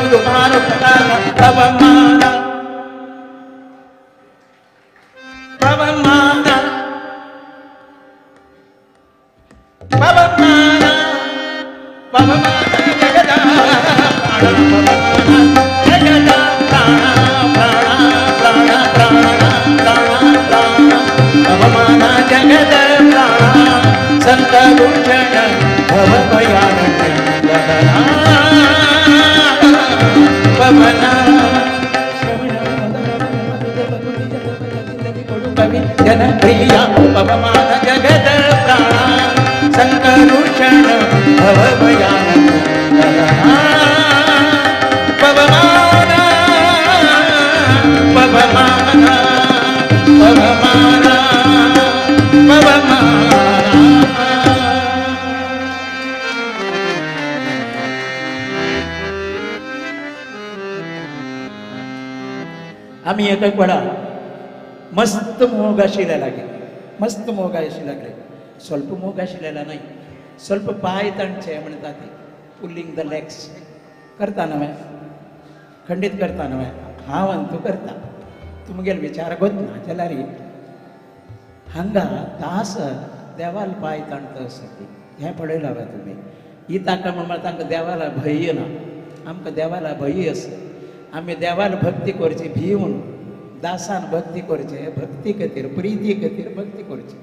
ಮೃದು ಮಾರುತ ಪವಮಾನ ಪವಮಾನ ಪವಮಾನ ಪವಮಾನ ಜಗದ ಪ್ರಾಣ ಪವಮಾನ ಜಗದ ಪ್ರಾಣ ಪ್ರಾಣ ಪ್ರಾಣ ಪ್ರಾಣ ಪ್ರಾಣ ಪ್ರಾಣ ಪವಮಾನ ಜಗದ ಪ್ರಾಣ ಸಂತಭೂಷಣ ಭವಭಯಾರಣ್ಯ ಪವನ ಕವಿ ಜನಪ್ರಿಯ ಪವಮಾನ ಜಗದ ಪ್ರಾಣ ಸಂಕರುಷಣ ಭವಭಯಾನಕ ಪವಮಾನ ಪವಮಾನ ಪವಮಾನ ಪವಮಾನ. आमी एक एक वेळा मस्त मोग आशिल्ले लागले, मस्त मोग आशिल्ले लागले, ಸ್ವಲ್ಪ मोग आशिल्लेला नाही, ಸ್ವಲ್ಪ पाय ताणचे म्हणटा ते पुलिंग the legs करता न्हय, खंडीत करता न्हय, हांव आनी तूं करता, तुमगेले विचार गोतना जाल्यार हांगा दास देवाल पाय ताणता आसा ती हें पळयलां हांवें तुमी ही ताका म्हण तांकां देवाला भंय ना, आमकां देवाला भंय आसा, आमी देवाला भक्ती करची भिवन, दासान भक्ती करचे भक्ती खातीर प्रिती खातीर भक्ती करची.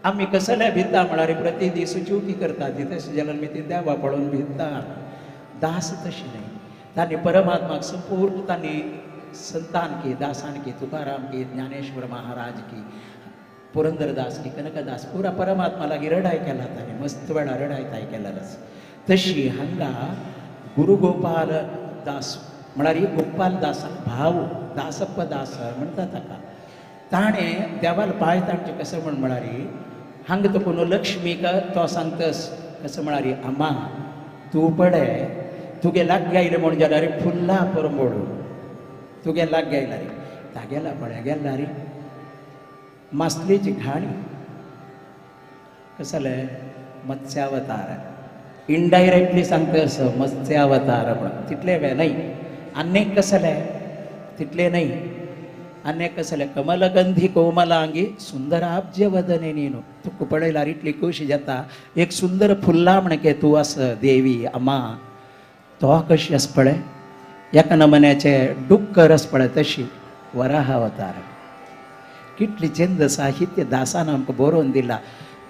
आमी कसल्या भिता म्हळ्यार प्रति दीस चुकी करता ती तशें जाल्यार आमी ती देवा पळोवन भिता. दास तशें न्हय, तांणी परमात्माक संपूर्ण तांणी संतान की दासान की तुकाराम की ज्ञानेश्वर महाराज की पुरंदरदास की कनकदास पुरा परमात्मा लागीं रडाय केला ताणें, मस्त वेळा रडाय ताय केलाच. तशी हांगा गुरु गोपाल दास म्हळ्यार गोपाल दासा भाव दासप्प दास म्हणटा ताका, ताणें देवाल पांय ताणचें कशें म्हण म्हळ्यार हांगा तो कोण लक्ष्मीक तो सांगतस कसं म्हळ्यार आमा तूं पडे तुगे लागीं आयलें म्हूण जाल्यार फुल्ला परमोडून तुगे लागीं आयला रे तागेला पळय गेला रे मासलेची घाणी कसं मत्स्यावतार इनडायरेक्टली सांगता असं मत्स्यावतार म्हणून तितले वे नाही. अनेक कसले तितले नाही, अनेक कसले कमलगंधी कोमलांगी सुंदराब्ज वदने नीनु तुका पळयल्यार इतली खोशी जाता एक सुंदर फुल्ला म्हणके तूं आस देवी अम्मा तो कशी आस पळय एका नमन्याचे डुक्कर आस पळय तशी वराह अवतार. कितली चंद साहित्य दासान आमकां बरोवन दिला.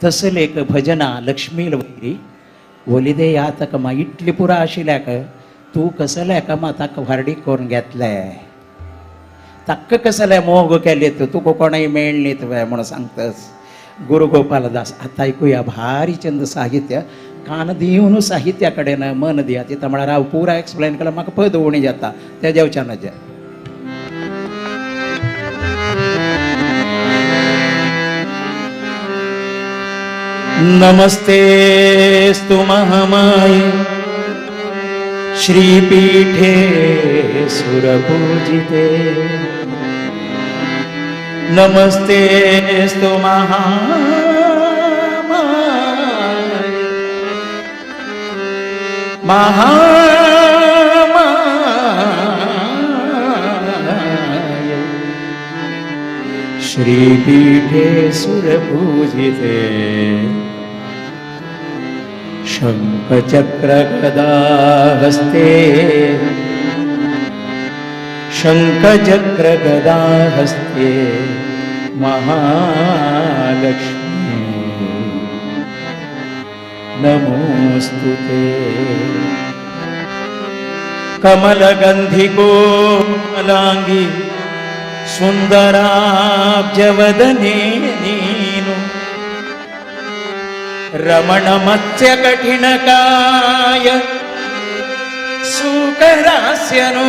तसले एक भजना लक्ष्मी वैरी वलिदे यातक मा इतली पुरा आशिल्ल्याक तूं कसले एका ताका व्हारडीक करून घेतले ताका कसले मोग केले तुका कोणाय मेळ्ळी तुवें म्हणून सांगतस गुरु गोपालदास. आतां आयकुया भारी चंद साहित्य कान दिवन साहित्या कडेन मन दिया तिता म्हळ्यार हांव पुरा एक्सप्लेन केल्यार म्हाका पद उणी जाता त्या जेवच्यानाचें. नमस्तेस्तु महामाये श्रीपीठे सुरपूजिते नमस्तेस्तु महामाये महामाये श्रीपीठे सुरपूजिते शंखचक्रगदाहस्ते शंखचक्रगदाहस्ते महालक्ष्मी नमोस्तुते. कमलगंधी कोमलांगी सुंदराब्जवदने नीनु रमण मत्स्य कठिणकाय सुकरास्यनु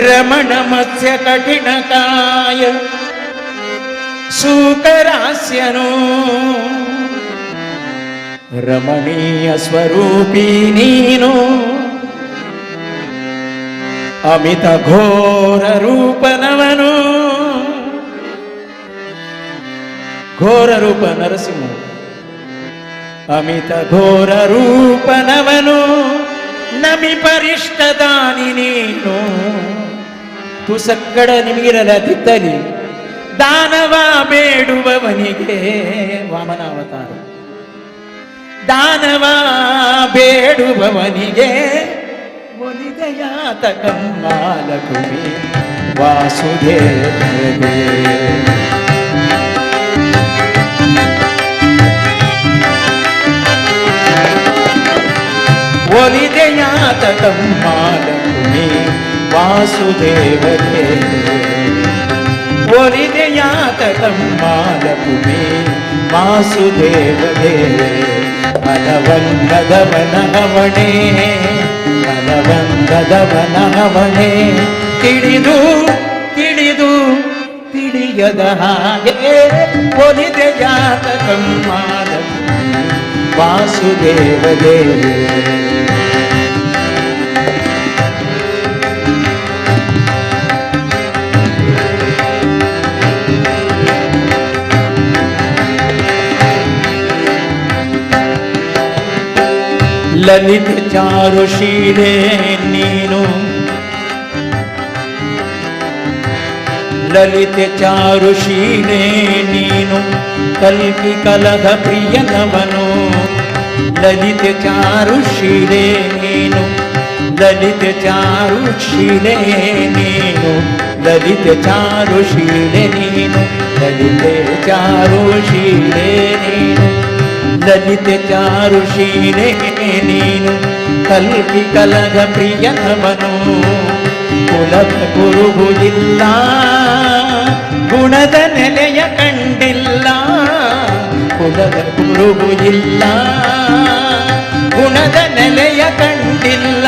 रमण मत्स्य कठिणकाय सुकरास्यनु रमणीय स्वरूपी नीनु अमित घोर रूपनवनु घोर रूप नरसिंह ಅಮಿತ ಘೋರ ರೂಪನವನು ನಮಿ ಪರಿಷ್ಟದಾನಿ ನೀನು. ತುಸಕ್ಕಡ ನಿಮಗಿರಲ್ಲ ತಿತ್ತಲಿ ದಾನವ ಬೇಡುವವನಿಗೆ ವಾಮನ ಅವತಾರ. ದಾನವ ಬೇಡುವವನಿಗೆ ಒಲಿದಯಾತ ಕಮ್ಮಾಲಕುಮಿ ವಾಸುದೇವನೇ. ಒಲಿದೆಯಾತ ಕಮ್ಮಾಲಕುಮಿ ವಾಸುದೇವನೇ. ಒಲಿದೆಯಾತ ಕಮ್ಮಾಲಕುಮಿ ವಾಸುದೇವನೇ. ಮಲವಂಗದವನವಣೆ ಮಲವಂಗದವನವಣೆ ತಿಳಿದು ತಿಳಿದು ತಿಳಿಯದ ಹಾಗೆ ಒಲಿದೆಯಾತ ಕಮ್ಮಾಲಕುಮಿ ವಾಸುದೇವನೇ. ಲಲಿತ ಚಾರುಶೀಲೆ ನೀನು ಲಲಿತ ಚಾರುಶೀಲೆ ನೀನು ಕಲ್ಕಿ ಕಲಹ ಪ್ರಿಯನವನು. ಲಲಿತ ಚಾರುಶೀಲೆ ನೀನು ಲಲಿತ ಚಾರುಶೀಲೆ ನೀನು ಲಲಿತ ಚಾರುಶೀಲೆ ನೀನು ಲಲಿತ ಚಾರುಶೀಲೆ ನೀನು ಲಲಿತ ಚಾರುಶೀಲೆ ನೀನು ಕಲ್ಕಿ ಕಲಹ ಪ್ರಿಯನವನು. ಕುಲದ ಗುರುಹುದಿಲ್ಲ ಗುಣದ ನೆಲೆಯ ಕಂಡಿಲ್ಲ ಕುಲದ ಗುರುಹುದಿಲ್ಲ ಗುಣದ ನೆಲೆಯ ಕಂಡಿಲ್ಲ.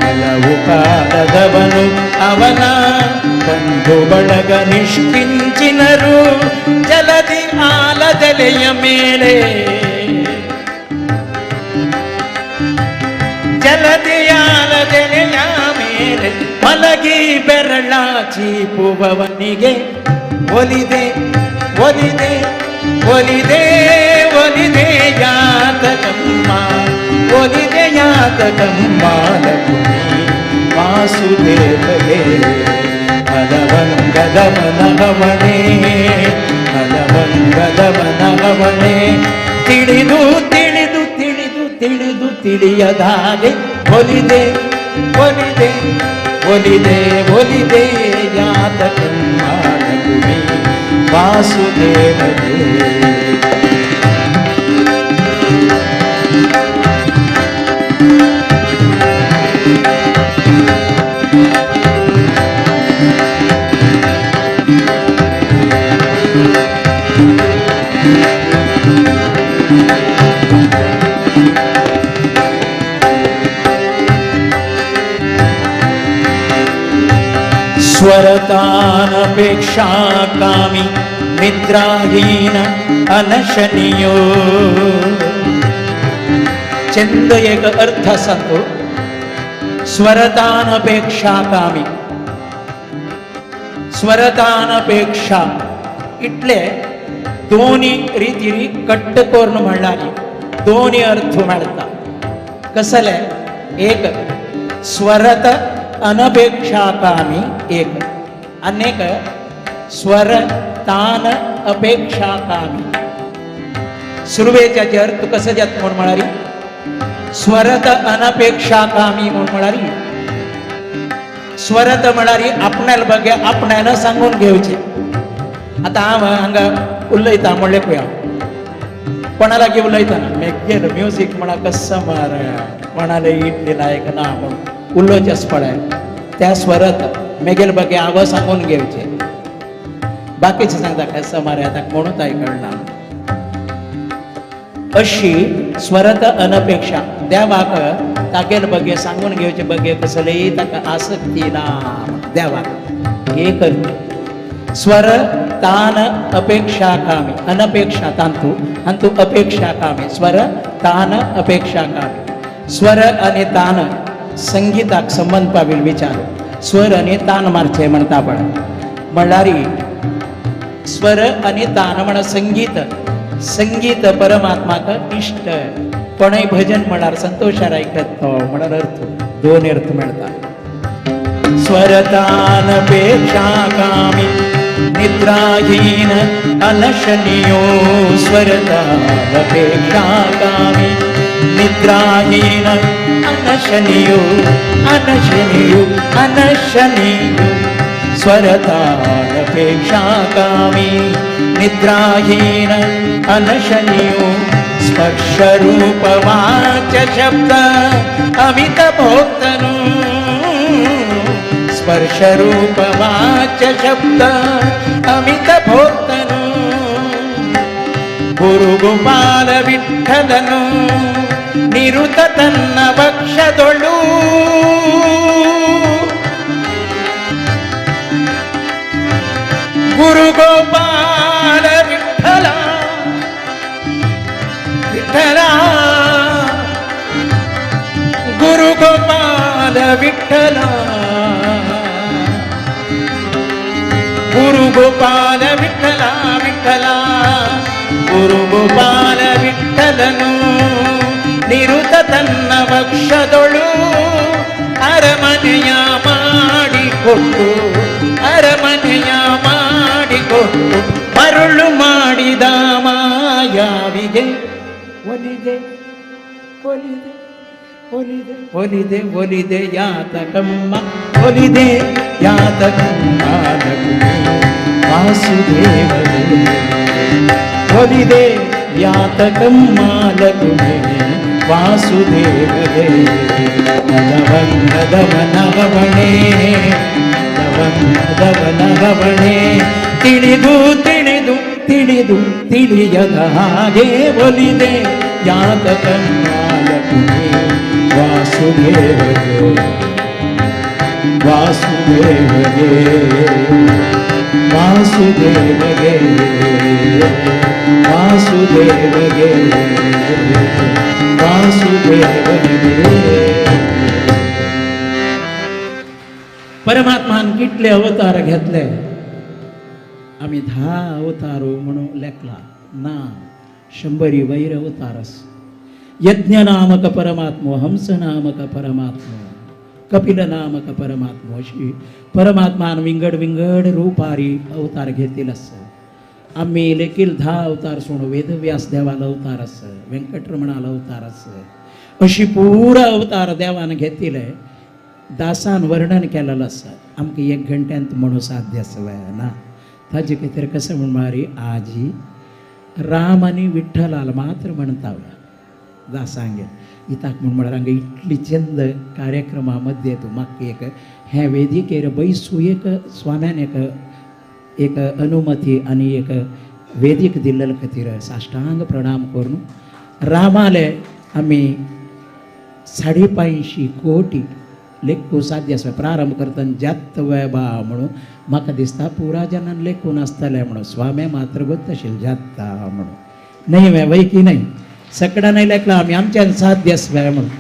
ಹಲವು ಕಾಲದವನು ಅವನ ಬಂಧು ಬಳಗ ನಿಷ್ಕಿಂಚಿನರು ಜಲದಿ ಆಲದೆಲೆಯ ಮೇಲೆ ಜಲದಿ ಆಲದೆಲೆಯ ಮೇಲೆ ಮಲಗಿ ಬೆರಳ ಚೀಪುವವನಿಗೆ ಒಲಿದೆ ಒಲಿದೆ ಒಲಿದೆ ಒಲಿದೆ ಯಾತಕಮ್ಮ ಒಲಿದೆ ಯಾತಕಮ್ಮ ಲಕ್ಷ್ಮೀ ವಾಸುದೇವೇ. ಹಲವಂಗದವನವಣೆ ಹಲವಂಗದವನವಣೆ ತಿಳಿದು ತಿಳಿದು ತಿಳಿದು ತಿಳಿದು ತಿಳಿಯದಾಗೆ ಒಲಿದೆ ಒಲಿದೆ ಒಲಿದೆ ಒಲಿದೆ ಯಾತಕಮ್ಮ ಲಕ್ಷ್ಮೀ ವಾಸುದೇವೇ. ಸ್ವರತಾನಪೇಕ್ಷಾ ಕಾಮಿ ನಿದ್ರಾಹೀನ ಅನಶನಿಯೋ. ಚಂದ ಏಕ अर्थ आसा तो स्वरतानपेक्षा कामी. स्वरतानपेक्षा इतले दोनी रितीनी कट्ट करून म्हणल्यार दोनी अर्थ मेळटा. कसले? एक स्वरत अनपेक्षा कामी एक अनेक स्वर तान अपेक्षा कामी. सुरवेच्याचे अर्थ कसं जात म्हण म्हणाली स्वरत अनपेक्षा कामी म्हण म्हणाली स्वरत म्हणाली आपणाल बगे आपणान सांगून घेवचे. आता हांव हांगा उलयता म्हणलें पळय हांव कोणा लागीं उलयतना मेगेल म्युजीक म्हणा कसं मार कोणाले इटली लायक ना म्हणून उलोवचेंच पळय त्या स्वरत मेगेल बगे हांव सांगून घेवचे. बाकीचे सांगता कसं मार आतां कोणूच आयकना. अशी स्वरत अनपेक्षा देवाक तागेल बगे सांगून घेवचे बगे कसलेय ताका आसक्ती ना देवाक. एक स्वर तान अपेक्षा कामी अनपेक्षा तांतू अंतू अपेक्षा कामी स्वर तान अपेक्षा कामी. स्वर आणि तान संगीताक संबंध पावील विचार. स्वर आणि तान मारचे म्हणता पण म्हणल्यार स्वर आणि तान म्हण संगीत संगीत परमात्माक इश्ट. कोणय भजन म्हळ्यार संतोशार आयकत तो म्हळ्यार अर्थ दोन अर्थ मेळटा. स्वरतान पेक्षा कामी निद्राहीन अनशनियो, स्वरतान पेक्षा कामी निद्राहीन अनशनियो, अनशनियो अनशनियो, स्वरतान पेक्षा कामी निद्राहीन अनशनियो, स्पर्श रूप वाच शब्द अमित भोक्तनु, स्पर्श रूप वाच शब्द अमित भोक्तनु, गुरु गोपाल विठ्ठलನು ನಿರುತ ತನ್ನ ಭಕ್ಷದೊಳು, ಗುರು ಗೋಪಾಲ ವಿಠಲ ವಿಠಲ, ಗುರು ಗೋಪಾಲ ವಿಠಲ, ಗುರು ಗೋಪಾಲ ವಿಠಲ ವಿಠಲ, ಗುರು ಗೋಪಾಲ ವಿಠಲನು ನಿರುತ ತನ್ನ ವಕ್ಷದೊಳು ಅರಮನೆಯ ಮಾಡಿಕೊಟ್ಟು, ಅರಮನೆಯ ಮಾಡಿಕೊಟ್ಟು ಮರುಳು ಮಾಡಿದ ಮಾಯಾವಿಗೆ ಒಲಿದೆ ಒಲಿದೆ ಒಲಿದೆ ಒಲಿದೆ ಒಲಿದೆ ಯಾತಕಮ್ಮ, ಒಲಿದೆ ಯಾತಕಮ್ಮ ವಾಸುದೇವನೇ, ಒಲಿದೆ ಯಾತಕಮ್ಮ ಲಕುಮೆ ವಾಸುದೇವನೇ, ನವನವನವಣೆ ನವನವನವಣೆ, ತಿಳಿದು ತಿಳಿದು ತಿಳಿದು ತಿಳಿಯದ ಹಾಗೆ ಒಲಿದೆ ಯಾತಕಮ್ಮ ಲಕುಮೆ ವಾಸುದೇವನೇ, ವಾಸುದೇವನೇ, ವಾಸುದೇವಗೆ, ವಾಸುದೇವಗೆ, ವಾಸುದೇವನಿಗೆ. परमात्मान कितले अवतार घेतले? आमी 10 अवतार म्हणून लेखला ना, शंबरी वैर अवतारस. यज्ञ नामक परमात्मो, हंस नामक परमात्मो, कपिल नामक परमात्मो, अशी परमात्मान विंगड विंगड रूपारी अवतार घेतील असं. आम्ही लेकील 10 अवतार सोडून वेदव्यास देवाला अवतार असं, व्यंकटरमणाला अवतार असं, अशी पुरा अवतार देवान घेतील. दासान वर्णन केलेलं आसा, आमकां एक घंट्यांत म्हणून साध्य आसा ना. ताजे खातीर कसं म्हण म्हळ्यार आजी राम आनी विठ्ठलाल मात्र म्हणटा दासांगेर इताक म्हूण म्हळ्यार हांगा इतली चंद कार्यक्रमा मध्ये तूं म्हाका एक हें वेदिकेर बैसू एक स्वाम्यान एक एक अनुमती आनी एक वेदीक दिल्ले खातीर साष्टांग प्रणाम करून रामाले आमी 5.5 कोटी लेखू साध्य आसा. प्रारंभ करतना जात बा म्हणून म्हाका दिसता पुरा जनान लेखून आसतलें म्हणून स्वामे मात्र गोत आशिल्लें जाता म्हणून न्हय वे वय की न्हय सगळ्यां न्हय लेखला आमी आमच्यान साध्य आसवे म्हणून,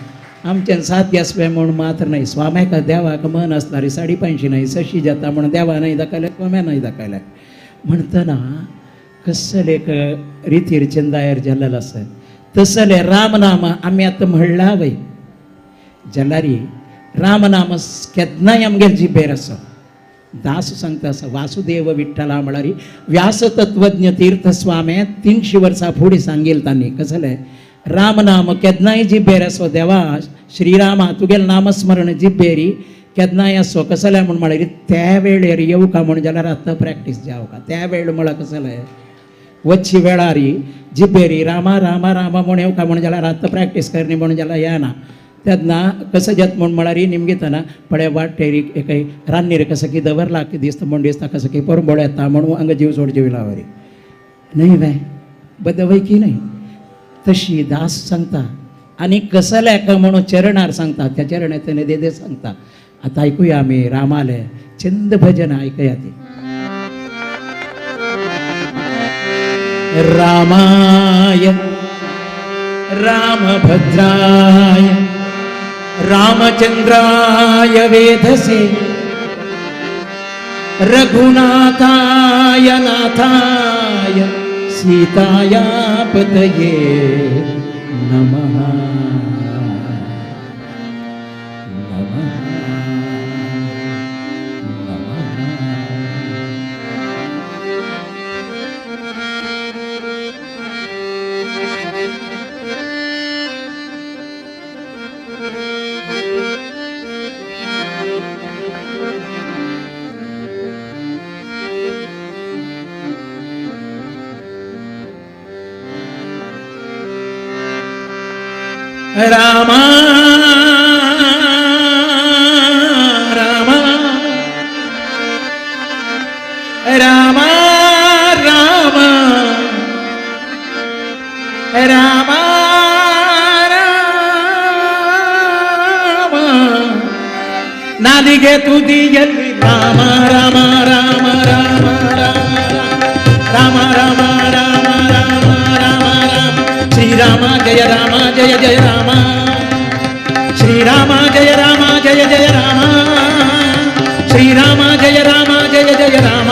आमच्यान साध्य आसवे म्हणून मात्र न्हय. स्वाम्याक देवाक मन आसता रे 5.5 न्हय 6 जाता म्हणून देवा न्हय दाखयलें, स्वाम्या न्हय दाखयलें. म्हणटना कसले एक रितीर चंदायर जाल्लेलो आसा तसले रामनाम आमी आतां म्हणला वय जाल्यार रामनाम केन्नाय आमगेर जिबेर आसा. दास सांगता आसा वासुदेव विठ्ठला म्हळ्यार व्यासतत्वज्ञ तीर्थस्वामे 300 वर्सां फुडें सांगील तांणी कसलें रामनाम केन्नाय जिबेर आसो देवा श्रीरामा तुगेलें नामस्मरण जिबेरी केन्नाय आसो कसलें म्हूण म्हळ्यार त्या वेळेर येवका म्हूण जाल्यार आतां प्रॅक्टीस जावका. त्या वेळ म्हळ्यार कसलें वच्ची वेळारी जिबेरी रामा रामा रामा म्हूण येवका म्हूण जाल्यार आतां प्रॅक्टीस करनी म्हूण जाल्यार येना. तेन्ना कसं जाता म्हूण म्हळ्यार निमगितना पळय वाटेर एक रान्नीर कसं की दवरला की दिसता म्हूण दिसता कसं की परंबळ येता म्हणून हांगा जीव सोडचे विलावरी न्हय वे बदवय की न्हय. तशी दास सांगता आनी कसल्याक म्हणून चरणार सांगता, त्या चरणांतल्यान देदे सांगता. आतां आयकुया आमी रामाले चंद भजन आयकया ती. रामाय रामभद्राय रामचंद्राय वेधसे रघुनाथाय नाथाय सीतापतये. सीताया पतये नमः नमः नमः. राम राम राम राम राम राम नालिगे तुदिಯಲ್ಲಿ ರಾಮ ರಾಮ ರಾಮ ರಾಮ ರಾಮ ರಾಮ ರಾಮ ರಾಮ ರಾಮ ರಾಮ ಶ್ರೀರಾಮ ಜಯ ರಾಮ ಜಯ ಜಯ ರಾಮ ಶ್ರೀರಾಮ ಜಯ ರಾಮ ಜಯ ಜಯ ರಾಮ ಶ್ರೀರಾಮ ಜಯ ರಾಮ ಜಯ ಜಯ ರಾಮ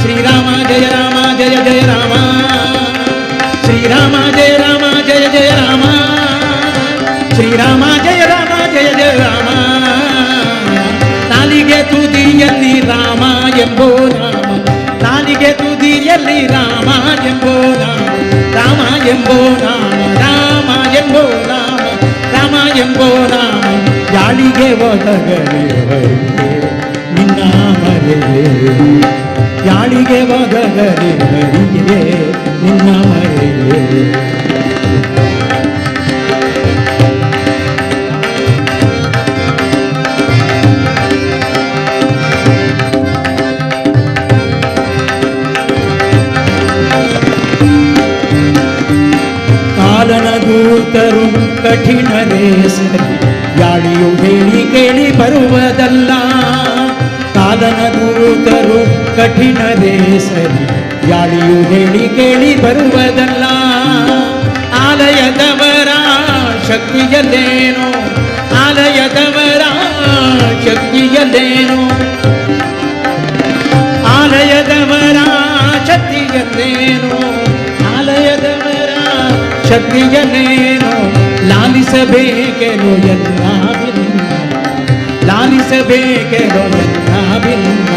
ಶ್ರೀರಾಮ ಜಯ ರಾಮ ಜಯ ಜಯ ರಾಮ ಶ್ರೀರಾಮ ಜಯ ರಾಮ ಜಯ ಜಯ ರಾಮ ಶ್ರೀರಾಮ ಜಯ ರಾಮ ಜಯ ಜಯ ರಾಮ. ನಾಲಿಗೆ ತುದಿಯಲ್ಲಿ ರಾಮ ಎಂಬೋ ರಾಮ, ನಾಲಿಗೆ ತುದಿಯಲ್ಲಿ ರಾಮ ಎಂಬೋ ರಾಮ, ರಾಮ ಎಂಬೋ ರಾಮ, ರಾಮ ಎಂಬೋ ರಾಮ, ರಾಮ ಎಂಬೋ ರಾಮ. ಯಾಳಿಗೆ ಒದಗಲಿ ಹರಿಯೇ ನಿನ್ನ ಮರೆಯೇ, ಯಾಳಿಗೆ ಒದಗಲಿ ಹರಿಯೇ ನಿನ್ನ ಮರೆಯೇ. ಕಾಲನ ದೂತರು ಕಠಿಣರೇ ಸರಿ, ಯಾಳಿಯು ಹೇಳಿ ಕೇಳಿ ಬರುವುದಲ್ಲ. ಕಾಲನ ದೂತರು ಕಠಿಣರೇ ಸರಿ, ಯಾಳಿಯು ಹೇಳಿ ಕೇಳಿ ಬರುವುದಲ್ಲ. ಆಲಯದವರ ಶಕ್ತಿಯಲ್ಲೇನು, ಆಲಯದವರ ಶಕ್ತಿಯಲ್ಲೇನು, ಆಲಯದವರ ಶಕ್ತಿಯಲ್ಲೇನು, ಆಲಯದವರ ಶಕ್ತಿಯನ್ನೇನು. ಲಾಲಿಸಬೇಕೆನು ಎಲ್ಲ ಭಿನ್ನ, ಲಾಲಿಸಬೇಕೆನು ಎಲ್ಲ ಭಿನ್ನ.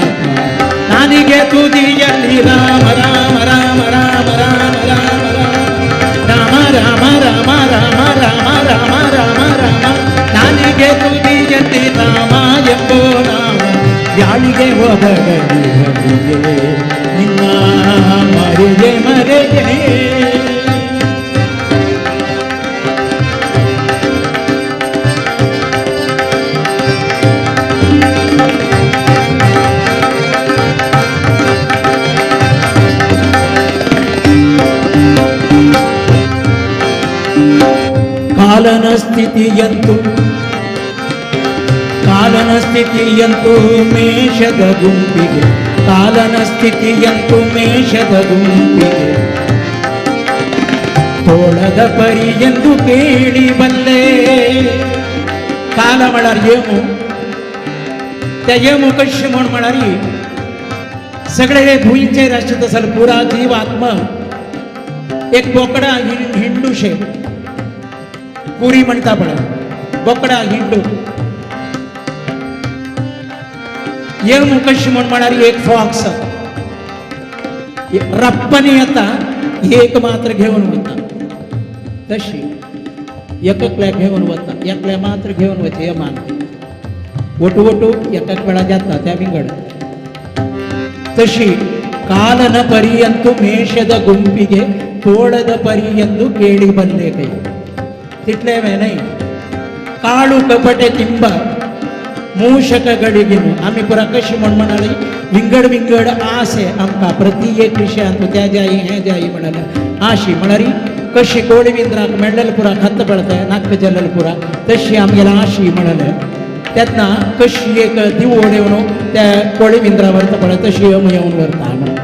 ನಾಲಿಗೆ ತುದಿಯಲ್ಲಿ ರಾಮ ರಾಮ ರಾಮ ರಾಮ ರಾಮ ರಾಮ ರಾಮ ರಾಮ ರಾಮ ರಾಮ ರಾಮ ರಾಮ ರಾಮ ರಾಮ. ನಾಲಿಗೆ ತುದಿಯಲ್ಲಿ ರಾಮ ಎಂಬೋ ರಾಮ, ಯಾಳಿಗೆ ಒದಗಲಿ ಹರಿಯೇ ನಿನ್ನ ಮರೆಯೇ ಮರೆಯೇ. ಕಾಲನ ಸ್ಥಿತಿಯಂತೂ, ಕಾಲನ ಸ್ಥಿತಿಯಂತೂ ಮೇಷದ ಗುಂಪಿಗೆ, ಕಾಲನ ಸ್ಥಿತಿಯಂತೂ ಮೇಷದ ಗುಂಪಿಗೆ ತೋಳದ ಪರಿ ಎಂದು ಕೇಳಿ ಬಲ್ಲೆ. ಕಾಲ म्हळ्यार येमू, त्या येमू कशें म्हूण म्हळ्यार सगळे भुंयचेर आसता तसो पुरा जीव आत्मा एक बोकडा हिंडूशे कुरी म्हणता पळय, बोकडा हिंडू. येमू कशें म्हूण म्हळ्यार एक फॉक्स रप्पनी येता, एक मात्र घेवन वता, तशी एकल्या घेवन वता, एकल्या मात्र घेवन वचे यमान वटू वटू एकाक वेळा जाता त्या विंगड. ತಶಿ ಕಾಲನ ಪರಿಯಂತು ಮೇಷದ ಗುಂಪಿಗೆ ತೋಳದ ಪರಿಯೆಂದು ಕೇಳಿ ಬಲ್ಲೆ ಕೈ ತಿಟ್ಲೇವೆ ನೈ. ಕಾಳು ಕಪಟೆ ತಿಂಬ ಮೂಷಕಗಳಿಗಿನು आमी पुरा कशी म्हण म्हणाली विंगड विंगड आसे आमकां प्रति एक विशयांत त्या जाई हें जाई म्हणाले आशी म्हणारी कशी कोळविंद्राक मेळ्ळेल पुरा खत पळता नाक जल्लल पुरा तशी आमगेला आशी म्हणाले तेन्ना कशी एक दिवोड येवन त्या कोळविंद्रा व्हरता पळय तशी यम येवन व्हरता म्हणून.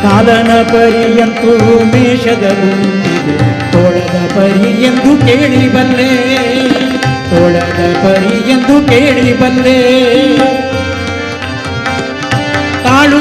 ಕಾಲನ ಪರಿಯಂತು ಮೇಷದ ಗುಂಪಿಗೆ ತೋಳದ ಪರಿಯೆಂದು ಕೇಳಿ ಬಲ್ಲೆ, ತೋಳದ ಪರಿಯೆಂದು ಕೇಳಿ ಬಲ್ಲೆ. ಕಾಳು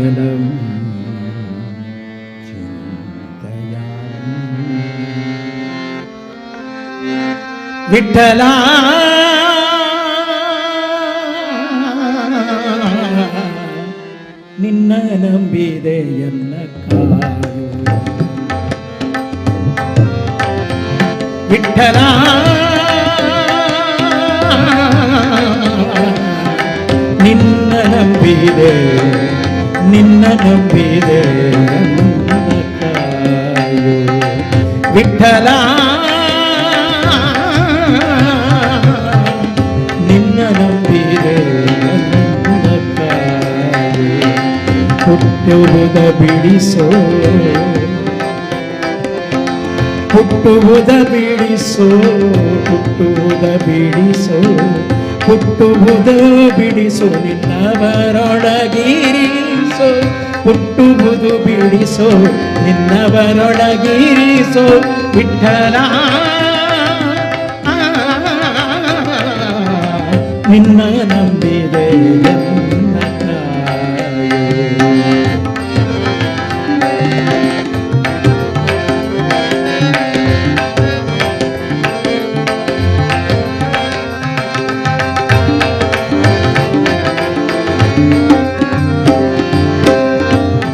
ವಿಠಲಂ ಚಿಂತೆಯಾಮಿ. ವಿಠಲ ನಿನ್ನ ನಂಬಿದೆ ಎನ್ನ ಕಾಯು. ವಿಠಲ ನಿನ್ನ ನಂಬಿದೆ, ನಿನ್ನ ನಂಬಿದೆ ಎನ್ನ ಕಾಯು. ವಿಠಲ ನಿನ್ನ ನಂಬಿದೆ ಎನ್ನ ಕಾಯು. ಹುಟ್ಟುವುದ ಬಿಡಿಸೋ, ಹುಟ್ಟುವುದ ಬಿಡಿಸೋ, ಹುಟ್ಟುವುದ ಬಿಡಿಸೋ, ಹುಟ್ಟುವುದ ಬಿಡಿಸೋ, ನಿನ್ನವರೊಳಗಿರಿಸೋ. ಹುಟ್ಟುವುದು ಬಿಡಿಸೋ, ನಿನ್ನವರೊಳಗಿರಿಸೋ. ವಿಠಲ ನಿನ್ನ ನಂಬಿದೆ ಎನ್ನ ಕಾಯು.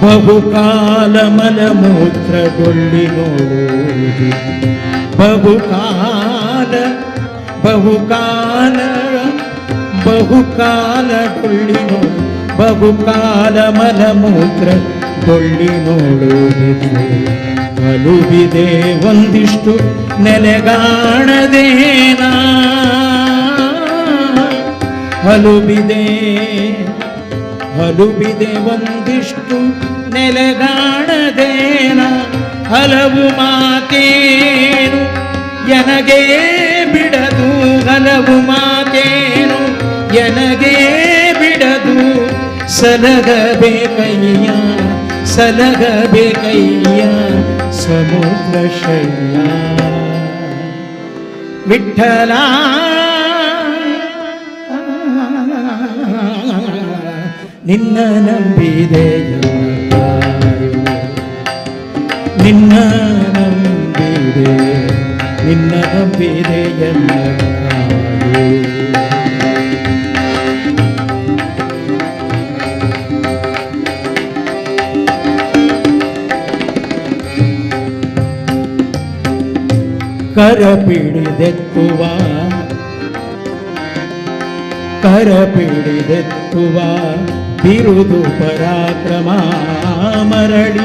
ಬಹುಕಾಲ ಮಲಮೂತ್ರಗೊಳ್ಳಿ ನೋಡುವುದು, ಬಹುಕಾಲ ಬಹುಕಾಲ ಬಹುಕಾಲ ಡೊಳ್ಳಿ ನೋಡು, ಬಹುಕಾಲ ಮಲಮೂತ್ರ ಡೊಳ್ಳಿ ನೋಡುವುದು. ಅಲುಬಿದೆ ಒಂದಿಷ್ಟು ನೆಲೆಗಾಣದೇನ, ಅಲುಬಿದೆ ಹಲುಬಿದೆ ಒಂದಿಷ್ಟು ನೆಲೆಗಾಣದೇನ. ಹಲವು ಮಾತೇನು ಎನಗೆ ಬಿಡದು, ಹಲವು ಮಾತೇನು ಎನಗೆ ಬಿಡದು. ಸಲಗಬೇಕಯ್ಯ ಸಲಗಬೇಕಯ್ಯ ಸಮುದ್ರ ಶಯ್ಯ. ವಿಠಲ ನಿನ್ನ ನಂಬಿದೆ ಎನ್ನ ಕಾಯು. ನಿನ್ನ ನಂಬಿದೆ, ನಿನ್ನ ನಂಬಿದೆ ಎನ್ನ ಕಾಯು. ಕರ ಪಿಡಿದೆತ್ತುವ, ಕರ ಪಿಡಿದೆತ್ತುವ ಬಿರುದು ಪರಾಕ್ರಮ ಮರಳಿ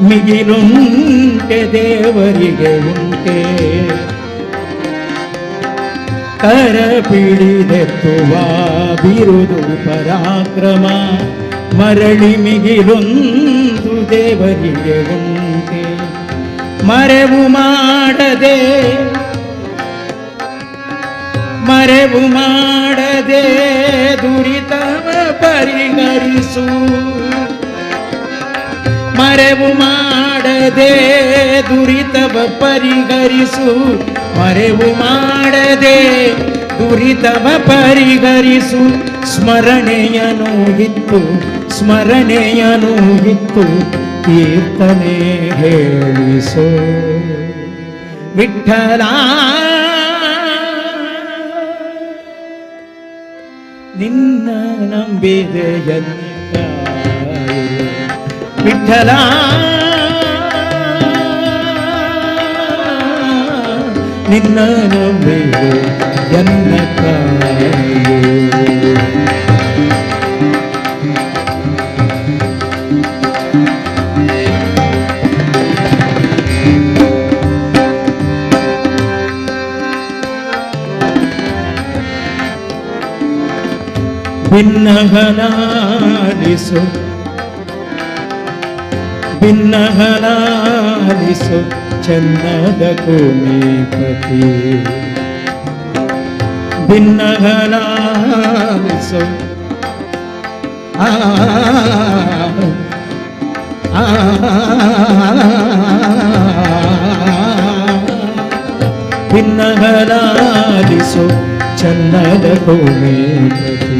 ಮಿಗಿಲುಂಟೆ ದೇವರಿಗೆ ಉಂಟೆ. ಕರ ಪಿಡಿದೆತ್ತುವ ಬಿರುದು ಪರಾಕ್ರಮ ಮರಳಿ ಮಿಗಿಲೊಂದು ದೇವರಿಗೆ ಉಂಟೆ. ಮರೆವು ಮಾಡದೆ, ಮರೆವು ಮಾಡದೆ ದುರಿತವ ಪರಿಹರಿಸು. ಮರೆವು ಮಾಡದೆ ದುರಿತವ ಪರಿಹರಿಸು. ಮರೆವು ಮಾಡದೆ ದುರಿತವ ಪರಿಹರಿಸು. ಸ್ಮರಣೆಯನು ಇತ್ತು, ಸ್ಮರಣೆಯನು ಇತ್ತು, ಕೀರ್ತನೆ ಹೇಳಿಸೋ. ವಿಠಲ ನಿನ್ನ ನಂಬಿದೆ ಎನ್ನ ಕಾಯು. ವಿಠಲ ನಿನ್ನ ನಂಬಿದೆ ಎನ್ನ ಕಾಯು. ಭಿನ್ನಹನಾಲಿಸು, ಭಿನ್ನಹನಾಲಿಸು ಚನ್ನದ ಕೋಮೇಪತಿ. ಭಿನ್ನಹನಾಲಿಸು ಆ ಆ ಭಿನ್ನಹನಾಲಿಸು ಚನ್ನದ ಕೋಮೇಪತಿ,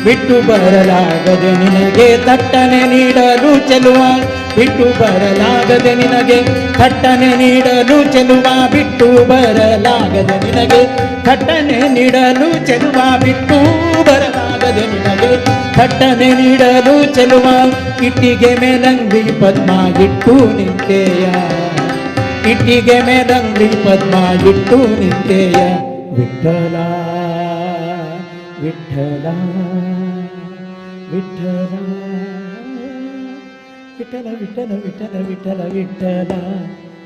ಬಿಟ್ಟು ಬರಲಾಗದೆ ನಿನಗೆ ತಟ್ಟನೆ ನೀಡಲು ಚೆಲುವ, ಬಿಟ್ಟು ಬರಲಾಗದೆ ನಿನಗೆ ಥಟ್ಟನೆ ನೀಡಲು ಚೆಲುವ, ಬಿಟ್ಟು ಬರಲಾಗದೆ ನಿನಗೆ ಥಟ್ಟನೆ ನೀಡಲು ಚೆಲುವ, ಬಿಟ್ಟು ಬರಲಾಗದೆ ನಿನಗೆ ಥಟ್ಟನೆ ನೀಡಲು ಚೆಲುವ. ಇಟ್ಟಿಗೆ ಮೇಲಂಗಿ ಪದ್ಮ ಇಟ್ಟು ನಿಂತೆಯ, ಇಟ್ಟಿಗೆ ಮೇಲಂಗಿ ಪದ್ಮ ಇಟ್ಟು ನಿಂತೆಯ. ವಿಠಲ ವಿಠಲ ವಿಠಲ ವಿಠಲ ವಿಠಲ ವಿಠಲ ವಿಠಲ ವಿಠಲ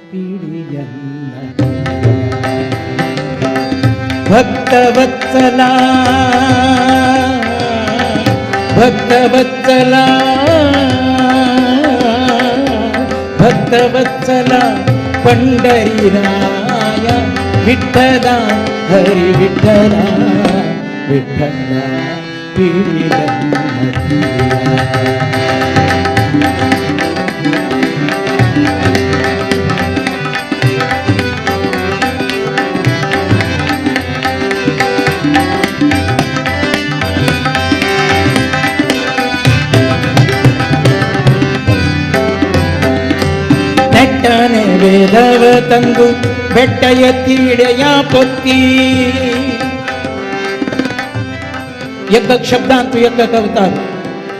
ಪೀಡಿಯನ್ನ. ಭಕ್ತವತ್ಸಲ ಭಕ್ತವತ್ಸಲ ಭಕ್ತವತ್ಸಲ ಪಂಡರಿರಾಯ ವಿಠಲ ಹರಿ ವಿಠಲ ವಿಠಲ ಪೀಡಿಯನ್ನ. ನೆಟ್ಟನೆ ವೇದವ ತಂದು ಬೆಟ್ಟ ಎತ್ತಿಡೆಯ ಪೊತ್ತಿ. ಎಕ್ಕ ಶಬ್ದಾಂತು ಎಕ್ಕ ಅವತಾರ.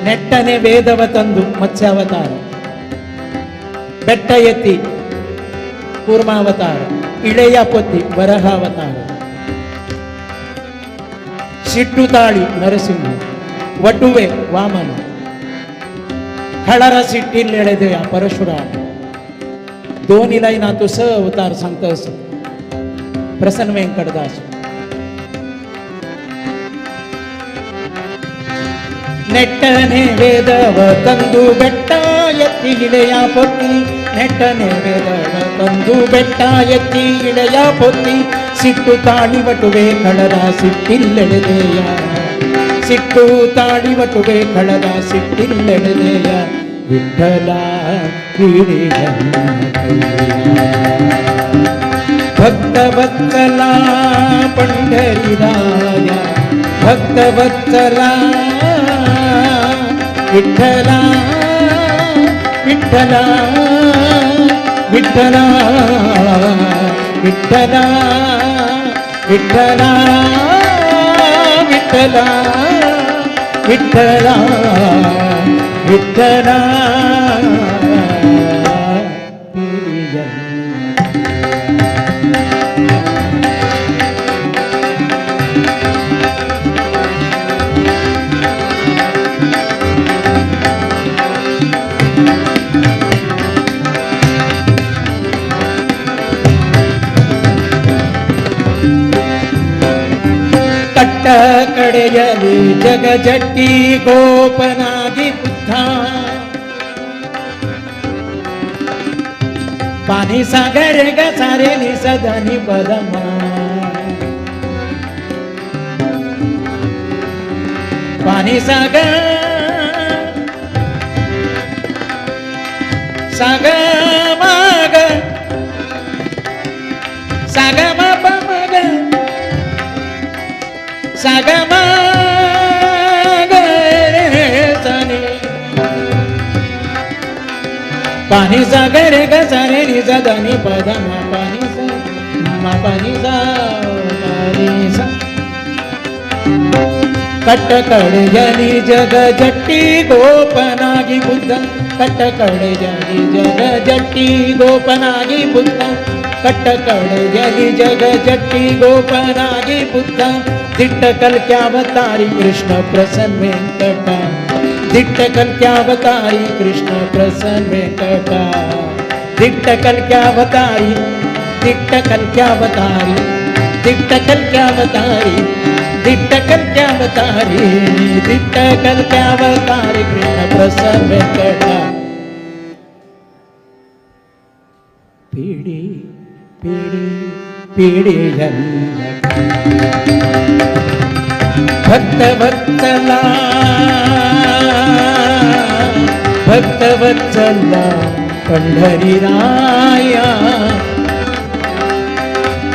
ನೆಟ್ಟನೆ ವೇದವ ತಂದು ಮತ್ಸ್ಯಾವತಾರ, ಬೆಟ್ಟ ಎತ್ತಿ ಕೂರ್ಮಾವತಾರ, ಇಳೆಯ ಪೊತ್ತಿ ವರಹಾವತಾರ, ಸಿಟ್ಟು ತಾಳಿ ನರಸಿಂಹ, ವಟುವೆ ವಾಮನ, खळारा सिट्टीन परशुराम. दोन्ही लाईना तू स अवतार सांगतस प्रसन्न व्यंकटदास. ನೆಟ್ಟನೆ ವೇದವ ತಂದು ಬೆಟ್ಟ ಎತ್ತಿ ಇಳೆಯ ಪೊತ್ತಿ, ನೆಟ್ಟನೆ ವೇದವ ತಂದು ಬೆಟ್ಟ ಎತ್ತಿ ಇಳೆಯ ಪೊತ್ತಿ, ಸಿಟ್ಟು ತಾಳಿ ವಟುವೆ ಕಳದ ಸಿಟ್ಟಿಲ್ಲೆಳೆದೆಯ, ಸಿಟ್ಟು ತಾಳಿ ವಟುವೆ ಕಳದ ಸಿಟ್ಟಿಲ್ಲೆಳೆದೆಯ. ವಿಠಲ ಭಕ್ತವತ್ಸಲ ಪಂಡರಿರಾಯ, ಭಕ್ತವತ್ಸಲ ವಿಠಲ ವಿಠಲ ವಿಠಲ ವಿಠಲ ವಿಠಲ ವಿಠಲ ವಿಠಲ ವಿಠಲ. ಕಟ್ಟ ಕಡೆಯಲಿ ಜಗಜಟ್ಟಿ ಗೋಪನಾಗಿ ಬುದ್ಧ, ಪಾನಿ ಸಾಗರೆ ಗ ಸಾರೆ ನಿ ಸದನಿ ಪದಮ, ಪಾನಿ ಸಾಗರ ಸಾಗ ಮಗ ಸಾಗ ಮ ಪ ಮಗ ಸಾಗ ಮ ಗ ರೆ ಸ ನಿ, ಪಾನಿ ಸಾಗರೆ ಗ ಸರೆ ನಿ ಸ the ನಿ ಪ the ಮ ಪ ನಿ ಸ ಮ ಪ ನಿ ಸ ಪ ನಿ ಸ. ಕಟ್ಟ ಕಡೆಯಲಿ ಜಗ ಜಟ್ಟಿ ಗೋಪನಾಗಿ ಬುದ್ಧ, ಕಟ್ಟ ಕಡೆಯಲಿ ಜಗ ಜಟ್ಟಿ ಗೋಪನಾಗಿ ಬುದ್ಧ, ಕಟ್ಟ ಕಡೆಯಲಿ ಜಗ ಜಟ್ಟಿ ಗೋಪನಾಗಿ ಬುದ್ಧ. ದಿಟ್ಟ ಕಲ್ಕ್ಯಾವತಾರಿ ಕೃಷ್ಣ ಪ್ರಸನ್ನ ವೆಂಕಟ, ದಿಟ್ಟ ಕಲ್ಕ್ಯಾವತಾರಿ ಕೃಷ್ಣ ಪ್ರಸನ್ನ ವೆಂಕಟ, ದಿಟ್ಟ ಕಲ್ಕ್ಯಾವತಾರಿ ದಿಟ್ಟ ಕಲ್ಕ್ಯಾವತಾರಿ ದಿಟ್ಟ ಕಲ್ಕ್ಯಾವತಾರಿ ದಿಟ್ಟ ಕಲ್ಕ್ಯಾವತಾರಿ ದಿಟ್ಟ ಕಲ್ಕ್ಯಾವತಾರಿ ಕೃಷ್ಣ ಪ್ರಸನ್ನ ವೆಂಕಟ. ಪೀಡಿ ಪೀಡಿ ಪೀಡಿಯಲ್ಲ ಭಕ್ತವತ್ಸಲ ಭಕ್ತವತ್ಸಲ ಪಂಢರಿರಾಯ,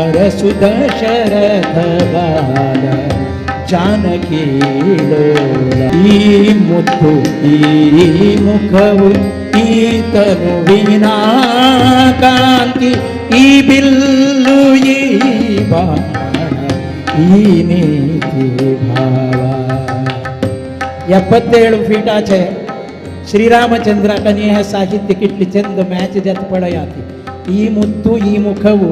ಅರಸು ದಶರಥ ಬಾಲ ಜಾನಕಿ ಲೋಲ. ಈ ಮುತ್ತು ಈ ಮುಖವು ಈ ತನುವಿನ ಕಾಂತಿ, ಈ ಬಿಲ್ಲು ಈ ಬಾಣ ಈ ನೀತಿ ಭಾವ. 77 ಫೀಟ್ ಆಚೆ ಶ್ರೀರಾಮಚಂದ್ರ ಕನಿಯ ಸಾಹಿತ್ಯ ಕಿಟ್ಲಿ ಚಂದ ಮ್ಯಾಚ್ ಜತ್ ಪಳಯಾತಿ. ಈ ಮುತ್ತು ಈ ಮುಖವು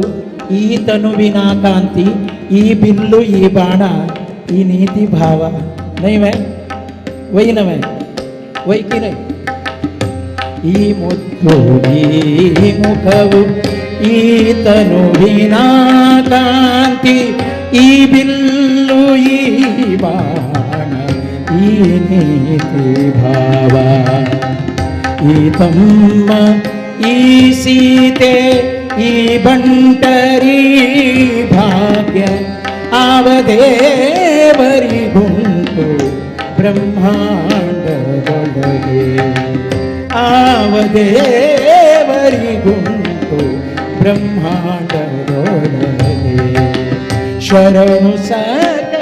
ಈ ತನುವಿನ ಕಾಂತಿ, ಈ ಬಿಲ್ಲು ಈ ಬಾಣ ಈ ನೀತಿ ಭಾವ. ನೈ ವೈ ನವೇ ವೈ ಕಿ ನೈ. ಈ ಮುತ್ತು ಈ ಮುಖವು ಈ ತನುವಿನ ಕಾಂತಿ, ಈ ಬಿಲ್ಲು ಈ ಬಾಣ ಈ ನೀತಿ ಭಾವ. ಈ ತಮ್ಮ ಈ ಸೀತೆ ಈ ಬಂಟರಿ ಭಾಗ್ಯ ಆವದೇವರಿಗುಂಟು ಬ್ರಹ್ಮಾಂಡದೊಳಗೆ, ಆವದೇವರಿಗುಂಟು ಬ್ರಹ್ಮಾಂಡದೊಳಗೆ. ಶರಣು ಸಕಲೋದ್ಧಾರ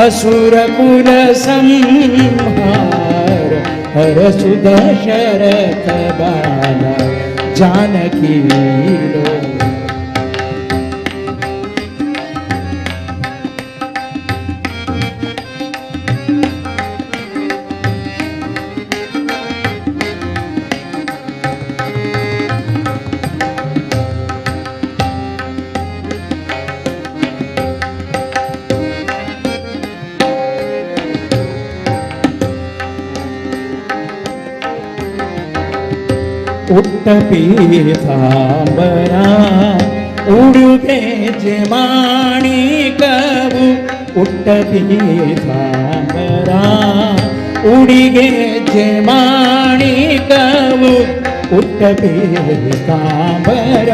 ಅಸುರ ಕುಲ ಸಂಹಾರ ಹರಸು ದಶರಥ ಬಾಲ ಜಾನಕಿ ಲೋಲ. ಉಟ್ಟ ಪೀತಾಂಬರ ಉಡುಗೆಜೆ ಮಾಣಿಕವು, ಉಟ್ಟ ಪೀತಾಂಬರ ಉಡಿಗೆಜೆ ಮಾಣಿಕವು, ಉಟ್ಟ ಪೀತಾಂಬರ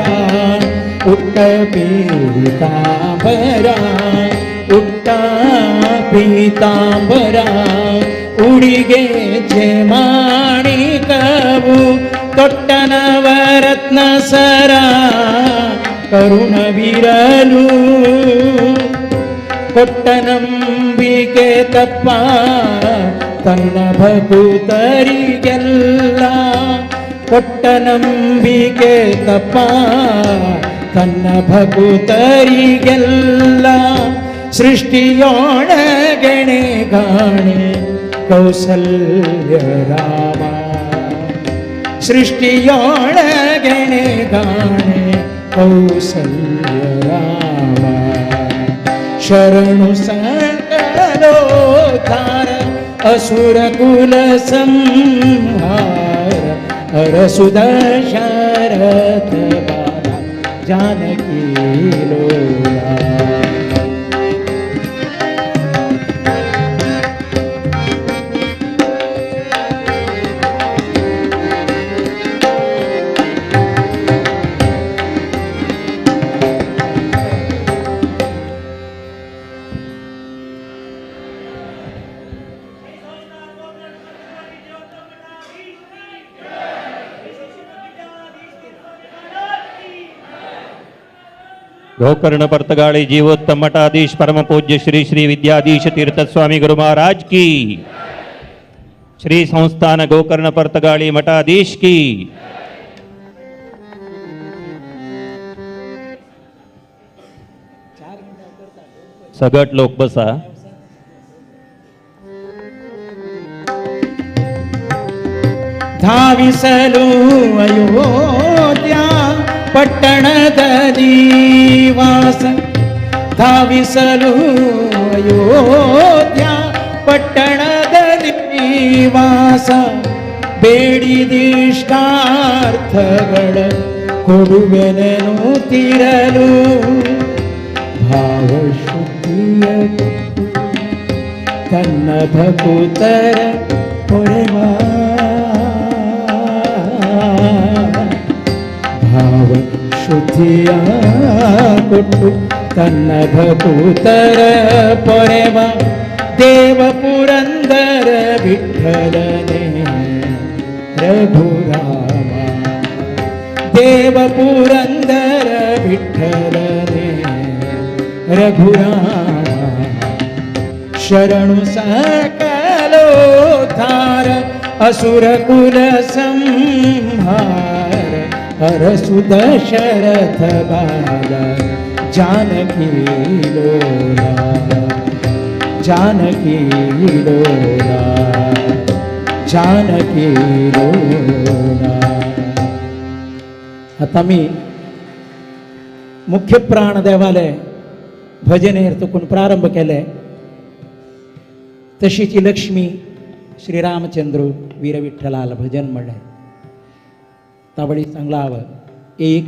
ಉಟ್ಟ ಪೀತಾಂಬರ ಉಟ್ಟ ಪೀತಾಂಬರ ಉಡಿಗೆಜೆ ಮಾಣಿಕವು, ತೊಟ್ಟ ನವರತ್ನ ಸರ ಕರುಣವಿರಲು, ಕೊಟ್ಟ ನಂಬಿಕೆ ತಪ್ಪ ತನ್ನ ಭಕುತರಿಗೆಲ್ಲ, ಕೊಟ್ಟ ನಂಬಿಕೆ ತಪ್ಪ ತನ್ನ ಭಕುತರಿಗೆಲ್ಲ, ಸೃಷ್ಟಿಯೊಳಗಣೆ ಗಾಣೆ ಕೌಸಲ್ಯ ರಾಮ, ಸೃಷ್ಟಿಯೊಳಗಣೆ ಗಾಣೆ ಕೌಸಲ್ಯ ರಾಮ. ಶರಣು ಸಕಲೋದ್ಧಾರ ಅಸುರ ಕುಲ ಸಂಹಾರ ಅರಸು ದಶರಥ ಬಾಲ ಜಾನಕಿ ಲೋಲ. गोकर्ण पर्तगाड़ी जीवोत्तम मठाधीश परम पूज्य श्री श्री विद्याधीश तीर्थ स्वामी गुरु महाराज की, श्री संस्थान गोकर्ण पर्तगाड़ी मठाधीश की। सगट लोक बसा। ಧಾವಿಸಲು ಅಯೋಧ್ಯ ಪಟ್ಟಣದಲ್ಲಿ ವಾಸ, ಧಾವಿಸಲು ಅಯೋಧ್ಯ ಪಟ್ಟಣದಲ್ಲಿ ವಾಸ, ಬೇಡಿದಿಷ್ಟಾರ್ಥಗಳ ಕೊಡುವೆನನು ತಿರಲು, ಭಾವಶುದ್ಧಿಯ ತನ್ನ ಭಕುತರ ಪೊರೆವ, ಭಾವ ಶುದ್ಧಿಯ ಕೊಟ್ಟು ತನ್ನ ಭಕುತರ ಪೊರೆವ, ದೇವ ಪುರಂದರ ವಿಠಲನೆ ರಘುರಾಮ, देव पुरंदर विठ्ठलने रघुरामा शरणु सकलोद्धार असुर कुल संहार हरसु दशरथ बाल जानकी लोला जानकी लोला जानकी लोला। आता मी मुख्य प्राण देवाले भजनेर तुकून प्रारंभ केले तशीची लक्ष्मी श्रीरामचंद्र वीरविठ्ठलाल भजन म्हणले तावळी सांगला हवं एक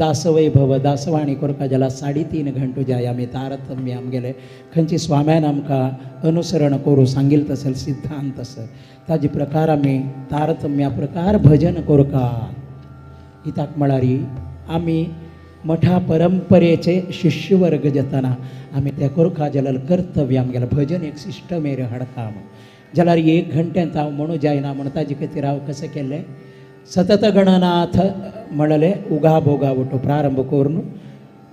दासवैभव दासवाणी कोरका ज्याला 3.5 घंटो जाय आमी तारतम्य आमगेले खंयची स्वाम्यान आमकां अनुसरण करूं सांगील तसल सिद्धांत आसा ताजे प्रकार आमी तारतम्या प्रकार भजन कोरका कित्याक म्हळ्यार आमी मठा परंपरेचे शिष्यवर्ग जातना आमी त्या कोरका जाल्यार कर्तव्य आमगेलें भजन एक सिस्टमेर हाडता जाल्यार 1 घंट्यांत हांव म्हणू जायना म्हण ताजे खातीर हांव कशें केल्लें सतत गणनाथ म्हणले उगा भोगा वटो प्रारंभ करून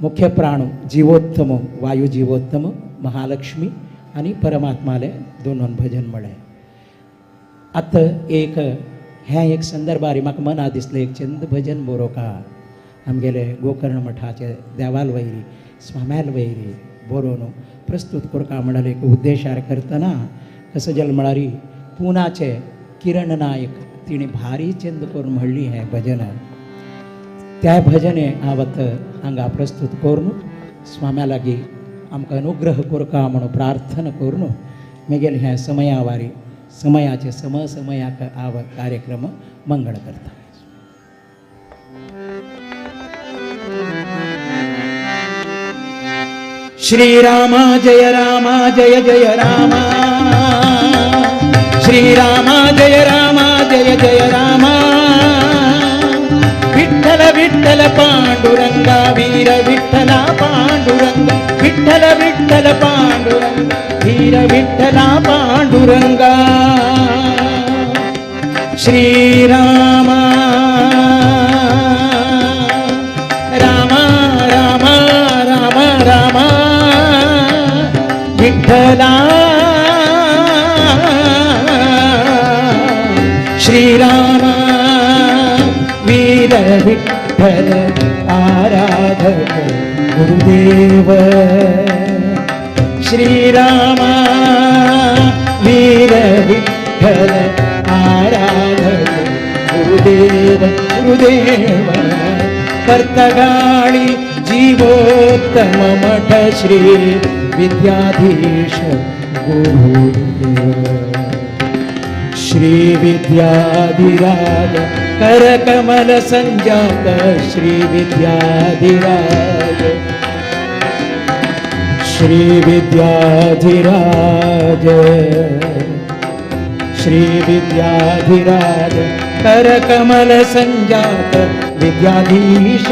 मुख्य प्राण जीवोत्तम वायु जीवोत्तम महालक्ष्मी आनी परमात्माले दोन भजन म्हळें। आतां एक हें एक संदर्भार म्हाका मना दिसलें एक चंद भजन बरोवका आमगेले गोकर्ण मठाचे देवाल वैरी स्वाम्याल वैरी बरोवन प्रस्तुत करका म्हळ्यार एक उद्देशार करतना कसो जालें म्हळ्यार पुनाचे किरण नायक तिणें भारी चंद करून म्हणली हें भजन त्या भजने हांव आतां हांगा प्रस्तुत करून स्वाम्या लागीं आमकां अनुग्रह करका म्हणून प्रार्थना करून मागीर हें समयावारी समयाचे समयाक हांव कार्यक्रम मंगळ करता। श्री राम जय राम जय जय राम श्री राम जय राम जय जय राम विठ्ठल विठ्ठल पांडुरंगा वीर विठ्ठला पांडुरंगा विठ्ठल विठ्ठल पांडुरंगा वीर विठ्ठला पांडुरंगा श्री राम राम राम राम राम विठ्ठला श्री राम वीर विठ्ठल आराधक गुरुदेव श्री राम वीर विठ्ठल आराधक गुरुदेव गुरुदेव पर्तगाळी जीवोत्तम मठ श्री विद्याधीश गुरुदेव श्री विद्याधिराज करकमल संजात श्री विद्याधिराज श्री विद्याधिराज श्री विद्याधिराज करकमल संजात विद्याधीश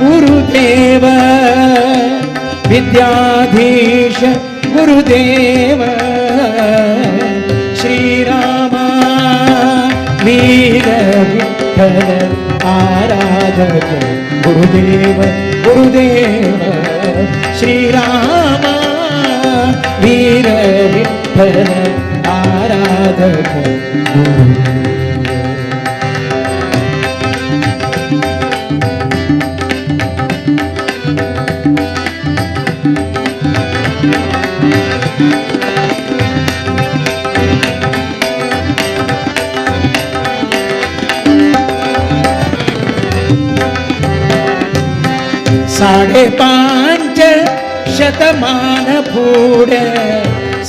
गुरुदेव विद्याधीश गुरुदेव श्री राम वीर विठ्ठल आराधक गुरुदेव गुरुदेव श्री राम वीर विठ्ठल आराधक गुरुदेव। 5.5 शतमान पुढे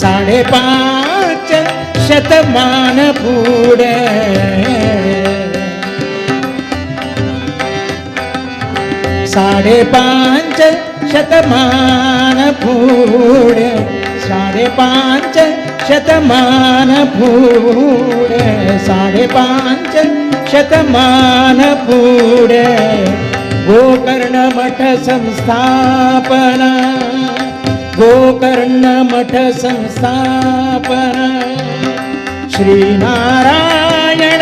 5.5 शतमान पुढे 5.5 शतमान पुढे 5.5 शतमान पुढे 5.5 शतमान पुढे गोकर्ण मठ संस्थापना गोकर्ण मठ संस्थापना श्री नारायण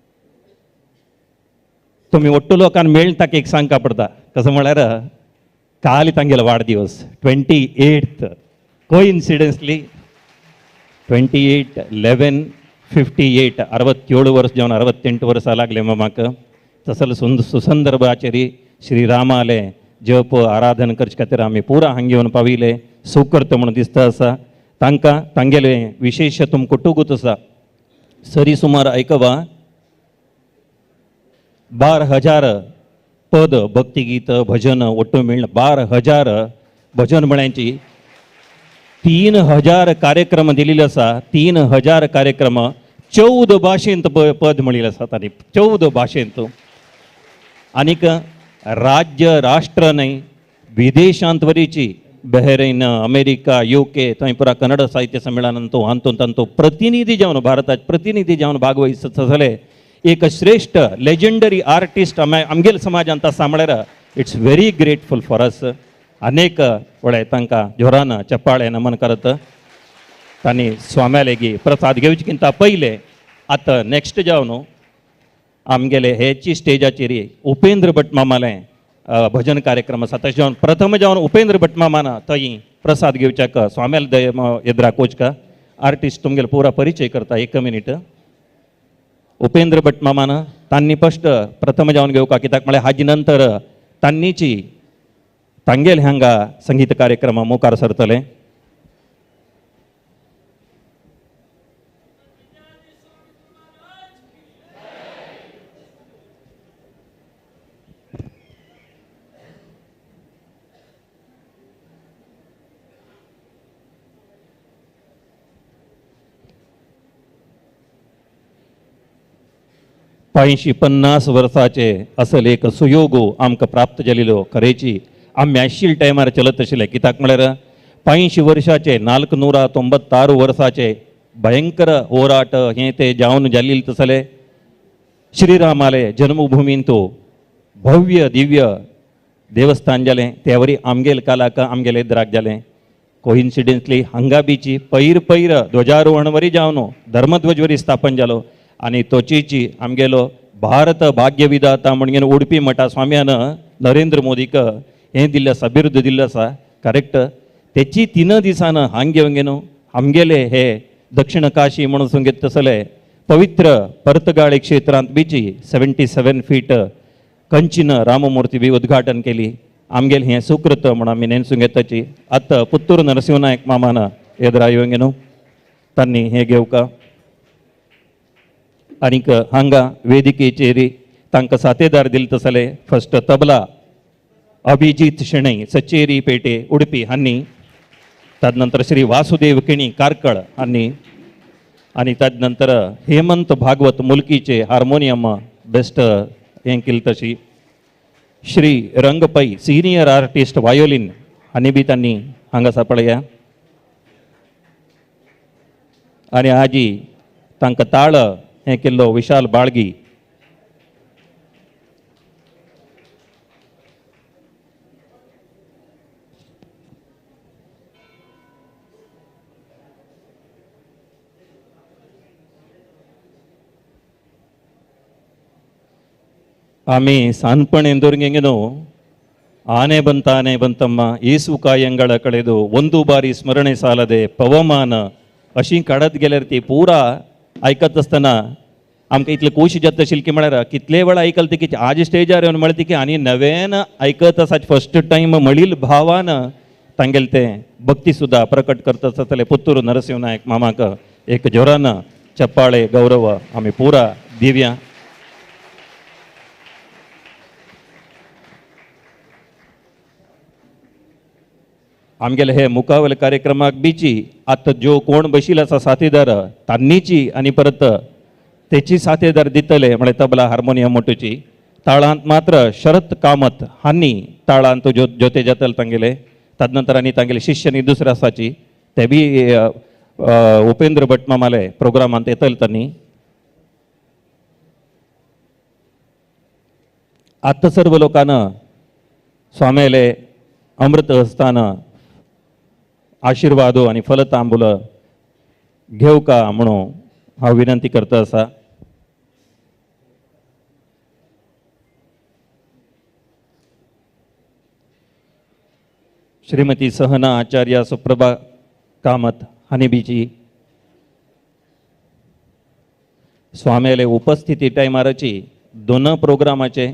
तुमी ಒಟ್ಟು लोकांक मेळून ताका एक सांगका पडटा. कसो म्हळ्यार काल तांगेलो वाडदिवस 28th, कोइन्सिडन्सली 28/11/58, 67 वर्स जावन 68 वर्सां लागले मामाक. तसल सुसंदर्भाचेर श्रीरामाले जप आराधन करचे खातीर आमी पुरा हांगा येवन पाविले सुकर्त म्हणून दिसता आसा. तांकां तांगेले विशेश तुमकां टुगूत आसा. सरी सुमार आयकवा 12,000 पद भक्तिगीत भजन ಒಟ್ಟು मेळ्ळ 12,000 भजन म्हळ्यांची 3,000 कार्यक्रम दिलेले आसा. 3,000 कार्यक्रम 14 भाशेंत पद म्हणिल्ले आसा तांणी, 14 भाशेंत. आनीक राज्य राष्ट्र न्हय विदेशांत वरीची बहरीन, अमेरिका, UK थंय पुरा कन्नड साहित्य संमेलनांत तो हातूंत तांचो प्रतिनिधी जावन भारताचे प्रतिनिधी जावन भागवयत जाले एक श्रेष्ठ लेजंडरी आर्टिस्ट आमगेले समाजांत आसा म्हळ्यार it's very grateful for us. अनेक वळे तांकां जोरान चप्पाळे नमन करत तांणी स्वाम्या प्रसाद घेवचे किंता पयले आतां नेक्स्ट जावन आमगेले हेची स्टेजाचेर उपेंद्र भट मामालें भजन कार्यक्रम आसा. तशें जावन प्रथम जावन उपेंद्र भट मामान थंय प्रसाद घेवच्याक स्वाम्याल दय येद्रा कोचका आर्टिस्ट तुमगेले पुरा परिचय करता. एक मिनीट. उपेंद्र भट मामान तांणी फस्ट प्रथम जावन घेवका, कित्याक म्हळ्यार हाजी नंतर तांणीची तांगेले हांगा संगीत कार्यक्रम मुखार सरतले. पांयशी 50 वर्साचे असल एक सुयोग आमकां प्राप्त जालेलो. खरेची आमी आशिल्ले टायमार चलत आशिल्ले, कित्याक म्हळ्यार 85 वर्साचे 496 वर्साचे भयंकर होराट हें ते जावन जाल्ले तसले श्रीरामाले जन्मभूमींत भव्य दिव्य देवस्थान जालें. त्या वरी आमगेल कालाक आमगेले एद्राक जालें. कोइन्सिडन्सली हांगा बीची पैर पैर ध्वजारोहण वरी जावन धर्मध्वज वरी स्थापन जालो आनी तोचीची आमगेलो भारत भाग्य विधाता म्हणून उडपी मठा स्वाम्यान नरेंद्र मोदीक हें दिल्लें आसा, बिरुद्ध दिल्लें आसा. करेक्ट तेची 3 दिसान हांग घेवन घेवन आमगेले हे दक्षिण काशी म्हणून सांगीत तसले पवित्र पर्तगाळी क्षेत्रांत बीची 77 फीट कंचीन राममूर्ती बी उद्घाटन केली. आमगेले हें सुकृत म्हणून आमी नेनसून घेताची. आतां पुत्तूर नरसिंह नायक मामान येद्रा येवन घेवन तांणी हें घेवका. आनीक हांगा वेदिकेचेर तांकां साथेदार दिले तसले फस्ट तबला अभिजीत शेणै सचेरी पेटे उडपी हांणी, तदनंतर श्री वासुदेव किणी कार्कळ हांणी, आनी तदनंतर हेमंत भागवत मुलकीचे हार्मोनियम बेस्ट हें केलें. तशी श्री रंगपै सिनियर आर्टिस्ट वायोलीन हांणी बी तांणी हांगा सापळया. आनी आजी तांकां ताळ हें केल्लो विशाल बाळगी. आमी सानपणे न्हू ಆನೆ ಬಂತಾನೆ ಬಂತಮ್ಮ ಏಸು ಕಾಯಂಗಳ ಕಳೆದು ಒಂದು ಬಾರಿ ಸ್ಮರಣೆ ಸಾಲದೆ ಪವಮಾನ अशी काडत गेल्यार ती पुरा आयकत आसतना आमकां इतले खोशी जाता आशिल्ली की म्हळ्यार कितले वेळा आयकल ती की आज स्टेजार येवन म्हळ्यार ती की आनी नव्यान आयकत आसा फर्स्ट टायम म्हणील भावान तांगेले तें भक्ती सुद्दां प्रकट करता आसतले. पुत्तूर नरसिंह नायक मामाक एक जोरान चप्पाळे गौरव आमी पुरा दिव्या. आमगेले हे मुखावेले कार्यक्रमाक बीची आतां ज्यो कोण बशिल्ले आसा साथीदार तांणीची आनी परत तेची साथीदार दितले म्हळ्यार तबला हार्मोनियम मोटूची. ताळांत मात्र शरत कामत हांणी ताळांत ज्योते जातले तांगेले. तदनंतर आनी तांगेले शिष्य दुसरे आसाची ते बी उपेंद्र भट मामाले प्रोग्रामांत येतले तांणी. आतां सर्व लोकांना स्वाम्याले अमृत हस्तान आशीर्वादो आनी फलतांबूल घेवका म्हणून हांव विनंती करता आसा. श्रीमती सहना आचार्य सुप्रभा कामत हानी स्वाम्याले उपस्थिती टायमाराची दोन प्रोग्रामाचे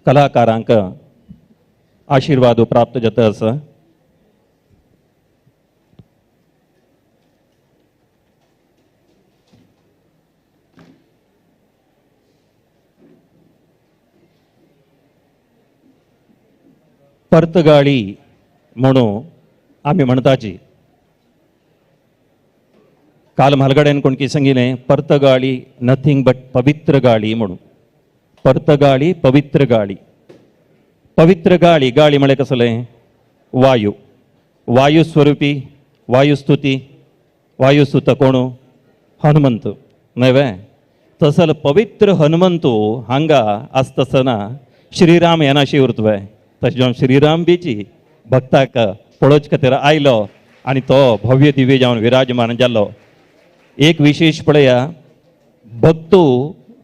कलाकारांक आशीर्वाद प्राप्त जाता आसा. पर्तगाळी म्हणून आमी म्हणताची काल म्हालगड्यान कोणकी सांगिलें पर्तगाळी नथींग बट पवित्र गाळी म्हणून. पर्तगाळी पवित्र गाळी, पवित्र गाळी, गाळी म्हळ्यार कसलें वायू, वायू स्वरुपी, वायुस्तुती, वायुस्तुत कोण हनुमंत न्हय वे. तसल पवित्र हनुमंत हांगा आसतना श्रीराम येनाशी उरतवे. तशें जावन श्रीराम बीची भक्ताक पळोवचे खातीर आयलो आनी तो भव्य दिव्य जावन विराजमान जालो. एक विशेष पळया भक्तू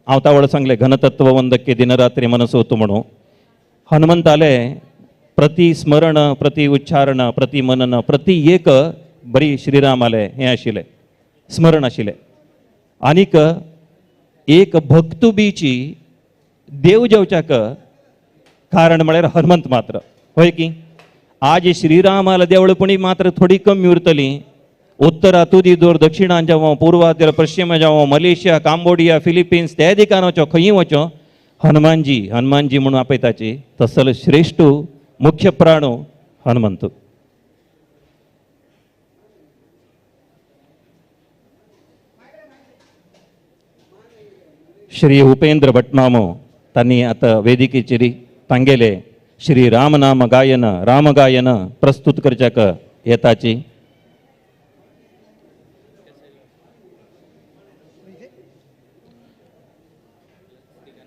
हांव तावळ सांगलें घनतत्व वंदके दिनरात्री मनसोतू म्हणून. हनुमंताले प्रति स्मरण, प्रति उच्चारण, प्रति मनन, प्रति एक बरी श्रीरामाले हें आशिल्लें स्मरण आशिल्लें. आनीक एक भक्तू बीची देव जेवच्याक कारण म्हळ्यार हनुमंत मात्र होय की. आज श्रीरामाला देवळपणी मात्र थोडी कमी उरतली. उत्तरा तुदी दूर दक्षिणान जावं, पूर्वातिर पश्चिम जावं, मलेशिया, कांबोडिया, फिलिपिन्स त्या दिकान वचो, खंयी वचो हनुमानजी हनुमानजी म्हणून आपयताची. तसल श्रेष्ठ मुख्य प्राणो हनुमंत. श्री उपेंद्र भटमामो तांणी आतां वेदिकेचेर तांगेले श्री रामनाम गायन रामगायन प्रस्तुत करच्याक येताची.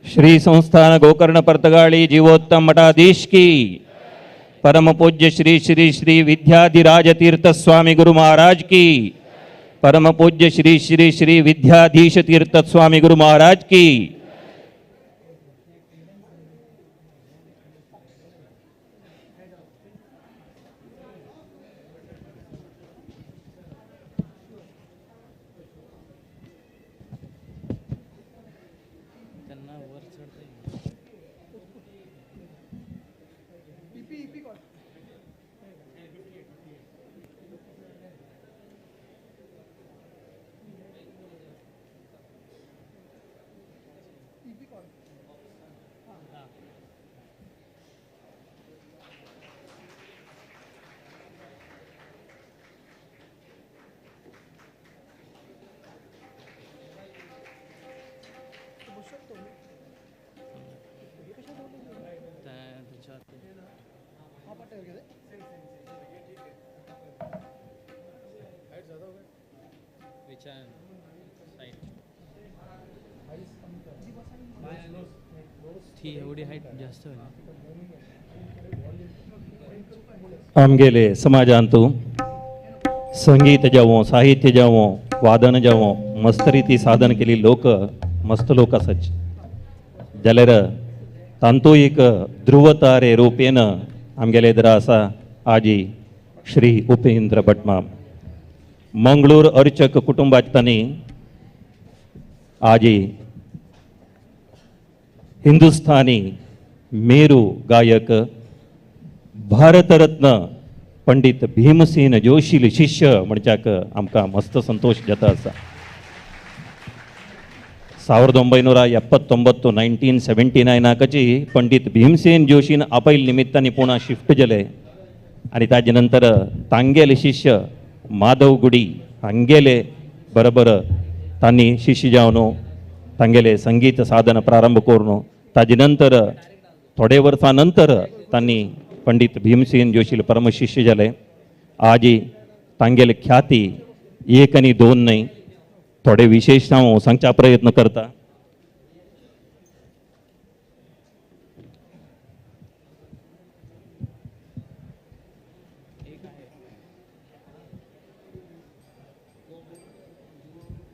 श्री संस्थान गोकर्ण पर्तगाळी जीवोत्तम मठाधीश की, परम पूज्य श्री श्री श्री विद्याधिराज तीर्थ स्वामी गुरु महाराज की, परम पूज्य श्री श्री श्री विद्याधीश तीर्थ स्वामी गुरु महाराज की. आमगेले समाजांतु संगीत जावं, साहित्य जावं, वादन जावं, मस्त रिती साधन केली लोक मस्त लोक आसाच. जाल्यार तांतू एक ध्रुवतारे रूपेन आमगेले एदरा आसा आजी श्री उपेंद्र भटमाम. मंगळूर अर्चक कुटुंबात तांणी आजी हिंदुस्थानी मेरू गायक भारतरत्न पंडित भीमसेन जोशील शिष्य म्हणच्याक आमकां मस्त संतोष जाता आसा. 1979 1979 पंडित भीमसेन जोशीन आपयल निमित्तान पुणा शिफ्ट जाले आनी ताजे नंतर तांगेले शिष्य माधव गुडी हांगेले बरोबर तांणी शिष्य जावन तांगेले संगीत साधन प्रारंभ करून ताजे नंतर थोडे वर्सां नंतर तांणी पंडित भीमसेन जोशील परमशिष्य जाले. आजी तांगेले ख्याती एक आनी दोन न्हय, थोडे विशेष हांव सांगच्या प्रयत्न करता.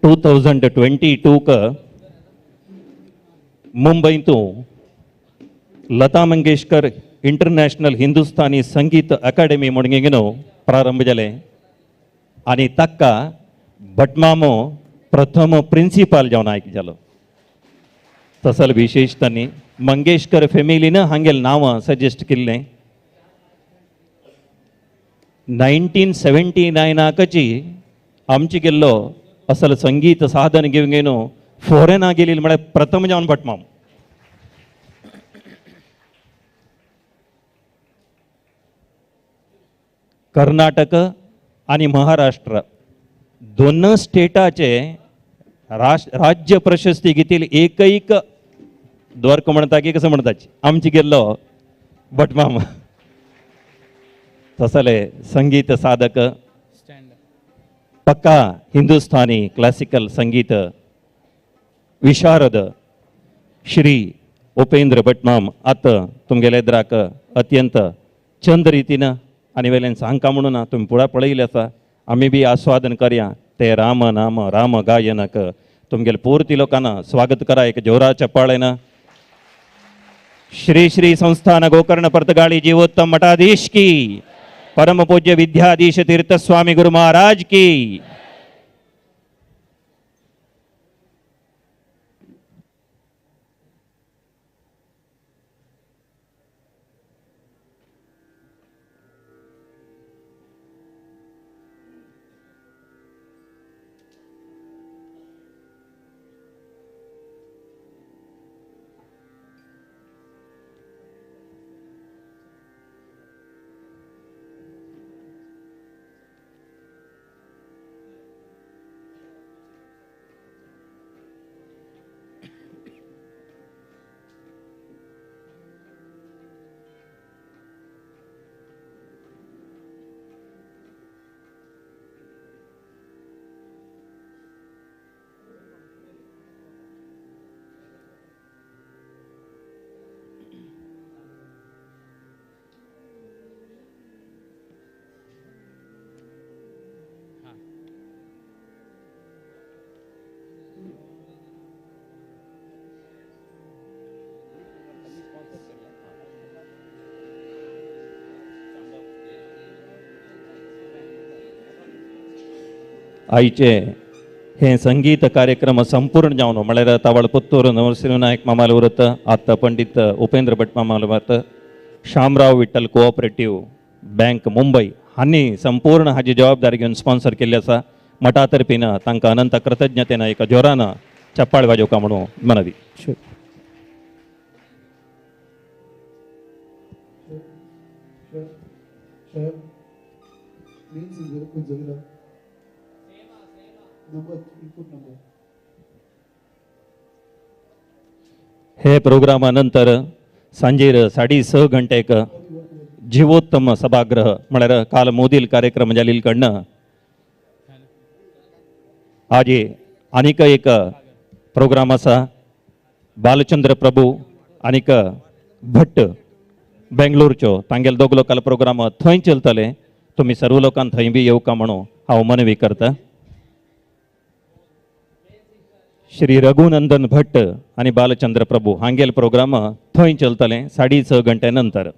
टू 2022 मुंबईंतू लता मंगेशकर इंटरनॅशनल हिंदुस्थानी संगीत अकाडेमी म्हणून प्रारंभ जाले आनी ताका भटमामो प्रथम प्रिंसिपाल जावन आयक जालो. तसल विशेष तांणी मंगेशकर फॅमिलीन हांगेल नांवां सजेस्ट केल्लें. 1979 आमची गेल्लो असल संगीत साधन घेवन घेवन फॉरेना गेली म्हळ्यार प्रथम जावन भटमाम. कर्नाटक आनी महाराष्ट्र दोन स्टेटाचे राज्य प्रशस्ती घेतील एकैक द्वारका म्हणता की कसं म्हणतात आमची गेल्लो भटमाम. तसले संगीत साधक पक्का हिंदुस्थानी क्लासिकल संगीत विशारद श्री उपेंद्र भटमाम आतां तुमगेले एद्राक अत्यंत चंद रितीन आनी वेल्यान सांगका म्हणून तुमी पुळा पळयले आसा. आमी बी आस्वादन करया ते राम नाम राम गायनक. तुमगेले पूर्ती लोकांना स्वागत करा एक जोराच्या पाळेन. श्री श्री संस्थान गोकर्ण पर्तगाळी जीवोत्तम मठाधीश की, परम पूज्य विद्याधीश तीर्थस्वामी गुरु महाराज की. आयचे हे संगीत कार्यक्रम संपूर्ण जावन म्हळ्यार तावळ पुत्तूर नरसिंह नायक मामाल उरत, आतां पंडित उपेंद्र भट मामाल उरत, शामराव विठ्ठल कोऑपरेटिव्ह बँक मुंबय हांणी संपूर्ण हाजी जबाबदारी घेवन स्पॉन्सर केल्ली आसा. मठा तर्फीन तांकां अनंत कृतज्ञतेन एका जोरान चप्पाळ वाजोवका म्हणून मनवी. हे प्रोग्रामा नंतर सांजेर 6:30 घंटेक जीवोत्तम सभागृह म्हळ्यार काल मोदील कार्यक्रम जालील कडनं आजी आनीक एक प्रोग्राम आसा. बालचंद्र प्रभू आनीक भट्ट बेंगलोरच्यो तांगेले दोग लोकांलो प्रोग्राम थंय चलतले. तुमी सर्व लोकांक थंय बी येवका म्हणून हांव मनवी करता. श्री रघुनंदन भट्ट आनी बालचंद्र प्रभू हांगेल प्रोग्राम थंय चलतले 6:30 घंटे नंतर.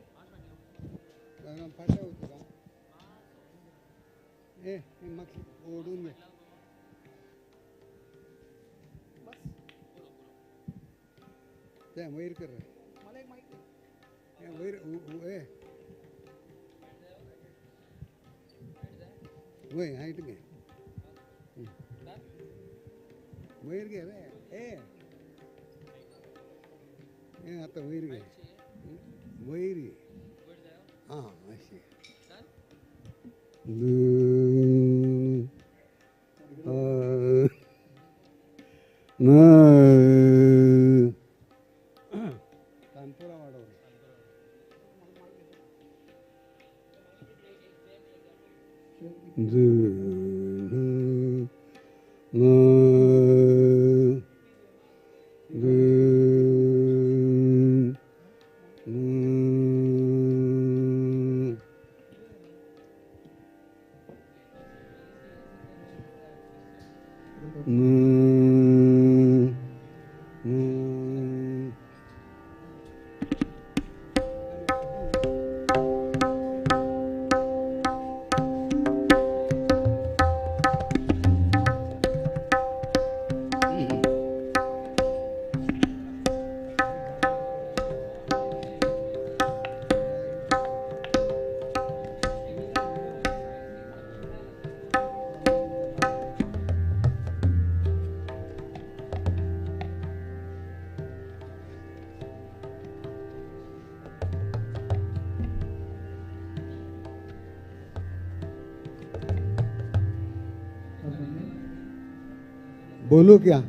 बोलू क्या?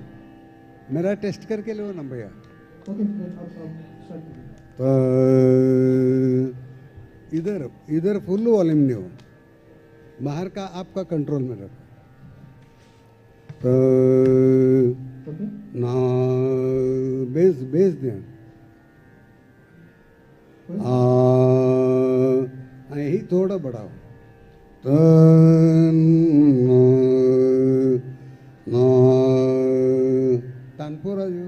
मेरा टेस्ट करके लो ना भैया। तो इधर इधर फुल वॉल्यूम नहीं हो, बाहर का आपका कंट्रोल में रखो। तो ना बेस बेस दें यही थोड़ा बढ़ाओ। तो तानपुरा जो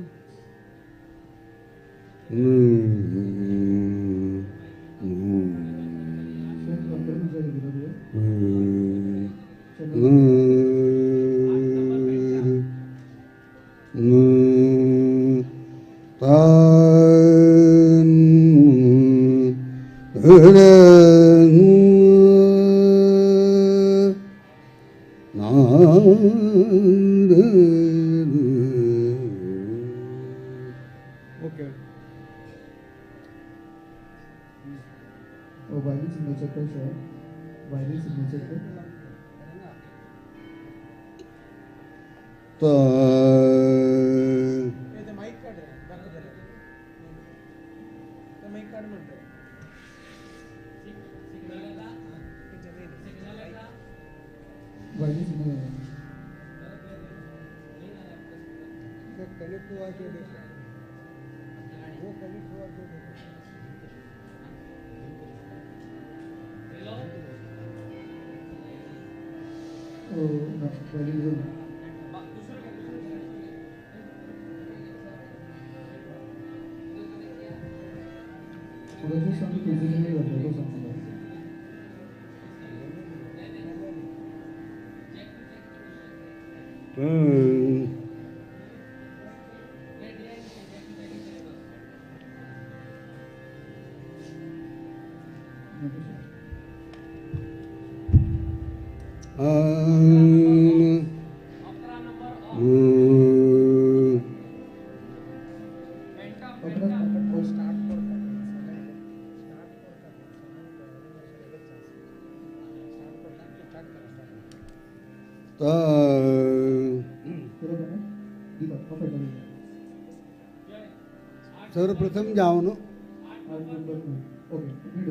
सर्वप्रथम जावन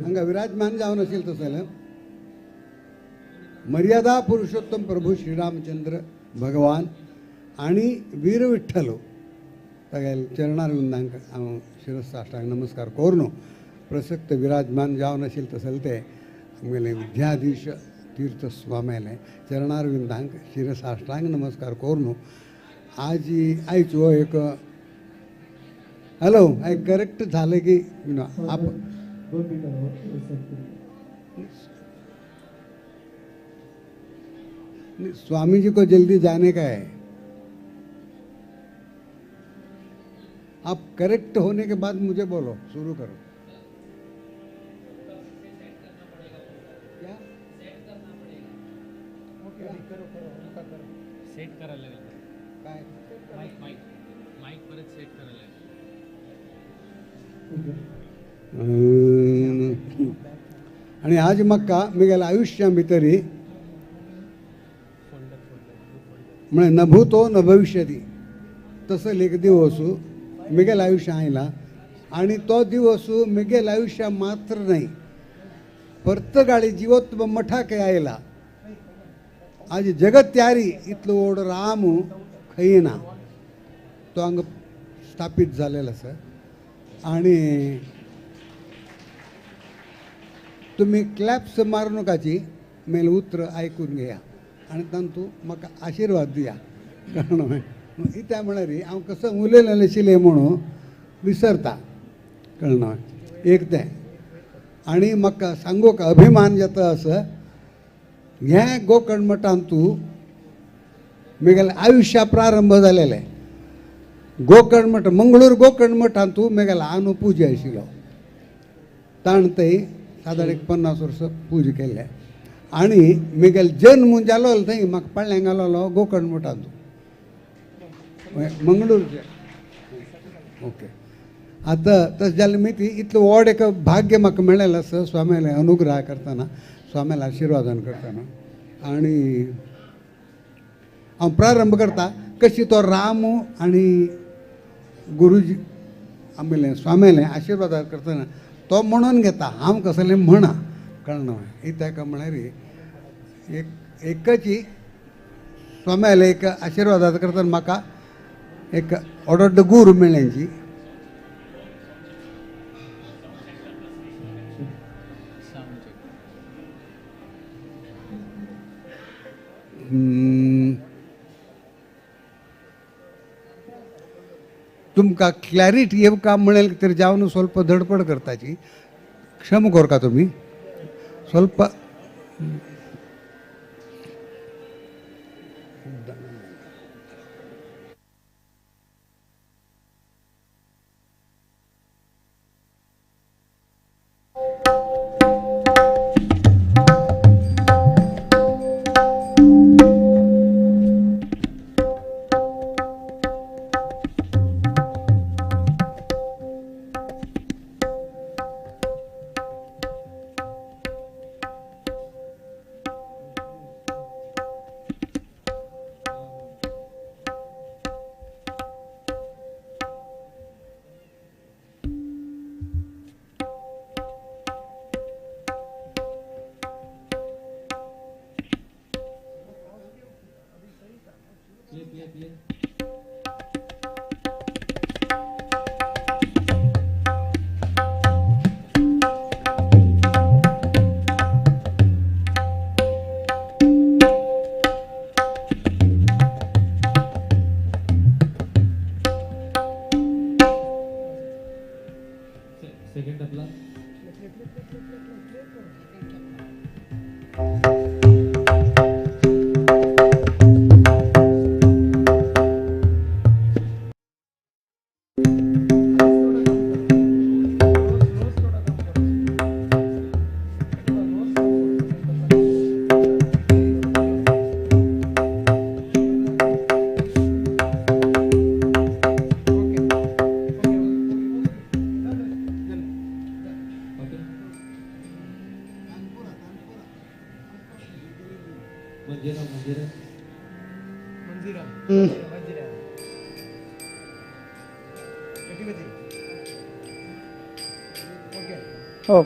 हांगा विराजमान जावन असेल तसं मर्यादा पुरुषोत्तम प्रभू श्रीरामचंद्र भगवान आणि वीर विठ्ठल चरणारविंदांक हांव शिरसाष्टांग नमस्कार करून प्रसक्त विराजमान जावन असेल तसं ते आमगेले विद्याधीश तीर्थस्वामेले चरणारविंदांक शिरसाष्टांग नमस्कार करून आज आयज हो एक हॅलो करेक्ट झालं की आप स्वामी जी को जल्दी जाने का है। आप करेक्ट होने के बाद मुझे बोलो, शुरू करो। क्या सेट करायला लागेल? काय माईक माईक माईक परत सेट करायला लागेल। आणि आज म्हाका म्हगेल्या आयुष्या भितरी म्हळ्यार न भूतो न भविष्यती तसो एक दिवस म्हगेल्या आयुष्या आयला आणि तो दिवस म्हगेल्या आयुष्या मात्र न्हय पर्तगाळी जिवोत्तम मठाक आयला। आज जगत्यारी इतलो व्हड राम खंय ना, तो हांगा स्थापीत जालेलो आसा। आणि तुमी क्लॅप्स मारू नकाची, मेल उतर आयकून घेया आनी तांतू म्हाका आशिर्वाद दिया। कारण कित्याक म्हळ्यार हांव कसो उलयलें आशिल्लें म्हणून विसरता, कळना एक तें। आनी म्हाका सांगूंक अभिमान जाता आसा, हें गोकर्ण मठांत तूं म्हगेलें आयुश्या प्रारंभ जालेलें। गोकर्ण मठ मंगळूर गोकर्ण मठांत तूं म्हगेलो आनो पुजा आशिल्लो, ताण थंय सादारण एक 50 वर्सां पुजा केल्ले। आनी म्हगेलो जन्म जालो थंय म्हाका पळ्ळें घालोलो गोकर्ण मठांत मंगळूरचे। ओके, आतां तशें जालें मागीर ती इतलो व्हड एक भाग्य म्हाका मेळ्ळेलें आसा स्वाम्याले अनुग्रह करतना, स्वाम्याले आशिर्वादान करतना। आनी हांव प्रारंभ करता कशी तो राम आनी गुरुजी आमगेलें स्वाम्यालें आशिर्वाद करतना तो म्हणून घेता हांव कसलें म्हणा कळना कित्याक म्हळ्यार एक एकची स्वाम्याले एक आशिर्वाद करतना म्हाका एक ऑर्डर गुरू मेळ्ळेंची. तुमकां क्लॅरिटी येवका म्हणेल तर जावन स्वल्प धडपड करताची क्षम करका तुमी स्वल्प. हो.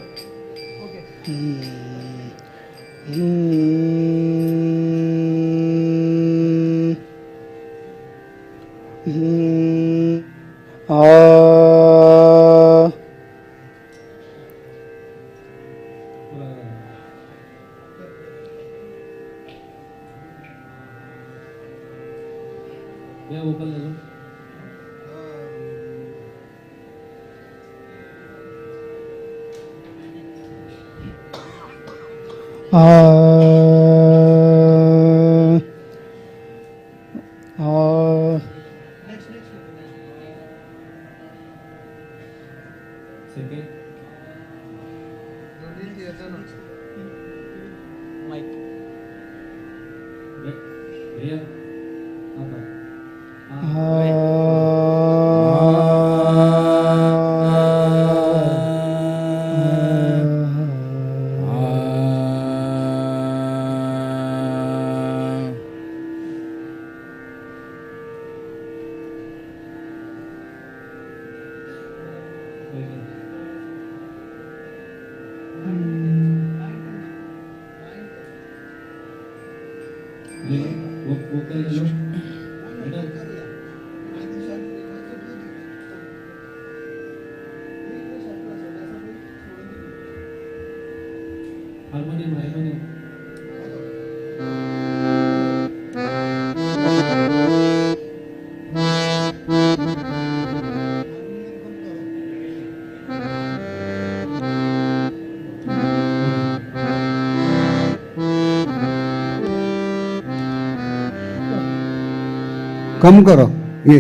कम करो ये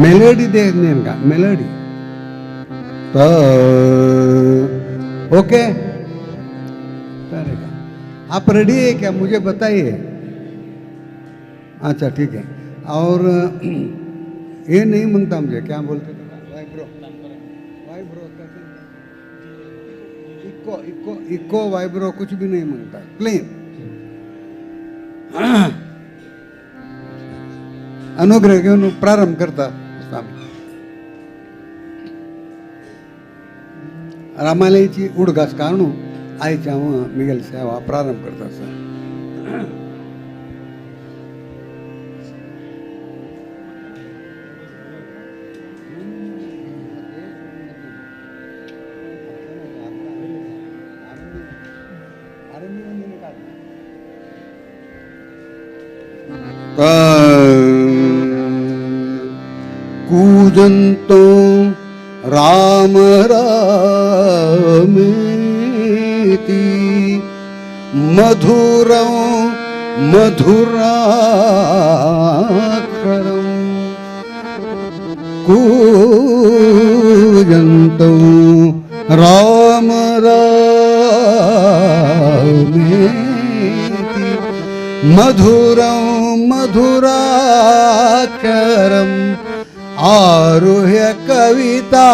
मेलोडी देखने का मेलोडी तो ओके चलेगा। आप रेडी है क्या मुझे बताइए। अच्छा ठीक है। और ये नहीं मानता मुझे क्या बोलते थे वाइब्रो वाइब्रो इको इको इको वाइब्रो कुछ भी नहीं मांगता प्लेन। अनुग्रह घेवन प्रारंभ करता स्वामी. रामालयाची उडगास काडून आयची हांव मिगेल सेवा प्रारंभ करता आसा. कूजंतो राम रामेति मधुरं मधुराक्षरं कूजंतो राम रामेति मधुरं मधुराक्षरम् आरुह्य कविता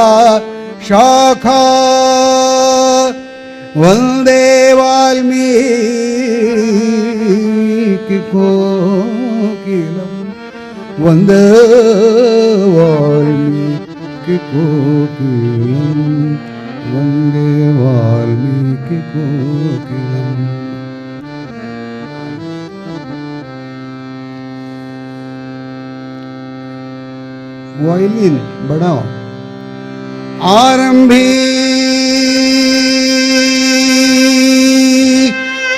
शाखा वंदे वाल्मीकि कोकिलं वंदे वाल्मीकि कोकिलं वंदे वाल्मीकि कोकिलम्. वायलिन बढ़ाओ. आरंभी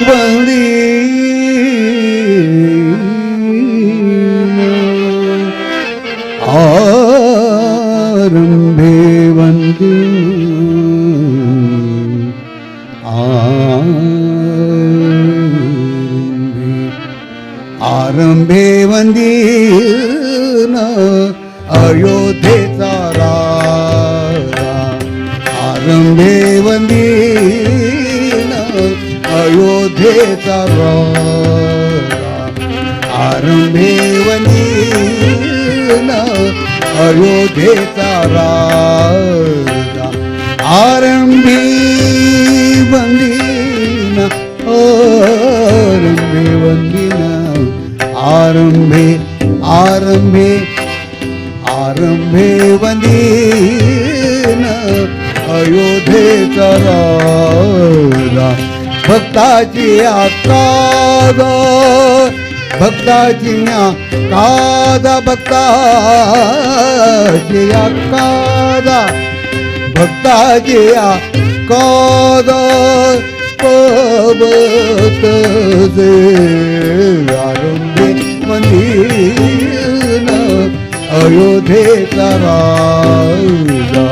वंदी आरंभे वंदी आरंभे आरंभे वंदी अयोध्येचा राजा आरंभे वंदीन अयोध्येचा राजा आरंभे वंदीन अयोध्येचा राजा आरंभी वंदीन आरंभे वंदीन आरंभे आरंभे आरंभे वंदीन अयोध्येचा राजा भक्ताची आकादा भक्ताची कादा भक्ताची आकादा भक्ताची आकादा पवत जे आरंभे वंदीन अयोध्येचा राजा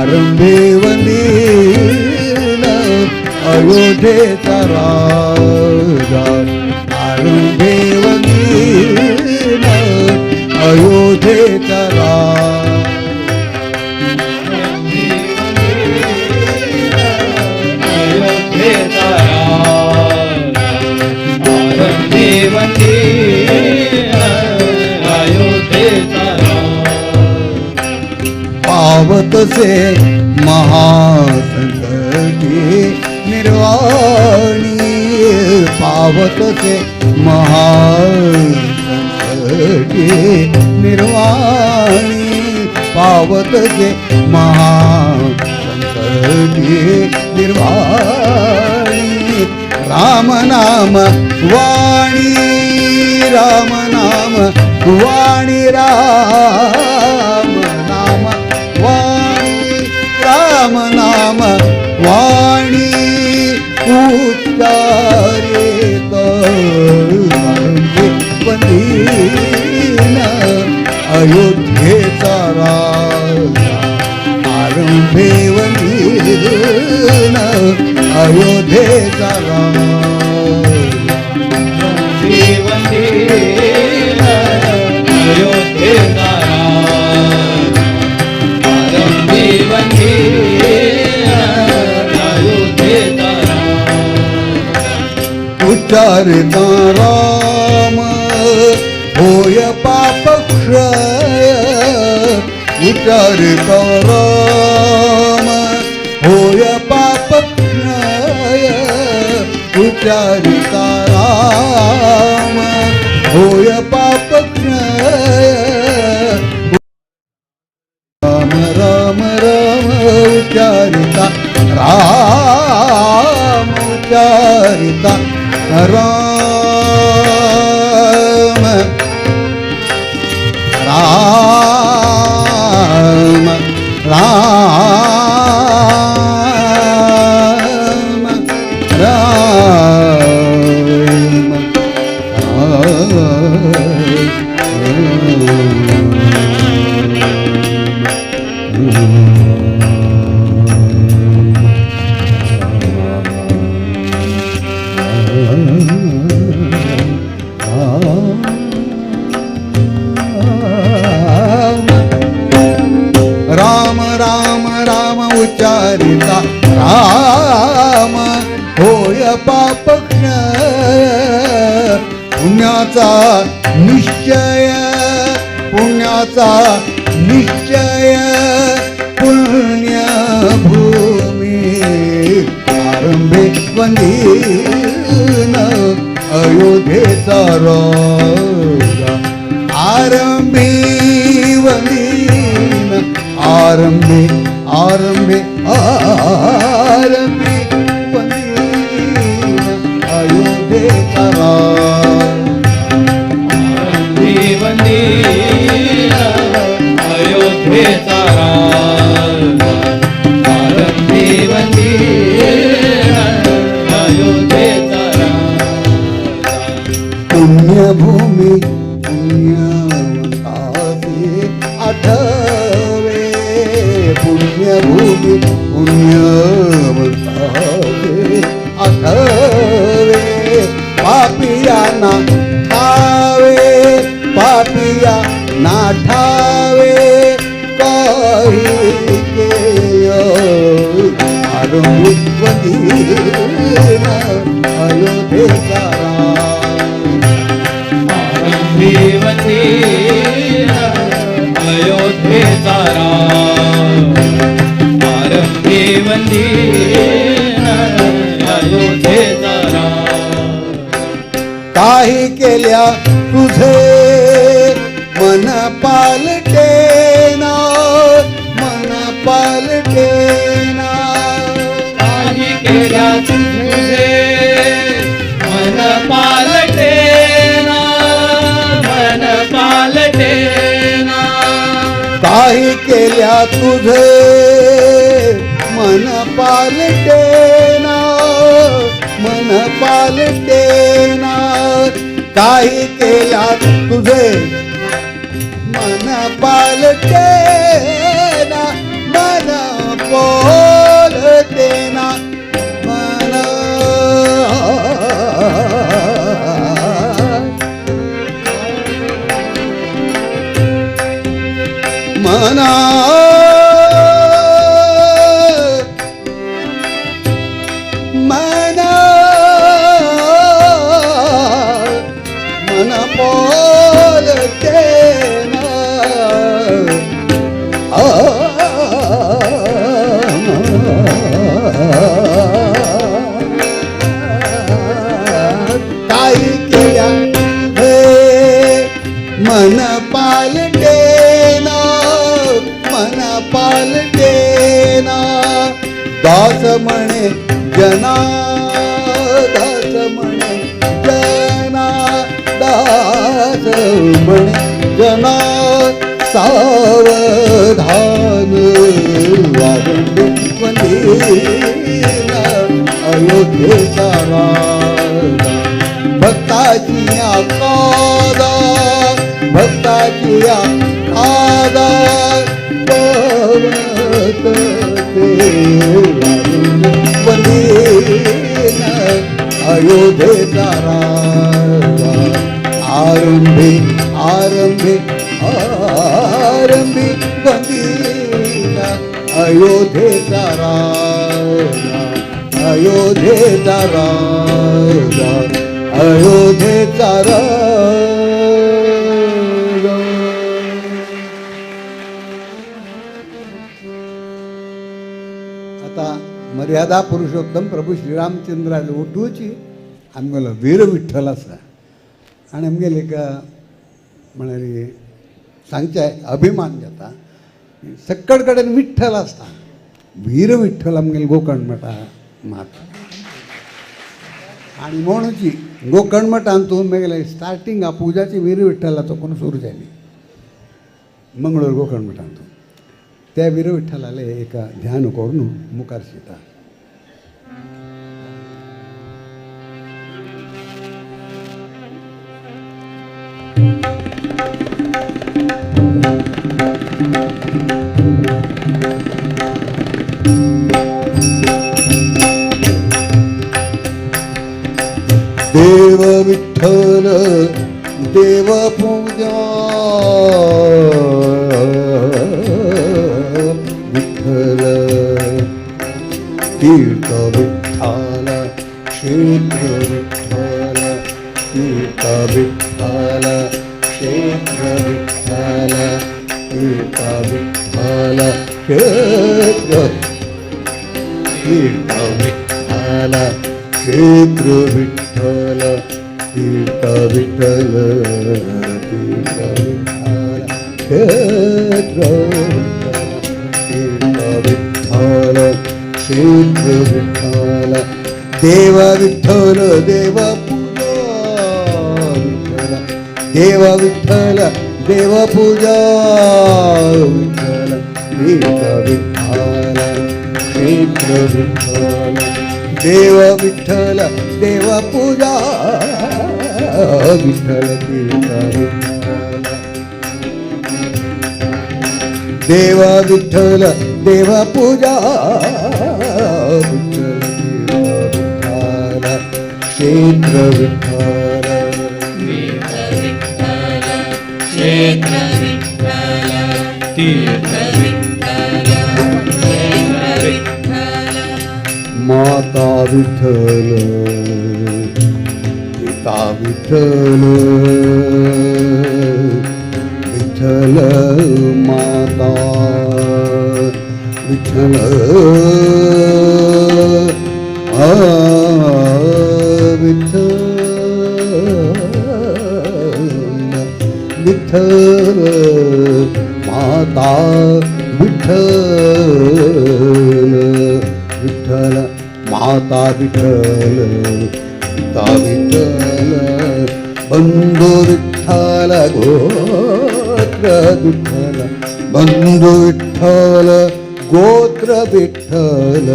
आरंभे वंदीन अयोध्येचा राजा आरंभे वंदीन अयोध्येचा राजा अयोध्येचा राजा आरंभे वंदीन अयोध्येचा राजा. पावतसे महासंकटी निर्वाणी पावतसे महासंकटी निर्वाणी पावतसे महासंकटी निर्वाणी राम नाम वाणी राम नाम वाणी राम नाम वाणी राम नाम वाणी उच्चारित वंदीन अयोध्येचा राजा आरंभे वंदीन अयोध्येचा राजा वंदीन अयोध्येचा राजा आरंभे वंदीन अयोध्येचा राजा. उच्चारिता राम होय पापक्षय उच्चारिता राम होय पापक्षय उच्चारिता राम होय पापक्षय राम उच्चारिता राम राम राम राम राम राम राम उच्चारिता राम होय पाप क्षय पुण्याचा निश्चय पुण्याचा निश्चय पुण्यभूमी आरंभे वंदीन अयोध्येचा राजा आरंभी वंदीन आरंभे आरंभे आरंभे वंदीन अयोध्येचा राजा वंदीन अयोध्येचा राजा आरंभी वंदीन अयोध्येचा राजा. पुण्यभूमी पुण्यवंतासी आठवे पुण्यभूमी पुण्यवंतासी आठवे पापिया ना ठावे पापिया ना ठावे काही केय आरंभी वंदीन अयोध्येचा राम. आरंभी वंदीन अयोध्येचा राम आरंभी वंदीन अयोध्येचा राम. काही केल्या तुझे मन पालटेना मन पालटेना काही केल्या तुझे मन पालटेना मन पालटेना. काही केल्या तुझे मन पालटेना मन पालटेना काही केल्या तुझे मन पालटेना मन बोलतेना मन मना मन मन बोलतेना आ, काही केल्या हे मन पालटेना मन पालटेना दास म्हणे जना दास म्हणे जना दास म्हणे जना सावधान आरंभी वंदीन अयोध्येचा राजा भक्ताची आकादा भक्ताची आकादा पवत ते वंदीन अयोध्येचा राजा आरंभी आरंभी आरंभी वंदीन अयोध्येचा राजा अयोध्येचा राजा अयोध्येचा राजा. आता मर्यादा पुरुषोत्तम प्रभू श्रीरामचंद्राले उठोवची आमगेलो वीर विठ्ठल आसा आनी आमगेले एक म्हळ्यार सांगचें अभिमान जाता, सक्कड कडेन विठ्ठल आसता. वीर विठ्ठल आमगेले गोकर्ण मठा मात. आनी म्हणूची गोकर्ण मठान तूं मेगेले स्टार्टिंग पुजाची वीर विठ्ठलाचो कोण सुरू जाली मंगळूर गोकर्ण मठान तूं त्या वीर विठ्ठलाले एका ध्यान करून मुखार शिता. देव विठ्ठल देव पूजा विठ्ठल तीर्थ विठ्ठल क्षेत्र विठ्ठल तीर्थ विठ्ठल क्षेत्र विठ्ठल तीर्थ विठ्ठल क्षेत्र तीर्थ विठ्ठल क्षेत्र विठ्ठल तीर्थ विठ्ठल तीर्थ विठ्ठल क्षेत्र तीर्थ विठ्ठल क्षेत्र विठ्ठल देव विठ्ठल देव पूजा विठ्ठल देव विठ्ठल देव पूजा विठ्ठल तीर्थ विठ्ठल क्षेत्र विठ्ठल देव विठ्ठल देव पूजा विठ्ठल तीर्थ विठ्ठल देव विठ्ठल देव पूजा विठ्ठल तीर्थ विठ्ठल क्षेत्र विठ्ठल क्षेत्र विठ्ठल तीर्थ विठ्ठल क्षेत्र विठ्ठल माता विठ्ठल पिता विठ्ठल विठ्ठल माता विठ्ठल आ विठ्ठल विठ्ठल माता विठ्ठल विठ्ठल माता विठ्ठल पिता विठ्ठल बंधु विठ्ठल गोत्र विठ्ठल बंधु विठ्ठल गोत्र विठ्ठल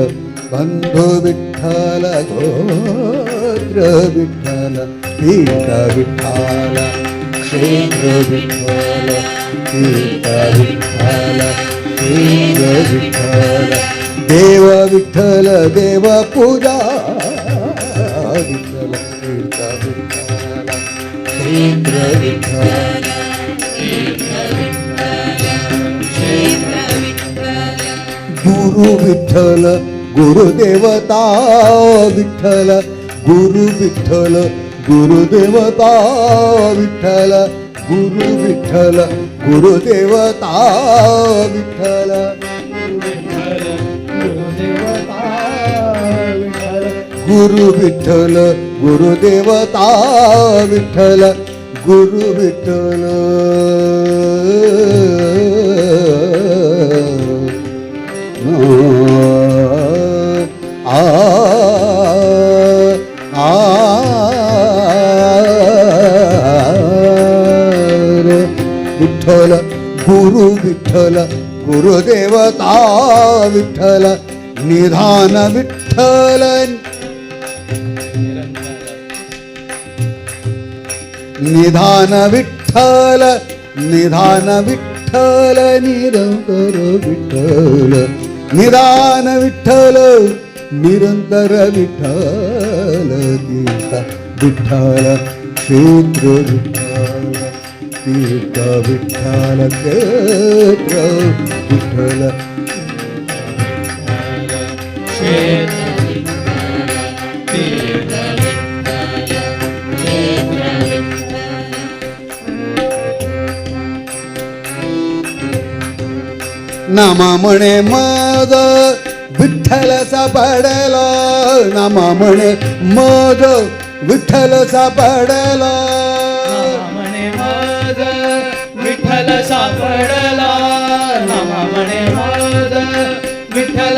बंधु विठ्ठल गोत्र विठ्ठल तीर्थ विठ्ठल क्षेत्र विठ्ठल तीर्थ विठ्ठल क्षेत्र विठ्ठल देव विठ्ठल देव पूजा विठ्ठल तीर्थ विठ्ठल क्षेत्र विठ्ठल गुरु विठ्ठल गुरुदेवता विठ्ठल गुरु विठ्ठल गुरुदेवता विठ्ठल गुरु विठ्ठल गुरुदेवता विठ्ठल गुरु विठ्ठल गुरुदेवता विठ्ठल गुरु विठ्ठल आ आ विठ्ठल गुरु विठ्ठल गुरुदेवता विठ्ठल निधान विठ्ठल निधान विठ्ठल निधान विठ्ठल निरंतर विठ्ठल निधान विठ्ठल निरंतर विठ्ठल तीर्थ विठ्ठल क्षेत्र विठ्ठल तीर्थ विठ्ठल क्षेत्र विठ्ठल क्षेत्र तीर्थ क्षेत्र विठ्ठल. नामा म्हणे मज विठ्ठल सापडलो नामा म्हणे मज विठ्ठल सापडलो नामा म्हणे मज विठ्ठल सापडला नामा म्हणे मज विठ्ठल.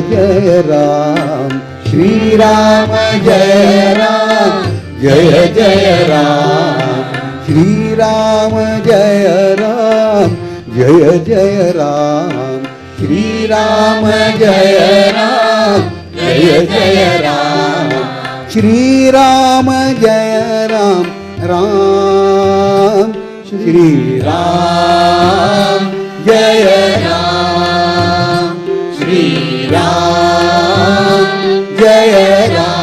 जय राम। श्री राम जय राम जय जय राम। श्री राम जय राम जय जय राम। श्री राम जय राम जय जय राम। श्री राम जय राम राम। श्री राम जय राम। श्री राम जय राम।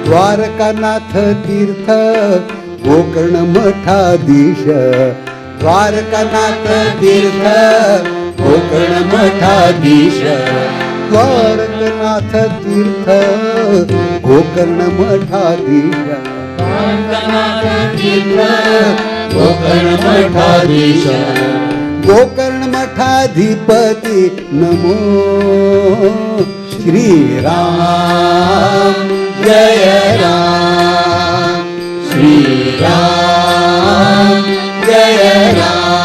द्वारकानाथ तीर्थ गोकर्ण मठाधीश। द्वारकानाथ तीर्थ गोकर्ण मठाधीश। द्वारकानाथ तीर्थ गोकर्ण मठाधीश। द्वारकानाथ तीर्थ गोकर्ण मठाधीश। गोकर्ण मठाधिपती नमो। श्री राम जय राम। श्री राम जय राम।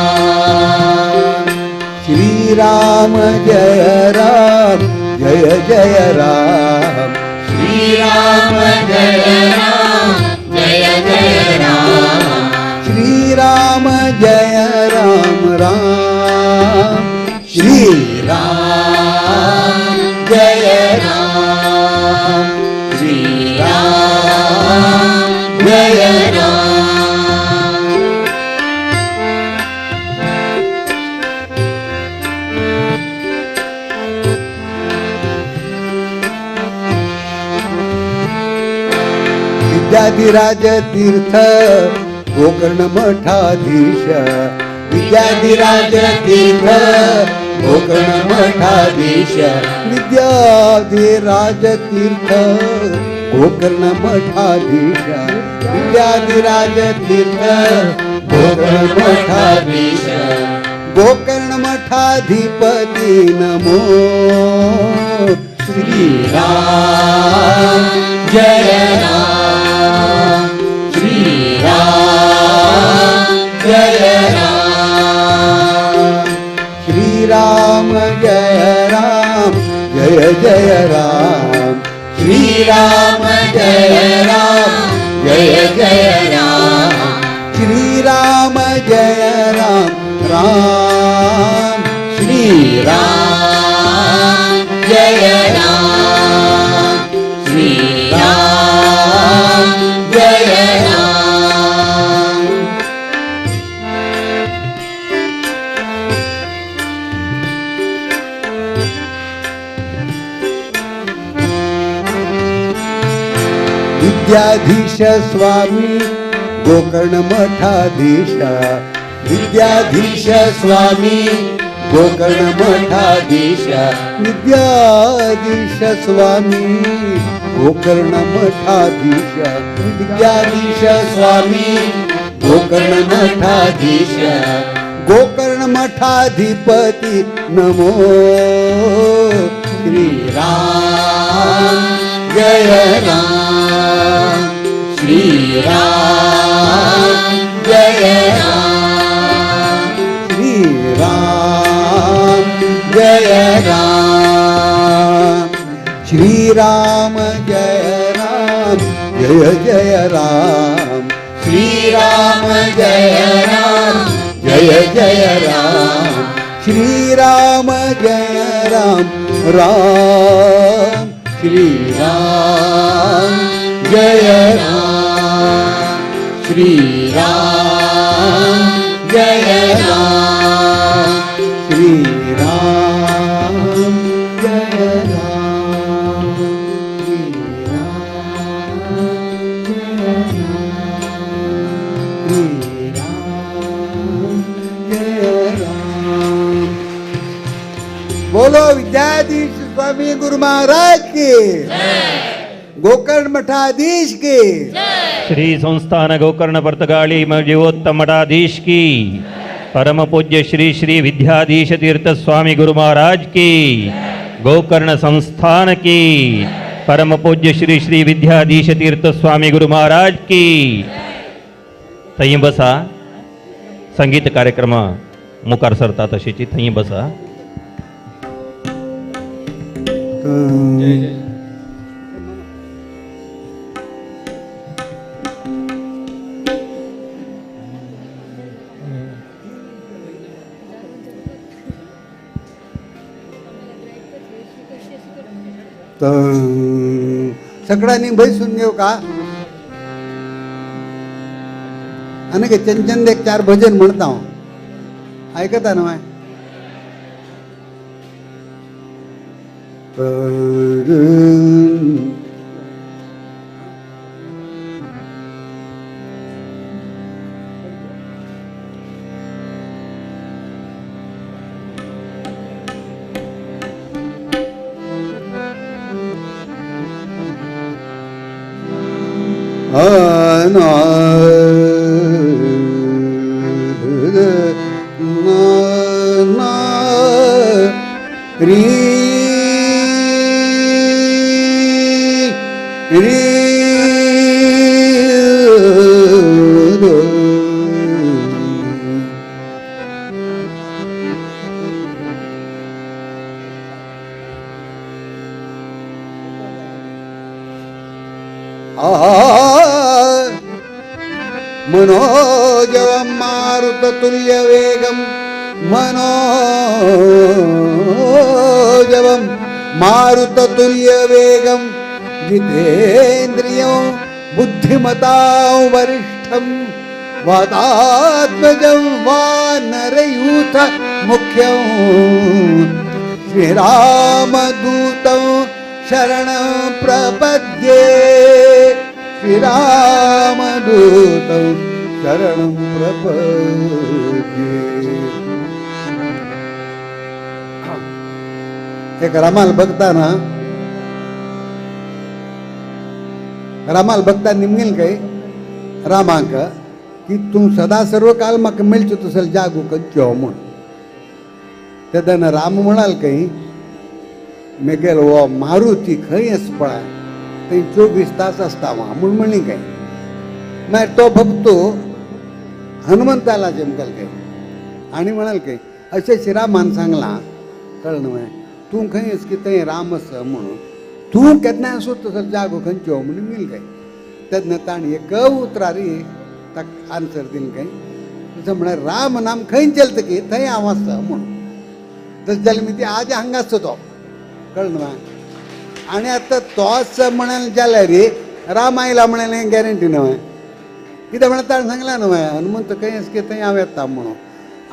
श्री राम जय राम जय जय राम। श्री राम जय राम जय जय राम। श्री राम जय राम राम। श्री राम जय राम। श्री राम जय राम। विद्याधिराज तीर्थ गोकर्ण मठाधीश। विद्याधिराज तीर्थ गोकर्ण मठाधीश। विद्याधिराज तीर्थ गोकर्ण मठाधीश। विद्याधिराज तीर्थ गोकर्ण मठाधीश। गोकर्ण मठाधिपती नमो। श्री राम जय राम। श्री राम जय राम। श्री राम जय राम जय जय राम। श्री राम जय राम जय जय राम। श्री राम जय राम राम। श्री राम जय राम। श्री राम जय राम। विद्याधीश स्वामी गोकर्ण मठाधीश। विद्याधीश स्वामी गोकर्ण मठाधीश। विद्याधीश स्वामी गोकर्ण मठाधीश। विद्याधीश स्वामी गोकर्ण मठाधीश। गोकर्ण मठाधिपती नमो। श्री राम जय राम। श्री राम जय राम। श्री राम जय राम। श्री राम जय राम जय जय राम। श्री राम जय राम जय जय राम। श्री राम जय राम राम। श्री राम जय राम। श्री राम जय राम। श्री राम जय राम। श्री राम जय राम। श्री राम जय राम। बोलो विद्याधीश स्वामी गुरु महाराज की, गोकर्ण मठाधीश की, श्री संस्थान गोकर्ण पर्तगाली जीवोत्तम मठाधीश की, परम पूज्य श्री श्री विद्याधीश तीर्थ स्वामी गुरु महाराज की, गोकर्ण संस्थान की। परम पूज्य श्री श्री विद्याधीश तीर्थ स्वामी गुरु महाराज की। थंय बसा, संगीत कार्यक्रम मुखार सरता तशीची थंय बसा। सगळ्यांनी बैसून घेऊ का? आणि चंचंद एक चार भजन म्हणता हांव, ऐकता ना? री री मनोजवं मारुततुल्यवेगं मनोजवं मारुततुल्यवेगं जितेन्द्रियं बुद्धिमतां वरिष्ठं वातात्मजं वानरयूथ मुख्यं श्रीरामदूतं शरणं प्रपद्ये श्रीरामदूतं शरणं प्रपद्ये। एक रामाल बघताना रामाल बघता निमगेल काय रामांक की तूं सदा सर्व काल म्हाका मेळचो तसो जागो कंचो म्हूण। तेन्ना राम म्हणाल काही मेगेल हो मारुती खंय आसा पळय थंय 24 तास आसता म्हूण म्हणली काय। मागीर तो भक्तो हनुमंताला जेमकाल काय आनी म्हणाल काय अशें श्रीरामान सांगलां कळ्ळें न्हय तूं खंय आसा की थंय राम आसा म्हणून तूं केन्ना आसूं तसो जागो खंयचो म्हणून मेल काय। तेन्ना ताणें एक उतरारी ताका आन्सर दिलें काय तशें म्हळ्यार राम नाम खंय चलता की थंय हांव आसा म्हणून। तशें जाल्यार मी ती आज हांगा आसता तो कळ्ळें न्हय। आनी आतां तोच म्हणाल जाल्यार राम आयला म्हणलें गॅरंटी न्हय कित्याक म्हळ्यार ताणें सांगलां न्हय हनुमंत खंय आसा की थंय हांव येता म्हणून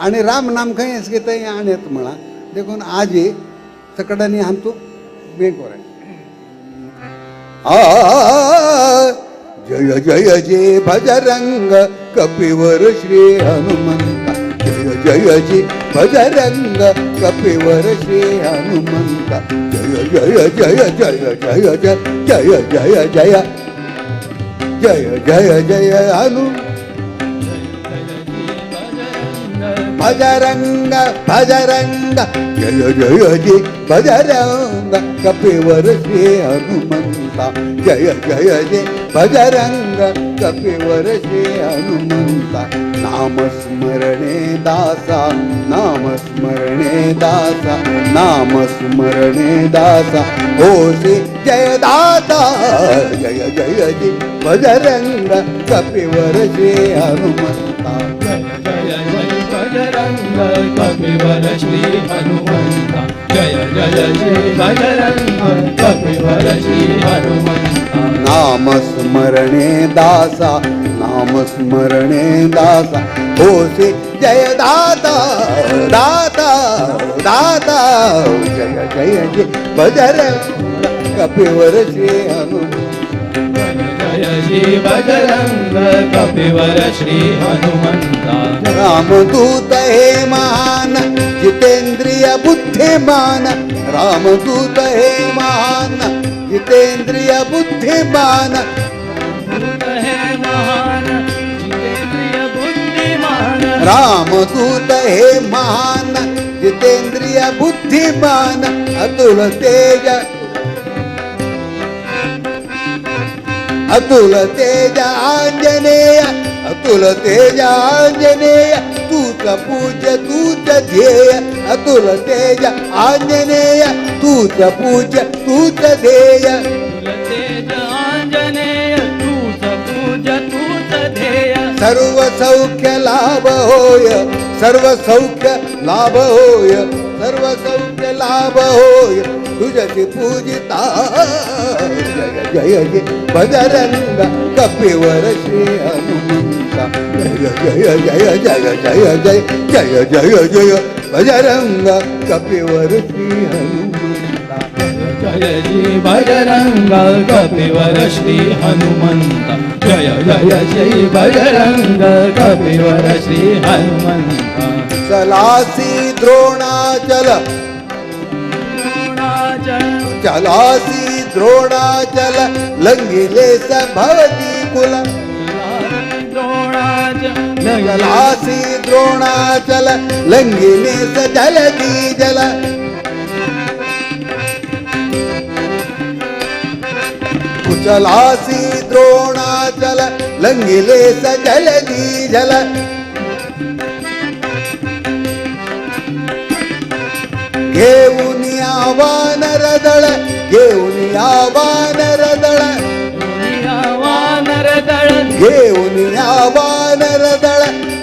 आनी राम नाम खंय आसा की थंय आनी येता म्हळां। देखून आज सगळ्यांनी हांतू हें कोर। जय जय जय भजरंग कपिवर श्री हनुमंता जय जय जय भजरंग कपिवर श्री हनुमंता जय जय जय जय जय जय जय जय जय जय जय जय हनु भजरंग भजरंग जय जय जय भजरंग कपिवर श्री हनुमंता जय जय जय भजरंग कपिवर श्री हनुमंता। नाम स्मरणे दासा नाम स्मरणे दासा नाम स्मरणे दासा होसी जय दाता जय जय जय भजरंग कपिवर श्री हनुमंता जय जय जय बजरंग कपिवर श्री हनुमंता जय जय जय बजरंग कपिवर श्री हनुमंता। नाम स्मरणे दासा नाम स्मरणे दासा होसी जय दाता दाता दाता जय जय जय बजरंग कपिवर श्री हनुमंता जय श्री बजरंग कपिवर श्री हनुमंता। रामदूत हे महान जितेंद्रिय बुद्धिमान रामदूत हे महान जितेंद्रिय बुद्धिमान दूत हे महान जितेंद्रिय बुद्धिमान रामदूत हे महान जितेंद्रिय बुद्धिमान अतुल तेज अतुल तेज आंजनेय, अतुल तेज आंजनेय, तूच पूज्य तूच ध्येय, अतुल तेज आंजनेय, तूच पूज्य तूच ध्येय। अतुल तेज आंजनेय, तूच पूज्य तूच ध्येय। सर्व सौख्य लाभ होय, सर्व सौख्य लाभ होय, सर्व सौख्य लाभ होय, तुझची पूजिता। जय जय जय बजरंग कपिवर श्री हनुमंता। जय जय जय जय जय जय जय जय जय बजरंग कपिवर श्री हनुमंता। जय जय बजरंग कपिवर श्री हनुमंता। जय जय जय बजरंग कपिवर श्री हनुमंता। चलासी द्रोणाचल, चलासी द्रोणाचल, लंघिले भवती कुल। चलासी द्रोणाचल, लंघिले जलदी जल। कुचलासी द्रोणाचल, लंघिले जलदी जल। घेऊन वानर दळ, घेऊन वानर दळ, घेऊन वानर दळ,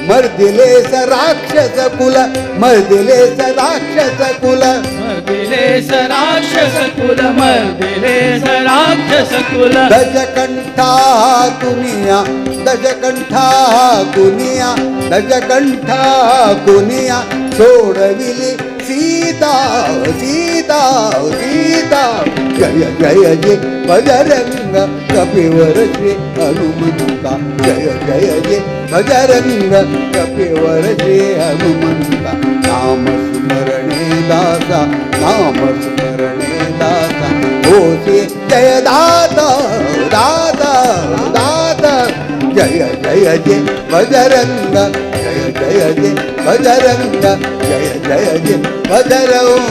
मर्दिले स राक्षस कुल, मर्दिले स राक्षस कुल, मर्दिले स राक्षस कुल, मर्दिले स राक्षस कुल। दशकंठा कुनिया, दशकंठा कुनिया, दशकंठा कुनिया, सोडविली सीता सीता सीता। जय जय जय बजरंग कपिवर श्री हनुमंता। जय जय जय बजरंग कपिवर श्री हनुमंता। नाम स्मरणे दासा, नाम स्मरणे दासा, होसी जय दाता दाता दाता। जय जय जय बजरंग, जय जय जय बजरंग, जय जय जय बजरंग।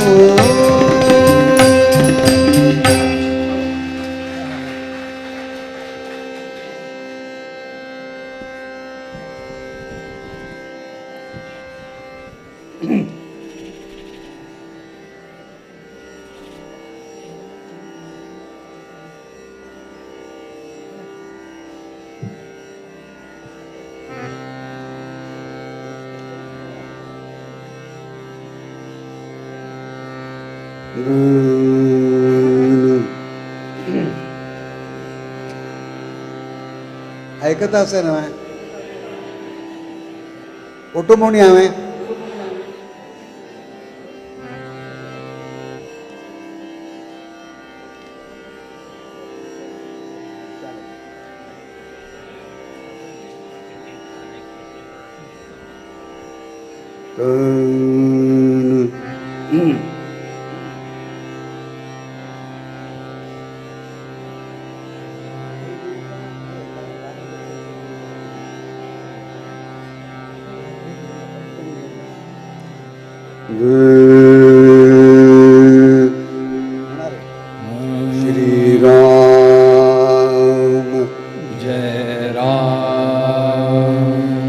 ऐकत असेल ना ओटो म्हणून हांवें श्री राम जय राम,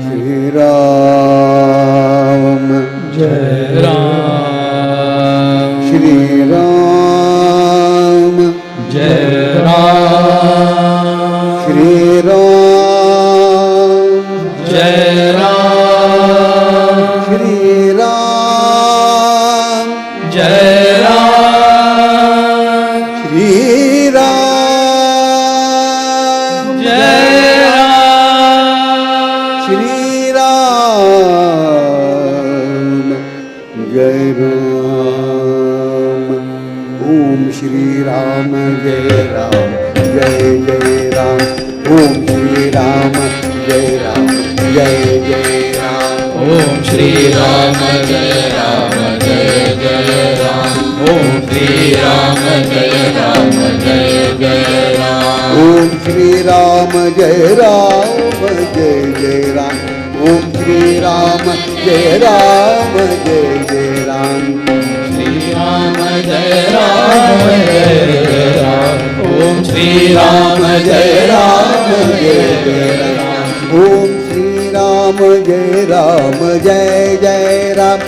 श्री राम जय राम, श्री राम जय राम, श्री राम जय राम, श्री राम जय राम, श्री राम जय राम, श्री राम जय राम। ओम श्री राम जय राम जय जय राम। ओम श्री राम जय राम जय जय राम। ओम श्री राम जय राम जय जय राम। ओम श्री राम जय राम जय जय राम। ओम श्री राम जय राम जय जय राम। ओम श्री राम जय राम जय जय राम। श्री राम जय राम जय जय राम। ओम श्री राम जय राम जय जय राम। ओम श्री राम जय राम जय जय राम।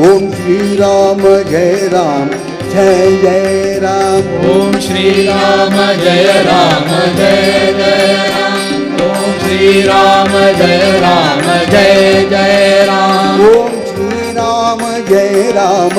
ओम श्री राम जय राम जय जय राम। ओम श्री राम जय राम जय जय राम। ओम श्री राम जय राम जय जय राम। ओम श्री राम जय राम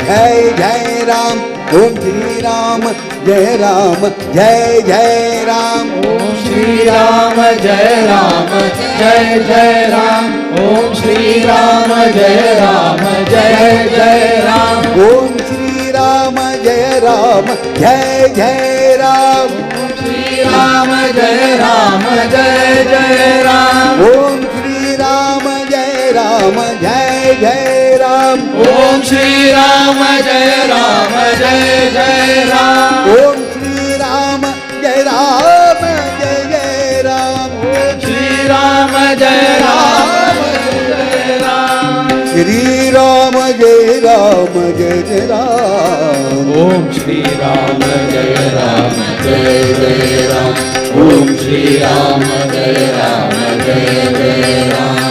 जय जय राम। ओम श्री राम जय राम जय जय राम। ओम श्री राम जय राम जय जय राम। ओम श्री राम जय राम जय जय राम। ओम श्री राम जय राम जय जय राम। श्री राम जय राम जय जय राम। ओम श्री राम जय राम जय जय राम। ओम श्री राम जय राम जय जय राम। ओम श्री राम जय राम जय जय राम। ओम श्री राम जय राम जय राम। श्री राम जय राम जय जय राम। ओम श्री राम जय राम जय जय राम। ओम श्री राम जय राम जय जय राम।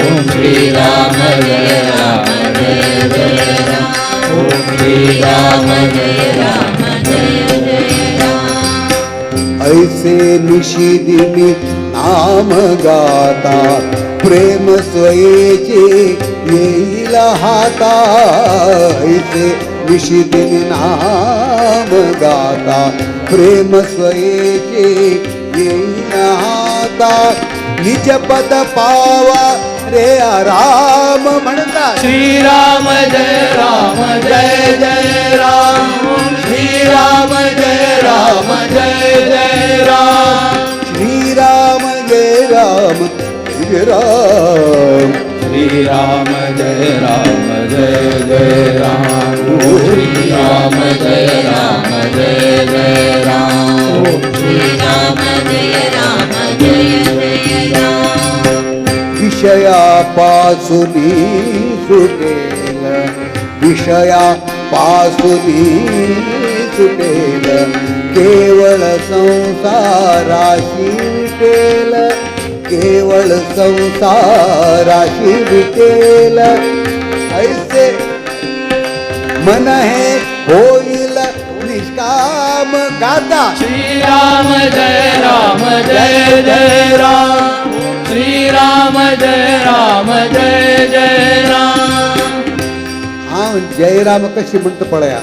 ओम श्री राम जय राम जय जय राम। ओम श्री राम जय राम जय जय राम। ऐसे निशिदिनी नाम गाता, प्रेम स्वयेचे येईल हाता। ऐसे निशिदिनी नाम गाता, प्रेम स्वयेचे येईल हाता। निज पद पावा रे आराम म्हणता। श्री राम जय राम जय जय राम। श्री राम जय राम जय जय राम। श्री राम जय राम जय राम। श्री राम जय राम जय जय राम। श्री राम जय राम जय जय राम। श्री राम जय राम जय जय राम। विषयापासून सुटेल, विषयापासून सुटेल, केवळ संसाराशी विटेल, केवळ संसाराशी विटेल। ऐसे मन हे होईल निष्काम गाता। श्री राम जय राम जय जय राम। श्री राम जय राम जय जय राम। हांव जय राम कशी म्हणटा पळया।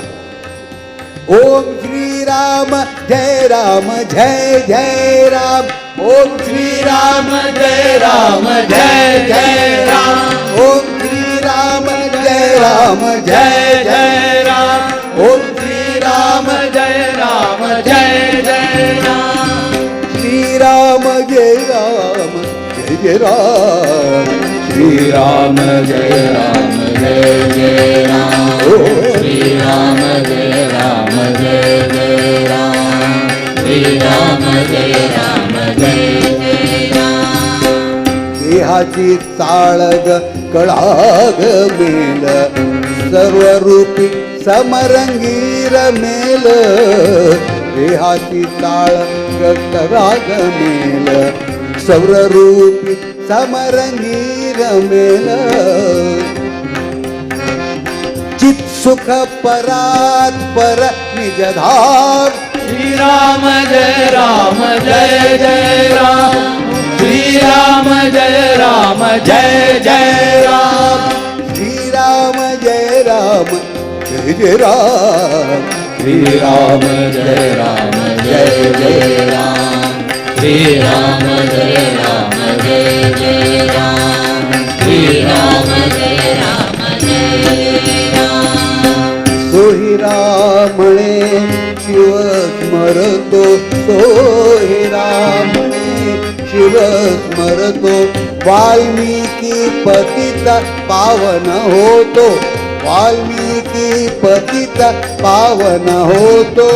ओम श्री राम जय राम जय जय राम। ओम श्री राम जय राम जय जय राम। ओम श्री राम जय राम जय जय राम। ओम श्री राम जय राम जय जय राम। श्री राम जय राम जय जय राम। श्री राम जय राम जय जय राम। श्री राम जय राम जय जय राम। श्री राम जय राम जय जय राम। देहाची चाळग कळाग मेल, सर्वरूपी समरंगीर मेल। देहाची चाळग कळाग मेल, सर्वरूपी समरंगीर मेल। चित सुख परात पर निज धाम। श्री राम जय राम जय जय राम। श्री राम जय राम जय जय राम। श्री राम जय राम जय जय राम। श्री राम जय राम जय जय राम। श्री राम जय राम जय जय राम। श्री राम जय राम जय जय राम। सोहि रामणे शिव स्मरतो, सोहि रामणे शिव स्मरतो। वाल्मीकी पतित पावन होतो, वाल्मीकी पतित पावन होतो।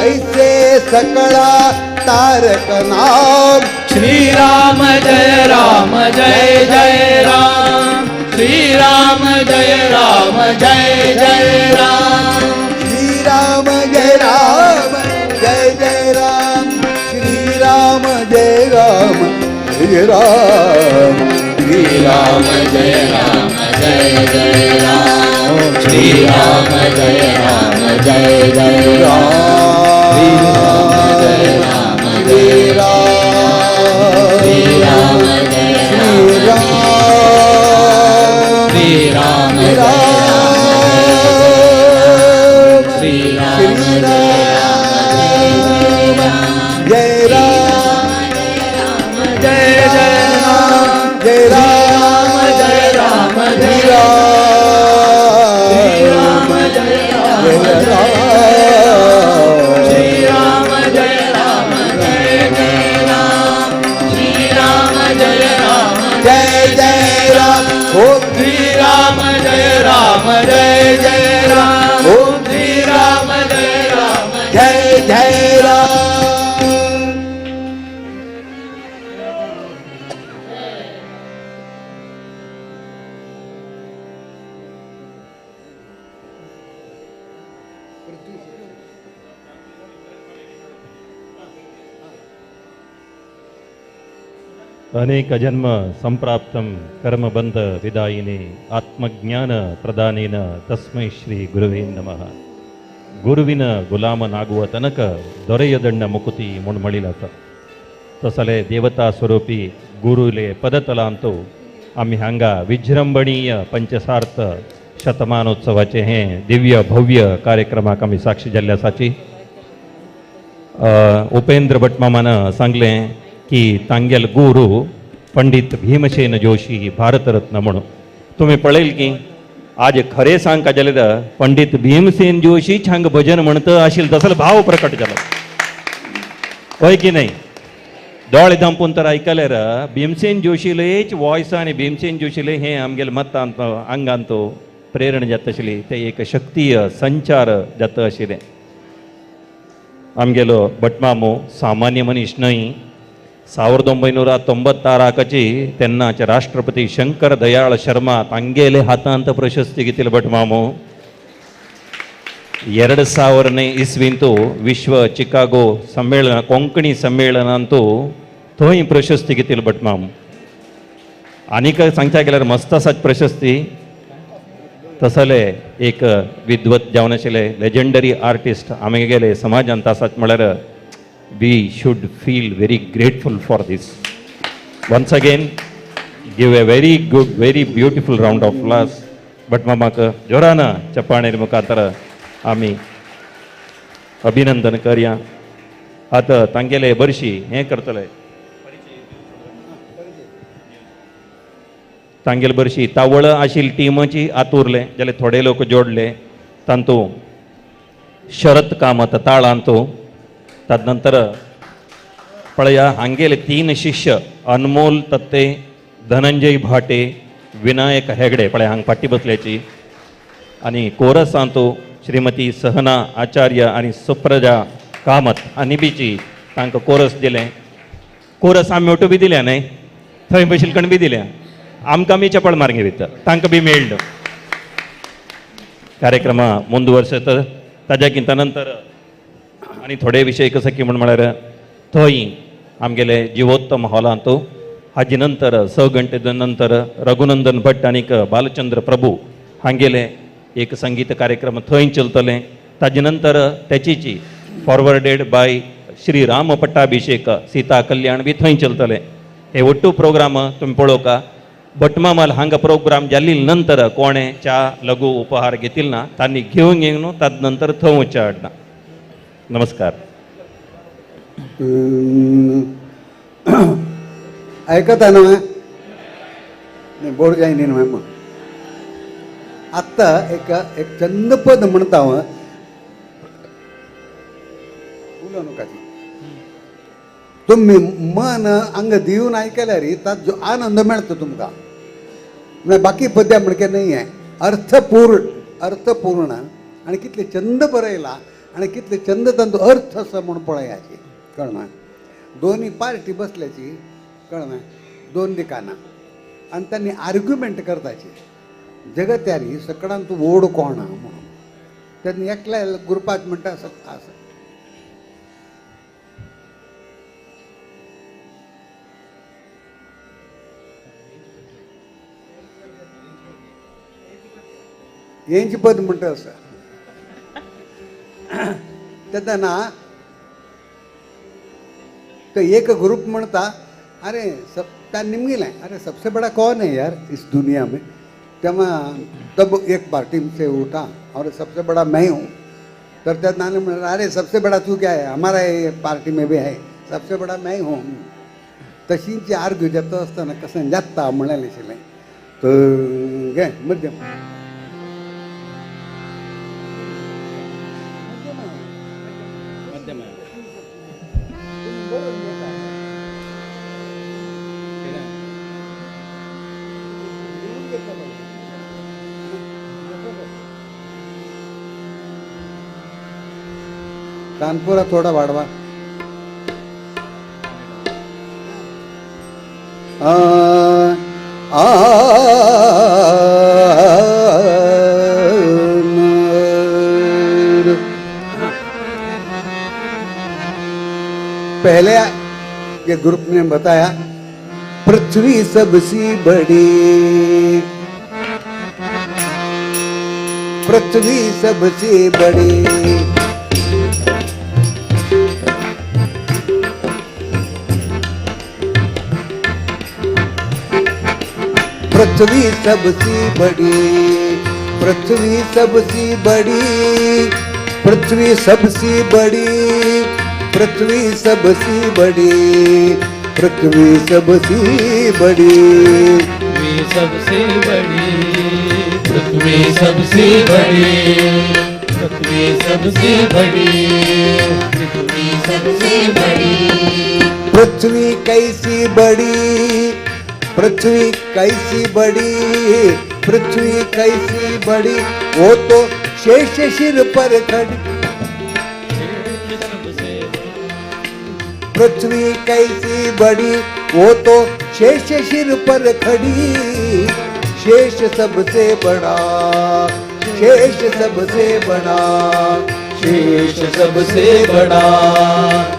ऐसे सकळा तारक नाम। श्री राम जय राम जय जय राम। श्री राम जय राम जय जय राम। श्री राम जय राम जय जय राम। राम श्री राम जय राम जय जय राम श्री राम जय राम जय जय राम श्री राम जय राम जय राम श्री राम जय राम श्री राम श्री राम जय राम जय जय राम जय राम जय राम जय राम जय राम श्री राम जय राम जय जय राम श्री राम जय राम जय जय राम ओम श्री राम जय राम जय जय राम ओम श्री राम जय राम जय जय राम. अनेक जन्म संप्राप्तम कर्मबंध विदायिने आत्मज्ञान प्रदानेन तस्मै ಶ್ರೀ ಗುರುವೇ ನಮಃ. ಗುರುವಿನ ಗುಲಾಮನಾಗುವ ತನಕ ದೊರೆಯದಣ್ಣ ಮುಕುತಿ ಮುಣ್ಮಳಿಲತ तसले देवता स्वरूपी गुरुले पदतलांतो आमी हांगा विजृंभणीय पंचसार्थ शतमानोत्सवाचे हे दिव्य भव्य कार्यक्रमाक आमी साक्षी जाल्ले आसाची. उपेंद्र भटमामान सांगलें की तांगेल गुरू पंडित भीमसेन जोशी भारतरत्न म्हणून. तुमी पळयल की आज खरें सांगका जाल्यार पंडित भीमसेन जोशी हांगा भजन म्हणटा आशिल्ले तसलो भाव प्रकट जालो, हय की न्हय? दोळे धांपून तर आयकल्यार भीमसेन जोशीलेच वॉयस आनी भीमसेन जोशीले हें आमगेले मतांत आंगांत प्रेरणा जाता आशिल्ली, ते एक शक्तीय संचार जाता आशिल्लें. आमगेलो भटमामो सामान्य मनीस न्हय. 1996 तेन्नाचे राष्ट्रपती शंकर दयाळ शर्मा तांगेले हातांत प्रशस्ती घेतिल्ले भटमामो. 2000 इस्वींतू विश्व चिकागो सम्मेलन कोंकणी संमेलनांतू थंय प्रशस्ती घेतिल्ले भटमाम. आनीक सांगच्या गेल्यार मस्त आसात प्रशस्ती. तसले एक विद्वत जावन आशिल्ले लेजंडरी आर्टिस्ट आमी गेले समाजांत आसात म्हळ्यार we should feel very grateful for this. Once again, give a very good, very beautiful round of applause. But मामाक जोरान चपाणेर मुखार आमी अभिनंदन करया. आतां तांगेले बरशी हें करतले, तांगेले बरशी तावळ आशिल्ली टिमाची आतुरले जाल्यार थोडे लोक जोडले तांतू शरत कामत ताळांतू. तदनंतर पळया हांगेले 3 शिष्य अनमोल तत्ते, धनंजय भाटे, विनायक हेगडे पळया हांग फाटी बसल्याची. आनी कोरसांतू श्रीमती सहना आचार्य आनी सुप्रजा कामत आनी बीची तांकां कोरस दिलें. कोरस आमी ओटू बी दिल्या न्हय, थंय बशिल्ले बी दिल्या आमकां आमी चपळ मारगे भितर तांकां बी मेळ्ळो. कार्यक्रमा मुंदुवर्सत ताज्या किंता नंतर आनी थोडे विशय कसो की म्हण म्हळ्यार थंय आमगेले जिवोत्तम हॉलांत हाजे नंतर 6 घंटे नंतर रघुनंदन भट्ट आनीक बालचंद्र प्रभू हांगेले एक संगीत कार्यक्रम थंय चलतले. ताजे नंतर तेचीची फॉरवर्डेड बाय श्री राम पट्टाभिषेक सीता कल्याण बी थंय चलतले. हे ಒಟ್ಟು प्रोग्राम तुमी पळोवका. भटमामाल हांगा प्रोग्राम जाल्ली नंतर कोणें च्या लघु उपहार घेतील ना तांणी घेवन येवन ताज नंतर थंय वचचें हाडना. नमस्कार. ऐकता ना नाही बोर्ड जाय न्ही मग आत्ता एक एक चंद पद म्हणता हांव उलोवं नाका. तुमी मन अंग दिवन आयकल्यार ताजो जो आनंद मेळटा तुमकां. म्हळ्यार बाकी पद्या म्हणके न्हय हें अर्थपूर्ण अर्थपूर्ण आनी कितले चंद बरयला आनी कितले चंद तांचो अर्थ आसा म्हूण पळयाची कळना. दोनूय पार्टी बसल्याची कळना दोन दिकाना आनी तांणी आर्ग्युमेंट करताची जगत्यारी सकडांत व्हड कोण आहा म्हणून. तेन्ना एकल्या ग्रुपाक म्हणटा आसा हेंच पद म्हणटा आसा. तेन्ना तो एक ग्रुप म्हणता, अरे सब त्या निमगिलें, अरे सबसे बड़ा कौन है यार इस दुनिया में. तेव्हा तब एक पार्टी से उठा और सबसे बड़ा मैं हूँ. तर त्या नाने म्हणलं, अरे सबसे बड़ा तू क्या है, हमारा ये पार्टी में भी है, सबसे बड़ा मैं हूँ. तशींची आर्ग्यू जाता आसतना कसं जाता म्हणाले आशिल्लें. तर घे मध्यम मध्यम. तानपुरा थोडा वाढवा. आ आ पहले ये ग्रुप ने बताया पृथ्वी सबसे बड़ी, पृथ्वी सबसे बड़ी. पृथ्वी सबसे बड़ी, पृथ्वी सबसे बड़ी, पृथ्वी सबसे बड़ी, पृथ्वी सबसे बड़ी, पृथ्वी सबसे बड़ी, पृथ्वी सबसे बड़ी, पृथ्वी सबसे बड़ी, पृथ्वी सबसे बड़ी, पृथ्वी सबसे बड़ी. पृथ्वी कैसी बड़ी, पृथ्वी कैसी बड़ी, पृथ्वी कैसी बड़ी, वो तो शेष सिर पर खड़ी. सबसे पृथ्वी कैसी बड़ी, वो तो शेष सिर पर खड़ी. शेष सबसे बड़ा, शेष सबसे बड़ा, शेष सबसे बड़ा,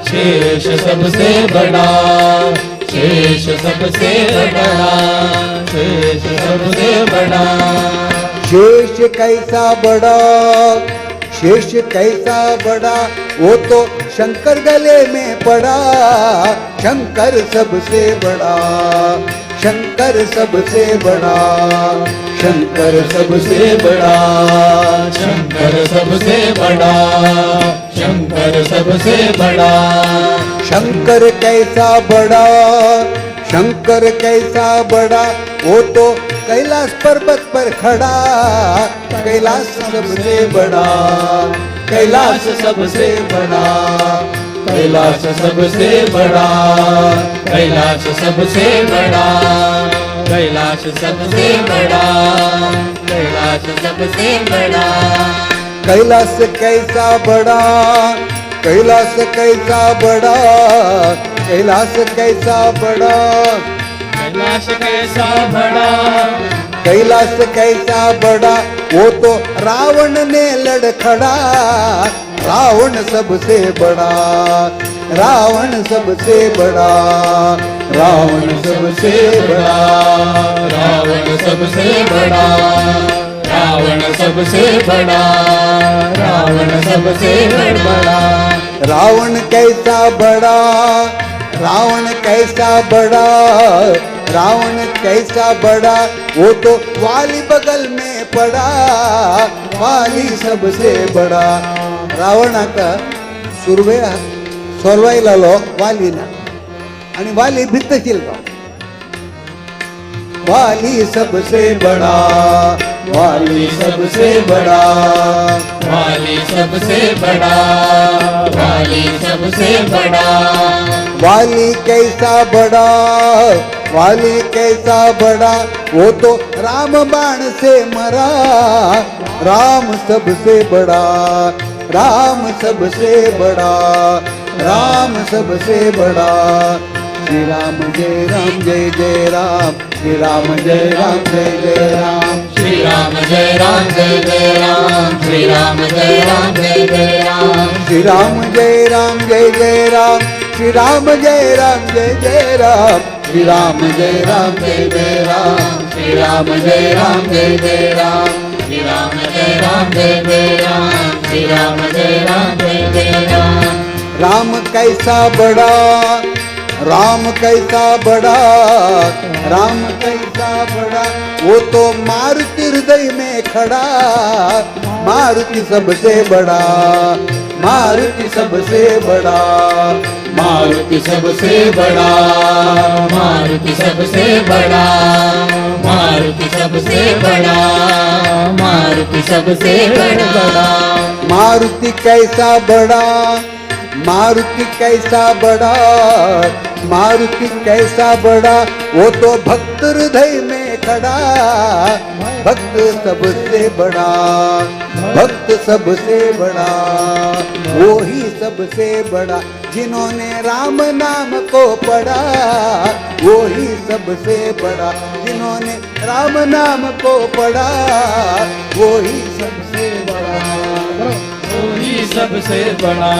शेष सबसे बड़ा, शेष सबसे बड़ा, शेष सबसे बड़ा. शेष कैसा बड़ा, शेष कैसा बड़ा, वो तो शंकर गले में पड़ा. शंकर सबसे बड़ा, शंकर सबसे बड़ा, शंकर सबसे बड़ा, शंकर सबसे बड़ा, शंकर सबसे बड़ा. शंकर कैसा बड़ा, शंकर कैसा बड़ा, वो तो कैलाश पर्वत पर खड़ा. कैलाश सबसे बड़ा, कैलाश सबसे बड़ा, कैलाश सबसे बड़ा, कैलाश सबसे बड़ा, कैलाश सबसे बड़ा, कैलाश सबसे बड़ा. कैलाश कैसा बड़ा, कैलाश कैसा बड़ा, कैलाश कैसा बड़ा, कैलाश कैसा बड़ा, कैलाश कैसा बड़ा, वो तो रावण ने लड़खड़ा. रावण सबसे बड़ा, रावण सबसे बड़ा, रावण सबसे बड़ा, रावण सबसे बड़ा, रावण सबसे बड़ा, रावण सबसे बड़ा. रावण कैसा बड़ा, रावण कैसा बड़ा, रावण कैसा बड़ा, वो तो वाली बगल में पड़ा. वाली सबसे बड़ा. रावणाक सुर्वे सोलवायलो वालीना आणि वाली भित्त शिल्लो. वाली सबसे बड़ा, वाली सबसे बड़ा, वाली सबसे बड़ा, वाली सबसे बड़ा. वाली कैसा बड़ा, वाली कैसा बड़ा, वो तो राम बाण से मरा. राम सबसे बड़ा, राम सबसे बड़ा, राम सबसे बड़ा. श्री राम जय राम जय जय राम, श्री राम जय राम जय जय राम, श्री राम जय राम जय जय राम, श्री राम जय राम जय जय राम, श्री राम जय राम जय जय राम, श्री राम जय राम जय जय राम, श्री राम जय राम जय जय राम, श्री राम जय राम जय जय राम, श्री श्री राम जय राम जय जय राम, श्री राम जय राम जय जय राम। राम कैसा बड़ा, राम कैसा बड़ा, राम कैसा बड़ा, वो तो मारुति हृदय में खड़ा। मारुति सबसे बड़ा, मारुति सबसे बड़ा, मारुति सबसे बड़ा, मारुति सबसे बड़ा, मारुति सबसे बड़ा, मारुति सबसे बड़ा। मारुति कैसा बड़ा, मारुति कैसा बड़ा, मारुति कैसा बड़ा, वो तो भक्त हृदय में खड़ा। भक्त सबसे बड़ा, भक्त सबसे बड़ा, वो ही सबसे बड़ा, जिन्होंने राम नाम को पढ़ा। वो ही सबसे बड़ा, जिन्होंने राम नाम को पढ़ा, वो ही सबसे बड़ा, वही सबसे बड़ा।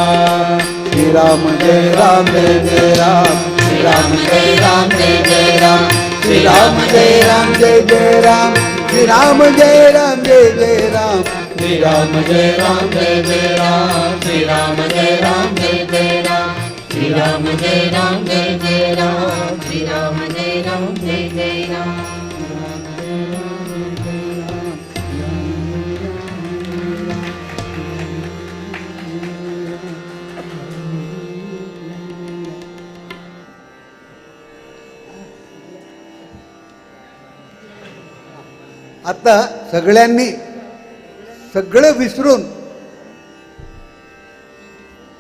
श्री राम जय राम जय जय राम, श्री राम जय राम जय जय राम, श्री राम जय राम जय जय राम, श्री राम जय राम जय जय राम, श्री राम जय राम जय जय राम, श्री राम जय राम जय जय राम, श्री राम जय राम जय जय राम, श्री राम जय राम जय जय राम। आता सगळ्यांनी सगळं विसरून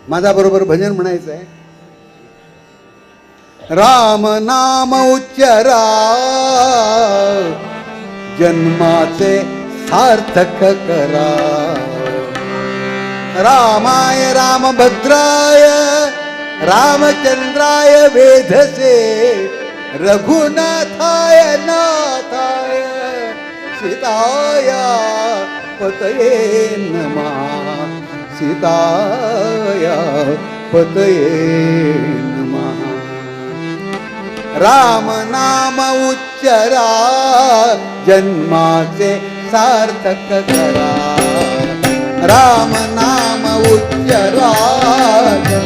माझ्याबरोबर भजन म्हणायचं आहे। राम नाम उच्चरा, जन्माचे सार्थक करा। रामाय रामभद्राय रामचंद्राय वेधसे, रघुनाथाय नाथाय सीताया पतये नमः, सीताया पतये नमः। राम नाम उच्चरा, जन्माचे सार्थक करा। राम नाम उच्चरा,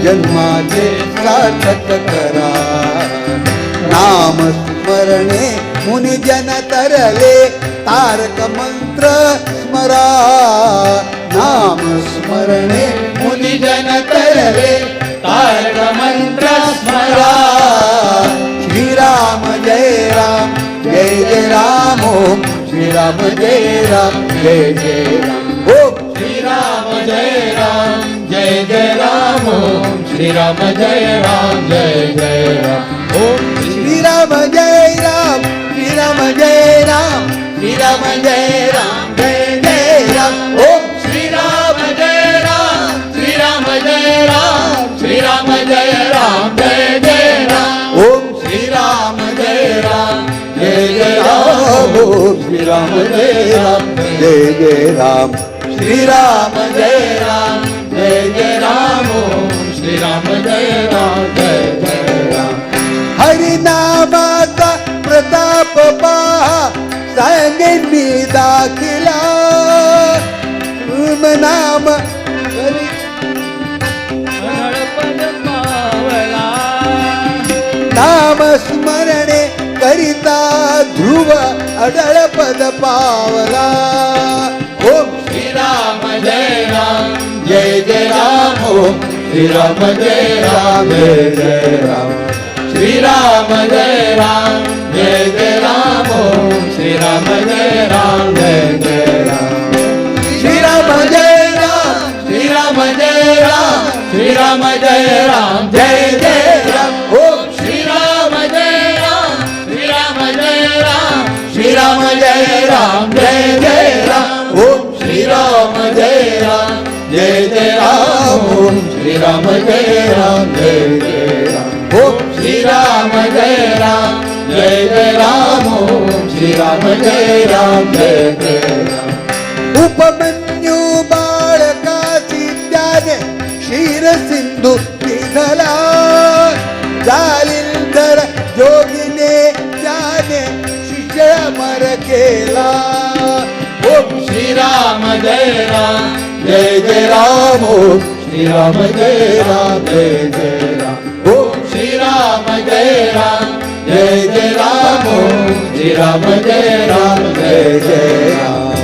जन्माचे सार्थक करा। नाम स्मरणे मुनिजन तरले, तारक मंत्र स्मरा। नाम स्मरणे मुनिजन तरले, तारक मंत्र स्मरा। श्री राम जय राम जय जय राम, ओम श्री राम जय राम जय जय राम, ओम श्री राम जय राम जय जय राम, ओम श्री राम जय राम जय जय राम, ओम श्री राम जय राम, श्री राम जय राम, श्री राम जय राम जय जय राम, ओम श्री राम जय राम, श्री राम जय राम, श्री राम जय राम जय जय राम, ओम श्री राम जय राम जय जय राम, राम, ओम श्री राम जय राम जय जय राम, श्री राम जय राम जय जय राम, ओम श्री राम जय राम जय जय राम। हरि नामाचा प्रताप पहा, सांगेन मी दाखिला। तुम नाम हरि पावला, नाम स्मरणे करिता ध्रुव अडळ पद पावला। ओम श्री राम जय राम जय जय राम, ओम श्री राम जय राम जय जय राम, श्री राम जय राम जय जय राम, ओम श्री राम जय राम जय जय राम, श्री राम जय राम, श्री राम जय राम, श्री राम जय राम जय जय राम, ओम श्री राम जय राम, श्री राम जय राम, श्री राम जय राम जय जय राम, ओम श्री राम जय राम जय जय राम, ओम श्री राम जय राम जय जय राम, ओम श्री राम जय राम जय जय राम, ओम श्री राम जय राम जय जय राम। उपमन्यू बाळकाची त्याने क्षीर सिंधू निघाला, जालिंदर जोगीने त्याने शिष्य अमर केला। ओम श्री श्री राम जय राम जय जय राम ओम श्री राम जय राम जय जय राम ओम श्री राम जय राम जय जय राम ओम श्री राम जय राम जय जय राम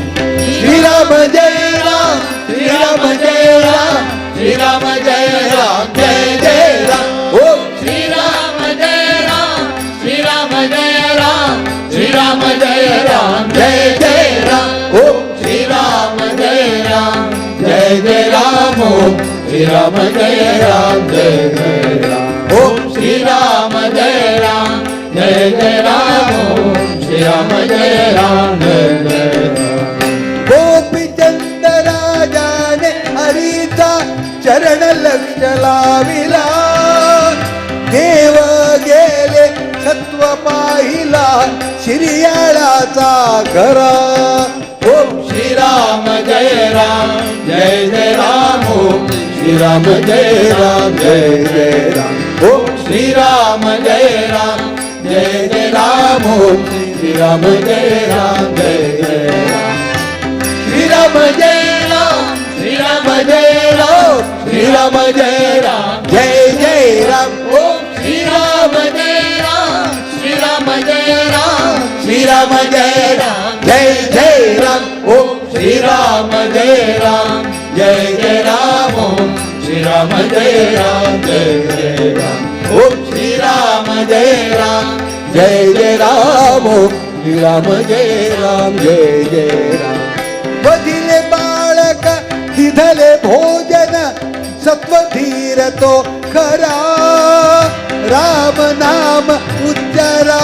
श्री राम जय राम श्री राम जय राम श्री राम जय राम जय जय राम ओम श्री राम जय राम श्री राम जय राम श्री राम जय राम जय जय राम ओम श्री राम जय राम जय जय राम ओम श्री राम जय राम जय जय राम ओम श्री राम जय राम जय जय राम ओम श्री राम जय राम जय जय राम. गोपीचंद राजाने हरीचा चरण लक्ष लाविला, देव गेले सत्व पाहिला शिरियाळाचा घरा. ओम श्री राम जय राम जय जय राम ओम श्री राम जय राम जय जय राम ओम श्री राम जय राम जय जय राम ओम श्री राम जय राम जय जय राम श्री राम जय राम श्री राम जय राम श्री राम जय राम जय जय राम ओम श्री राम जय राम श्री राम जय राम श्री राम जय राम जय जय राम ओम श्री राम जय राम जय जय राम ओम श्री राम जय राम जय जय राम ओम श्री राम जय राम जय जय राम ओम श्री राम जय राम जय जय राम. वधिले बाळक दिधले भोजन सत्वधीर तो खरा, राम नाम उच्चारा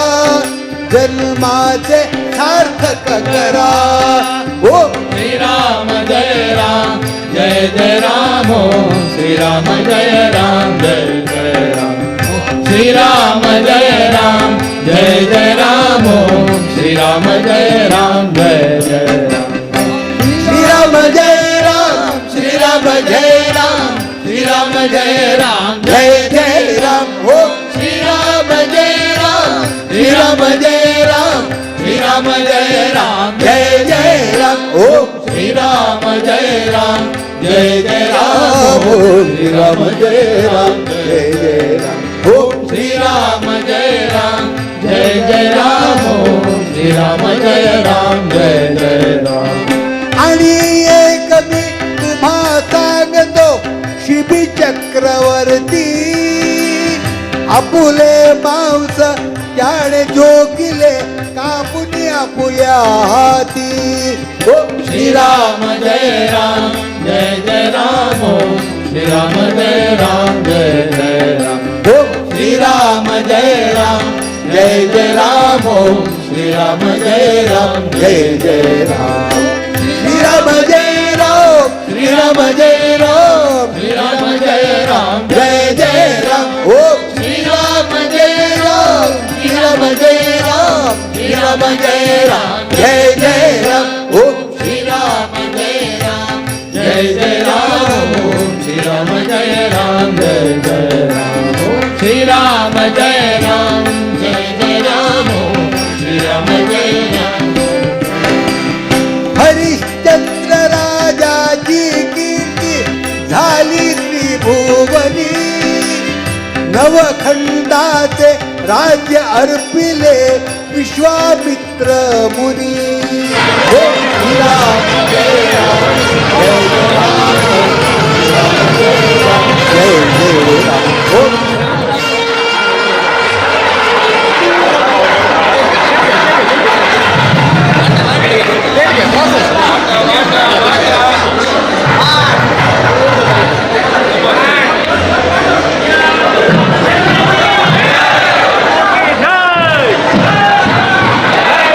जन्माचे सार्थक करा. ओम श्री राम जय राम जय जय राम ओम श्री राम जय राम जय जय राम श्री राम जय राम जय जय राम ओम श्री राम जय राम जय जय राम श्री राम जय राम श्री राम जय राम श्री राम जय राम जय जय राम ओम श्री राम जय राम श्री राम जय राम श्री राम जय राम जय जय राम ओम श्री राम जय राम जय जय राम ओम श्री राम जय राम जय जय राम ओम श्री राम जय राम जय जय राम ओम श्री राम जय राम जय जय राम. आणि एक मी तुम्हा सांगतो शिबी चक्रवर्ती, आपुले मांस त्याने जोगिले कापुनी आपुल्या हाती. ओम श्री राम जय राम जय जय राम ओम श्री राम जय राम जय जय राम ओम श्री राम जय राम जय जय राम ओम श्री राम जय राम जय जय राम श्री राम जय राम श्री राम जय राम श्री राम जय राम जय जय राम ओम श्री राम जय राम श्री राम जय राम श्री राम जय राम जय जय राम ओम श्री राम जय राम जय जय राम ओम श्री राम जय राम जय जय राम ओम श्री राम जय राम जय जय राम ओम श्री राम जय राम. हरिश्चंद्र राजाची कीर्ती झाली त्रिभुवनी, नवखंडाचे राज्य अर्पिले विश्वामित्र मुनी. ओम श्री राम जय राम जय जय राम जय जय राम ओम जय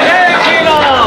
जय श्री राम.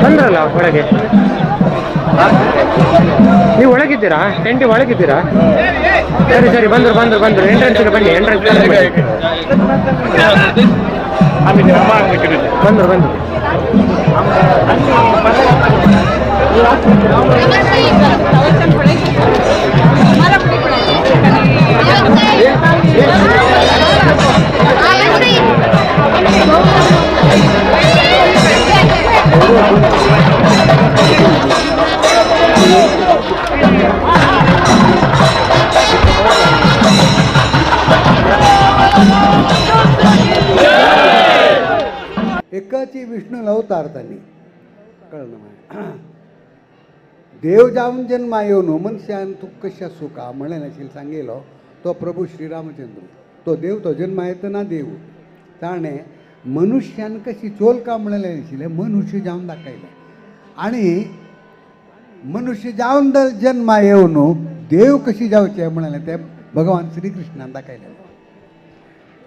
ಬಂದ್ರಲ್ಲ ಒಳಗೆ? ನೀವು ಒಳಗಿದ್ದೀರಾ? ಟೆಂಟ್ ಒಳಗಿದ್ದೀರಾ? ಸರಿ ಸರಿ, ಬಂದ್ರು ಬಂದ್ರು ಬಂದ್ರು. ಎಂಟ್ರೆನ್ಸ್ ಬನ್ನಿ, ಎಂಟ್ರೆನ್ಸ್ ಬಂದ್ರು ಬಂದ್ರು. एकाची विष्णू अवतारतानी कळलं मागीर देव जावन जन्मा येवन मनशान तूं कशा सुखा म्हणलें नाशिल्लें सांगिल्लो तो प्रभू श्रीरामचंद्र. तो देव तो जन्मा येतना देव ताणें मनुष्यान कशी चोलका म्हणलें नाशिल्लें, मनुष्य जावन दाखयलें. आनी मनुष्य जावन जन्मा येवन देव कशी जावचें म्हणलें तें भगवान श्रीकृष्णान दाखयलें.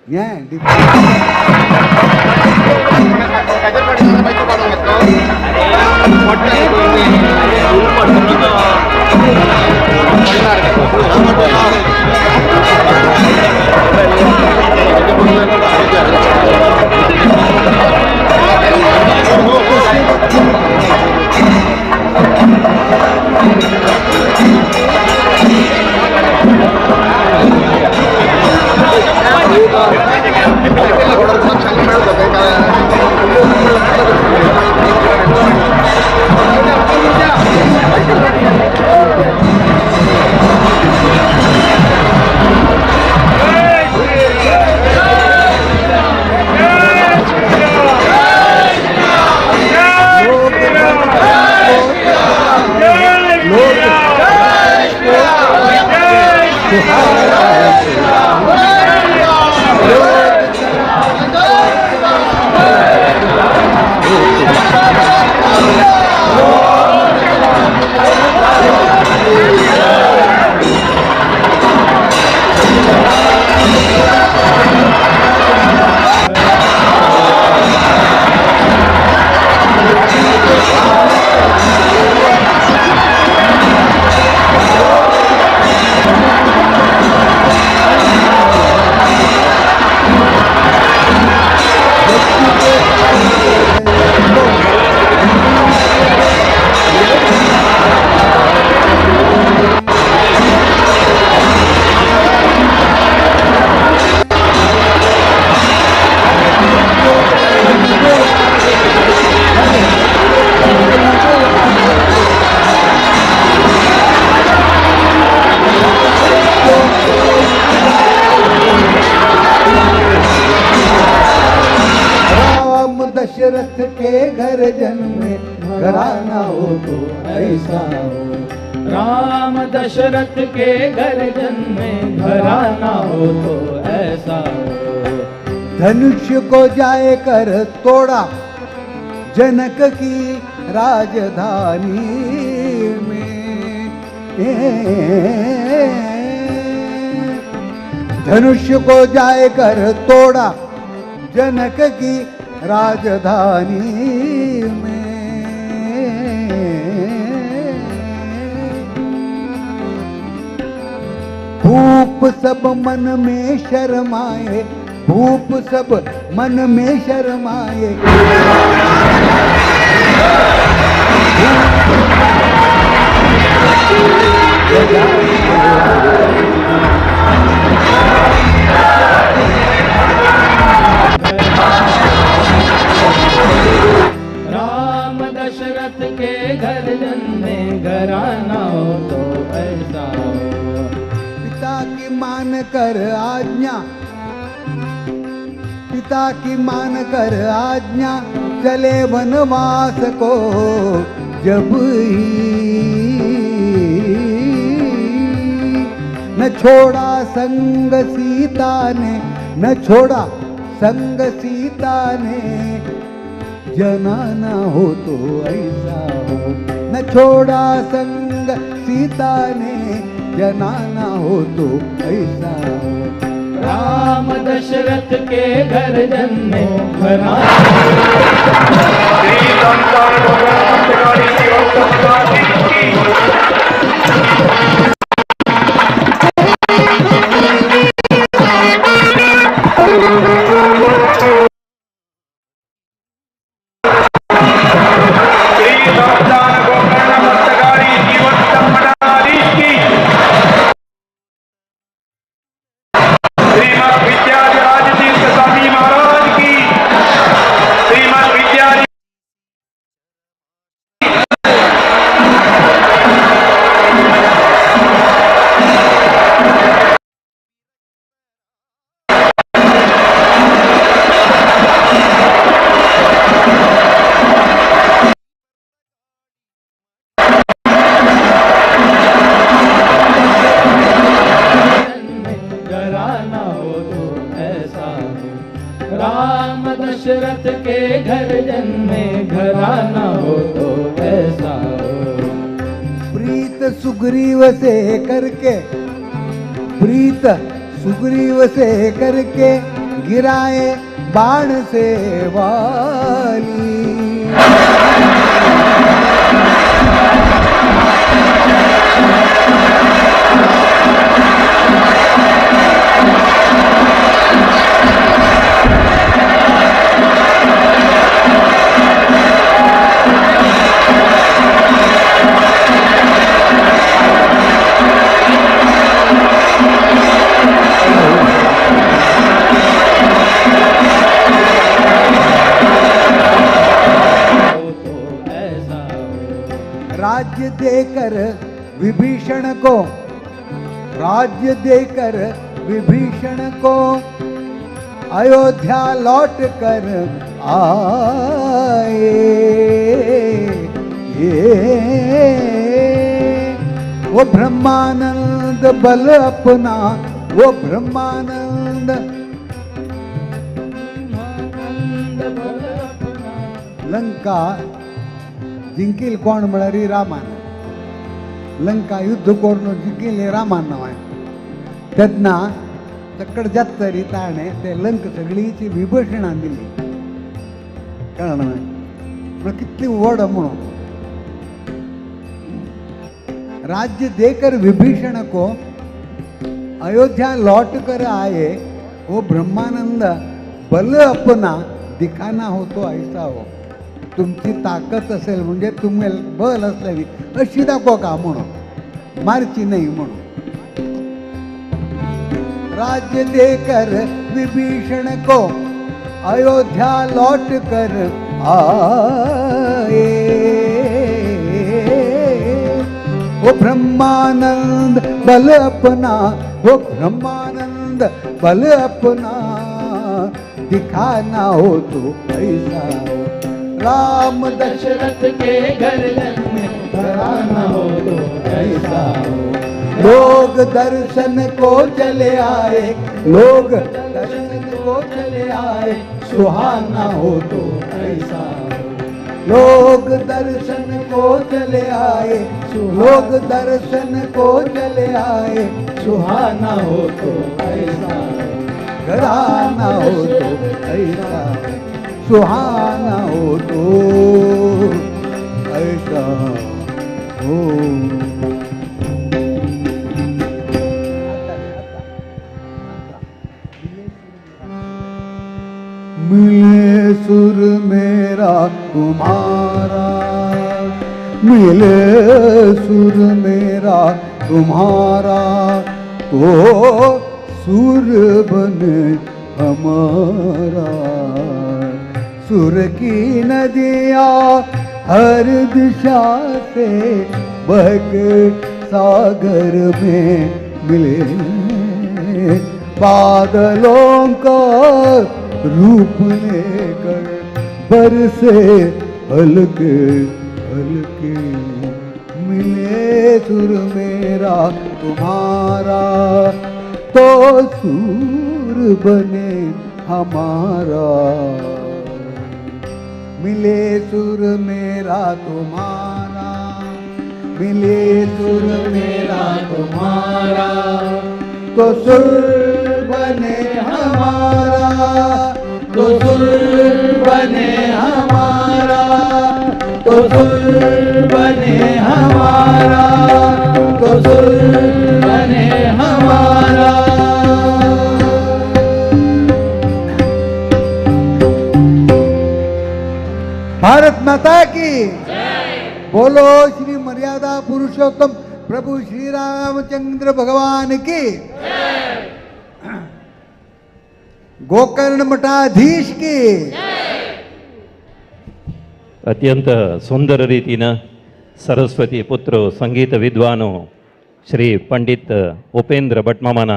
न्याय दशरथ के घर जन्मे घराना हो तो ऐसा हो। राम दशरथ के घर जन्मे घराना हो तो ऐसा हो। धनुष को जाए कर तोड़ा जनक की राजधानी में। धनुष को जाए कर तोड़ा जनक की राजधानी में। भूप सब मन में शर्माए भूप सब मन में शर्माए। राम दशरथ के घर जन्मे, घराना हो तो ऐसा हो। पिता की मान कर आज्ञा, पिता की मान कर आज्ञा, चले वनवास को जब ही। न छोड़ा संग सीता ने, न छोड़ा संग सीता ने, जनाना हो तो ऐसा हो। न छोड़ा संग सीता ने, जनाना हो तो ऐसा हो। राम दशरथ के घर जन्मे, घराना। घराना हो तो ऐसा हो। राम दशरथ के घर जन्मे, घराना हो तो ऐसा हो। प्रीत सुग्रीव से करके, प्रीत सुग्रीव से करके, गिराए बाण से वाली। हो तो ऐसा हो। राज्य देकर विभीषण को, राज्य देकर विभीषण को, अयोध्या लौट कर आए। ये वो ब्रह्मानंद बल अपना, वो ब्रह्मानंद लंका जिंकील कोण म्हळ्यार रामान। लंका युद्ध करून जिंकिल्ली रामान नांव। तेन्ना तकड जात तरी ताणें ते लंक सगळीची विभीषणान दिली। कळ्ळें न्हय? म्हळ्यार कितली व्हड म्हणून। राज्य देकर विभीषण को अयोध्या लौट कर आए, वो ब्रह्मानंद बल अपना दिखाना हो तो ऐसा हो। तुमची ताकद असेल म्हणजे तुम्ही बल असल्याने अशी दाखवा का म्हणून, मारची नाही म्हणून। राज्य देकर विभीषण को अयोध्या लौट कर आए, वो ब्रह्मानंद बल अपना, वो ब्रह्मानंद बल अपना दिखाना हो तो ऐसा हो। राम दशरथ के घर जन्मे, घराना हो तो ऐसा हो। लोग दर्शन को चले आए, लोग दर्शन को चले आए, सुहाना हो तो ऐसा हो। लोग दर्शन को चले आए, लोग दर्शन को चले आए, सुहाना हो तो ऐसा हो। घराना हो तो ऐसा हो, सुहाना हो तो ऐसा हो। मिले सुर मेरा तुम्हारा, मिले सुर मेरा तुम्हारा, तो सुर बने हमारा। सुर की नदियाँ हर दिशा से बह के सागर में मिले, बादलों का रूप लेकर बरसे हल्के हल्के। मिले सुर मेरा तुम्हारा, तो सुर बने हमारा। मिले सुर मेरा तुम्हारा, मिले सुर मेरा तुम्हारा, तो सुर बने हमारा, तो सुर बने हमारा, तो सुर बने हमारा, तो सुर बने हमारा। भारत माता की जय। बोलो श्री मर्यादा पुरुषोत्तम प्रभु श्री रामचंद्र भगवान की जय। गोकर्ण मठाधीश की जय। ಅತ್ಯಂತ ಸುಂದರ ರೀತಿನ ಸರಸ್ವತಿ ಪುತ್ರ ಸಂಗೀತ ವಿದ್ವಾನು ಶ್ರೀ पंडित उपेंद्र भटमामान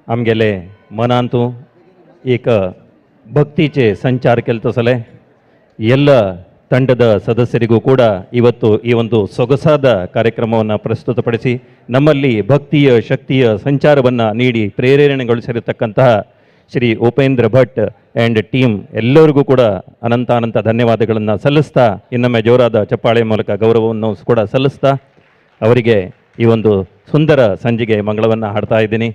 आमगेले मनांतू एक ಭಕ್ತಿचे ಸಂಚಾರ केले तसले ಎಲ್ಲ ತಂಡದ ಸದಸ್ಯರಿಗೂ ಕೂಡ ಇವತ್ತು ಈ ಒಂದು ಸೊಗಸಾದ ಕಾರ್ಯಕ್ರಮವನ್ನು ಪ್ರಸ್ತುತಪಡಿಸಿ ನಮ್ಮಲ್ಲಿ ಭಕ್ತಿಯ ಶಕ್ತಿಯ ಸಂಚಾರವನ್ನು ನೀಡಿ ಪ್ರೇರಣೆಗೊಳಿಸಿರತಕ್ಕಂತಹ ಶ್ರೀ ಉಪೇಂದ್ರ ಭಟ್ ಆ್ಯಂಡ್ ಟೀಮ್ ಎಲ್ಲರಿಗೂ ಕೂಡ ಅನಂತ ಅನಂತ ಧನ್ಯವಾದಗಳನ್ನು ಸಲ್ಲಿಸ್ತಾ, ಇನ್ನೊಮ್ಮೆ ಜೋರಾದ ಚಪ್ಪಾಳೆ ಮೂಲಕ ಗೌರವವನ್ನು ಕೂಡ ಸಲ್ಲಿಸ್ತಾ ಅವರಿಗೆ ಈ ಒಂದು ಸುಂದರ ಸಂಜಿಗೆ ಮಂಗಳವನ್ನು ಹಾಡ್ತಾ ಇದ್ದೀನಿ.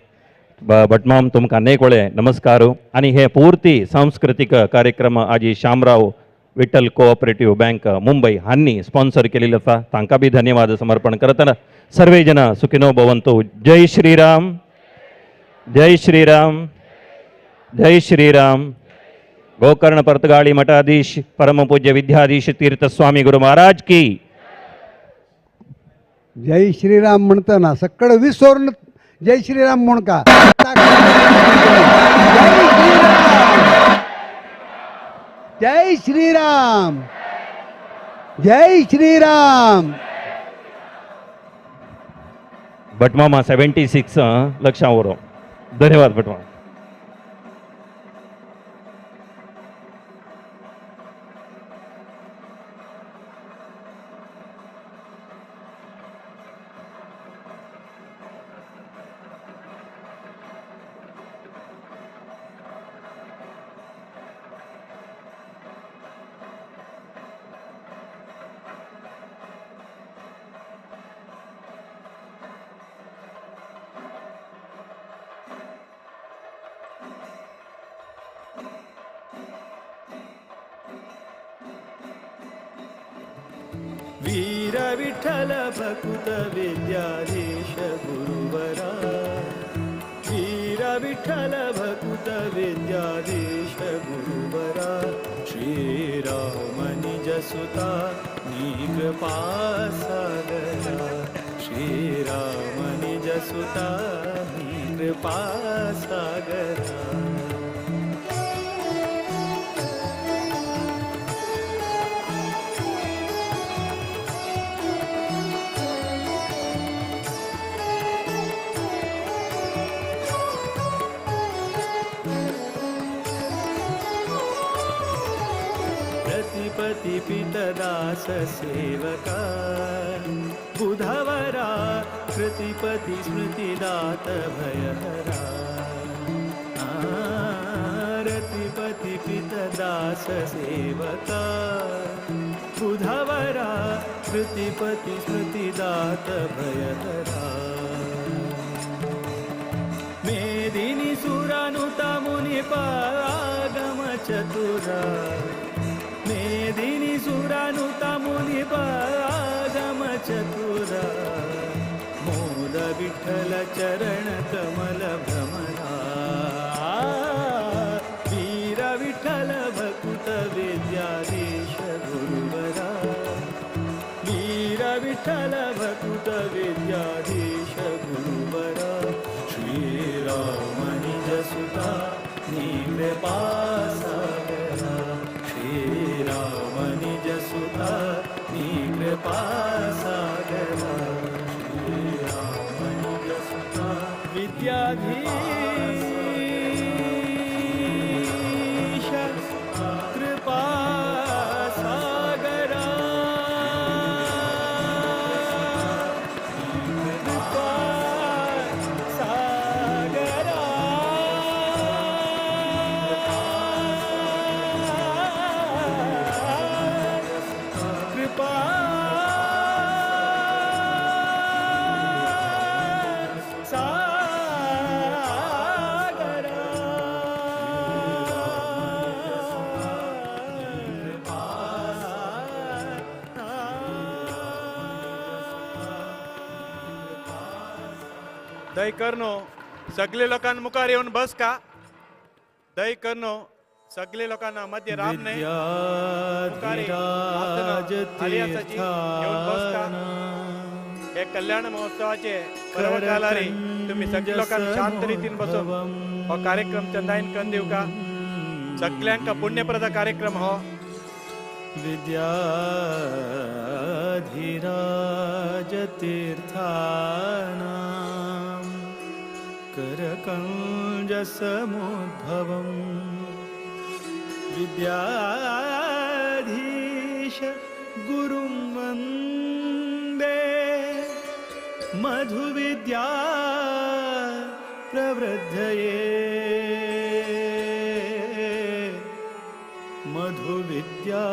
ಭಟ್ಮಾಮ್ ತುಮಕ ಅನೇಕೊಳೆ ನಮಸ್ಕಾರ. आणि हे पूर्ती सांस्कृतिक कार्यक्रम आजी शामराव विठ्ठल कोऑपरेटिव्ह बँक मुंबई हांणी स्पॉन्सर केलेलो आसा, तांकां बी धन्यवाद समर्पण करतना सर्वे जन सुखिनो भवन्तु. जय श्रीराम, जय श्रीराम, जय श्रीराम. गोकर्ण पर्तगाळी मठाधीश परम पूज्य विद्याधीश तीर्थ स्वामी गुरु महाराज की जय श्रीराम म्हणताना सगळं विसरून जय श्रीराम म्हण का. जय श्रीराम, जय श्रीराम. भटमामा 76 लक्षां उरो. धन्यवाद भटमामा. वीर विठ्ठल भकुत विद्याधीश गुरुवरा, वीर विठ्ठल भकुत विद्याधीश गुरुवरा, श्रीराम निज सुता नी कृपा सागरा, श्रीराम निज सुता नी कृपा सागरा. पति पितदास सेवका बुधवरा, कृतिपति स्मृतिदात भयहरा, रतिपति पितदास सेवका बुधवरा, कृतिपति स्मृतिदात भयहरा. मेदिनी सुरानुता मुनिपागम चतुरा, मेदिनी सुरानुता मुनिपागम चतुरा, मोद विठ्ठल चरण कमल भ्रमरा, वीर विठ्ठल विठ्ठल भकुत विद्याधीश गुरुवरा श्रीराम निज सुता कृपा सागरा श्रीराम निज सुता कृपा सागरा श्रीराम निज सुता विद्याधीश कृपा सागरा कृपा सागरा कृपा सागरा दय करनो सगळे लोकां मुखार येवन बस का दय करनो सगळे लोकांना मध्य राम न्हय मुखार आलियासाची येवन बस का हे कल्याण महोत्सवाचे पर्वकालारी तुम्ही सगळे लोकांना शांत रितीन बसून हो कार्यक्रम चंदायन करून दिवका सगळ्यांका पुण्यप्रद कार्यक्रम हो. विद्याधिराज तीर्थानां करकञ्ज समुद्भवम् विद्याधीश गुरुं वन्दे मधुविद्या प्रवृद्धये मधुविद्या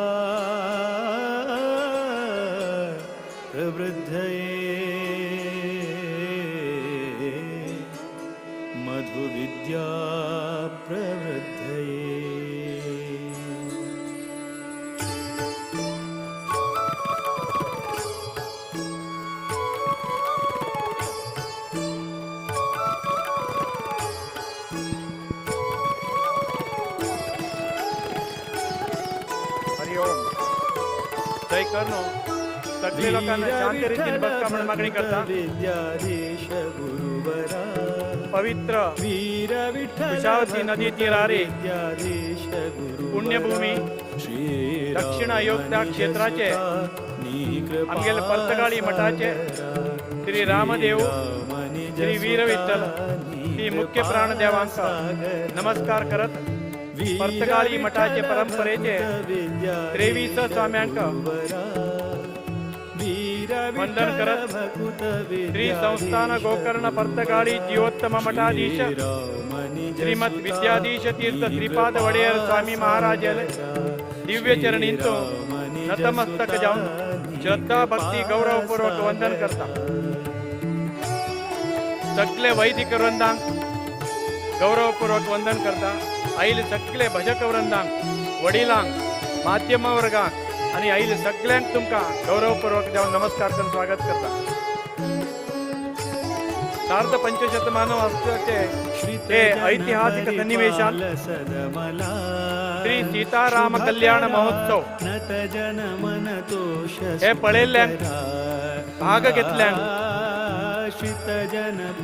प्रवृद्धये मधुविद्या प्रवृद्धये. हरिओम. दय करनो सगळे लोकांना शांत रितीन बसका म्हणून मागणी करता. विद्याधीश गुरुवरा पवित्र वीर विठ्ठल कुशावती नदी तीरारी विद्याधीश गुरुवरा पुण्यभूमी दक्षिण अयोध्या क्षेत्राचे आमगेले पर्तगाळी मठाचे श्री रामदेव श्री वीर विठ्ठल श्री मुख्य प्राणदेवांका नमस्कार करत पर्तगाळी मठाचे परंपरेचे 23 स्वाम्यांका वंदन करत श्री संस्थान गोकर्ण पर्तगाळी जीवोत्तम मठाधीश श्रीमद विद्याधीश तीर्थ श्रीपाद वडेयर स्वामी महाराजले दिव्य चरणींचो नतमस्तक जाऊन श्रद्धा भक्ती गौरवपूर्वक वंदन करता. सगळे वैदिक वृंदांक गौरवपूर्वक वंदन करता. आईल सगळे भजक वृंदांक, वडिलांक, माध्यम वर्गांक आणि आईल सगळ्यांक तुमकां गौरवपूर्वक जाऊन नमस्कार करून स्वागत करता. सार्ध पंचशतमान असल्याचे हे ऐतिहासिक सन्निवेशात श्री सीताराम कल्याण महोत्सव हे पळयल्ल्यांक, भाग घेतल्यांक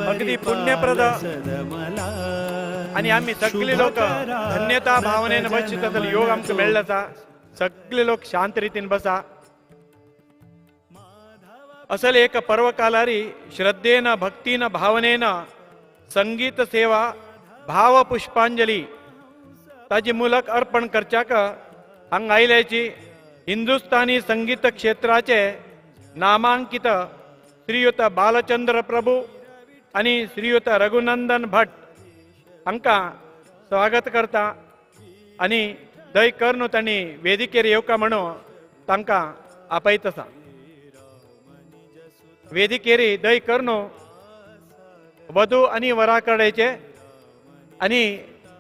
अगदी पुण्यप्रद आणि आम्ही सगळे लोक धन्यता भावनेन बसता जाल्यार योग आमकां मेळ्ळो आसा. सगळे लोक शांत रितीन बसा. असल एक पर्वकालारी श्रद्धेन भक्तीन भावनेन संगीत सेवा भाव पुष्पांजली ताजी मुलक अर्पण करच्याक हांगा आयल्याची हिंदुस्तानी संगीत क्षेत्राचे नामांकित श्रीयुत बालचंद्र प्रभू आणि श्रीयुत रघुनंदन भट हांकां स्वागत करता आणि दय करून तांणी वेदिकेर येवका म्हणून तांकां आपयत आसा. वेदिकेरी दय करून वधू आणि वराकडेचे आणि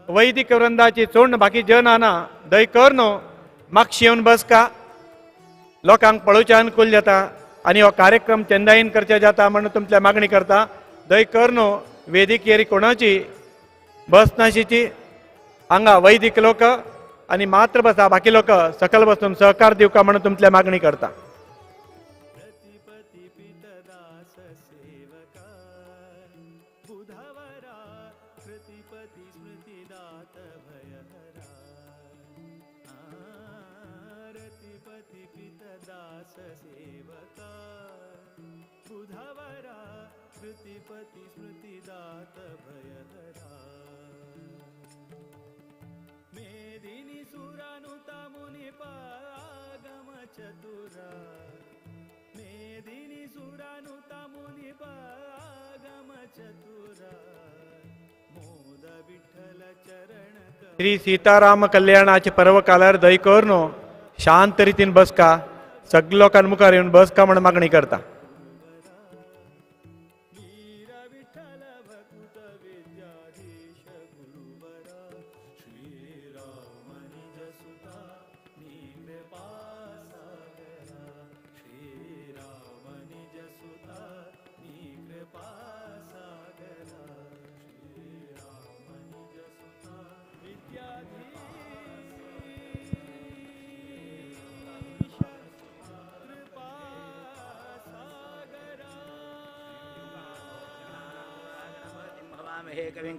वैदिक वृंदाची चोण बाकी जन आना दय करून मागशी येवन बसका. लोकांक पळोवच्या अनुकूल जाता आणि हो कार्यक्रम चंदायीन करचे जाता म्हणून तुमच्या मागणी करता. दय करून वेदिकेरी कोणाची बस नाशिची हांगा वैदिक लोक आणि मात्र बसा, बाकी लोक सकल बसून सहकार दिवका म्हणून तुमच्या मागणी करता. सेवका बुधवरा श्रुतिपति स्मृतिदात भयहरा मेदिनि सुरानुता मुनिपागम चतुरा मेदिनि सुरानुता मुनिपागम चतुरा मोद विठ्ठल चरण. श्री सीताराम कल्याणाचे पर्व कालार दय करून शांत रितीन बसका, सगळे लोकां मुखार येवन बसका म्हण मागणी करता.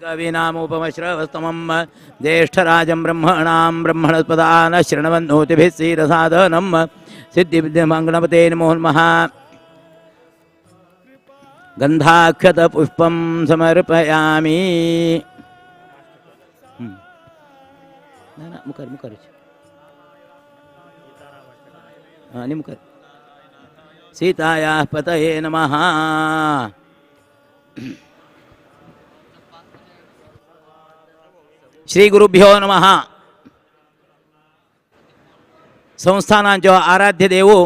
कवीनामुपमश्रवस्तमं ज्येष्ठराजं ब्रह्मणां ब्रह्मणस्पदान शृण्वन्नोतिभिः सीरसादनं सिद्धिमङ्गणपते नमो नमः. गन्धाक्षतपुष्पं समर्पयामि. मुखर मुखर मुखर. सीतायाः पतये नमः. श्री गुरुभ्यो नमः. संस्थानांचो आराध्य देवो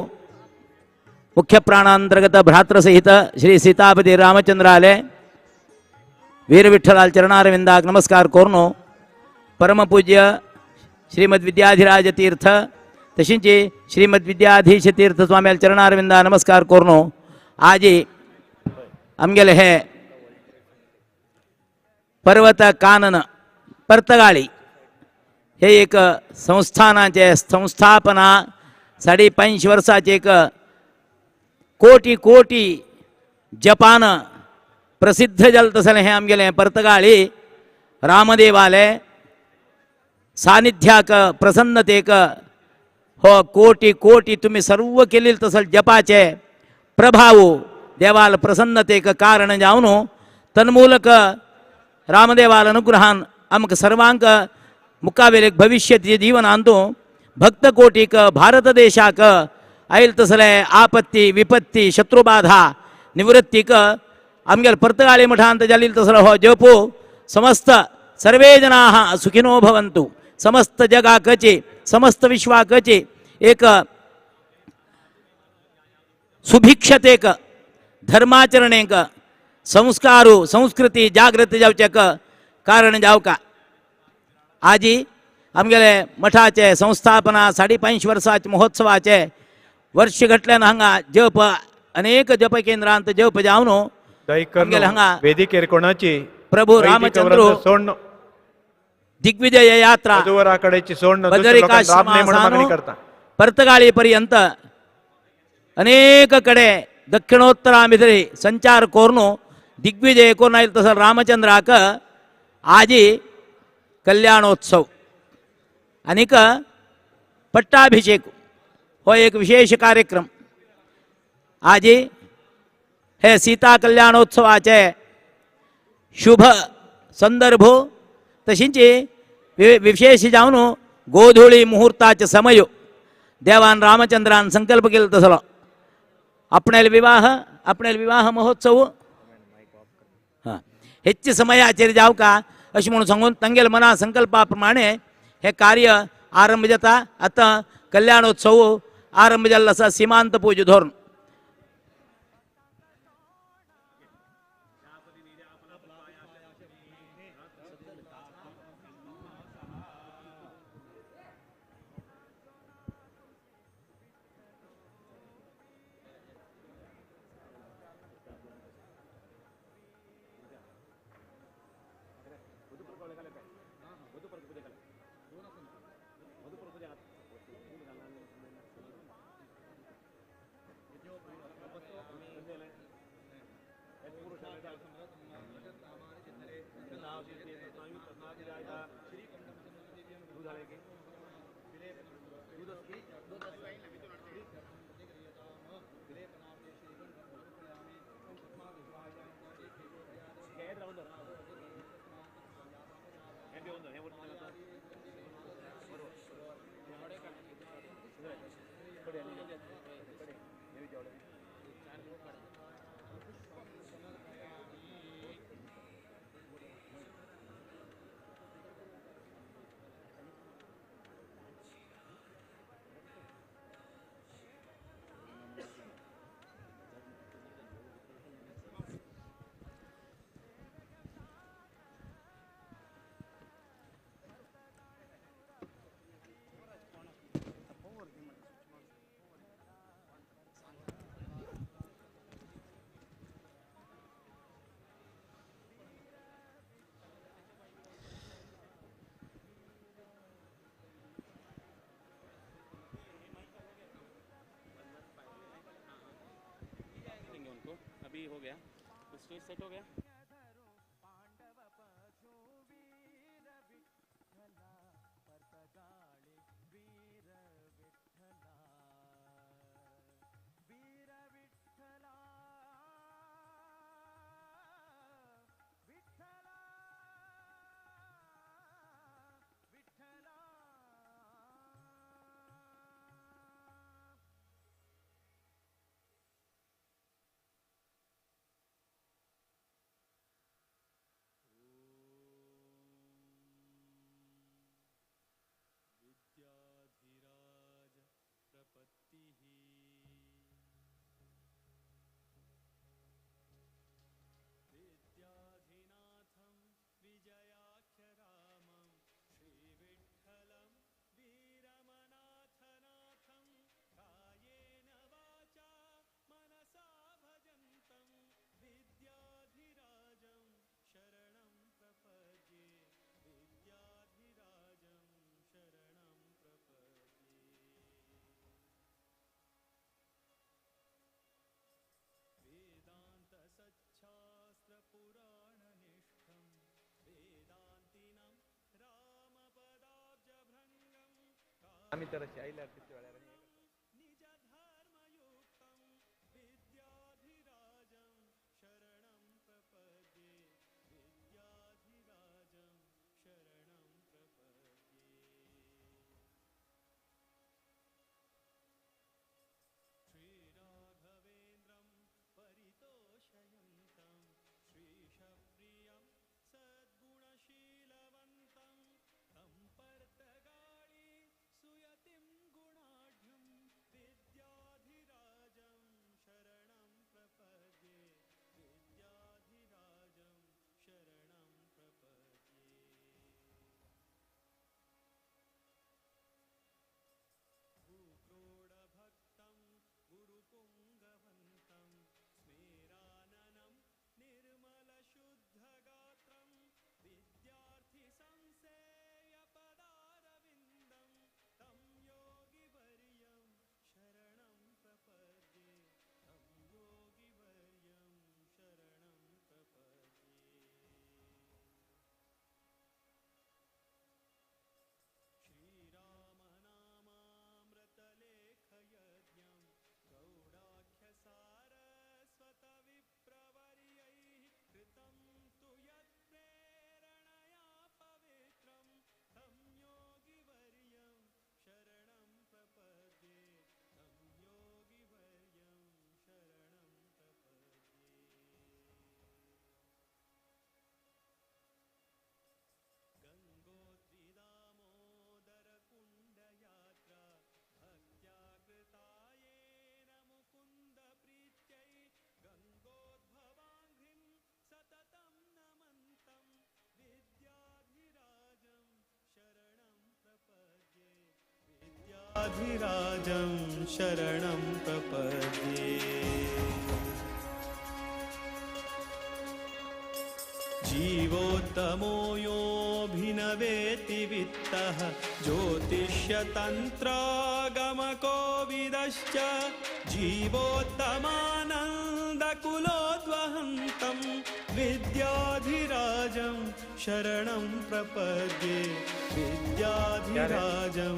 मुख्य प्राणांतर्गत भ्रातृसहित श्री सीतापती रामचंद्राले वीरविठ्ठलाल चरणारविंदाक नमस्कार करून परमपूज्य श्रीमद विद्याधिराज तीर्थ तशींच श्रीमद विद्याधीश तीर्थ स्वामी चरणारविंदा नमस्कार करून आजी आमगेले हे पर्वत कानन पर्तगाळी हे एक संस्थानाचे संस्थापना 5.5 वर्षाचे एक कोटी कोटी जपान प्रसिद्ध जालें तसलें हें आमगेलें पर्तगाळी रामदेवाले सानिध्याक प्रसन्नतेक हो कोटी कोटी तुम्ही सर्व केलेले तसल जपाचे प्रभाव देवाल प्रसन्नतेक कारण जावन तन्मूलक रामदेवाल अनुग्रहान आमकां सर्वांक मुखावेले भविष्य जीवनांतू भक्तकोटीक भारत देशाक आयल तसले आपत्ती विपत्ती शत्रुबाधा निवृत्तीक आमगेले पर्तगाळी मठांत जालील तसलो हो जपू समस्त सर्वे जनाः सुखिनो भवन्तु. समस्त जगाकचे समस्त विश्वाकचे एक सुभिक्षतेक धर्माचरणेक संस्कारू संस्कृती जागृत जावचेक कारण जावका. आजी आमगेले मठाचे संस्थापना 5.5 वर्साचे महोत्सवाचे वर्ष घटल्यान हांगा जप अनेक जप केंद्रांत जप जावन आमगेले हांगा वेदिकेर कोणाची प्रभू रामचंद्र दिग्विजय यात्रा पर्तगाळी पर्यंत अनेक कडे दक्षिणोत्तरा भितर संचार करून दिग्विजय करून आयल तसो रामचंद्राक आजी कल्याणोत्सव आनीक पट्टाभिषेक हो एक विशेष कार्यक्रम. आजी हे सीता कल्याणोत्सवाचे शुभ संदर्भ तशींच विशेष जावन गोधूळी मुहूर्ताचे समय देवान रामचंद्रान संकल्प केलो तसलो आपणाले विवाह महोत्सव हां हेच्च समयाचेर जावका अशें म्हणून सांगून तांगेले मना संकल्पा प्रमाणे हे कार्य आरंभ जाता. आतां कल्याणोत्सव आरंभ जाल्लो आसा सीमांत पूज धोरण. अभी हो गया, स्टेज सेट हो गया। विद्याधिराज प्रपत्तिः विद्याधिनाथं विजयाख्यरामं श्रीविठ्ठलं वीरमनाथनाथं कायेन वाचा मनसा भजन्तं विद्याधिराजं शरणं प्रपद्ये विद्याधिराजं शरणं प्रपद्ये। वेदान्त सच्छास्त्रपुराणनिष्ठं वेदान्तिनं रामपदाब्जभृङ्गं निजधर्मयुक्तं विद्याधिराजं शरणं प्रपद्ये विद्याधिराजं शरणं प्रपद्ये। श्रीराघवेन्द्रं परितोषयन्तं श्रीशप्रियं सद्गुणशीलवन्तं तं पर्तगाळी सुयतिं गुणाढ्यं विद्याधिराजं शरणं प्रपद्ये विद्याधिराजं शरणं प्रपद्ये। भूक्रोडभक्तं गुरुपुङ्गवन्तं स्मेराननं निर्मलशुद्धगात्रं विद्यार्थिसंसेयपदारविन्दं तं योगिवर्यं शरणं प्रपद्ये तं योगिवर्यं शरणं प्रपद्ये। श्रीरामनामामृतलेखयज्ञं गौडाख्यसारस्वतविप्रवर्यैः कृतं तु यत्प्रेरणया पवित्रं तं योगिवर्यं शरणं प्रपद्ये तं योगिवर्यं शरणं प्रपद्ये। गङ्गोत्रिदामोदरकुण्डयात्रा भक्त्या कृता येन मुकुन्दप्रीत्यै गङ्गोद्भवाङ्घ्रिं सततं नमन्तं विद्याधिराजं शरणं प्रपद्ये विद्याधिराजं शरणं प्रपद्ये। जीवोत्तमो योऽभिनवेति वित्तः ज्योतिष्यतन्त्रागमकोविदश्च जीवोत्तमानन्दकुलोद्वहन्तं विद्याधिराजं शरणं प्रपद्ये विद्याधिराजं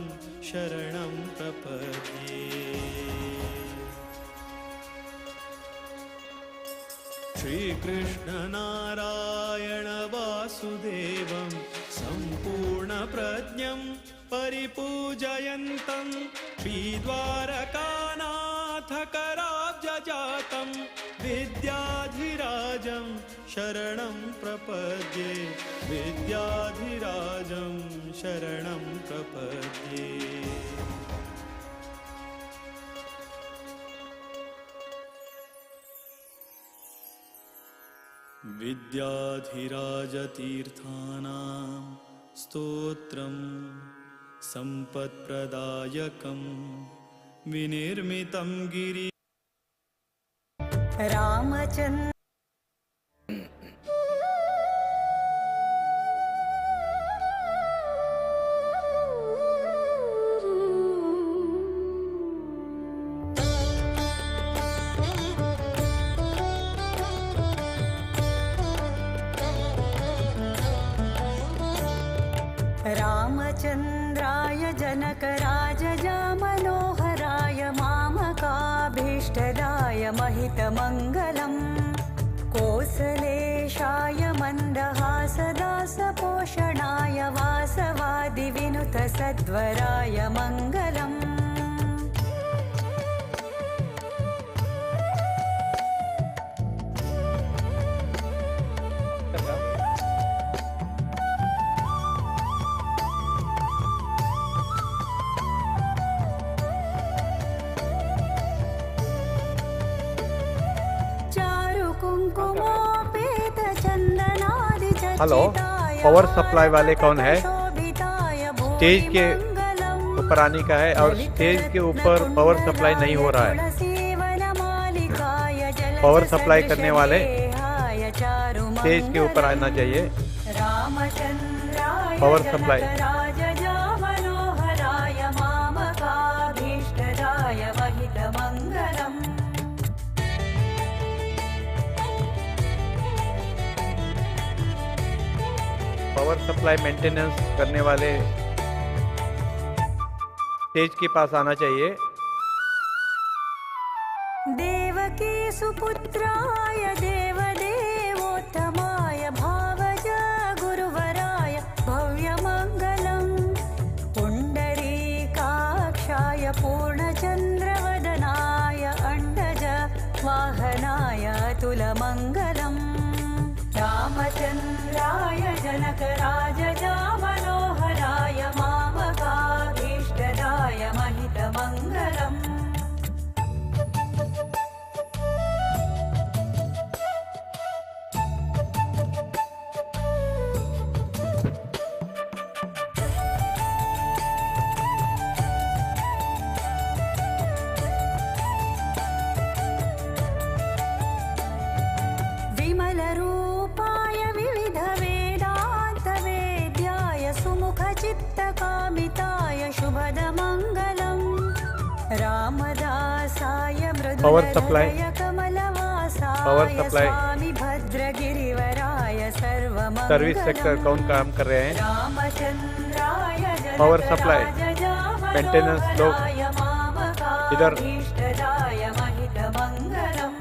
शरणं प्रपद्ये। श्रीकृष्णनारायण वासुदेवं सम्पूर्ण पूर्णप्रज्ञं परिपूजयन्तं श्रीद्वारकानाथकराब्जजातं विद्याधिराजं शरणं प्रपद्ये विद्याधिराजं शरणं प्रपद्ये। विद्याधिराजतीर्थानां स्तोत्रं सम्पत्प्रदायकं विनिर्मितं गिरि। रामचन्द्र रामचन्द्राय जनकराजजा मनोहराय मामकाभीष्टदाय महितमङ्गलं कोसलेशाय मन्दहासदासपोषणाय वासवादिविनुतसद्वराय मङ्गलम्। हेलो, पावर सप्लाई वाले कौन है? स्टेज के ऊपर आने का है और स्टेज के ऊपर पावर सप्लाई नहीं हो रहा है। पावर सप्लाई करने वाले स्टेज के ऊपर आना चाहिए। Power supply. Power supply maintenance करने वाले स्टेज के पास आना चाहिए। देवकी सुपुत्राय देवदेवोत्तमाय भावज गुरुवराय भव्यमङ्गलम् पुण्डरीकाक्षाय पूर्णचन्द्रवदनाय अण्डज वाहनाय अतुलमङ्गलम्। रामचन्द्राय जनकराजजा मनोहराय मामकाभीष्टदाय महितमङ्गलम्। विमलरूपाय विविधवेदान्तवेद्याय सुमुखचित्तकामिताय शुभदमङ्गलम्। रामदासाय मृदुलहृदय कमलवासाय स्वामी भद्रगिरिवराय सर्वमङ्गलम्। सर्विस सेक्टर कौन काम कर रहे हैं? रामचन्द्राय पावर सप्लाई मेंटेनेंस लोग इधर। मामकाभीष्टदाय महितमङ्गलम्।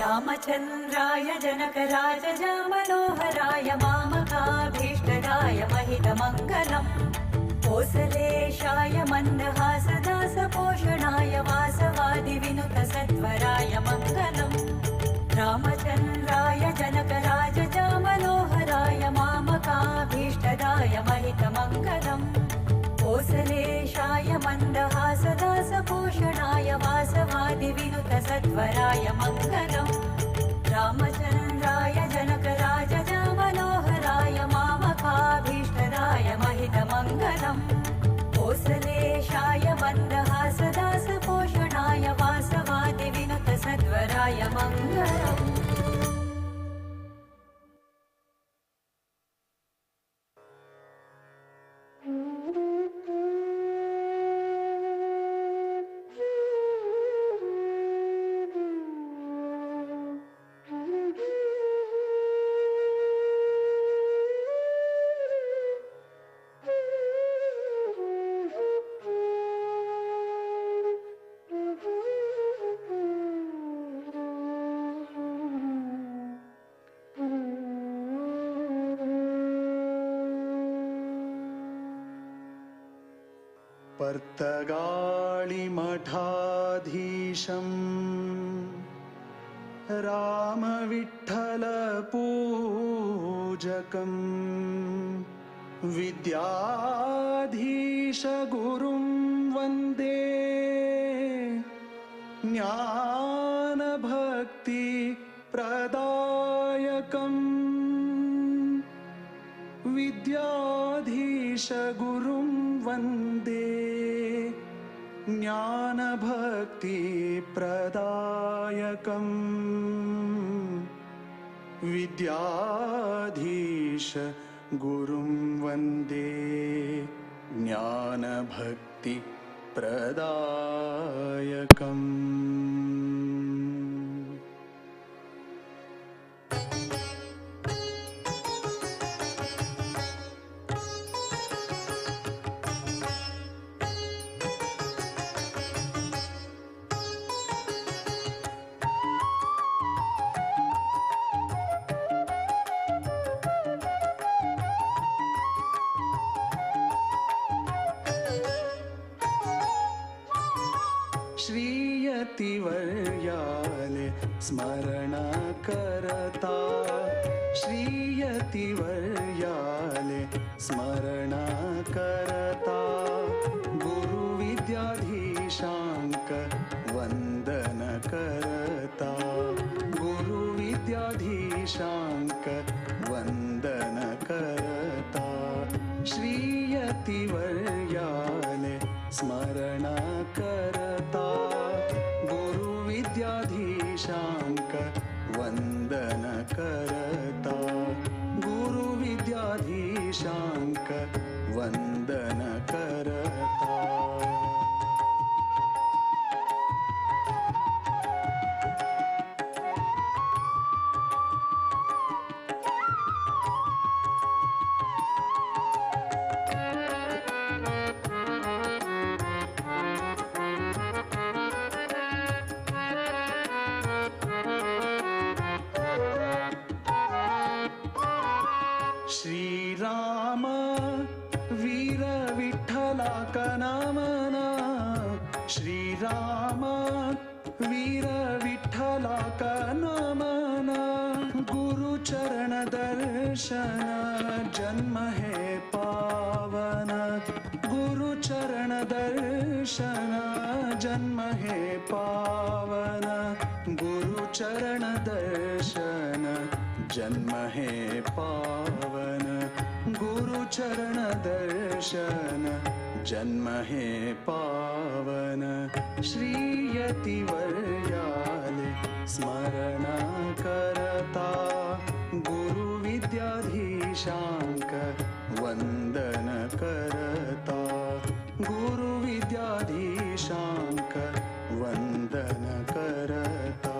रामचन्द्राय जनकराजजा मनोहराय मामकाभीष्टदाय महितमङ्गलम् कोसलेशाय मन्दहासदासपोषणाय वासवादिविनुतसत्वराय मङ्गलम्। रामचन्द्राय जनकराजजा मनोहराय मामकाभीष्टदाय महितमङ्गलम् कोसलेशाय मन्दहासदासपोषणाय वासवादिविनुतसत्वराय मङ्गलम्। रामचन्द्राय जनकराजजा मनोहराय मामकाभीष्टदाय महितमङ्गलम् कोसलेशाय मन्दहासदासपोषणाय वासवादिविनुतसद्वराय मङ्गलम्। पर्तगाळिमठाधीशं रामविठ्ठलपूजकं विद्याधीशगुरुं वन्दे ज्ञानभक्तिप्रदायकम् विद्याधीशगुरुं वन्दे ज्ञानभक्तिप्रदायकम् विद्याधीश गुरुं वन्दे ज्ञानभक्तिप्रदायकम्। श्रीयतिवर्याले स्मरण करता श्रीयतिवर्याले स्मरण करता गुरुविद्याधीशांक वंदन करता गुरुविद्याधीशांक वंदन करता श्रीयतिवर्याले स्मरण करता गुरुविद्याधीशांक वंदन करता गुरुविद्याधीशांक वंदन करता। श्रीराम वीर विठ्ठला कनामना श्रीराम वीर विठ्ठला कनामना गुरुचरण दर्शन जन्म हे पावन गुरुचरण दर्शन जन्म हे पावन गुरुचरण दर्शन जन्म हे पावन गुरुचरण दर्शन जन्म हे पावन श्रीयतिवर्याले स्मरण करता गुरुविद्याधीशांक वंदन करता गुरुविद्याधीशांक वंदन करता।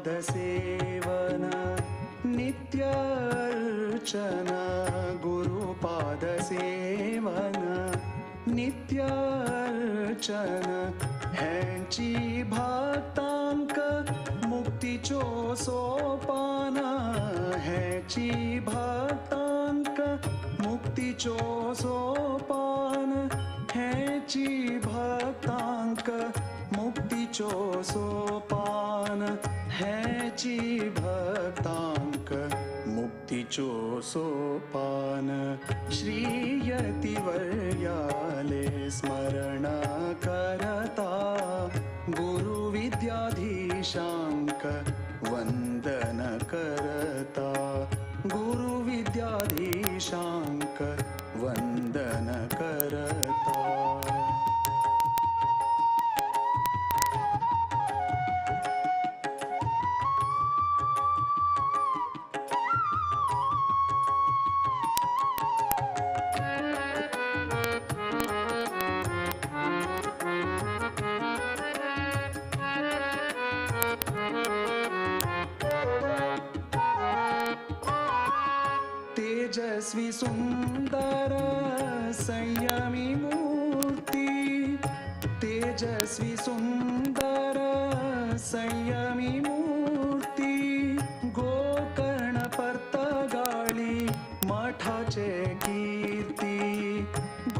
गुरुपादसेवन नित्यार्चन गुरुपादसेवन नित्यार्चन ह्यांची भक्तांक मुक्तीचो सोपान ह्यांची भक्तांक मुक्तीचो सोपान ह्यांची भक्तांक मुक्तीचो सोपान ह्याची भक्तांक मुक्तीचो सोपान श्रीयतिवर्याले स्मरण करता गुरुविद्याधीशांक वंदन करता गुरुविद्याधीशांक वंदन करता। तेजस्वी सुंदर संयमी मूर्ती तेजस्वी सुंदर संयमी मूर्ती गोकर्ण पर्तगाळी मठाचे कीर्ती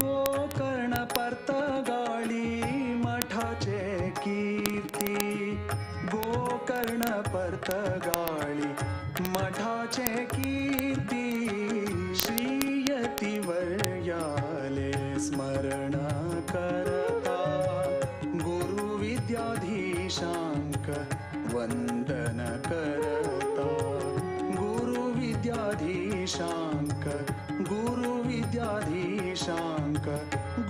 गोकर्ण पर्तगाळी मठाचे कीर्ती गोकर्ण पर्तगाळी मठाचे कीर्ती श्रीयतिवर्याले स्मरण करता गुरुविद्याधीशांक वंदन करता गुरुविद्याधीशांक गुरुविद्याधीशांक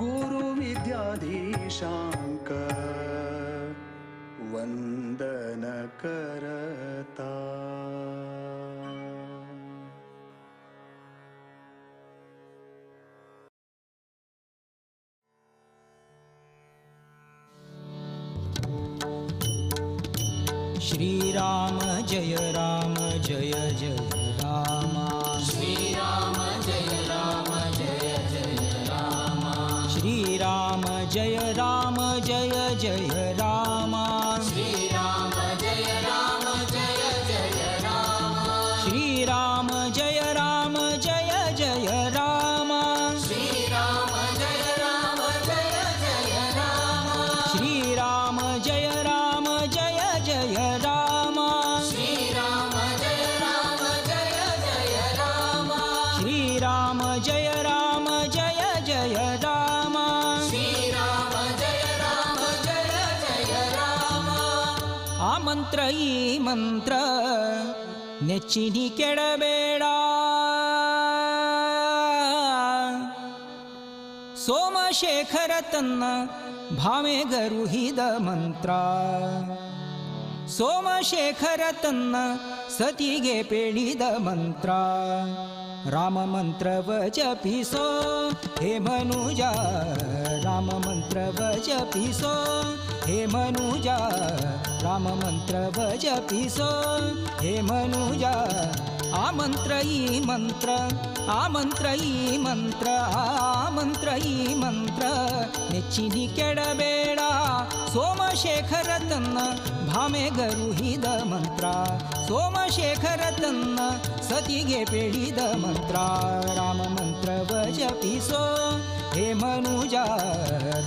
गुरुविद्याधीशांक वंदन करता. श्री राम जय राम जय जय राम श्री राम जय राम जय जय राम श्री राम जय राम जय जय राम श्री राम जय राम जय जय राम श्री राम जय राम जय जय राम श्री राम जय राम जय जय राम श्री राम जय राम जय जय राम श्री राम जय राम जय जय राम श्री राम जय राम जय जय राम श्री राम जय राम जय जय राम. ಆ ಮಂತ್ರ ಈ ಮಂತ್ರ ನೆಚ್ಚಿನಿ ಕೆಡಬೇಡ ಸೋಮಶೇಖರ ತನ್ನ ಭಾಮೆಗರುಹಿದ ಮಂತ್ರ ಸೋಮಶೇಖರ ತನ್ನ ಸತಿಗೆ ಪೇಳಿದ ಮಂತ್ರ ರಾಮ ಮಂತ್ರವ ಜಪಿಸೋ ಹೇ ಮನುಜ ರಾಮ ಮಂತ್ರವ ಜಪಿಸೋ ಹೇ ಮನುಜ ರಾಮ ಮಂತ್ರವ ಜಪಿಸೋ ಹೇ ಮನುಜ. ಆ ಮಂತ್ರ ಈ ಮಂತ್ರ ಆ ಮಂತ್ರ ಈ ಮಂತ್ರ ಆ ಮಂತ್ರ ಈ ಮಂತ್ರ ನೆಚ್ಚಿನಿ ಕೆಡಬೇಡ ಸೋಮಶೇಖರ ತನ್ನ ಭಾಮೆಗರುಹಿದ ಮಂತ್ರ ಸೋಮಶೇಖರ ತನ್ನ ಸತಿಗೆ ಪೇಳಿದ ಮಂತ್ರ ರಾಮ ಮಂತ್ರವ ಜಪಿಸೋ ಹೇ ಮನುಜ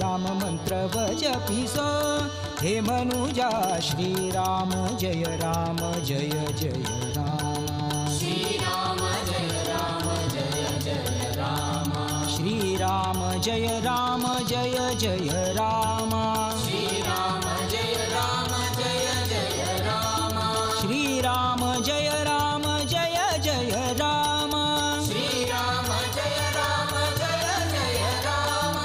ರಾಮ ಮಂತ್ರವ ಜಪಿಸೋ ಹೇ ಮನುಜ. ಶ್ರೀರಾಮ ಜಯ ರಾಮ ಜಯ ಜಯ ರಾಮ ಶ್ರೀರಾಮ ಜಯ ರಾಮ ಜಯ ಜಯ ರಾಮ ಶ್ರೀರಾಮ ಜಯ ರಾಮ ಜಯ ಜಯ ರಾಮ ಶ್ರೀರಾಮ ಜಯ ರಾಮ ಜಯ ಜಯ ರಾಮ ಶ್ರೀರಾಮ ಜಯ ರಾಮ ಜಯ ಜಯ ರಾಮ ಶ್ರೀರಾಮ ಜಯ ರಾಮ ಜಯ ಜಯ ರಾಮ.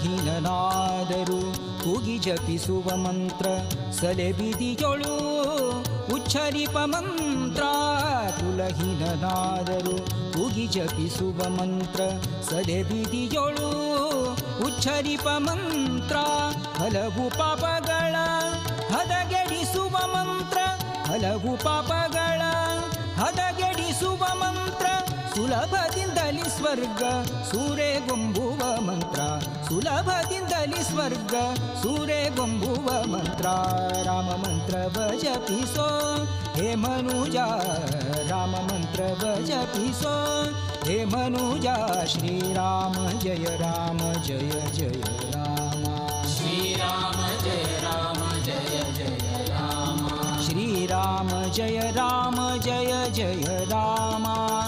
ಕುಲಹೀನನಾದರೂ ಕೂಗಿ ಜಪಿಸುವ ಮಂತ್ರ ಸಲೆಬಿದಿಯೊಳು ಉಚ್ಚರಿಪ ಮಂತ್ರ ಕುಲಹೀನನಾದರೂ ಕೂಗಿ ಜಪಿಸುವ ಮಂತ್ರ ಸಲೆಬಿದಿಯೊಳು ಉಚ್ಚರಿಪ ಮಂತ್ರ ಹಲವು ಪಾಪಗಳ ಹದಗೆಡಿಸುವ ಮಂತ್ರ ಹಲವು ಪಾಪಗಳ ಹದಗೆಡಿಸುವ ಮಂತ್ರ ಸುಲಭದಿಂದಲಿ ಸ್ವರ್ಗ ಸೂರೆಗೊಂಬುವ ಮಂತ್ರ ಸುಲಭದಿಂದಲಿ ಸ್ವರ್ಗ ಸೂರೆಗೊಂಬುವ ಮಂತ್ರ ರಾಮ ಮಂತ್ರವ ಜಪಿಸೋ ಹೇ ಮನುಜ ರಾಮ ಮಂತ್ರವ ಜಪಿಸೋ ಹೇ ಮನುಜ. ಶ್ರೀರಾಮ ಜಯ ರಾಮ ಜಯ ಜಯ ರಾಮ ಶ್ರೀರಾಮ ಜಯ ರಾಮ ಜಯ ಜಯ ರಾಮ ಶ್ರೀರಾಮ ಜಯ ರಾಮ ಜಯ ಜಯ ರಾಮ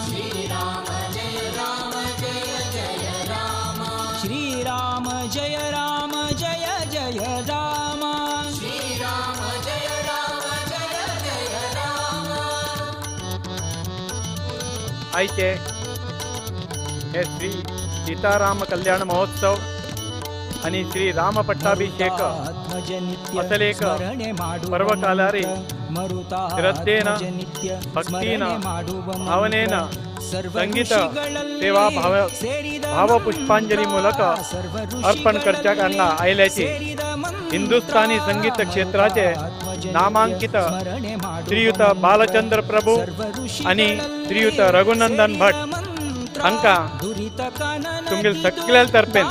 ಶ್ರೀರಾಮ ಜಯ ರಾಮ ಜಯ ಜಯ ರಾಮ ಶ್ರೀರಾಮ ಜಯ ರಾಮ ಜಯ ಜಯ ರಾಮ ಶ್ರೀರಾಮ ಜಯ ರಾಮ ಜಯ ಜಯ ರಾಮ. आयचे हे श्री सीताराम कल्याण महोत्सव आणि श्री राम पट्टाभिषेक असले एक पर्वकालारी श्रद्धेन भक्तीन भावनेन ಸಂಗೀತ ಸೇವಾ ಭಾವ ಭಾವಪುಷ್ಪಾಂಜಲಿ ಮೂಲಕ अर्पण करच्याक हांगा आयल्याची हिंदुस्थानी संगीत क्षेत्राचे नामांकित श्रीयुत बालचंद्र प्रभू आनी श्रीयुत रघुनंदन भट हांकां तुमगेल सगळ्या तर्फेन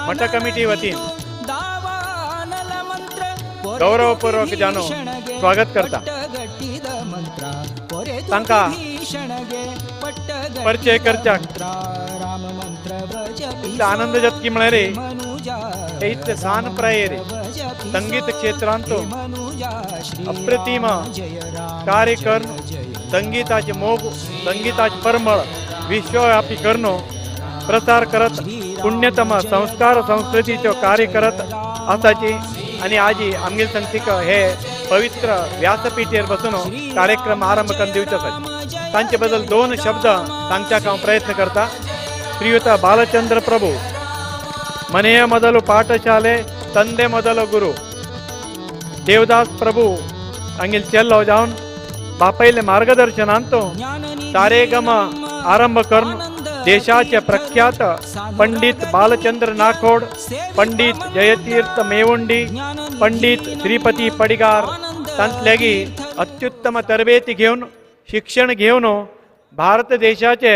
मठ कमिटी वतीन गौरवपूर्वक जानो स्वागत करता. तांकां परिचय करच्याक इतलो आनंद जाता की म्हळ्यार हे इतले सान प्रायेर संगीत क्षेत्रांत अप्रतिम कार्य करून संगीताचे मोग संगीताचे परमळ विश्वव्यापी करून प्रसार करत पुण्यतम संस्कार संस्कृतीचो कार्य करत आसाची आनी आजी आमगेले संगीत हे पवित्र व्यासपीठेर बसून कार्यक्रम आरंभ करून दिवचो आसा. तांचे बद्दल दोन शब्द सांगच्याक हांव प्रयत्न करता. ಶ್ರೀಯುತ ಬಾಲಚಂದ್ರ ಪ್ರಭು ಮನೆಯ ಮೊದಲು ಪಾಠಶಾಲೆ, ತಂದೆ ಮೊದಲು ಗುರು. ದೇವದಾಸ್ ಪ್ರಭು ಅಂಗಿಲ್ ಚೆಲ್ಲೋ जावन बापयले मार्गदर्शनांत सारेगम आरंभ करून देशाचे प्रख्यात पंडित बालचंद्र नाखोड, पंडित जयतीर्थ मेवुंडी, पंडित श्रीपती पडिगार तांतल्यागी अत्युत्तम तरबेती घेवन शिक्षण घेवन भारत देशाचे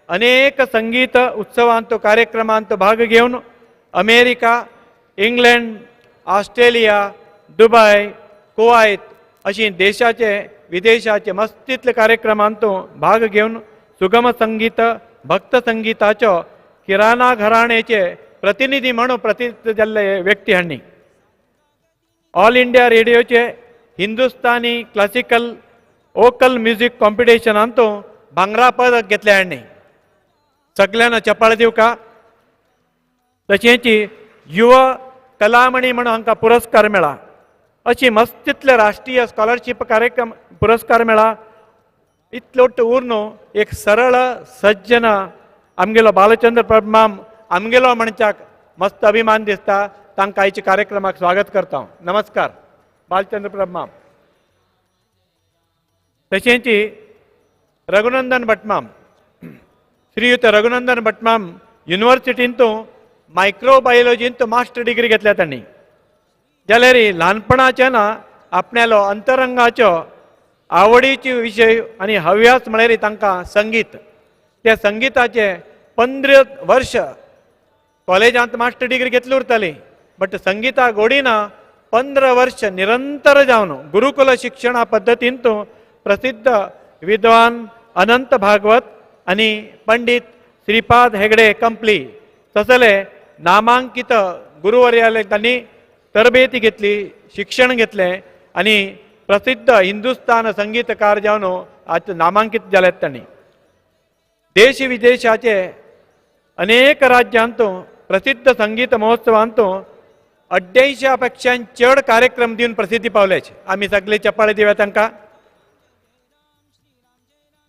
अनेक संगीत उत्सवांत कार्यक्रमांत भाग घेवन America, England, Australia, Dubai, Kuwait अशी देशाचे विदेशाचे मस्तीतले कार्यक्रमांत भाग घेवन सुगम संगीत भक्त संगीताचो किराणा घराण्याचे प्रतिनिधी म्हणून प्रसिद्ध जाल्ले व्यक्ती हांणी ऑल इंडिया रेडियोचे हिंदुस्तानी क्लासिकल वोकल म्युझिक कॉम्पिटिशनांत भांगरा पदक घेतले हांणी. सगळ्यांना चपाळ दिवका. तशेंच युव कलामणी म्हणून हांकां पुरस्कार मेळ्ळा. अशी मस्तीतले राष्ट्रीय स्कॉलरशीप कार्यक्रम पुरस्कार मेळ्ळा. इतलो उरनो एक सरळ सज्जन आमगेलो बालचंद्र प्रभू आमगेलो म्हणच्याक मस्त अभिमान दिसता. तांकां आयच्या कार्यक्रमाक स्वागत करता. नमस्कार बालचंद्र प्रभू. तशेंच रघुनंदन भटमाम, श्रीयुत रघुनंदन भटमाम युनिवर्सिटींत मायक्रोबायोलॉजींत मास्टर डिग्री घेतल्या तांणी. जाल्यार ल्हानपणाच्यान आपणालो अंतरंगाचो आवडीचे विशय आनी हव्यास म्हळ्यार तांकां संगीत. त्या संगीताचे 15 वर्ष कॉलेजांत मास्टर डिग्री घेतली उरताली, बट संगीता गोडीना 15 वर्ष निरंतर जावन गुरुकुल शिक्षणा पद्दतींत प्रसिद्ध विद्वान अनंत भागवत आनी पंडित श्रीपाद हेगडे कंपली तसले नामांकित गुरुवर्याले तांणी तरबेती घेतली, शिक्षण घेतलें आनी प्रसिद्ध हिंदुस्थान संगीतकार जावन आज नामांकित जाल्यात तांणी. देश विदेशाचे अनेक राज्यांत प्रसिद्ध संगीत महोत्सवांत 250 पेक्षा चड कार्यक्रम दिवन प्रसिद्धी पावल्याचे. आमी सगळे चपाळे दिवया तांकां.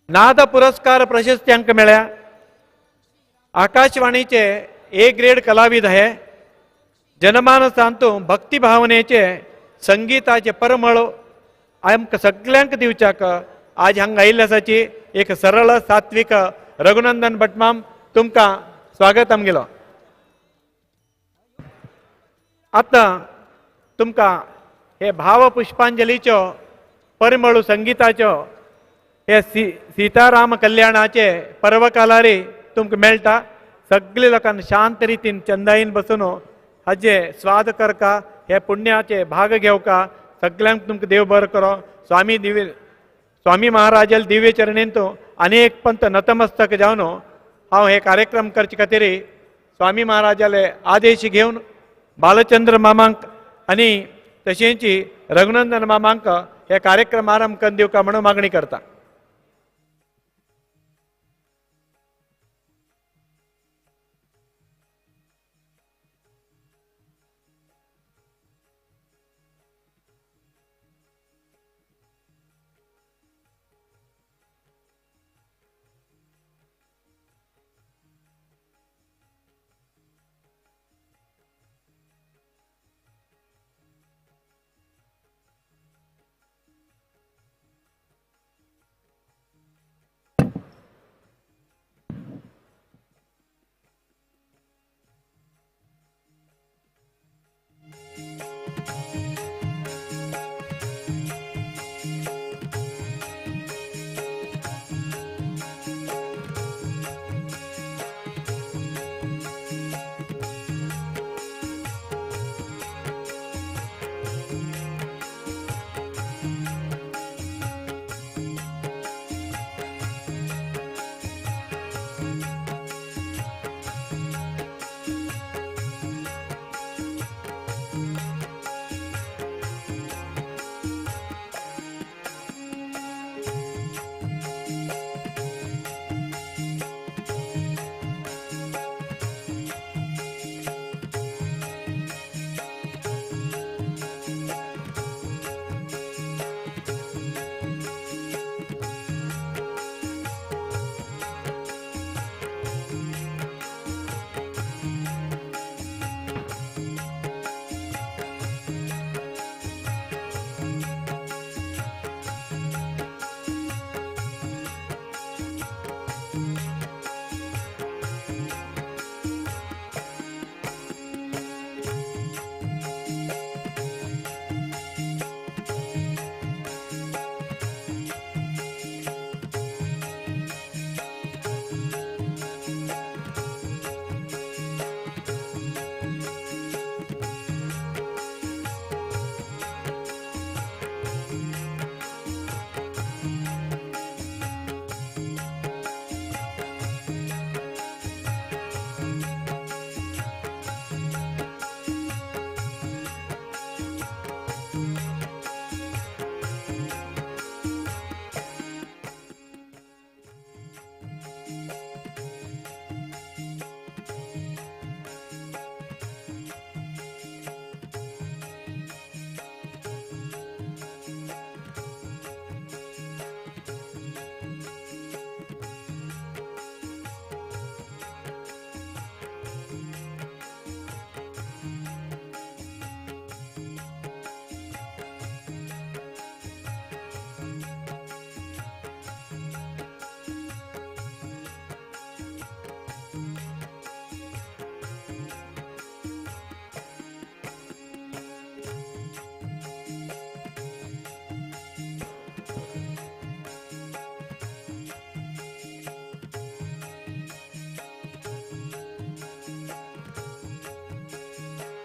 नाद पुरस्कार प्रशस्ती हांकां मेळ्ळ्या. आकाशवाणीचे ए ग्रेड कलाविद हे जनमानसांत भक्ती भावनेचे संगीताचे परमळ आमकां सगळ्यांक दिवच्याक आज हांगा आयिल्ले आसाची एक सरळ सात्विक रघुनंदन भटमाम तुमकां स्वागत आमगेलो. आतां तुमकां हे भाव पुष्पांजलीच्यो परमळू संगीताच्यो हे सीताराम कल्याणाचे पर्वकालारी तुमकां मेळटा. सगळे लोकांक शांत रितीन चंदाईन बसून हाजे स्वाद करका, हे पुण्याचे भाग घेवका. सगळ्यांक तुमकां देव बरो करो. स्वामी दिव्य स्वामी महाराजाल दिव्य चरणेंत अनेक पंत नतमस्तक जावन हांव हे कार्यक्रम करचे खातीर स्वामी महाराजाले आदेश घेवन बालचंद्र मामांक आनी तशेंच रघुनंदन मामांक हे कार्यक्रम आरंभ करून दिवका म्हणून मागणी करता.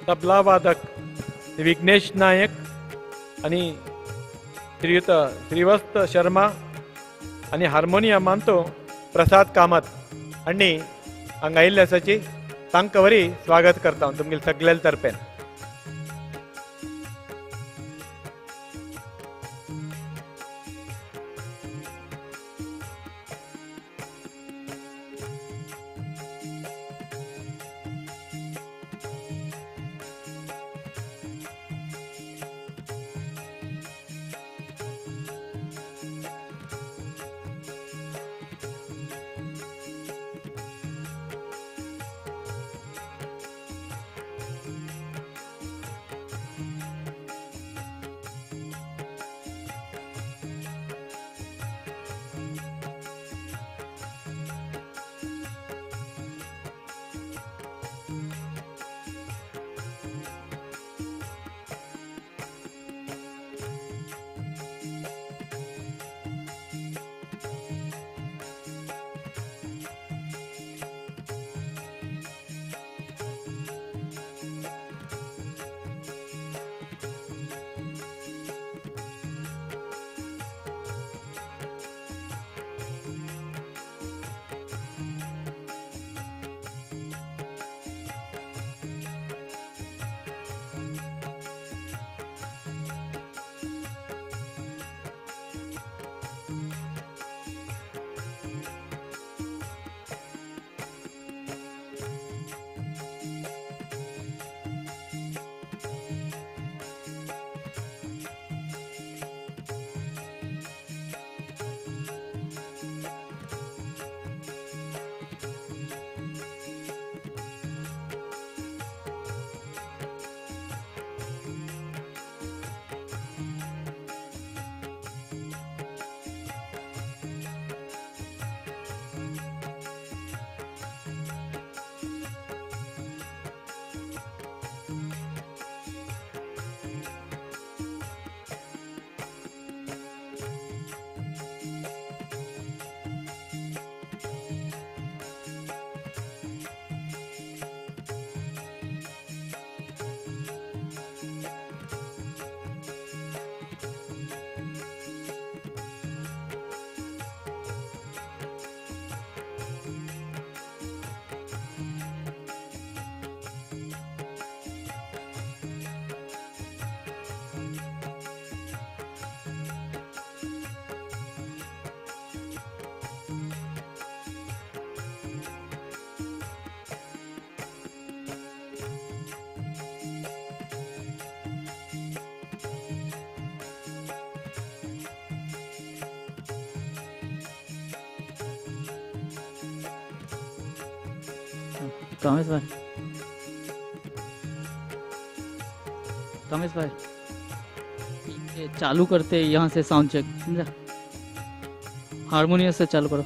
तबला वादक विघ्नेश नायक आनी श्रीयुत श्रीवस्त शर्मा आनी हार्मोनियमांत प्रसाद कामत आनी हांगा आयिल्ले आसाची तांकां वरी स्वागत करता तुमगेले सगळ्या तर्फेन. कामेश भाई, कामेश भाई ये चालू करते यहाँ से साउंड चेक, समझा? हारमोनियम से चालू करो।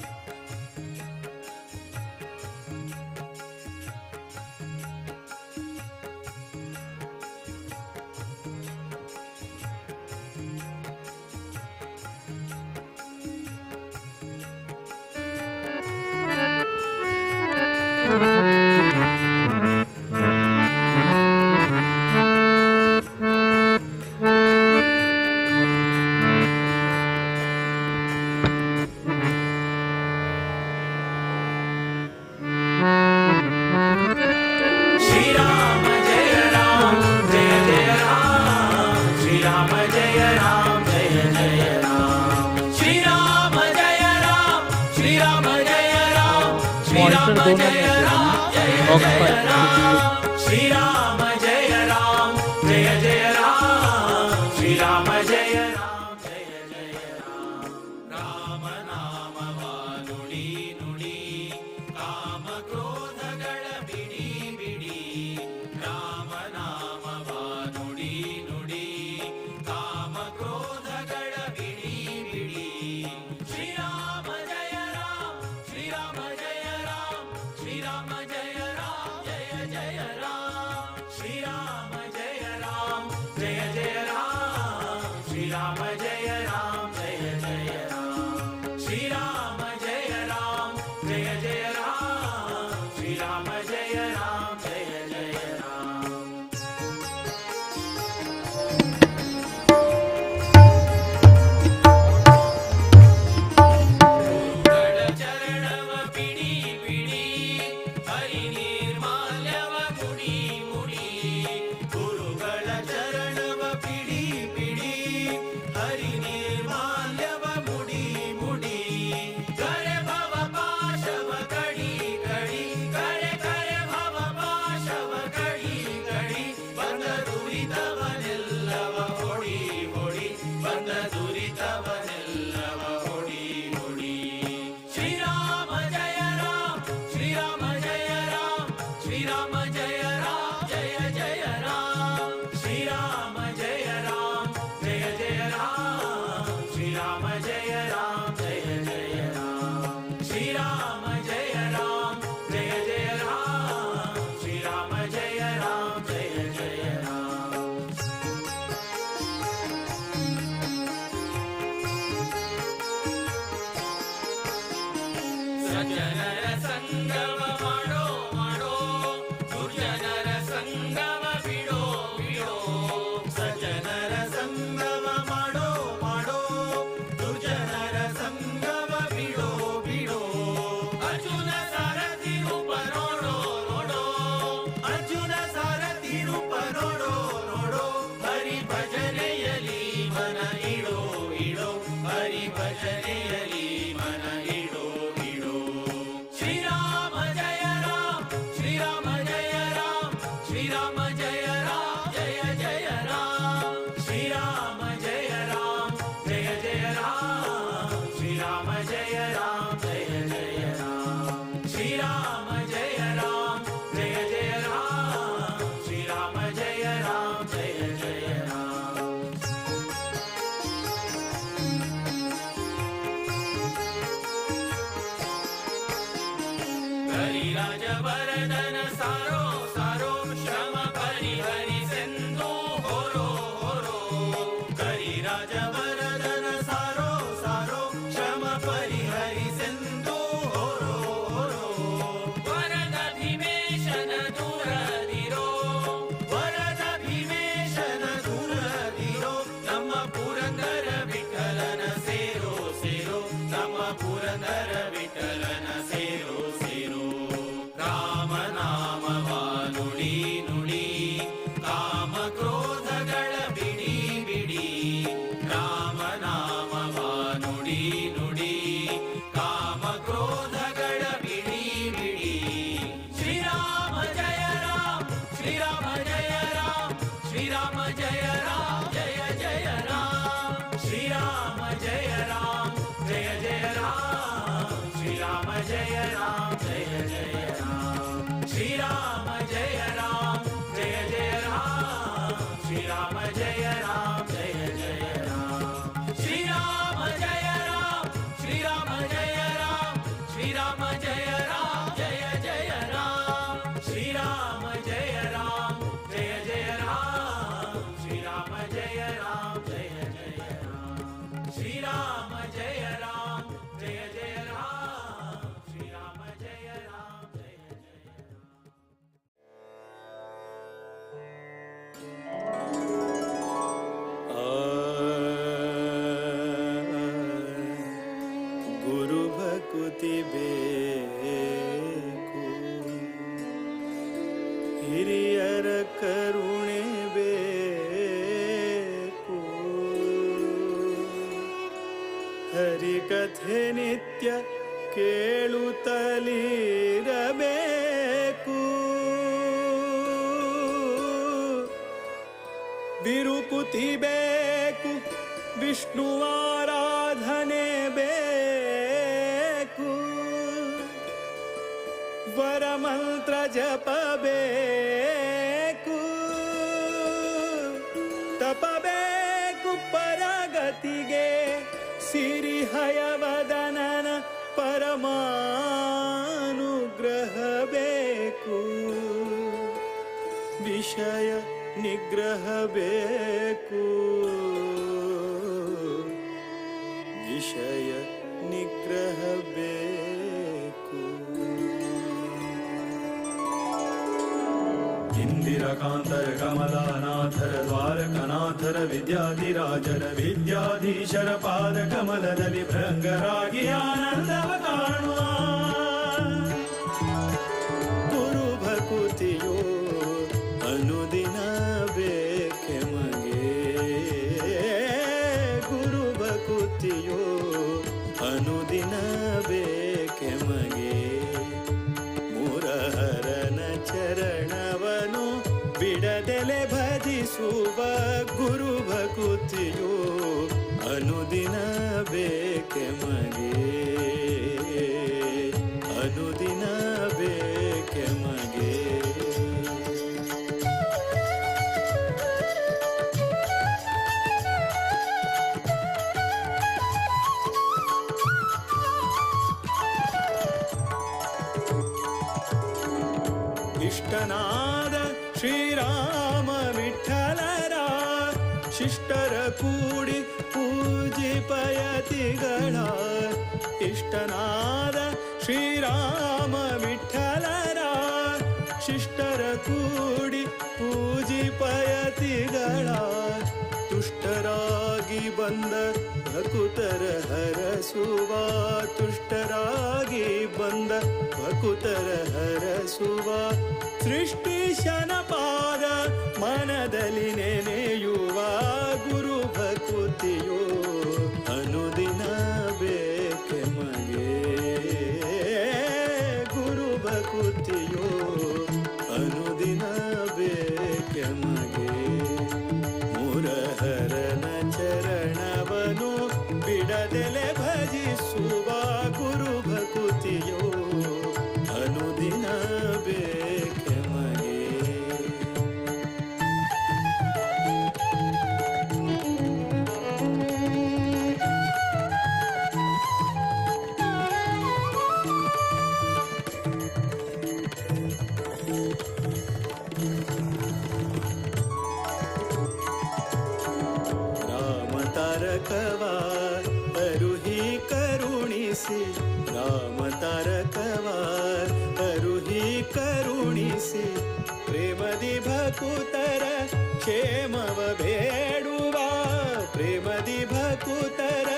श्री श्री राम जय राम, श्री राम जय राम, जय जय राम, श्री राम जय राम, जय जय राम, श्री राम जय राम, जय जय राम, श्री राम जय राम, जय जय राम, श्री राम जय राम, जय जय राम, श्री राम जय राम, श्री राम जय राम, श्री राम जय राम, जय जय राम, श्री राम जय राम, जय जय राम, श्री राम जय राम, जय जय राम, श्री राम जय राम, जय जय राम, श्री राम जय राम, जय जय राम. ಗುರು ಭಕುತಿ ಬೇಕು, ಹಿರಿಯರ ಕರುಣೆ ಬೇಕು, ಹರಿಕಥೆ ನಿತ್ಯ ಕೇಳುತ್ತಲಿರಬೇಕು, ವಿರುಕುತಿ ಬೇಕು, ವಿಷ್ಣುವಾರಾಧನೆ ಬೇಕು, ವರಮಂತ್ರ ಜಪ ಬೇಕು, ತಪಬೇಕು ಪರಗತಿಗೆ, ಸಿರಿ ಹಯವದನನ ಪರಮಾನುಗ್ರಹ ಬೇಕು, ವಿಷಯ ನಿಗ್ರಹ ಬೇಕು, ವಿಷಯ ನಿಗ್ರಹ ಬೇಕು. ಇಂದಿರಕಾಂತರ ಕಮಲಾನಾಥರ ದ್ವಾರಕನಾಥರ ವಿದ್ಯಾಧಿರಾಜರ ವಿದ್ಯಾಧೀಶರ ಪಾದ ಕಮಲದಲ್ಲಿ ಭೃಂಗರಾಗಿ ಆನಂದವ ಕಾಣುವ ಗುರು ಭಕುತಿಯೋ ಅನುದಿನ ಬೇಕೆ ಮಗೆ, ಗುರು ಭಕುತಿಯೋ ಅನುದಿನ ಬೇಕೆ ಮಗೆ, ಮುರಹರನ ಚರಣವನು ಬಿಡದೆಲೆ ಭಜಿಸುವ ಗುರು ಭಕುತಿಯೋ ಅನುದಿನ ಬೇಕೆ ಮಗೆ, ಅನುದಿನ ಬೇಕೆ ಮಗೆ. ಇಷ್ಟನಾದ ಶ್ರೀರಾಮ ವಿಠಲರ ಶಿಷ್ಟರ ಕೂಡಿ ಪೂಜಿಪಯತಿಗಳ, ಇಷ್ಟನಾದ ಶ್ರೀರಾಮ ವಿಠಲರ ಶಿಷ್ಟರ ಕೂಡಿ ಪೂಜಿಪಯತಿಗಳ, ತುಷ್ಟರಾಗಿ ಬಂದ ಭಕುತರ ಹರಸುವ, ತುಷ್ಟರಾಗಿ ಬಂದ ಭಕುತರ ಹರಸುವ, ಸೃಷ್ಟಿಶನ ಪಾದ ಮನದಲ್ಲಿ ನೆನೆಯುವ ಗುರು ಭಕುತಿಯೋ ಅನುದಿನ ಬೇಕೆ ಮಗೆ, ಗುರು ಭಕುತಿಯೋ ಅನುದಿನ ಬೇಕೆ ಮಗೆ, ಮುರಹರನ ಚರಣವನು ಬಿಡದೆಲೆ ಭಜಿಸುವ ಗುರು ಭಕುತಿಯೋ ಅನುದಿನ ಬೇಕೆ ಮಗೆ. ರಾಮ ತಾರಕವ ಅರುಹಿ ಕರುಣಿಸಿ, ರಾಮ ತಾರಕವ ಅರುಹಿ ಕರುಣಿಸಿ, ಪ್ರೇಮದಿ ಭಕುತರ ಕ್ಷೇಮವ ಬೇಡುವ, ಪ್ರೇಮದಿ ಭಕುತರ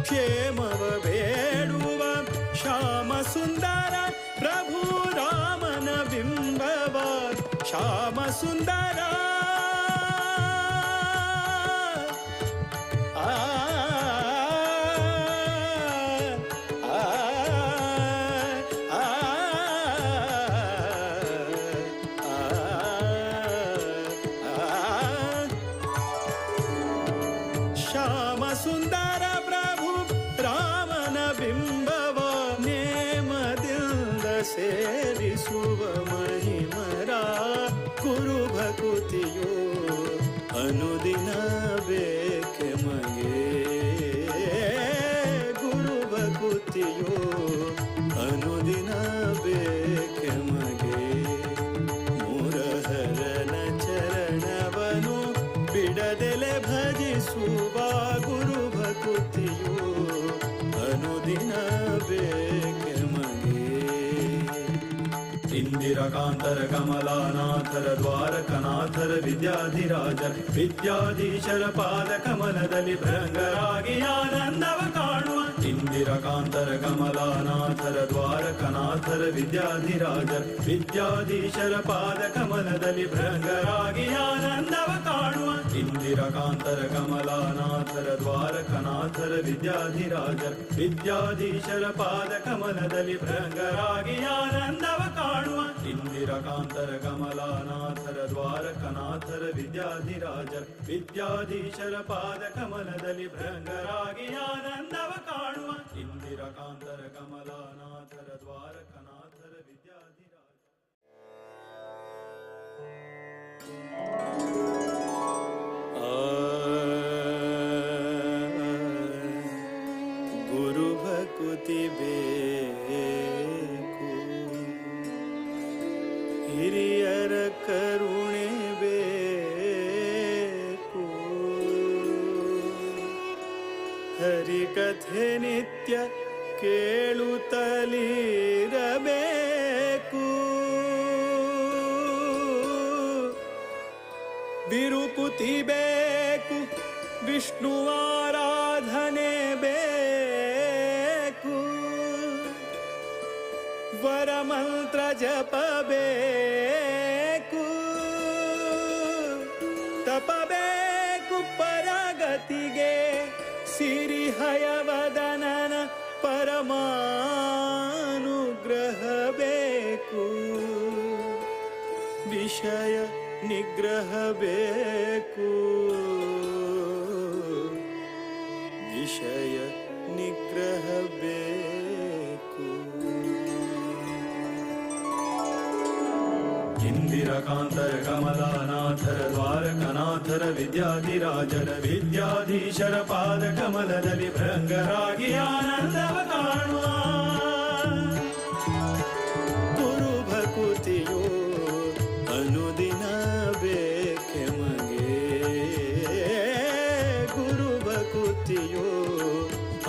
ಕ್ಷೇಮವ ಬೇಡುವ, ಶ್ಯಾಮ ಸುಂದರ ಪ್ರಭು ರಾಮನ ಬಿಂಬವ, ಶ್ಯಾಮ ಸುಂದರ ಆ ಆ ಆ ಆ. ಭಕುತಿಯು ಅನುದಿನ ಬೇಕೆ ಮಗೆ. ಗುರು ಭಕುತಿಯು ಅನುದಿನ ಬೇಕೆ ಮಗೆ. ಮುರಹರನ ಚರಣವನು ಬಿಡದೆಲೆ ಭಜಿಸುವ ಗುರು ಭಕುತಿಯು ಅನುದಿನ ಬೇಕೆ ಮಗೆ. ಇಂದಿರಕಾಂತರ ಕಮಲಾನಾಥರ ದ್ವಾರಕನಾಥರ ವಿದ್ಯಾಧಿರಾಜರ ವಿದ್ಯಾಧೀಶರ ಪಾದ ಕಮಲದಲ್ಲಿ ಭೃಂಗರಾಗಿ ಆನಂದವ ಕಾಣುವ. ಇಂದಿರಕಾಂತರ ಕಮಲಾನಾಥರ ದ್ವಾರಕನಾಥರ ವಿದ್ಯಾಧಿರಾಜರ ವಿದ್ಯಾಧೀಶರ ಪಾದ ಕಮಲದಲ್ಲಿ ಭೃಂಗರಾಗಿ ಆನಂದವ ಕಾಣುವ. ಇಂದಿರಕಾಂತರ ಕಮಲಾನಾಥರ ದ್ವಾರಕನಾಥರ ವಿದ್ಯಾಧಿರಾಜರ ವಿದ್ಯಾಧೀಶರ ಪಾದ ಕಮಲದಲ್ಲಿ ಭೃಂಗರಾಗಿ ಆನಂದವ ಕಾಣುವ. ಇಂದಿರಕಾಂತರ ಕಮಲಾನಾಥರ ದ್ವಾರಕನಾಥರ ವಿದ್ಯಾಧಿರಾಜರ ವಿದ್ಯಾಧೀಶರ ಪಾದ ಕಮಲದಲ್ಲಿ ಭೃಂಗರಾಗಿ ಆನಂದವ ಕಾಣುವ. ಇಂದಿರಕಾಂತರ ಕಮಲಾನಾಥರ ದ್ವಾರಕನಾಥರ ವಿದ್ಯಾಧಿರಾಜ. ಗುರು ಭಕುತಿ ಬೇಕು, ಹಿರಿಯರ ಕರುಣೆ ಬೇಕು, ಹರಿಕಥೆ ನಿತ್ಯ ಕೇಳುತ್ತಲಿರಬೇಕು, ವಿರುಕುತಿ ಬೇಕು, ವಿಷ್ಣುವಾರಾಧನೆ ಬೇಕು, ವರಮಂತ್ರ ಜಪ ಬೇಕು, ತಪಬೇಕು ಪರಗತಿಗೆ ಸಿರಿಹಯವದನನ ಪರಮಾನುಗ್ರಹ ಬೇಕು, ವಿಷಯ ನಿಗ್ರಹ ಬೇಕು, ವಿಷಯ ನಿಗ್ರಹ ಬೇಕು. ಇಂದಿರಕಾಂತರ ಕಮಲಾನಾಥರ ದ್ವಾರಕನಾಥರ ವಿದ್ಯಾಧಿರಾಜರ ವಿದ್ಯಾಧೀಶರ ಪಾದ ಕಮಲದಲ್ಲಿ ಭೃಂಗರಾಗಿ ಆನಂದವ ಕಾಣುವ. ಗುರು ಭಕುತಿಯು ಅನುದಿನ ಬೇಕೆ ಮಗೆ. ಗುರು ಭಕುತಿಯು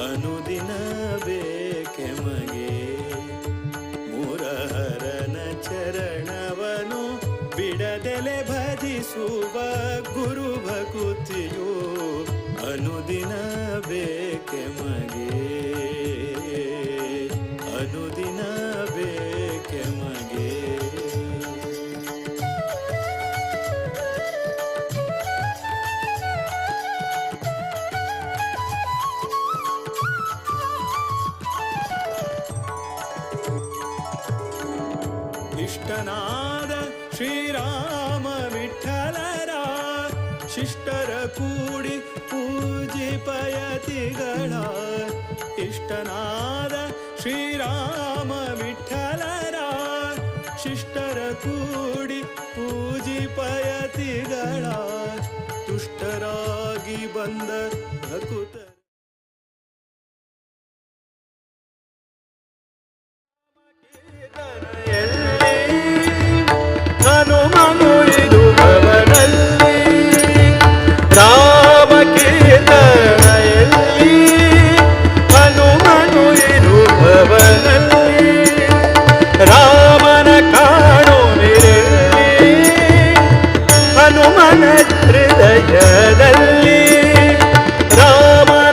ಅನುದಿನ ಬೇಕೆ ಮಗೆ. ಮುರಹರನ ಚರಣವನು ಬಿಡದೆಲೆ ಭಜಿಸುವ ಗುರು ಭಕುತಿಯು ಅನುದಿನ ಬೇಕೆ ಮಗೆ. ಅನುದಿನ ಬೇಕೆ ಮಗೆ. ಇಷ್ಟನಾದ ಶ್ರೀರಾಮ ವಿಠಲರ ಶಿಷ್ಟರ ಕೂಡಿ ಪೂಜಿಪಯತಿಗಳ. ಇಷ್ಟನಾದ ಶ್ರೀರಾಮ ವಿಠಲರ ಶಿಷ್ಟರ ಕೂಡಿ ಪೂಜಿಪಯತಿಗಳ. ತುಷ್ಟರಾಗಿ ಬಂದ ಭಕುತ ಹನುಮನು ಇರುವವನಲ್ಲಿ ರಾಮ ಕೀರ್ತನೆಯಲ್ಲಿ ಹನುಮನು ಇರುವವನಲ್ಲಿ ರಾಮನ ಕಾಣುವಿರೆಲ್ಲಿ ಹನುಮನ ಹೃದಯದಲ್ಲಿ ರಾಮನ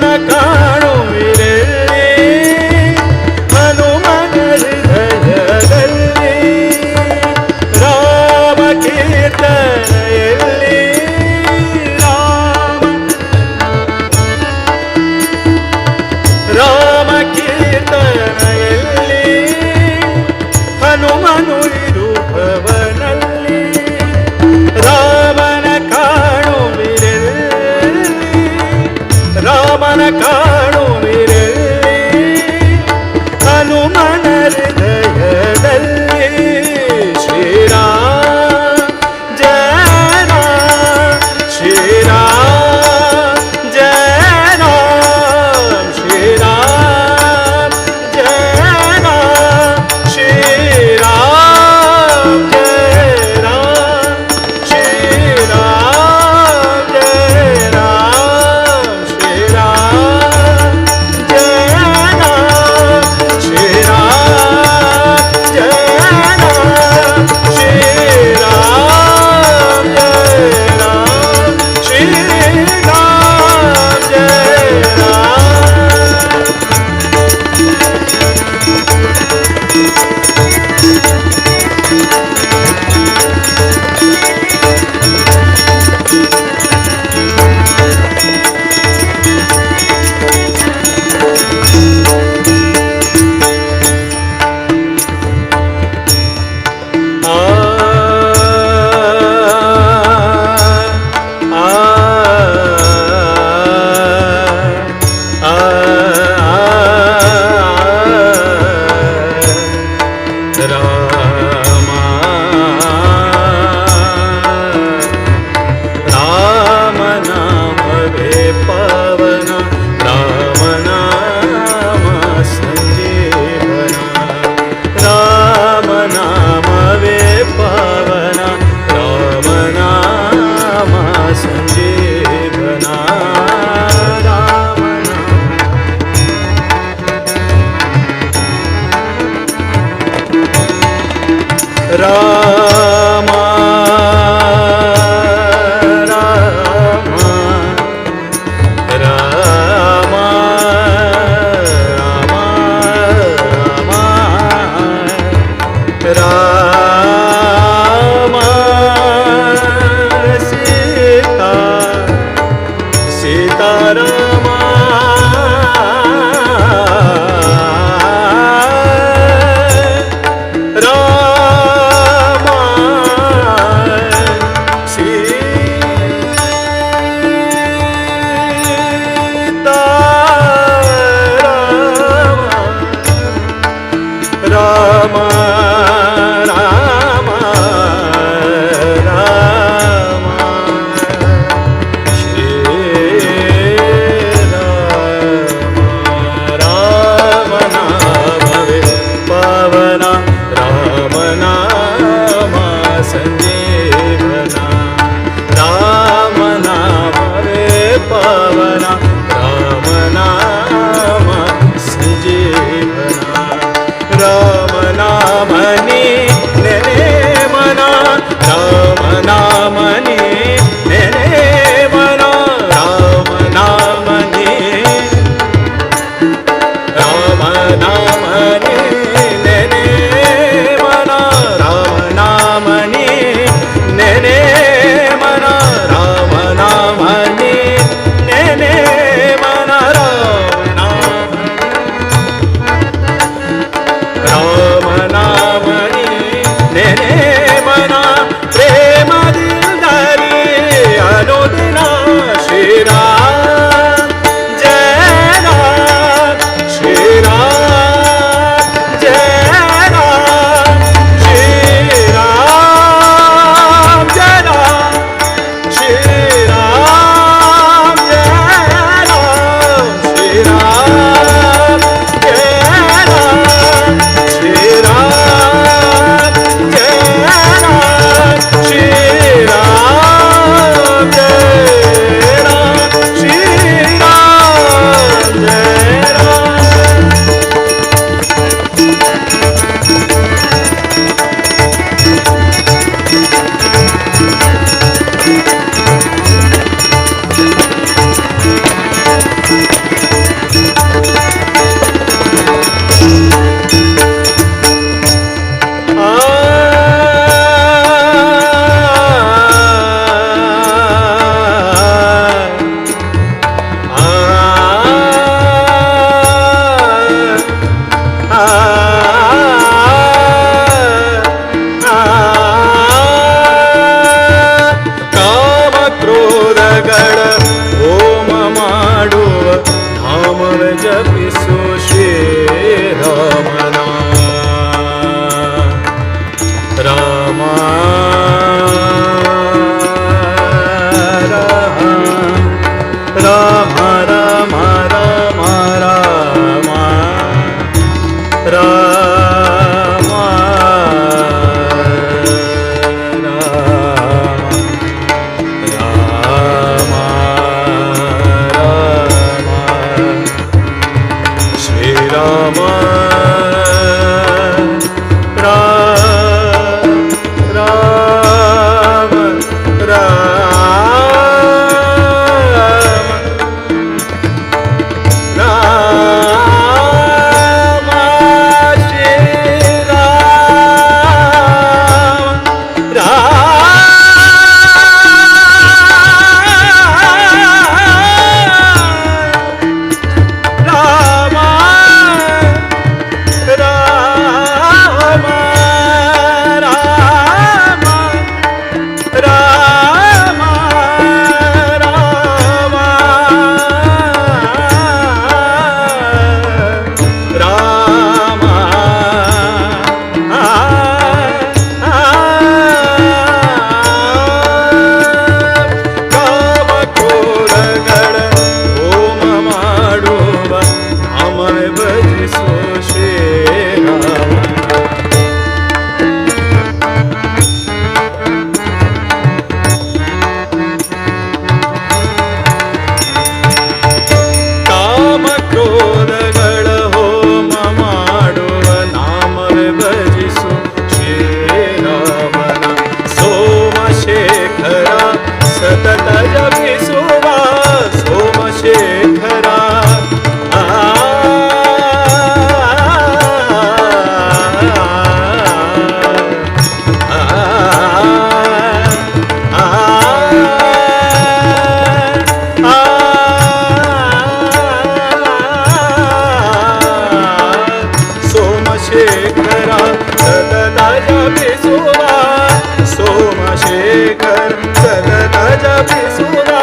सतत जपिसुना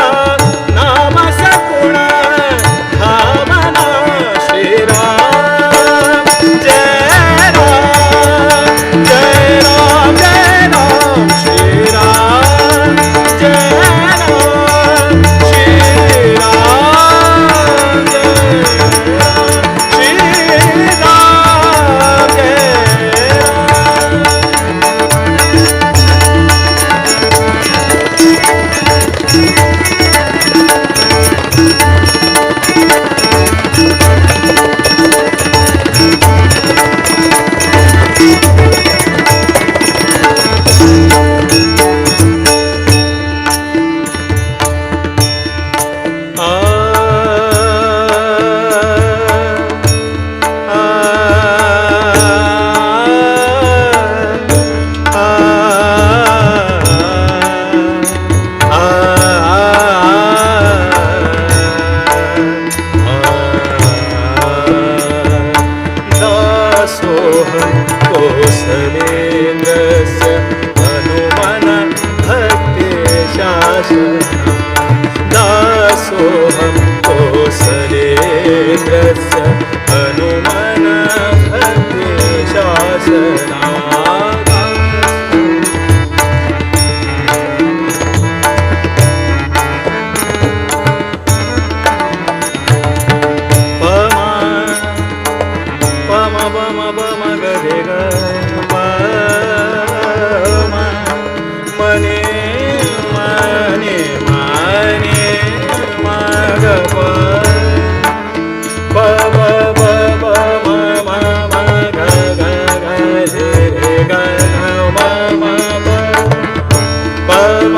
नाम सगुण धामना श्री राम जय राम जय राम जय राम श्री राम जय राम श्री राम जय राम श्री राम जय दासोऽहं कोसलेन्द्रस्य हनुमन भक्तिशासन दासोऽहं कोसलेन्द्रस्य हनुमन भक्तिशासना पमा पम पम पम गरे ग पम मने मने मने म ग प प प प प म म म ग ग ग रे रे ग ग म म प प म म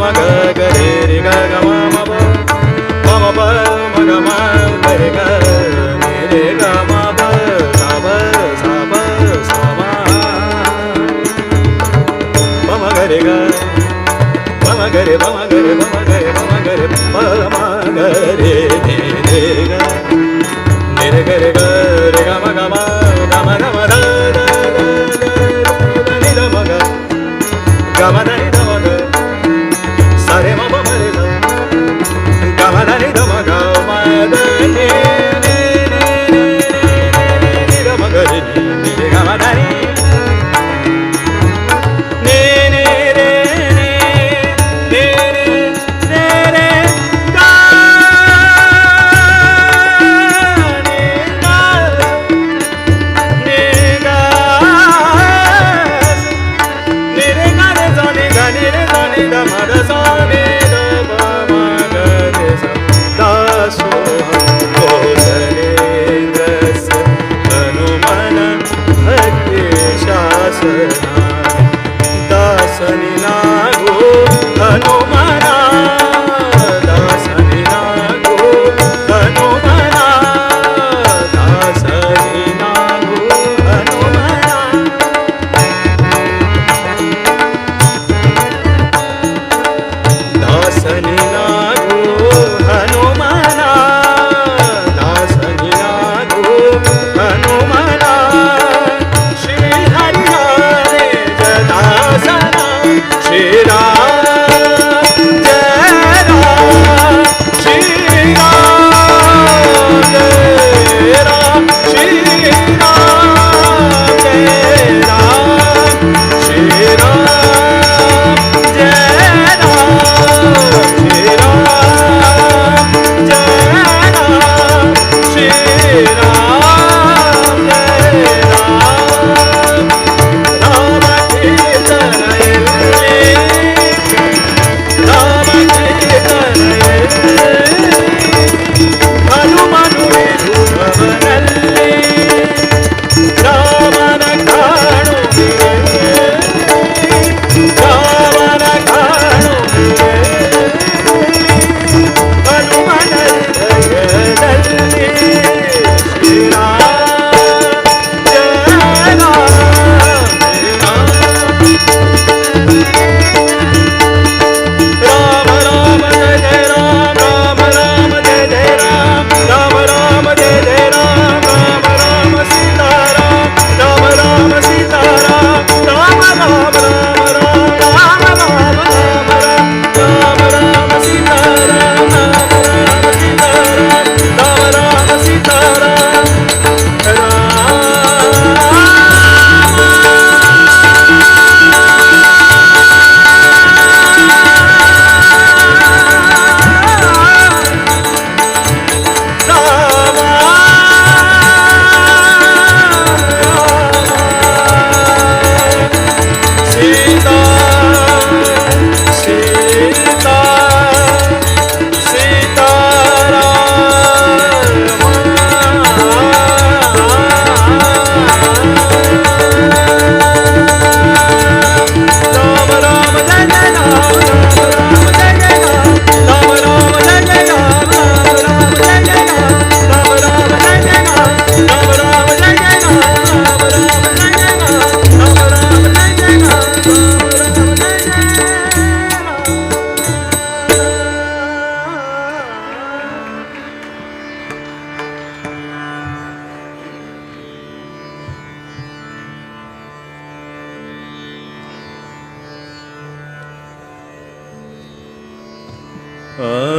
म ग ग रे रे ग ग म म प प म प म ग म ग रे ग रे रे ग म प सा प सा प सा म प म ग रे ग प म ग रे प म ग रे प म ग रे प म ग रे प म ग रे रे रे ग रे रे ग रे ग रे ग म ग म ग म ग म the the the the the नि the म ग ग म the नि the म ग सा रे म प म रे सा ग म the नि the म ग म the नि नि नि नि नि नि the म ग रे नि नि रे ग म the नि नि नि रे नि नि नि रे रे ग नि ग नि ग नि रे ग रे सा नि ग नि रे सा नि द म the सा नि द प म ग रे सा दासोऽहं कोसलेन्द्रस्य हनुमन भक्तिशासना दासनि लागो हनुमना दासनि लागो हनुमना दासनि लागो हनुमना Ram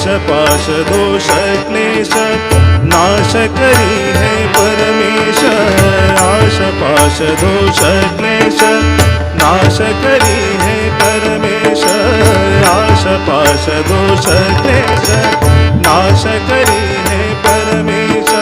आश पाश दोष क्लेश नाश करी है परमेश। आश पाश दोष क्लेश नाश करी है परमेश। आश पाश दोष क्लेश नाश करी है परमेश।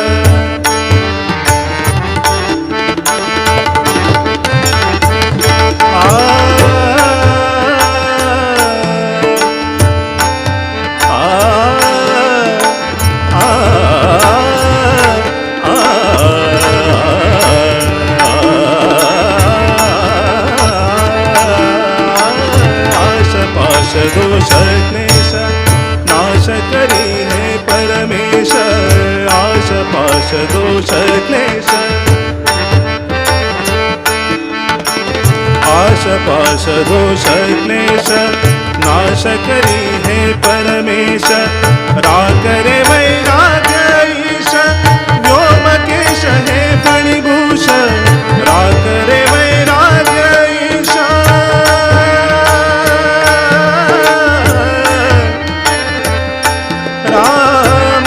दोष क्लेश नाश करी है परमेश। आश पाश दोष क्लेश आश पाश दोष क्लेश नाश करी है परमेश। राग रे वैराग ईश व्योमकेश है फणिभूष। राग रे वैराग ईश राम राम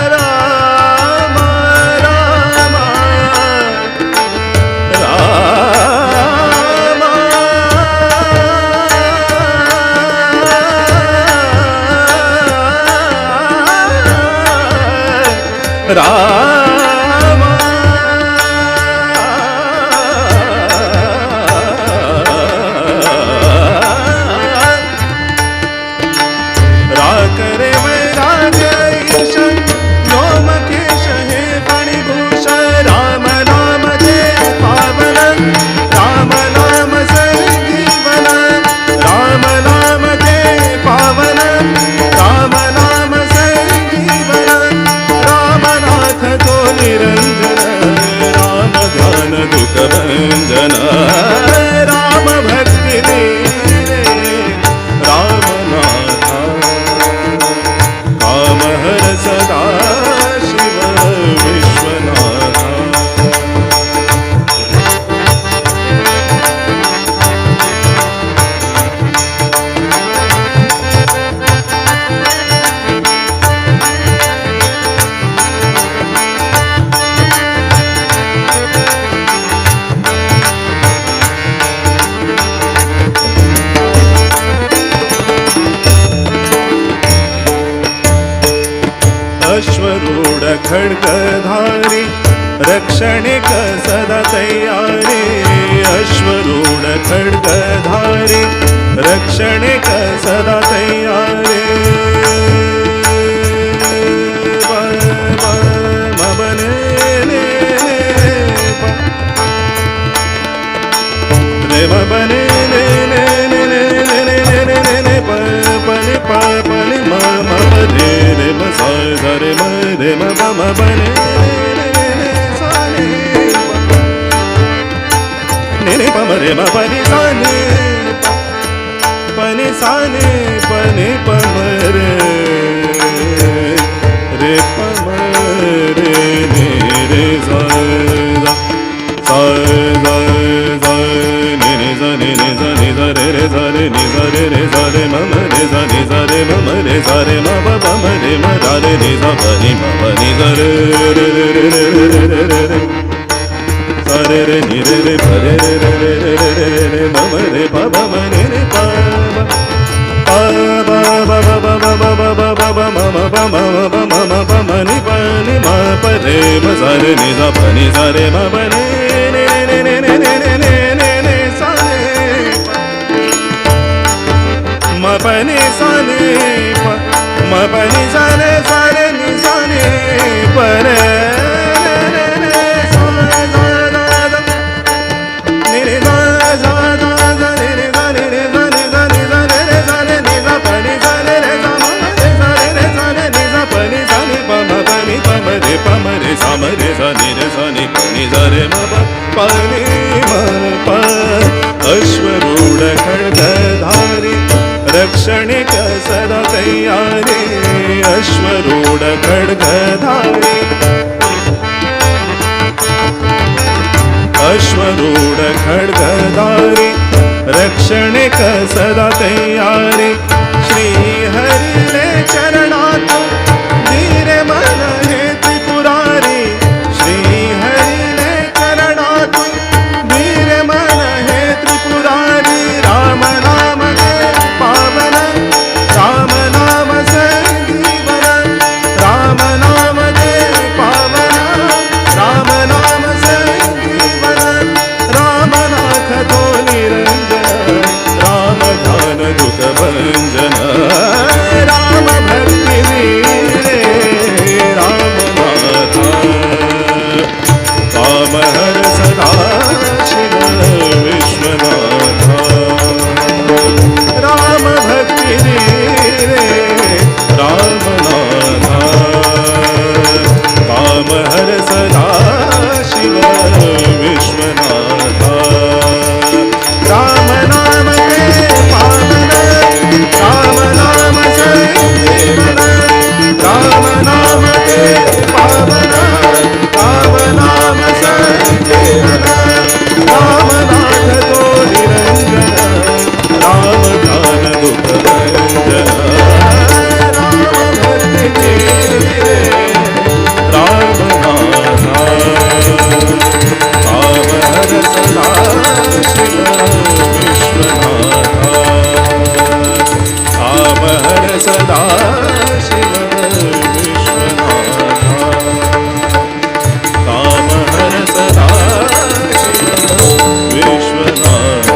राम राम राम राग रे वैराग ईश व्योमकेश हे फणिभूष। राम नाम जय पावन राम नाम संजीवन। राम नाम जय पावन राम नाम संजीवन। रामनाथ को निरंजन राम ध्यान दुख भंजन। राम भक्ति रे रामनाथ काम हर सदा शिव विश्वनाथ। अश्वरूढ़ खड्गधारी रक्षणे क सदा तैयारी। अश्वरूढ़ खड्गधारी रक्षणे क सदा तैयारी। ब ब म ब ने ने ने प रे म ब ने ने ने ने ने ने ने ने ने ने प प ने प प ने म म प रे रे म सा सा रे म रे म प म प ने ने ने ने सा ने प ने ने प म रे म प नि सा ने प ने सा ने प ने प म रे रे प म रे ने रे सा सा सा सा सा ने ने सा ने ने सा ने सा रे रे सा रे ने सा रे रे सा रे म म रे सा ने सा रे म म रे सा रे म प प म रे म रा रे ने सा प नि म प नि सा रे रे रे रे रे रे रे रे रे सा रे रे नि रे रे प रे रे रे रे रे रे रे रे म म रे प प म रे रे प प प प प प प प प प प म म प म म प म म प म नि प नि म प रे म सा रे नि सा प नि सा रे म प ने ने ने ने ने ने ने ने ने ने सा ने म प ने सा ने प म प नि सा रे सा रे नि सा ने प रे रे रे रे सा सा सा सा नि रे सा सा सा सा नि रे सा नि रे सा नि सा नि सा रे रे सा रे नि सा प नि सा रे रे सा म रे सा रे रे सा रे नि सा प नि सा नि प म प नि प म रे प म रे सा म रे सा नि रे सा नि प नि सा रे म प प नि म प। अश्वरूढ़ खड्गधारी रक्षणे क सदा तैयारी। अश्वरूढ़ खड्गधारी अश्वरूढ़ खड्गधारी रक्षणे सदा तयारी श्री हरिले चरणात धीरे मन हे त्रिपुरारी श्री हरिले चरणात धीरे मन हे त्रिपुरारी राम नाम पावन राम नाम संजीवन राम नाम पावन राम नाम संजीवन रामनाथ तो निरंजन राम ध्यान दुख भंजन राम भक्ति वीरे राम नाथ काम हर सदा शिव विश्वनाथ राम भक्ति वीरे राम नाथ काम हर सदा शिव विश्वनाथ राम नाम के पावन राम नाम संजीवन राम नाम के पावन राम नाम संजीवन राम नाथ तो निरंजन राम ध्यान दुख भंजन राम भक्ति रे राम नाथ काम हर सदा शिव विश्वनाथ काम हर सदा शिव विश्वनाथ काम हर सदा शिव विश्वनाथ.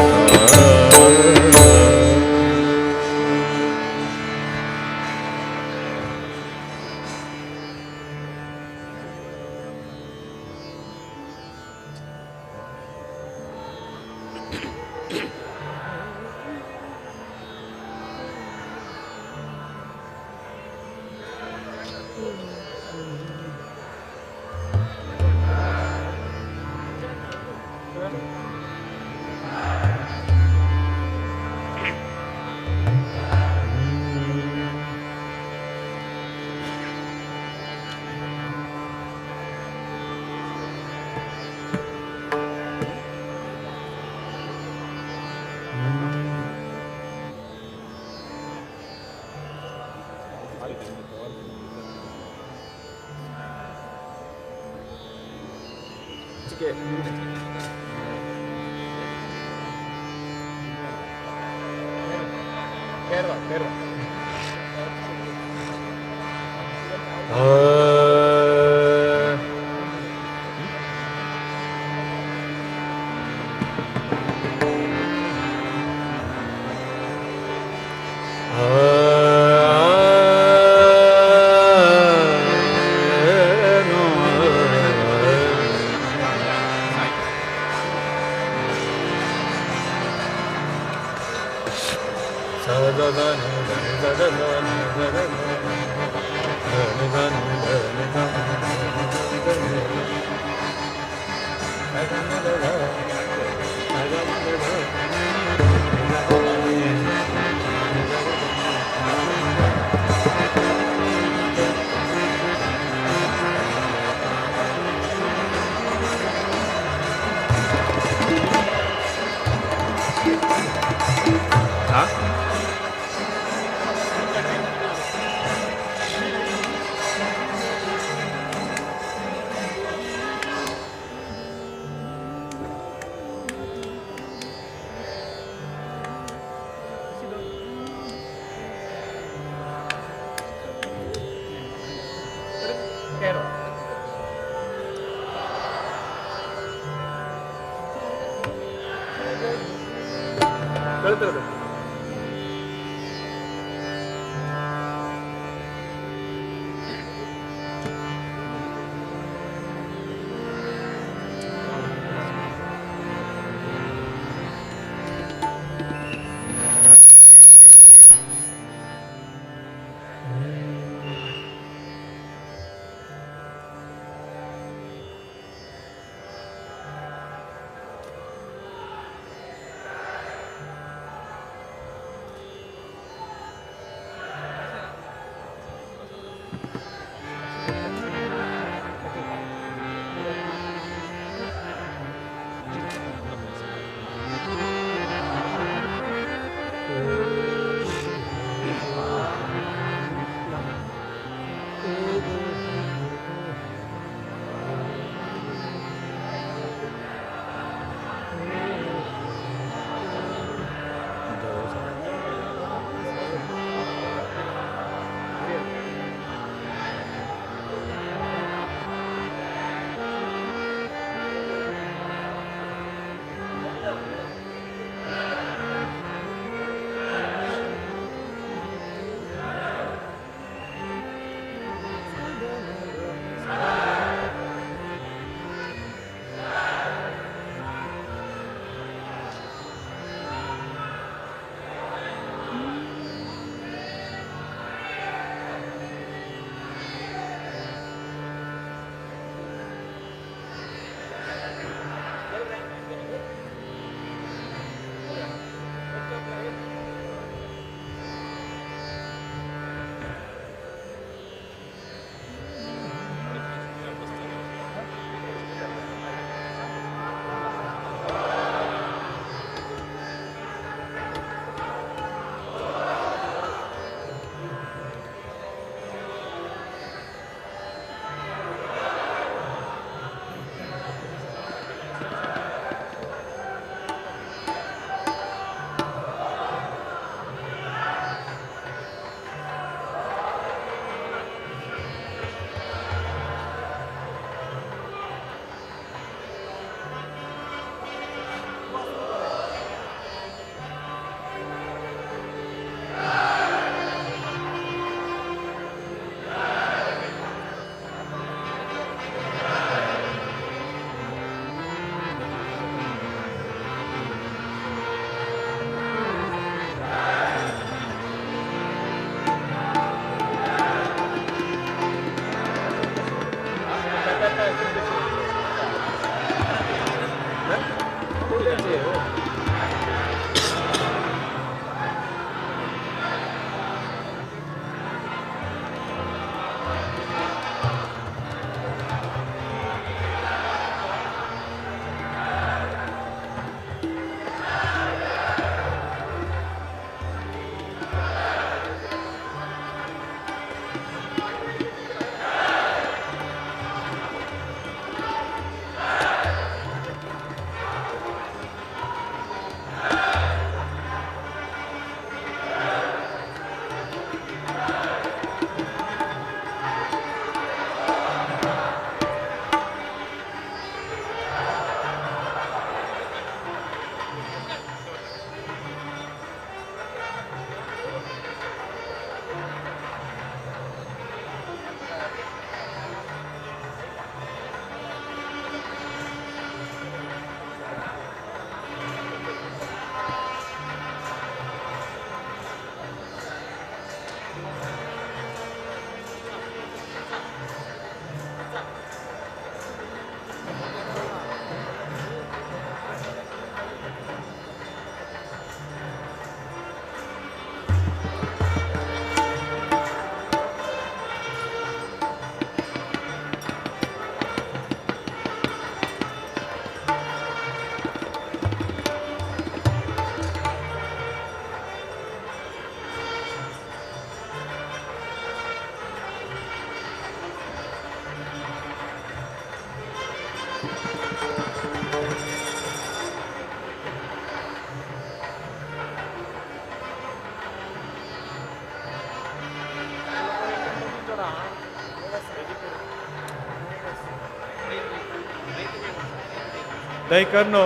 दयकरनो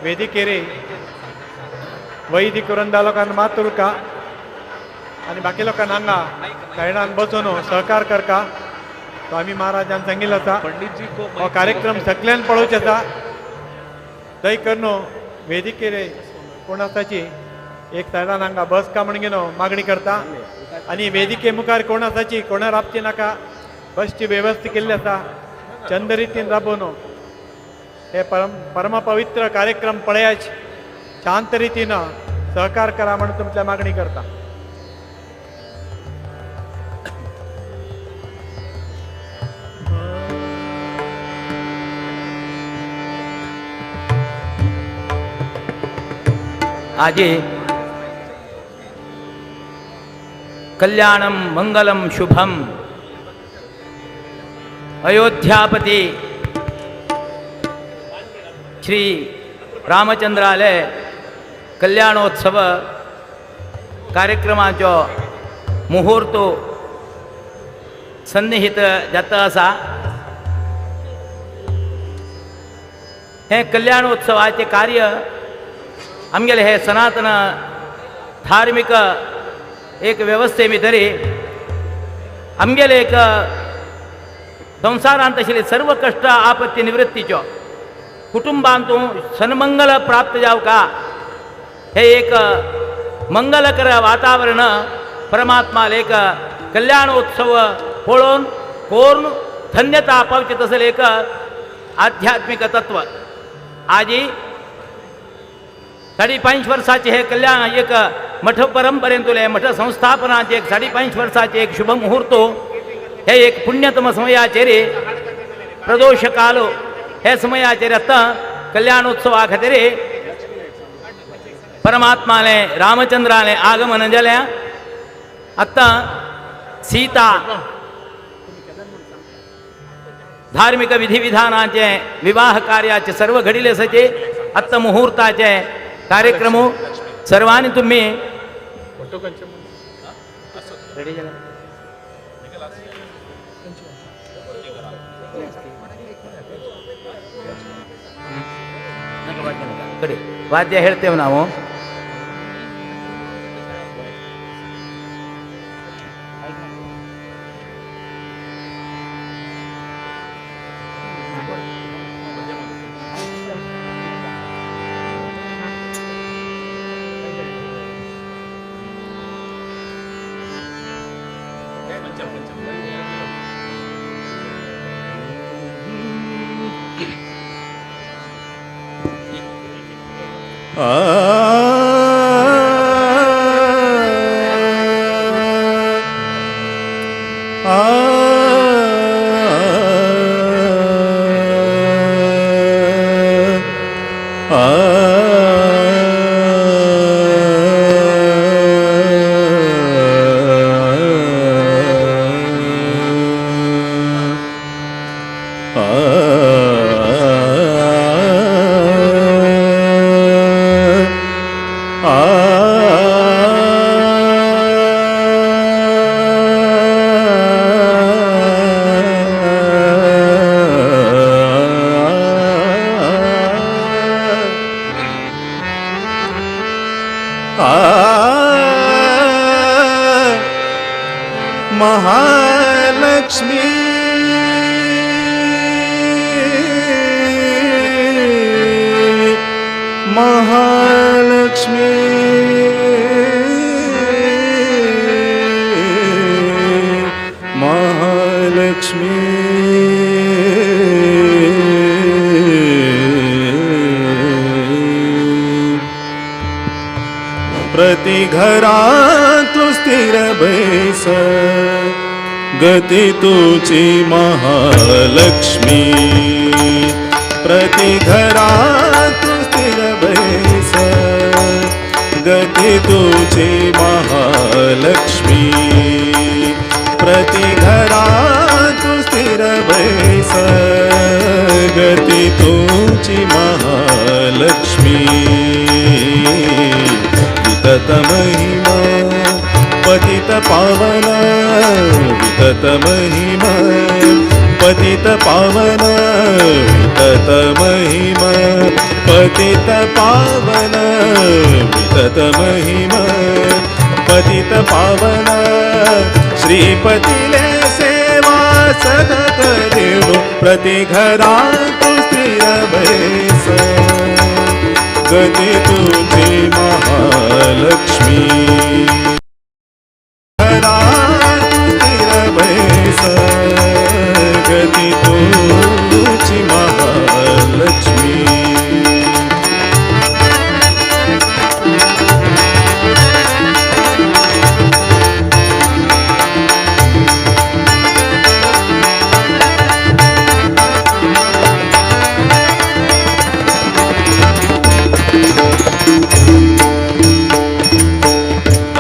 वेदिकेरे वैदिक वृंदा लोकांना मात उरका आनी बाकी लोकांना हांगा सायडान बसून सहकार करका. स्वामी महाराजान सांगिल्लो आसा हो कार्यक्रम सगळ्यान पळोवचो आसा. दयकरनो वेदिकेरे कोण आसाची एक सायडान हांगा बस का म्हणून घेवन मागणी करता आनी वेदिके मुखार कोण आसाची कोणा राबची नाका, बसची वेवस्था केल्ली आसा. चंद रितीन राबोवन हे परमपवित्र कार्यक्रम पळयाच शांत रितीन सहकार करा म्हणून तुमच्या मागणी करता. આજે કલ્યાણમ મંગલમ શુભમ અયોધ્યાપતિ श्री रामचंद्राले कल्याणोत्सव कार्यक्रमाचो मुहूर्त सन्निहित जाता आसा. हे कल्याणोत्सवाचे कार्य आमगेले हे सनातन धार्मिक एक वेवस्थे भितर आमगेले एक संवसारांत आशिल्ले सर्व कश्ट आपत्ती निवृत्तीच्यो कुटुंबांतू सन्मंगल प्राप्त जावका हे एक मंगलकर वातावरण परमात्मा एक कल्याणोत्सव पळोवन कोर्ण धन्यता पावचे तसले एक आध्यात्मिक तत्व. आजी 5.5 वर्साचे हे कल्याण एक मठ परंपरेंतुले मठ संस्थापनाचे एक 5.5 वर्साचे एक शुभ मुहूर्त हे एक पुण्यतम समयाचेर प्रदोष काल हे समयाचेर आतां कल्याणोत्सवा खातीर परमात्माले रामचंद्राले आगमन जालें. आतां सीता धार्मिक विधिविधानाचे विवाह कार्याचे सर्व घडिले आसाचे. आतां मुहूर्ताचे कार्यक्रम सर्वांनी तुम्ही ಕಡೆ ವಾದ್ಯ ಹೇಳ್ತೇವೆ ನಾವು. महालक्ष्मी महालक्ष्मी महालक्ष्मी प्रति घरात स्थिर बैस गती तुझी महालक्ष्मी प्रति घरात स्थिर बैस गती तुझी महालक्ष्मी प्रति घरात स्थिर बैस गती तुची महालक्ष्मी वितत महिमा पतित पावन वितत महिमा पतित पावन वितत महिमा पतित पावन वितत महिमा पतित पावन श्रीपतिले सेवा सतत देवो प्रति घरात स्थिर बैस गती तुझी महालक्ष्मी घरात स्थिर बैस गती तुझी महालक्ष्मी.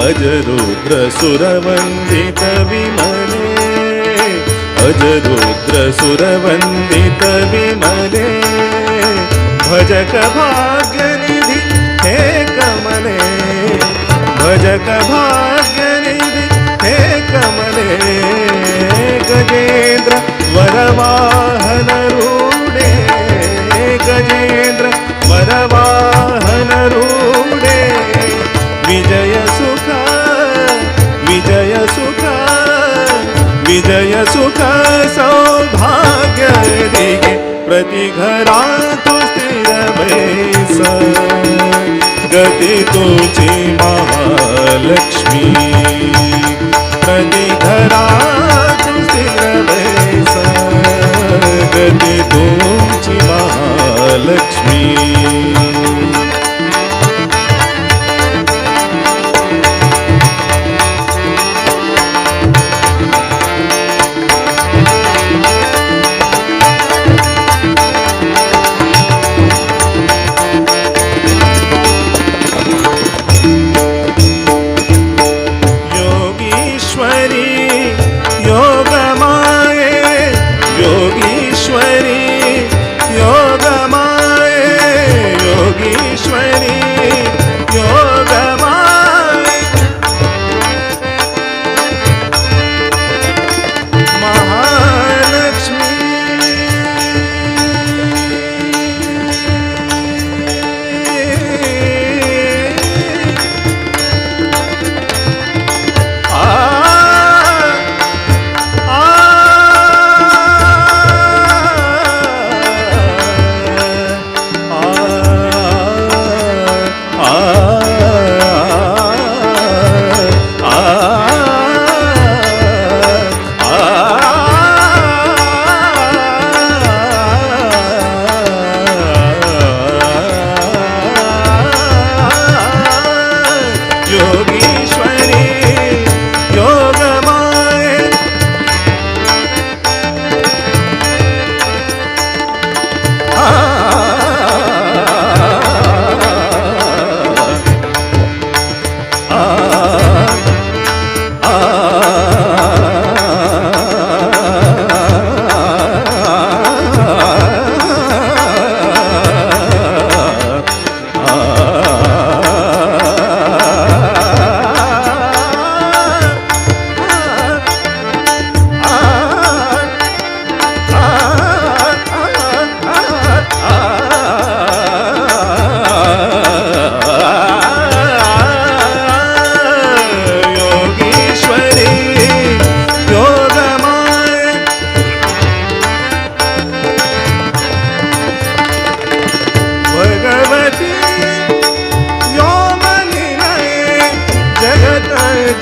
अजरुद्र सुरवंदित विमले अजरुद्र सुरवंदित विमले भजक भाग्यनिधि हे कमले भजक भाग्यनिधि हे कमले गजेंद्र वरवाहन रूढे गजेंद्र वरवाहन रूढे विजय सुख विजय सुख विजय सुख सौभाग्य दिगे प्रति घरात स्थिर बैस गती तुझी महालक्ष्मी प्रति घरात स्थिर बैस गती तुझी महालक्ष्मी.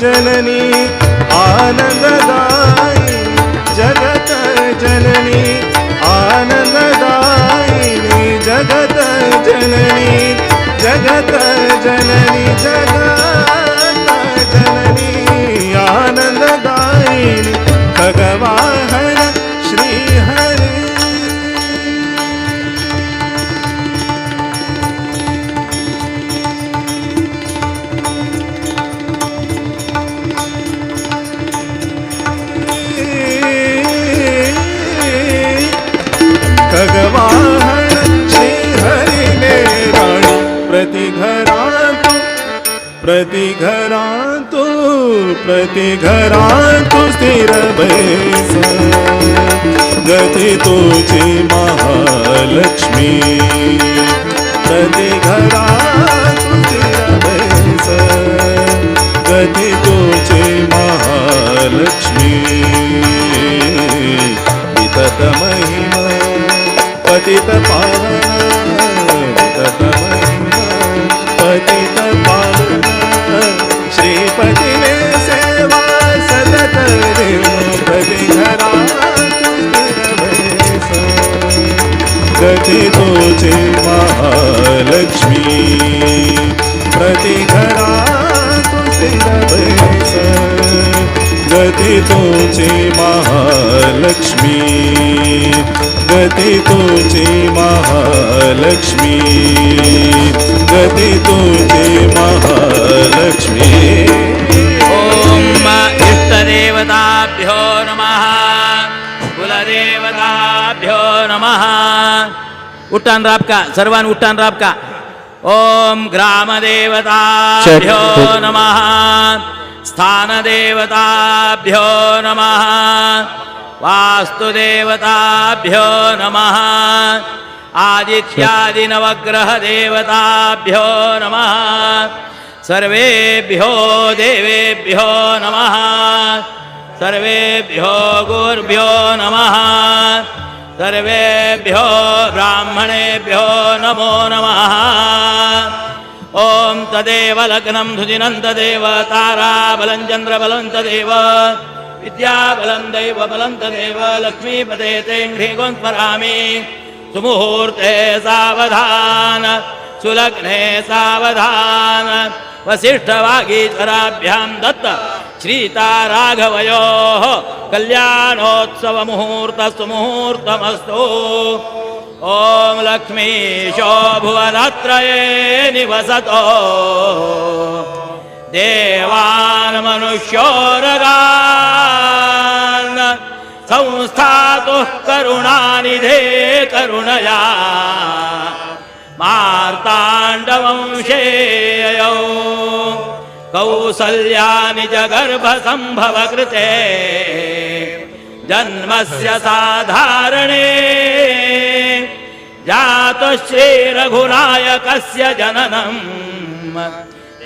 जननी आनंददायी जगत जननी आनंददायिनी जगत जननी जगत जननी जगत जननी आनंददायिनी भगवान श्री हरि. भगवान प्रति घरांतु प्रति घरांतु स्थिर बैस गती तुझी महालक्ष्मी प्रति घरांतु स्थिर बैस गती तुझी महालक्ष्मी वितत महिमा पतित पावन वितत महिमा पतित पावन श्रीपति में सेवा सतत प्रति घरांतु स्थिर बैस गती तुझी महालक्ष्मी प्रति घरांतु स्थिर बैस गती तुझी महालक्ष्मी गती तुझी महालक्ष्मी गती तुझी महालक्ष्मी। ओम इष्टदेवताभ्यो नमः कुलदेवताभ्यो नमः। उट्टान राबका सर्वान उट्टान राबका। ओम ग्रामदेवताभ्यो नमः स्थानदेवताभ्यो नमः वास्तुदेवताभ्यो नमः आदित्यादिनवग्रहदेवताभ्यो नमः सर्वेभ्यो देवेभ्यो नमः सर्वेभ्यो गुरुभ्यो नमः सर्वेभ्यो ब्राह्मणेभ्यो नमो नमः। ओम तदेव लग्नं धुजिनं तदेव ताराबलं चन्द्रबलं तदेव विद्याबलं दैवबलं तदेव लक्ष्मीपते तेऽङ्घ्रिगुं स्मरामि। सुमुहूर्ते सावधान सुलग्ने सावधान वसिष्ठवागीश्वराभ्यां दत्त श्रीताराघवयोः कल्याणोत्सवमुहूर्तसुमुहूर्तमस्तु। ॐ लक्ष्मीशो भुवनत्रये निवसतो देवान् मनुष्योरगान् संस्थातुः करुणानिधे करुणया मार्ताण्डवंशेयौ कौसल्या निजगर्भसम्भवकृते जन्मस्य साधारणे जातः श्रीरघुनायकस्य जननं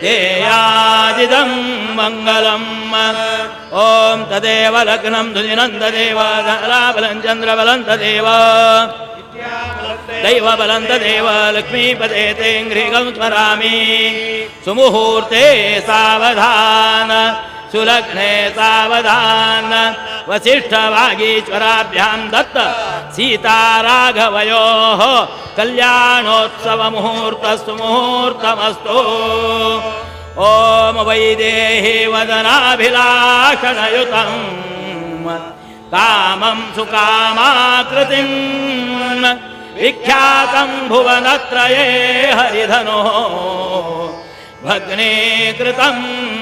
देयादिदं मङ्गलम्। ॐ तदेव लग्नं धुजिनं तदेव धराबलं चन्द्रबलं तदेव दैवबलं तदेव लक्ष्मीपते तेऽङ्घ्रिगं स्मरामि। सुमुहूर्ते सावधान सुलग्ने सावधान वसिष्ठवागीश्वराभ्यां दत्त सीताराघवयोः कल्याणोत्सवमुहूर्तसुमुहूर्तमस्तु। ॐ वैदेही वदनाभिलाषणयुतं कामं सुकामाकृतिं विख्यातं भुवनत्रये हरिधनोः भग्नीकृतं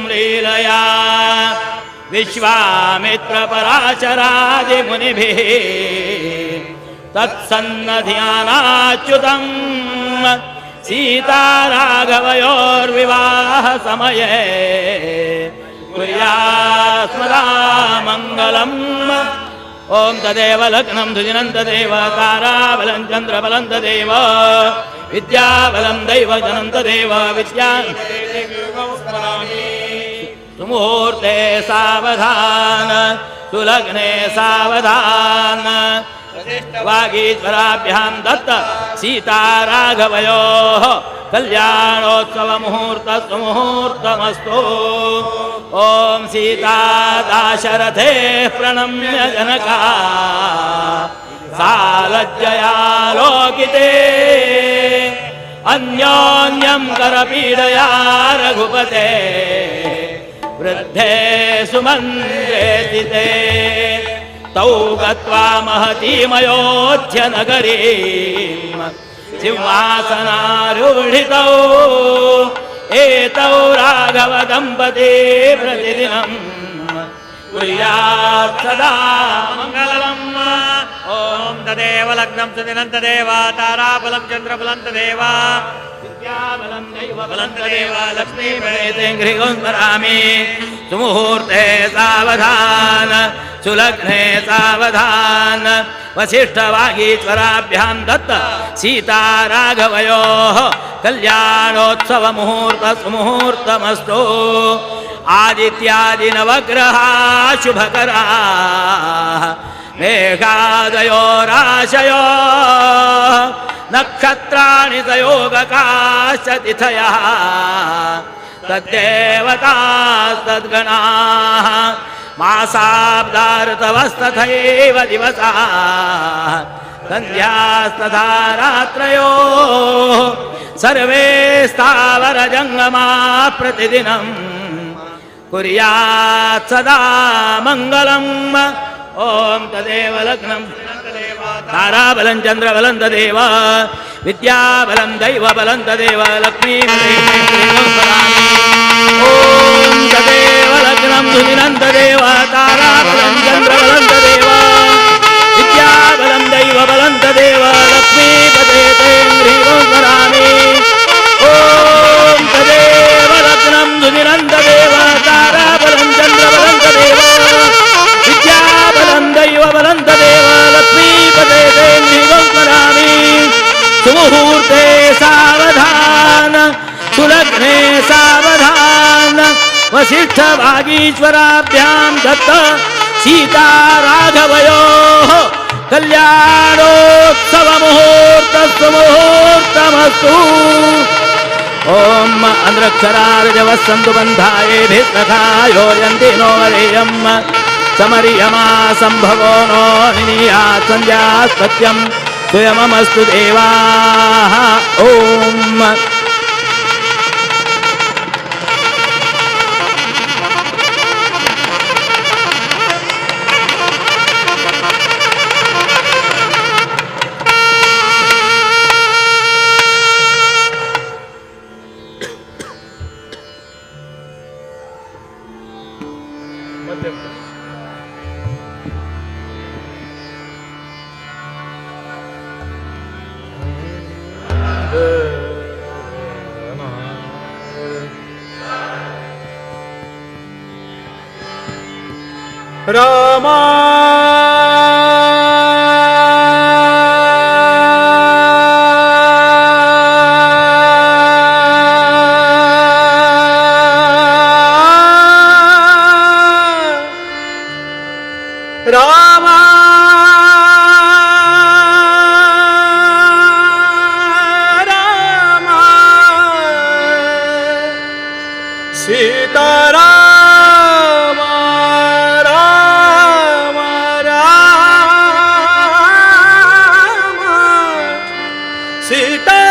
लीलया विश्वामित्रपराशरादिमुनिभिः तत्सन्नध्यानाच्युतं सीताराघवयोर्विवाहसमये कुर्यास्मदा मङ्गलम्। ॐ तदेव लग्नं सुजिनं तदेव ताराबलं चन्द्रबलं तदेव विद्याबलं दैवजनं तदेव विद्या सुमुहूर्ते सावधान सुलग्ने सावधान वागीश्वराभ्यां दत्त सीताराघवयोः कल्याणोत्सवमुहूर्तसुमुहूर्तमस्तु। ॐ सीता दाशरथे प्रणम्य जनका सा लज्जया लोकिते अन्योन्यं करपीडया रघुपते वृद्धे सुमन्द्रेति ते तौ गत्वा महतीमयोध्यनगरीं सिंहासनारूढितौ एतौ राघव दंपती प्रतिदिनं कुर्यात् सदा मङ्गलम्। ॐ तदेव लग्नं सुदिनं तदेव ताराबलं चन्द्रबलं तदेव लक्ष्मीप्रेतेऽङ्घ्रिगुं सुमुहूर्ते सावधान सुलग्ने सावधान वसिष्ठवागीश्वराभ्यां दत्त सीता राघवयोः कल्याणोत्सव मुहूर्त सुमुहूर्तमस्तु। आदित्यादिनवग्रहा शुभकरा मेघादयो राशयो नक्षत्राणि सयोगकाश्च तिथयः तद्देवतास्तद्गणाः मासाब्दार्तवस्तथैव दिवसाः सन्ध्यास्तथा रात्रयो सर्वे स्थावरजङ्गमा प्रतिदिनं कुर्यात् सदा मङ्गलम्। ॐ तदेव लग्नं ताराबलं चन्द्रबलं तदेव विद्याबलं दैवबलं तदेव लक्ष्मीं। ॐ तदेव लग्नं सुदिनं तदेव ताराबलं चन्द्रबलं तदेव विद्याबलं दैवबलं तदेव लक्ष्मीपते तेऽङ्घ्रिगुं स्मरामि। ॐ तदेव लग्नं सुदिनं तदेव ताराबलं चन्द्रबलं तदेव विद्याबलं दैवबलं तदेव लक्ष्मीपते तेऽङ्घ्रिगुं स्मरामि। सुमुहूर्ते सावधान सुलग्ने सावधान वसिष्ठवागीश्वराभ्यां दत्त सीता राघवयोः कल्याणोत्सव मुहूर्त सुमुहूर्तमस्तु। ॐ अन्ध्रक्षरार्जवः बन्धाये भित्रखायोर्यन्ति नो वरेयं समर्यमा सम्भवो नो निनीयात् सन्ध्यास्पत्यं स्वयमस्तु देवाः। ॐ रामा रामा रामा सीता राम राम राम सीता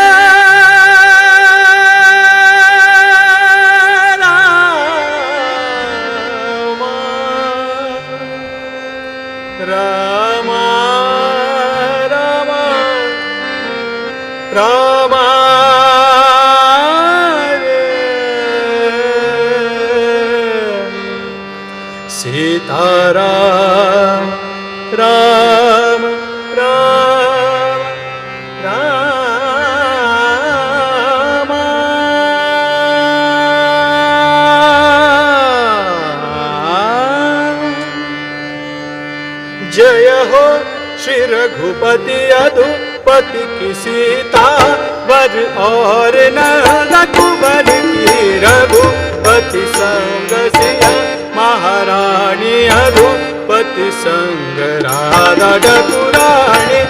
राम राम राम राम सीता राम राम राम राम। जय हो श्री रघुपति अधुपति की सीता वर और रघुबर की रघुपति संग सिया महारानी अधुपति संग राधा रघुरानी।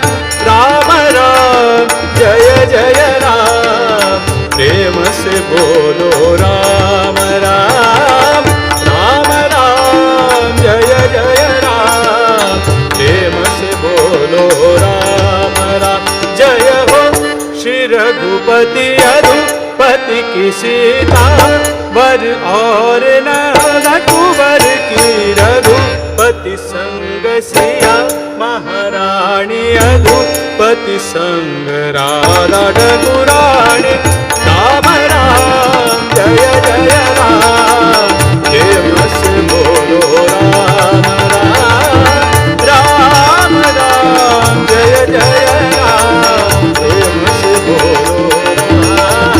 राम राम जय जय राम प्रेम से बोलो राम राम राम राम जय जय राम प्रेम से बोलो राम राम। जय हो श्री रघुपति अधुपति की सीता वर और रघुबर की रघुपति संग सिया महारानी अधुपति संग राधा रघुरानी। राम राम जय जय राम प्रेम से बोलो राम राम राम राम जय जय राम प्रेम से बोलो राम।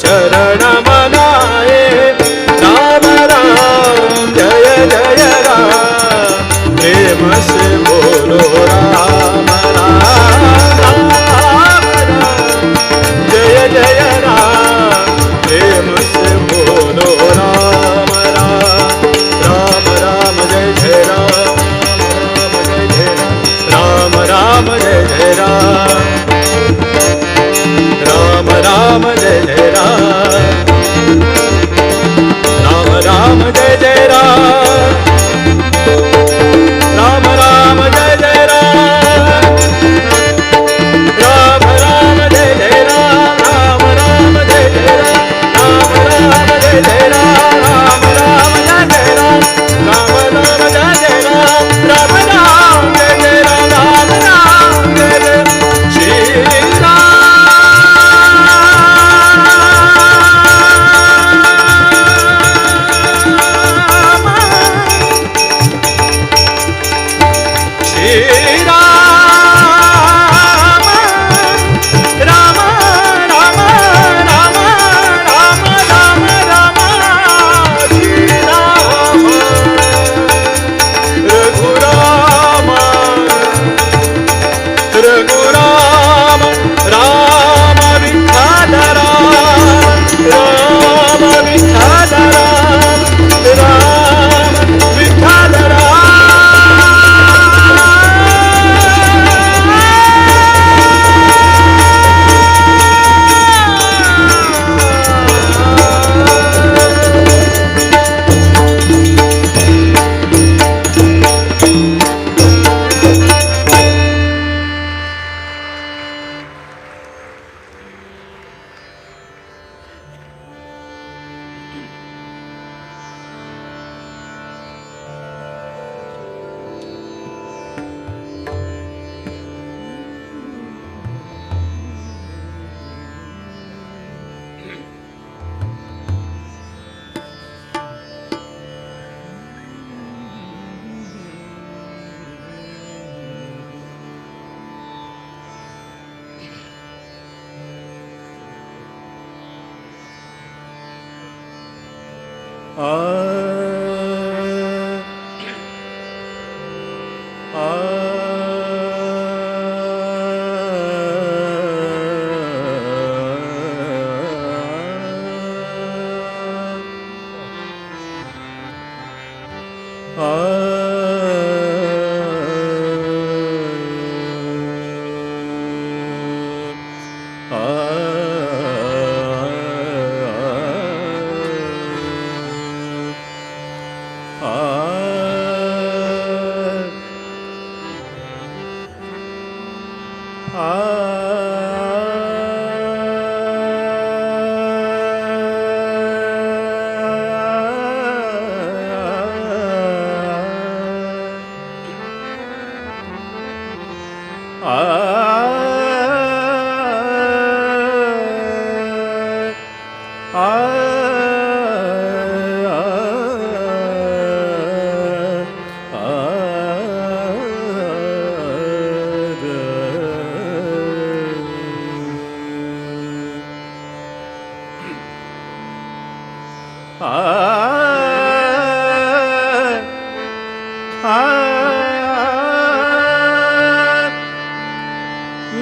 चरण मनाए। राम राम जय जय राम, प्रेम से बोलो राम राम। राम राम जय जय राम, प्रेम से बोलो राम राम। राम राम जय जय राम, राम जय जय राम, राम जय जय राम, राम राम जय जय राम, राम राम जय जय राम, राम राम जय जय राम, राम राम जय जय राम, राम राम जय जय राम, राम राम जय जय राम, राम राम जय जय राम, राम राम जय जय राम, राम राम जय जय राम, राम राम जय जय श्री राम। श्री राम राम राम राम राम राम राम श्री राम रघुराम रघुराम राम विठ्ठल राम, राम विठ्ठल राम, राम विठ्ठल राम।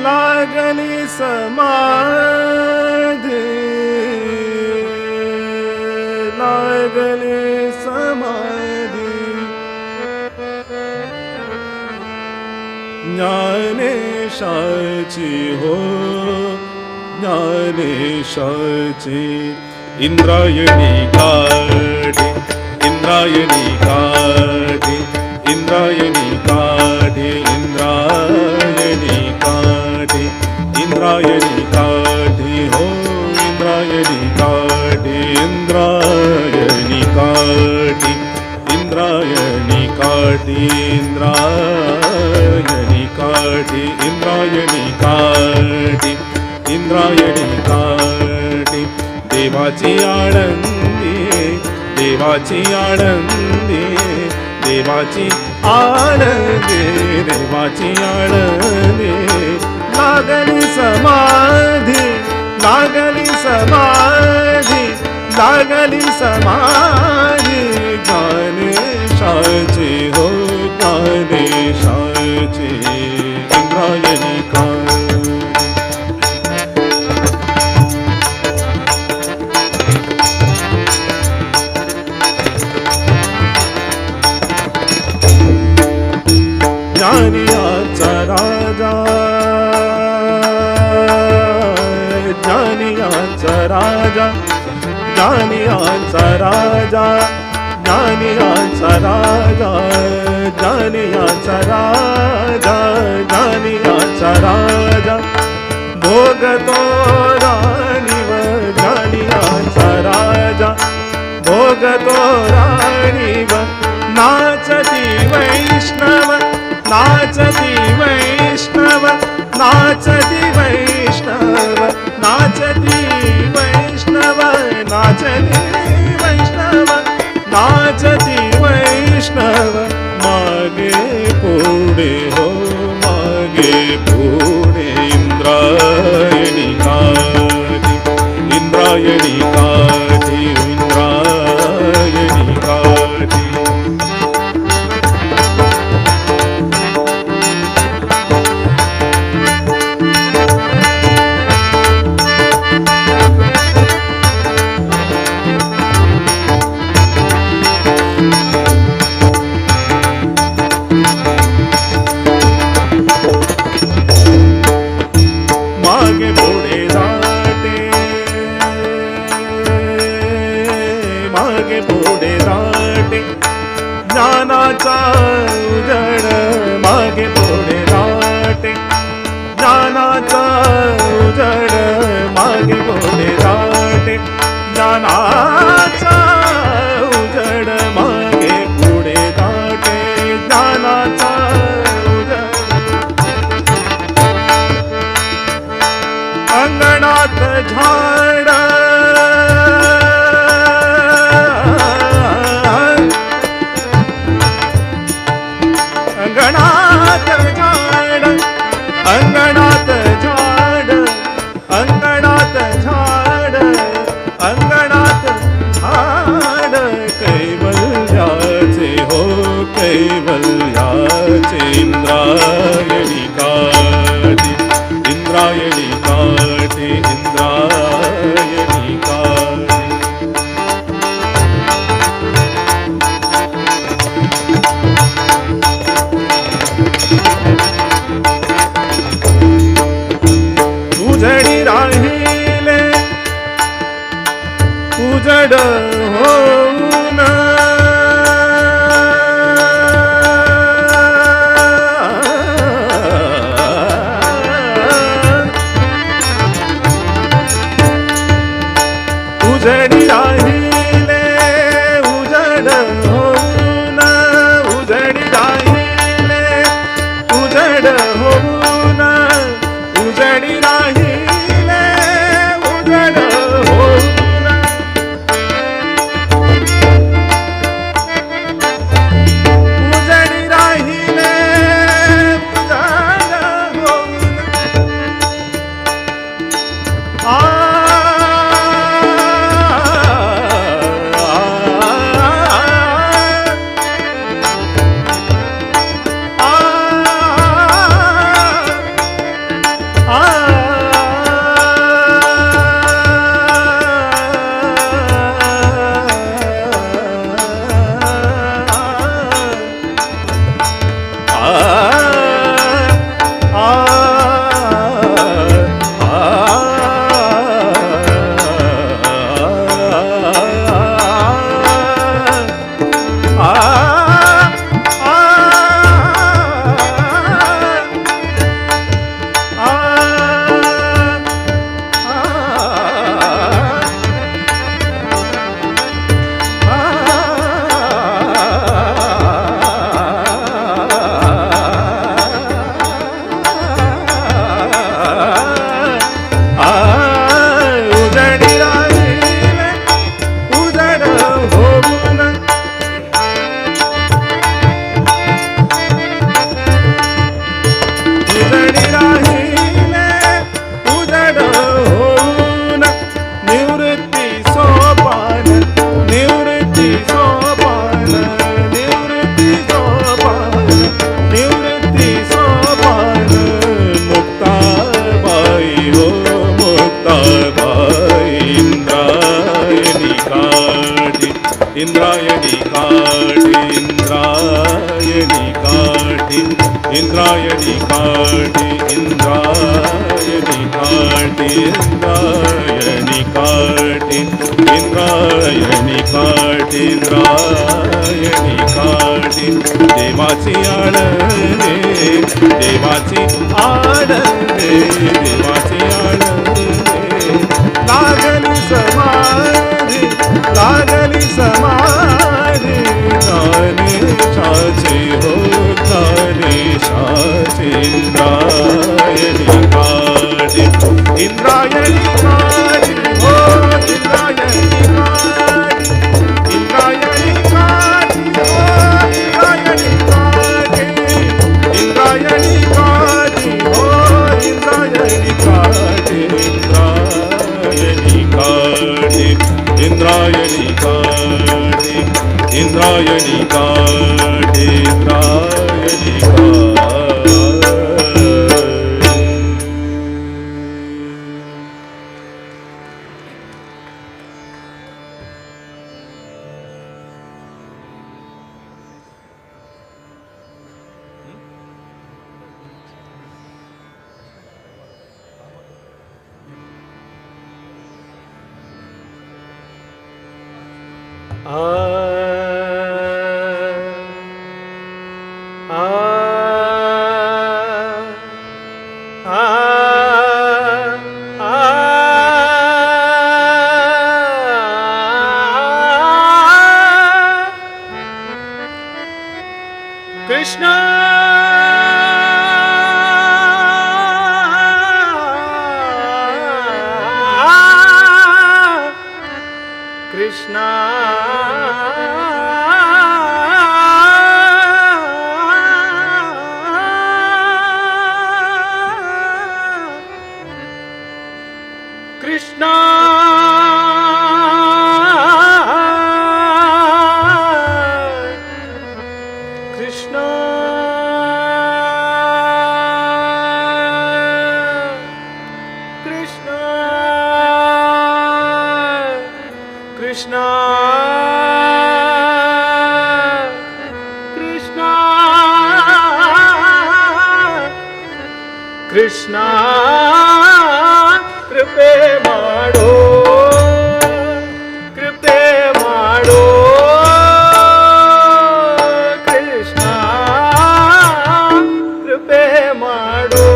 लागली समाधी, लागली समाधी, ज्ञानेशाची हो ज्ञानेशाची। इंद्रायणी काठी, इंद्रायणी काठी, इंद्रायणी काठी, इंद्रायणी काठी, इंद्रायणी काठी हो इंद्रायणी काठी, इंद्रायणी काठी, इंद्रायणी काठी, इंद्रायणी काठी, इंद्रायणी काठी, इंद्रायणी काठी। देवाची आळंदी, देवाची आळंदी, देवाची आळंदी, देवाची आळंदी। लागली समाधी, लागली समाधी। लागली समाधी ज्ञानेशाची हो ज्ञानेशाची इंद्रायणी काठी. ज्ञानियाचा राजा ज्ञानियाचा राजा ज्ञानियाचा राजा ज्ञानियाचा राजा ज्ञानियाचा राजा ज्ञानियाचा राजा भोगतो राणीव ज्ञानियाचा राजा भोगतो राणीव नाचती वैष्णव नाचती वैष्णव नाचती वैष्णव नाचती वैष्णव नाचती वैष्णव नाचती वैष्णव मागे पुढे हो मागे पुढे इंद्रायणी काठी इंद्रायणी काठी इंद्रायणी काठी. मागे पुढे जाते मागे पुढे जाते ज्ञानाचा उजड मागे पुढे जाते ज्ञानाचा उजड मागे पुढे जाते ज्ञानाचा उजड मागे पुढे जाते ज्ञानाचा उजड. अंगणात झाड अंगणात झाड अंगणात झाड अंगणात झाड अंगणात झाड कैवल्याचे हो कैवल्याचे इंद्रायणी काठी इंद्रायणी काठी इंद्रायणी काठी. उजडी राहिले उजड होऊन उजडी राहिले उजड होऊन उजडी राहिले उजड होऊन उजडी राहिले उजड होऊन उजडी राहिले उजड होऊन आ काठी इंद्रायणी काठी इंद्रायणी काठी इंद्रायणी काठी इंद्रायणी काठी देवाची आळंदे देवाची आळंदे देवाची आळंदे लागली समाधी लागली समाधी ज्ञानेशाची हो ज्ञानेशाची इंद्रायणी काठी इंद्रायणी काठी हो इंद्रायणी काठी इंद्रायणी काठी हो इंद्रायणी काठी इंद्रायणी काठी हो इंद्रायणी काठी इंद्रायणी काठी इंद्रायणी काठी इंद्रायणी काठी इंद्रायणी काठी. कृष्ण कृष्ण कृष्ण कृष्ण कृष्ण कृष्ण कृष्ण कृष्ण कृपे माडो कृपे माडो कृष्ण कृपे माडो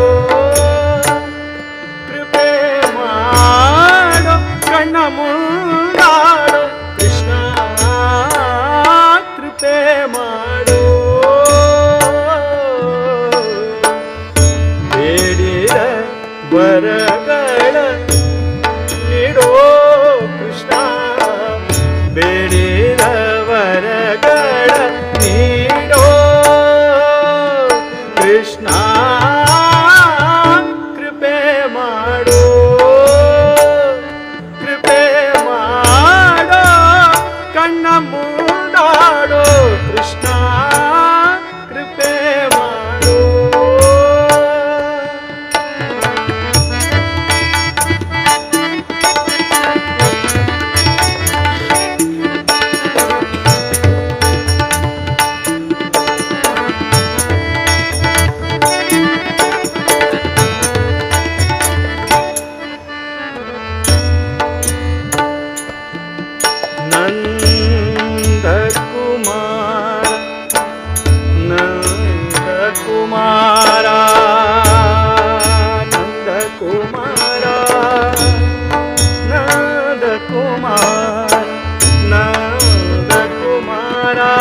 कृपे माडो कಣ್ಣ ಮುಂದಾಡೋ ಕೃಷ್ಣ ಕೃಪೆ ಮಾಡೋ ಬೇಡಿದ ವರಗಳ ನೀಡೋ ಕೃಷ್ಣ ಬೇಡಿದ ವರಗಳ ನೀಡೋ ಕೃಷ್ಣ ಕೃಪೆ ಮಾಡೋ ಕೃಪೆ ಮಾಡೋ ಕಣ್ಣ ಮೂಡಾಡೋ ಕೃಷ್ಣ ಕೃಪೆ ಮಾಡೋ. नंद कुमार नंद कुमारा नंद कुमारा नंद कुमार नंद कुमारा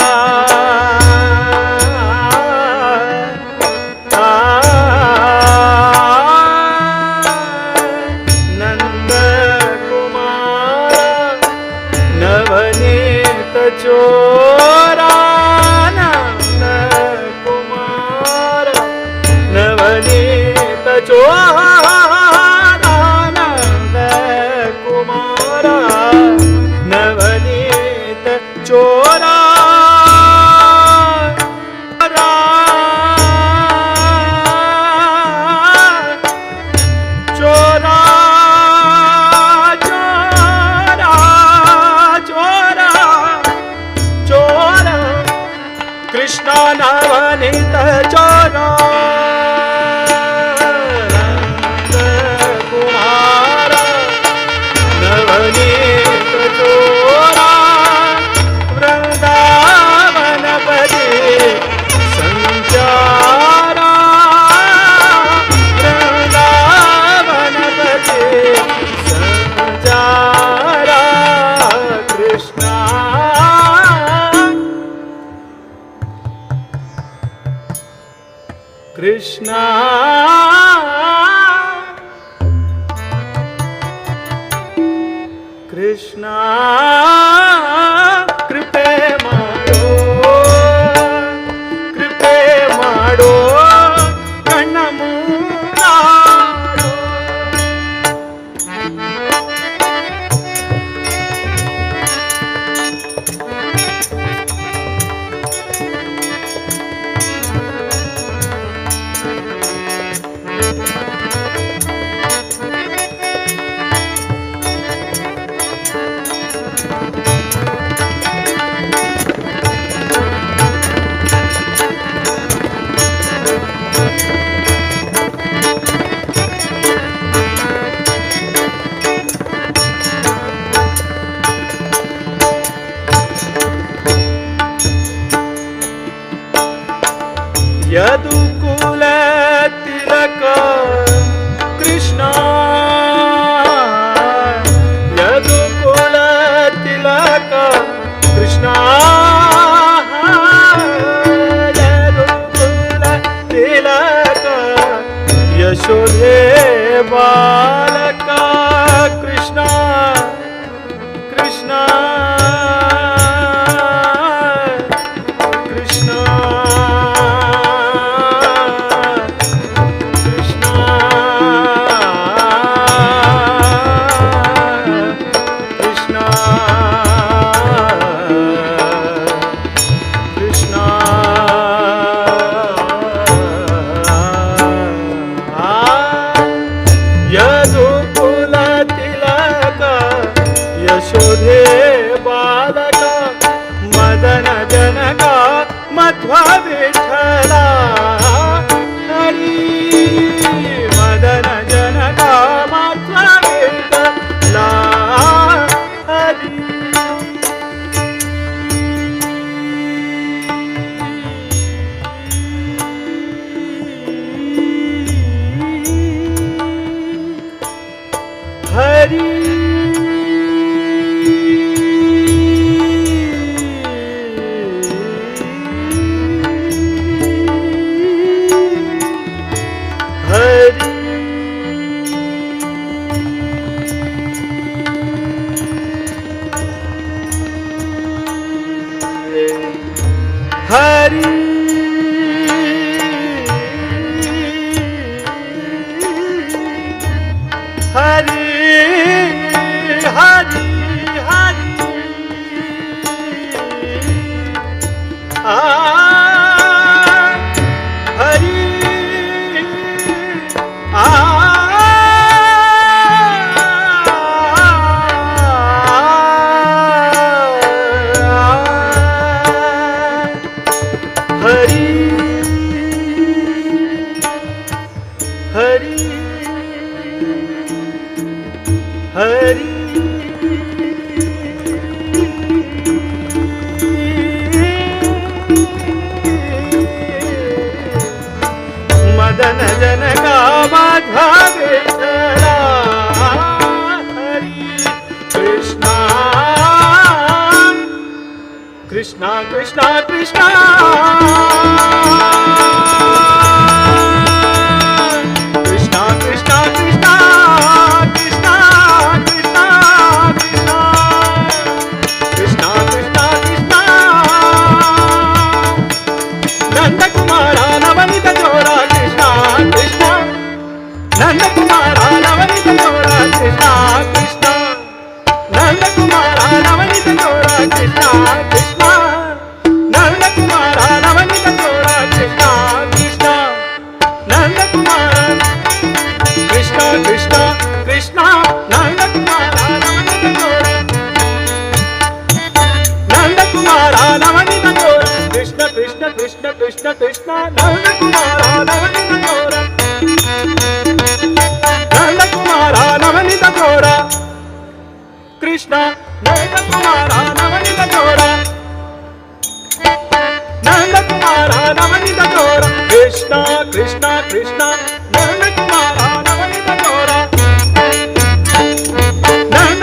नंद कुमार नवनीत चोरा नंद कुमार नवनीत चोरा नंद कुमार नवनीत चोरा चोरा चोरा चोरा चोरा प्यारा कृष्णा कृष्णा कृष्णा कृपे माडो कृपे माडो कण्ण मुंदाडो. यदुकुल तिलक कृष्णा यदुकुल तिलक कृष्णा यदुकुल तिलक यशोदे बालक कृष्णा कृष्णा कृष्णा कृष्णा कृष्णा कृष्णा यदुकुल तिलक यशोदे बालक मदन जनक मध्व विठ्ठला हरी मदन जनक मध्व विठ्ठला हरी. हरी हरी हरी हरी हरी हरी आ हरी आ हरी हरी हरी मदन जनक माधव विठ्ठला हरी कृष्णा कृष्णा कृष्णा कृष्णा कृष्णा कृष्णा कृष्णा कृष्णा कृष्णा कृष्णा कृष्णा कृष्णा कृष्णा नंदकुमारा नवनीत चोरा कृष्णा कृष्णा नंदकुमारा नवनीत चोरा कृष्णा कृष्णा नंदकुमारा नवनीत चोरा कृष्णा कृष्णा नंदकुमारा नवनीत चोरा कृष्णा कृष्णा नंदकुमारा कृष्णा कृष्णा कृष्णा नंदकुमारा नवनीत चोरा नंदकुमारा नवनीत चोरा कृष्ण कृष्ण कृष्ण कृष्ण कृष्ण नंदकुमारा नवनीत चोरा नंदकुमारा नवनीत चोरा कृष्ण नंदकुमारा नवनीत चोरा नंदकुमारा नवनीत चोरा कृष्ण कृष्ण कृष्ण नंदकुमारा नवनीत चोरा नंद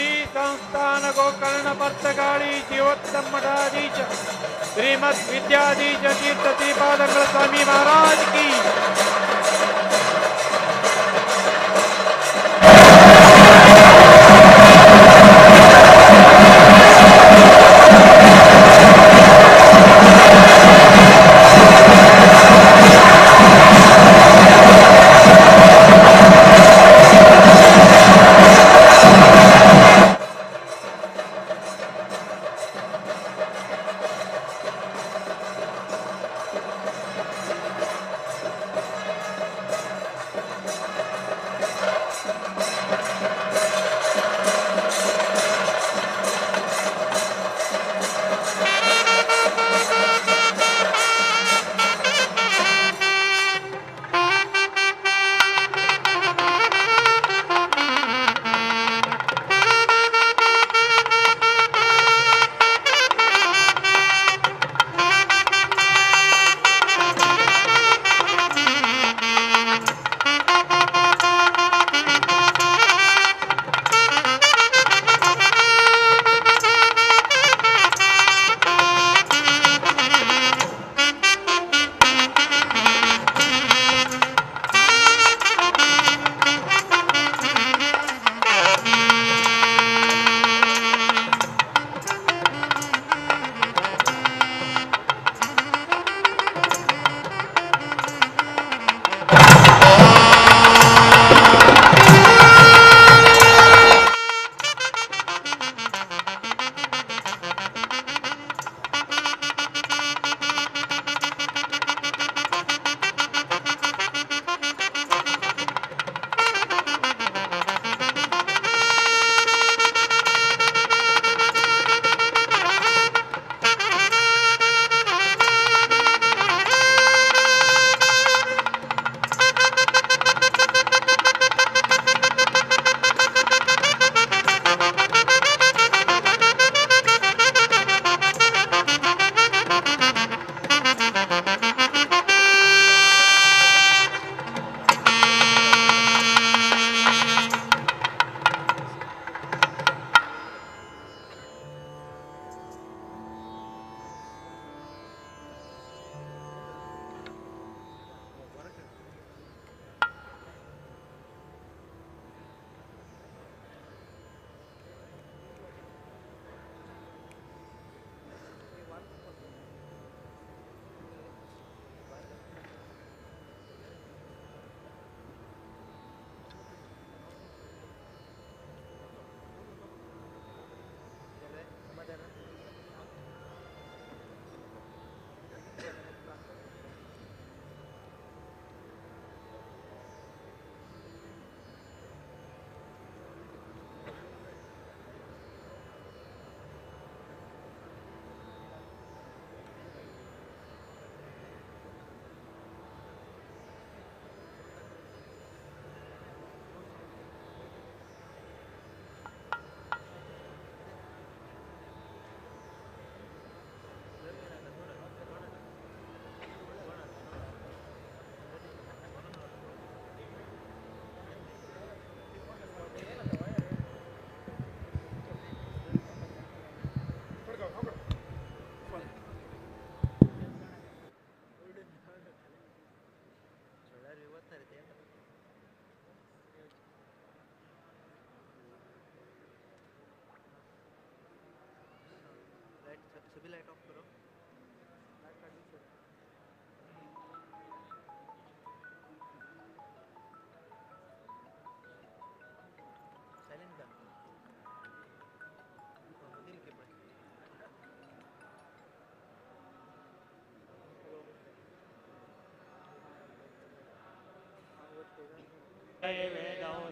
संस्थान गोकर्ण पर्तगाळी जीवोत्तम मठाधीश श्रीमद विद्याधीश तीर्थ श्रीपादंगल स्वामी महाराज की।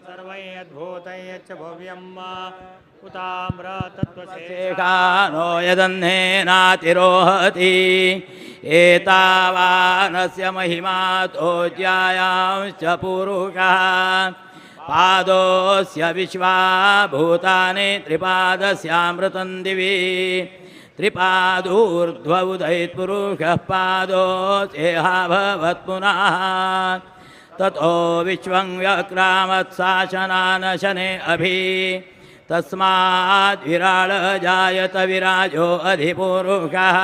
सर्वैर्भूतैश्च भव्यं उताम्रतत्त्वशेषानो यदन्नेनातिरोहति एतावानस्य महिमातो ज्यायांश्च पुरुषः पादोऽस्य विश्वा भूतानि त्रिपादस्यामृतं दिवि त्रिपादूर्ध्व उदयत्पुरुषः पादोऽस्येहाभवत् पुनः ततो विश्वं व्यक्रामत्साशनानशने अभि तस्माद् विराळ जायत विराजो अधिपुरुषः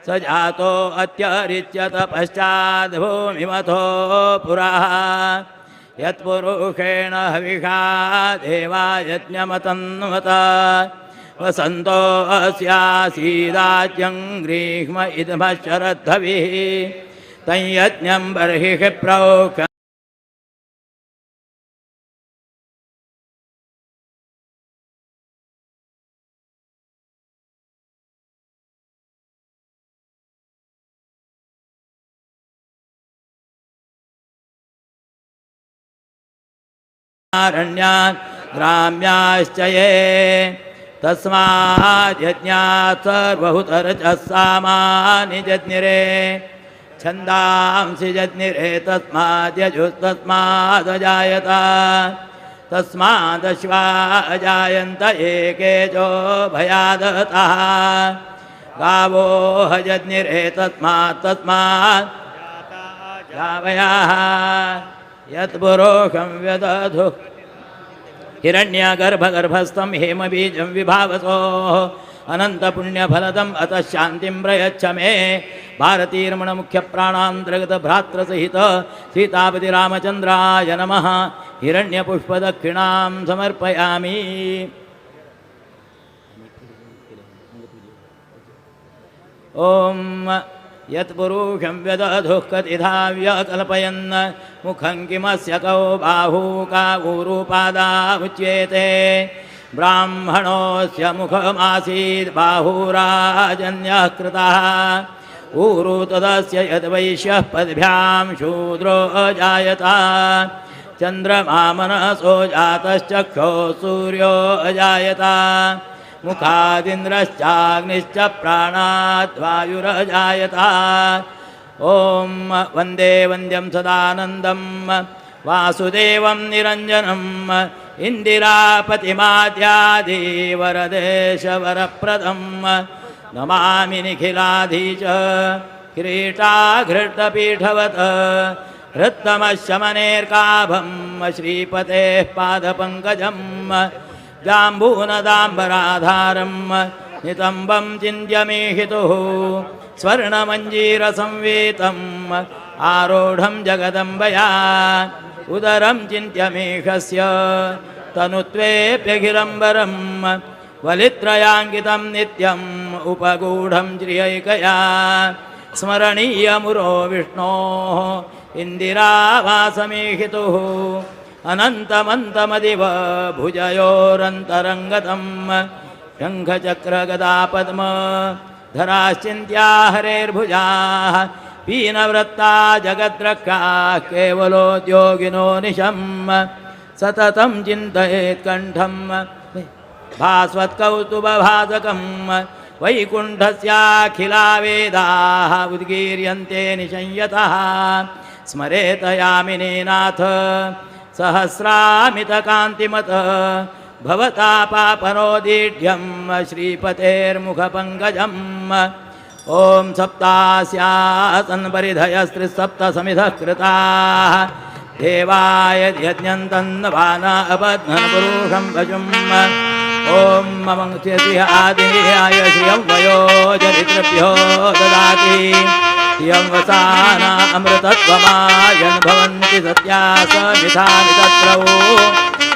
स जातो अत्यरिच्यत पश्चाद् भूमिमथो पुरः यत्पुरुषेण हविषा देवा यज्ञमतन्वत वसन्तो अस्यासीदाज्यं ग्रीष्म इदमः शरद्धविः तं यज्ञं बर्हिः प्रोक्ष अरण्यात् ग्राम्याश्च ये तस्माद् यज्ञात् सर्वहुतरचः सामानि जज्ञिरे छन्दांसि जज्ञिरे तस्माद् यजुस्तस्मादजायत तस्मादश्वा अजायन्त एके चो भयादतः गावो ह जज्ञिरे तस्मात् तस्मात् गावयाः यत्पुरुषं व्यदधुः हिरण्यगर्भगर्भस्थं हेमबीजं विभावसोः अनन्तपुण्यफलदम् अतः शान्तिं प्रयच्छ मे। भारतीरमणमुख्यप्राणान्तर्गतभ्रातृसहित सीतापतिरामचन्द्राय नमः। हिरण्यपुष्पदक्षिणां समर्पयामि। ॐ यत्पुरुषं व्यदधुः कतिधा व्यकल्पयन् मुखं किमस्य कौ बाहू का ऊरुपादा उच्येते। ब्राह्मणोऽस्य मुखमासीत् बाहुराजन्यः कृतः ऊरु तदस्य यद्वैश्यः पद्भ्यां शूद्रो अजायत। चन्द्रमा मनसो जातश्चक्षो सूर्यो अजायत। मुखादिन्द्रश्चाग्निश्च प्राणाद् वायुरजायत। ॐ वन्दे वन्द्यं सदानन्दं वासुदेवं निरञ्जनम् इन्दिरापतिमाद्यादिवरदेशवरप्रदं नमामि निखिलाधीश किरीटाघृतपीठवत् हृत्तमशमनेर्काभं श्रीपतेः पादपङ्कजं जाम्बूनदाम्बराधारं नितम्बं चिन्त्यमीहितुः स्वर्णमञ्जीरसंवीतम् आरूढं जगदम्बया उदरं चिन्त्यमेघस्य तनुत्वेऽप्यखिलम्बरं वलित्रयाङ्कितं नित्यम् उपगूढं श्रियैकया स्मरणीयमुरो विष्णोः इन्दिरावासमीहितुः अनन्तमन्तमदिव भुजयोरन्तरङ्गतं शङ्खचक्रगदापद्म धराश्चिन्त्या हरेर्भुजाः पीनवृत्ता जगद्रक्षाः केवलोद्योगिनो निशं सततं चिन्तयेत् कण्ठं भास्वत्कौस्तुभभासकं वैकुण्ठस्याखिला वेदाः उद्गीर्यन्ते निशंयतः स्मरेत यामिनीनाथ सहस्रामितकान्तिमत भवता पापनोदीढ्यं श्रीपतेर्मुखपङ्कजम्। ॐ सप्तास्यासन् परिधयस्त्रिसप्त समिधः कृताः देवाय यज्ञं तन्वाना अबध्नन् पुरुषं पशुम्। ॐ ममङ्क्ष्यसि आदिहाय श्रियं वयो चरितृभ्यो ददाति श्रियं वसाना अमृतत्वमायन् भवन्ति सत्या समिधानि तत्रौ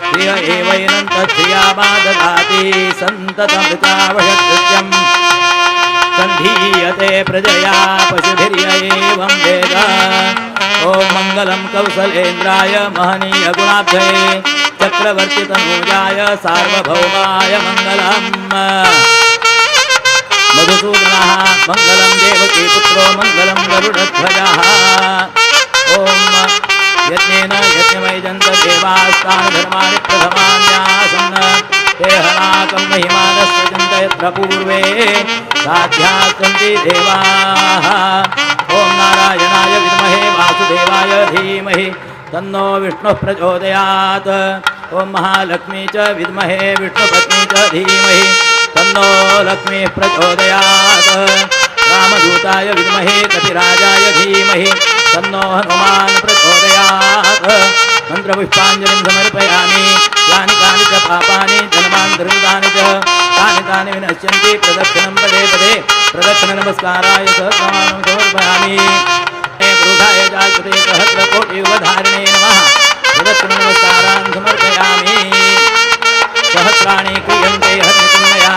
श्रिय एवैनं तच्छ्रियामा ददाति सन्ततमृतावशकृत्यम् सन्धीयते प्रजया पशुभिर्य एवं वेद। ॐ मङ्गलं कौसलेन्द्राय महनीय गुणाब्धये चक्रवर्तितनूजाय सार्वभौमाय मङ्गलम्। मधुसूदनः मङ्गलं देवकीपुत्रो मङ्गलं गरुडध्वजः। ॐ यज्ञेन यज्ञमयजन्त देवास्तानि धर्माणि प्रथमान्यासन् ते हनाकं महिमानस्य चिन्तयत्र पूर्वे साध्याः सन्ति देवाः। ॐ नारायणाय विद्महे वासुदेवाय धीमहि तन्नो विष्णुः प्रचोदयात्। ॐ महालक्ष्मी च विद्महे विष्णुपत्नी च धीमहि तन्नो लक्ष्मीः प्रचोदयात्। रामदूताय विद्महे कपिराजाय धीमहि तन्नो हनुमान् प्रचोदयात्। मन्त्रपुष्पाञ्जलिं समर्पयामि। यानि कानि च पापानि जन्मान्तरकृतानि च तानि तानि विनश्यन्ति प्रदक्षिणं पदे पदे प्रदक्षिण नमस्काराय सहस्रमानं समर्पयामि। पुरुषाय जागृते सहस्रकोटियुगधारिणे नमः। प्रदक्षिण नमस्कारान् समर्पयामि। सहस्राणि क्रियन्ते हरितन्मया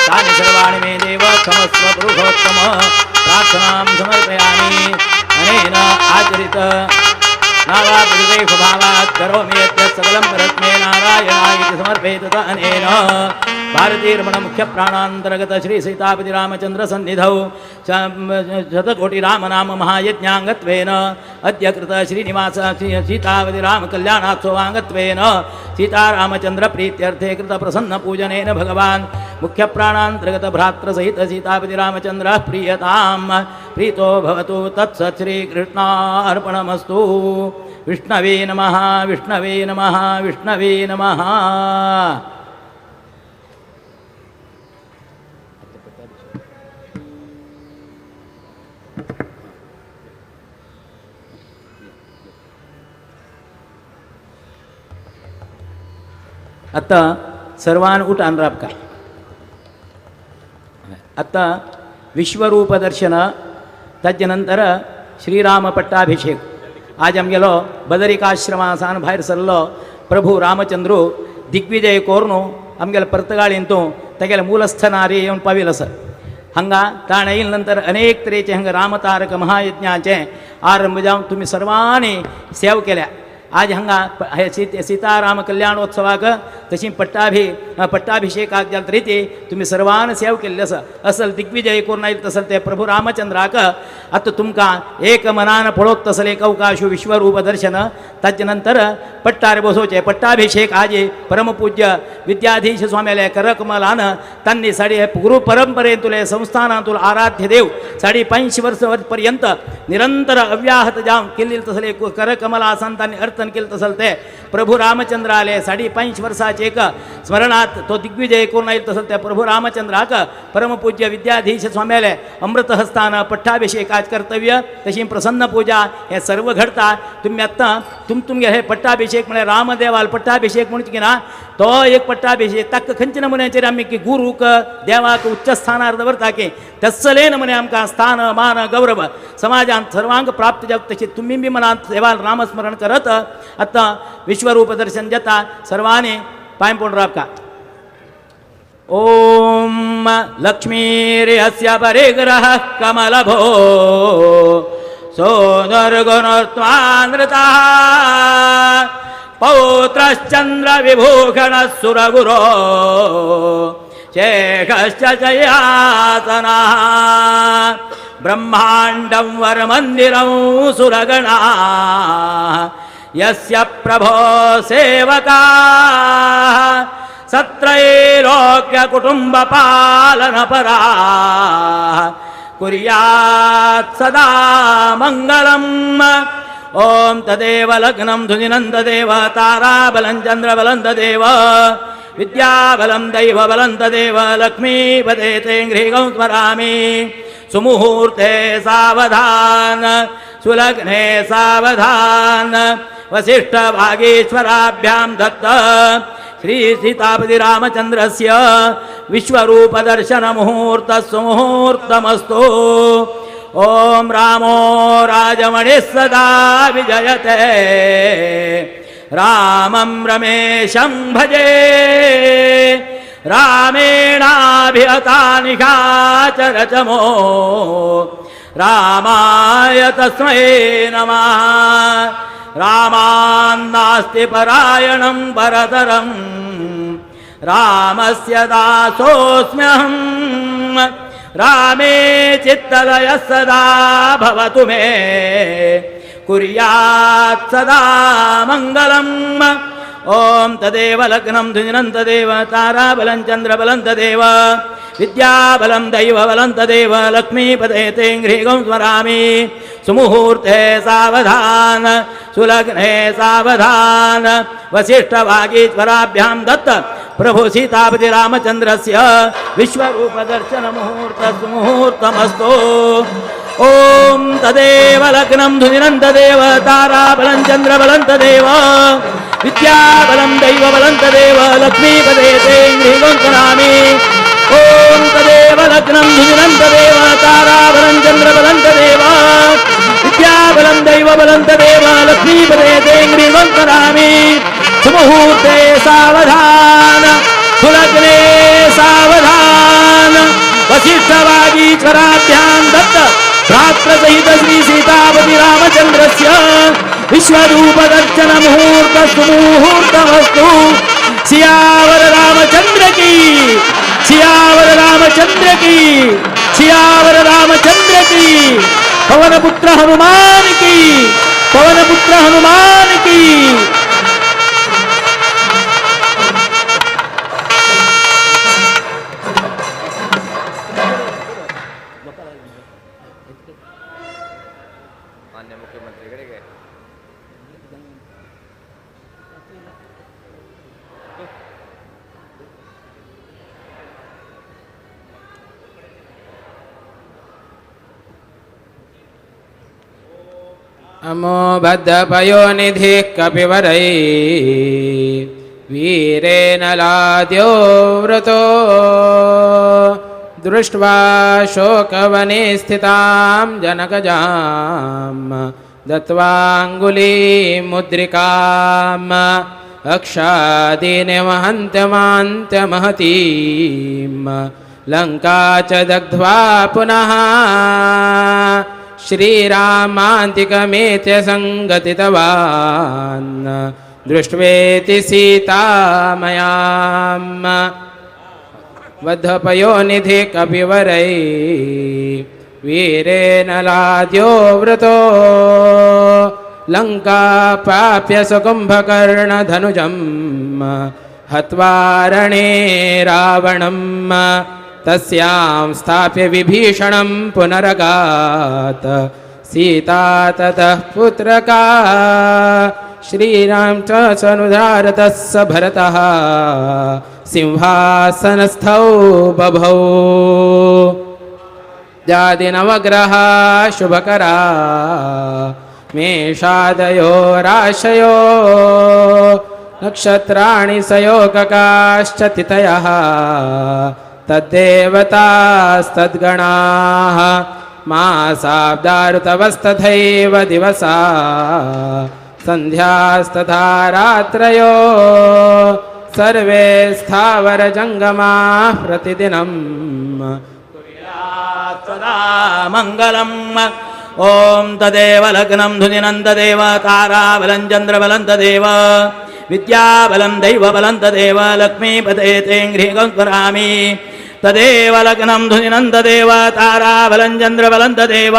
तानि सर्वाणि मे देव क्षमस्व पुरुषोत्तम। प्रार्थनां समर्पयामि। अनेन आचरित नावाप्रदेशभावात् करोमि यत् सकलं परस्मै नारायणाय इति समर्पयेत अनेन भारतीरमण मुख्य प्राणान्तर्गत श्री सीतापति रामचंद्र सन्निधौ शतकोटि राम नाम महायज्ञांगत्वेन अद्य कृत श्रीनिवास सीतापति राम कल्याणोत्सवांगत्वेन सीतारामचंद्र प्रीत्यर्थे कृत प्रसन्न पूजनेन भगवान मुख्य प्राणान्तर्गत भ्रातृ सहित सीतापति रामचंद्र प्रीयताम प्रीतो भवतु। तत्सत् श्री कृष्णार्पणमस्तु। विष्णवे नमः। विष्णवे नमः। विष्णवे नमः। आता सर्वान उठान राबका। आता विश्वरूप दर्शन ताजे नंतर श्रीराम पट्टाभिषेक। आज आमगेलो बदरिकाश्रमासान भायर सरलो प्रभु रामचंद्रू दिग्विजय कोरून आमगेले पर्तगाळींतू तेगेले मूलस्थनारी येवन पाविल आसा। हांगा ताणें येयले नंतर अनेक तरेचे हांगा रामतारक महायज्ञाचे आरंभ जावन तुमी सर्वांनी सेव केल्या। आज हांगा सीताराम कल्याणोत्सवाक तशी पट्टाभिषेकाक जाल रिती तुमी सर्वान सेव केल्ले आसा। असल दिग्विजय करून आयले तसल ते प्रभू रामचंद्राक आतां तुमकां एक मनान पळोवत तसले एक अवकाश विश्वरूप दर्शन ताजे नंतर पट्टार बसोवचें पट्टाभिषेक आज परमपूज्य विद्याधीश स्वाम्याले करकमलान तांणी साडे गुरु परंपरेंतुले संस्थानांतुल आराध्य देव 550 वर्स पर्यंत निरंतर अव्याहत जावन केल्ले तसले करकमलासान तांणी अर्चन केले तसल ते प्रभू रामचंद्र आले 550 वर्साचे एक स्मरणात तो दिग्विजय करून आयले तसल ते प्रभू रामचंद्राक परमपूज्य विद्याधीश स्वाम्याले अमृतहस्तान पट्टाभिषेकाच कर्तव्य तशी प्रसन्न पूजा हे सर्व घडता। तुमी आतां तुमगे हे पट्टाभिषेक म्हळ्यार रामदेवाल पट्टाभिषेक म्हणचे की ना तो एक पट्टाभिषेक ताका खंयच्या नमुन्याचेर आमी की गुरूक देवाक उच्च स्थानार दवरता की तसले नमुने आमकां स्थान मान गौरव समाजांत सर्वांक प्राप्त जावंक तशी तुमी बी मनांत देवाल रामस्मरण करत आतां विश्वरूप दर्शन जाता। सर्वांनी पांय पडून राबका। ओम लक्ष्मीर्यस्य परिग्रह कमलभो सोदर्गुणत्वानृतः पौत्रश्चंद्र विभूषणः सुरगुरो शेखश्च जयासनः ब्रह्माण्डं वरमन्दिरं सुरगणाः यस्य प्रभो सेवकाः सत्रैलोक्यकुटुम्बपालनपराः कुर्यात् सदा मङ्गलम्। ॐ तदेव लग्नं धुनिनं तदेव ताराबलं चन्द्रबलं तदेव विद्याबलं दैवबलं तदेव लक्ष्मीपदे तेऽङ्घ्रिगं स्मरामि। सुमुहूर्ते सावधान सुलग्ने सावधान वसिष्ठभागीश्वराभ्यां दत्त श्री सीतापति रामचंद्रस्य विश्वरूपदर्शन मुहूर्त सुमुहूर्तमस्तु। ॐ रामो राजमणिः सदा विजयते रामं रमेशं भजे रामेणाभिहता निशाचरचमो रामाय तस्मै नमः। रामान्नास्ति परायणं परतरं रामस्य दासोऽस्म्यहं रामे चित्तलयः सदा भवतु मे कुर्यात् सदा मङ्गलम्। ॐ तदेव लग्नं धुनिनं तदेव ताराबलं चन्द्रबलं तदेव विद्याबलं दैवबलं तदेव लक्ष्मीपदे तेऽङ्घ्रिगं स्मरामि। सुमुहूर्ते सावधान सुलग्ने सावधान वसिष्ठवागीश्वराभ्यां दत्त प्रभु सीतापति रामचंद्रस्य विश्वरूपदर्शन मुहूर्त सुमुहूर्तमस्तु। ॐ तदेव लग्नं धुनिनं तदेव ताराबलं चन्द्रबलं तदेव विद्याबलं दैवबलं बलं तदेव लक्ष्मीपदे तेऽङ्घ्रिगुं। ॐ तदेव लग्नं सुदिनं तदेव ताराबलं चन्द्रबलं तदेव विद्याबलं दैवबलं तदेव लक्ष्मीपदे तेऽङ्घ्रिगुं। सुमुहूर्ते सावधान सुलग्ने सावधान वसिष्ठवागीश्वराभ्यां दत्त भ्रातृसहित श्री सीतापति रामचन्द्रस्य विश्वरूपदर्शन मुहूर्त सुमुहूर्तमस्तु। सियावर रामचंद्र की, सियावर रामचंद्र की, सियावर रामचंद्र की, पवन पुत्र हनुमान की, पवन पुत्र हनुमान की। माನ್ಯ ಮುಖ್ಯಮಂತ್ರಿಗಳಿಗೆ अमो बद्धपयोनिधिः कपिवरै वीरेण लाद्यो व्रतो दृष्ट्वा शोकवने स्थितां जनकजां दत्त्वाङ्गुलीमुद्रिकाम् अक्षादीने वहन्त्यमान्त्यमहतीं लङ्का च दग्ध्वा पुनः श्रीरामान्तिकमेत्य सङ्गतितवान् दृष्ट्वेति सीतामयाम् वद्धपयोनिधि कपिवरै वीरेण लाद्यो व्रतो लङ्का प्राप्य सकुम्भकर्णधनुजं हत्वा रणे रावणं तस्यां स्थाप्य विभीषणं पुनरगात् सीता ततः पुत्रका श्रीराम च सनुधारतः स भरतः सिंहासनस्थौ बभौ। जादिनवग्रहा शुभकरा मेषादयो राशयो नक्षत्राणि सयोगकाश्च तिथयः तद्देवतास्तद्गणाः मासाब्दारुतवस्तथैव दिवसा संध्यास्तथा रात्रयो सर्वे स्थावरजङ्गमाः प्रतिदिनं सदा मङ्गलम्। ॐ तदेव लग्नं धुदिनं तदेव ताराबलं चन्द्रबलं तदेव विद्याबलं दैवबलं तदेव लक्ष्मीपते तेऽङ्घ्रिगुं स्मरामि। तदेव लग्नं धुदिनं तदेव ताराबलं चन्द्रबलं तदेव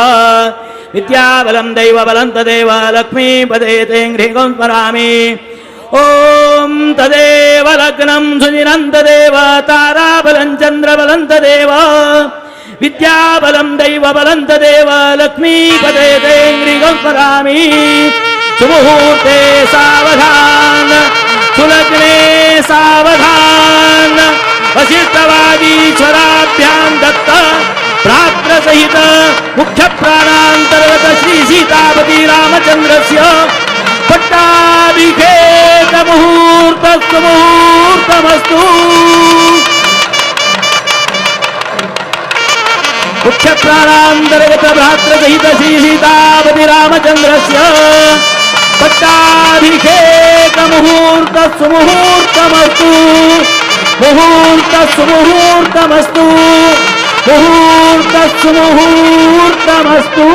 विद्याबलं दैवबलं तदेव लक्ष्मीपते तेऽङ्घ्रिगुं स्मरामि। ॐ तदेव लग्नं सुदिनं तदेव ताराबलं चन्द्रबलं तदेव विद्याबलं दैवबलं तदेव लक्ष्मीपते तेऽङ्घ्रिगुं स्मरामि। सुमुहूर्ते सावधान सुलग्ने सावधान वसिष्ठवागीश्वराभ्यां दत्त भ्रातृसहित मुख्यप्राणान्तर्गत श्री सीतापति रामचन्द्रस्य पट्टाभिषेक मुहूर्तस्तु मुहूर्तमस्तु। मुख्यप्राणान्तर्गत भ्रातृसहित श्री सीतापति रामचन्द्रस्य पट्टाभिषेक मुहूर्तस्तु मुहूर्तमस्तु। मुहूर्तस्तु मुहूर्तमस्तु। मुहूर्तस्तु मुहूर्तमस्तु।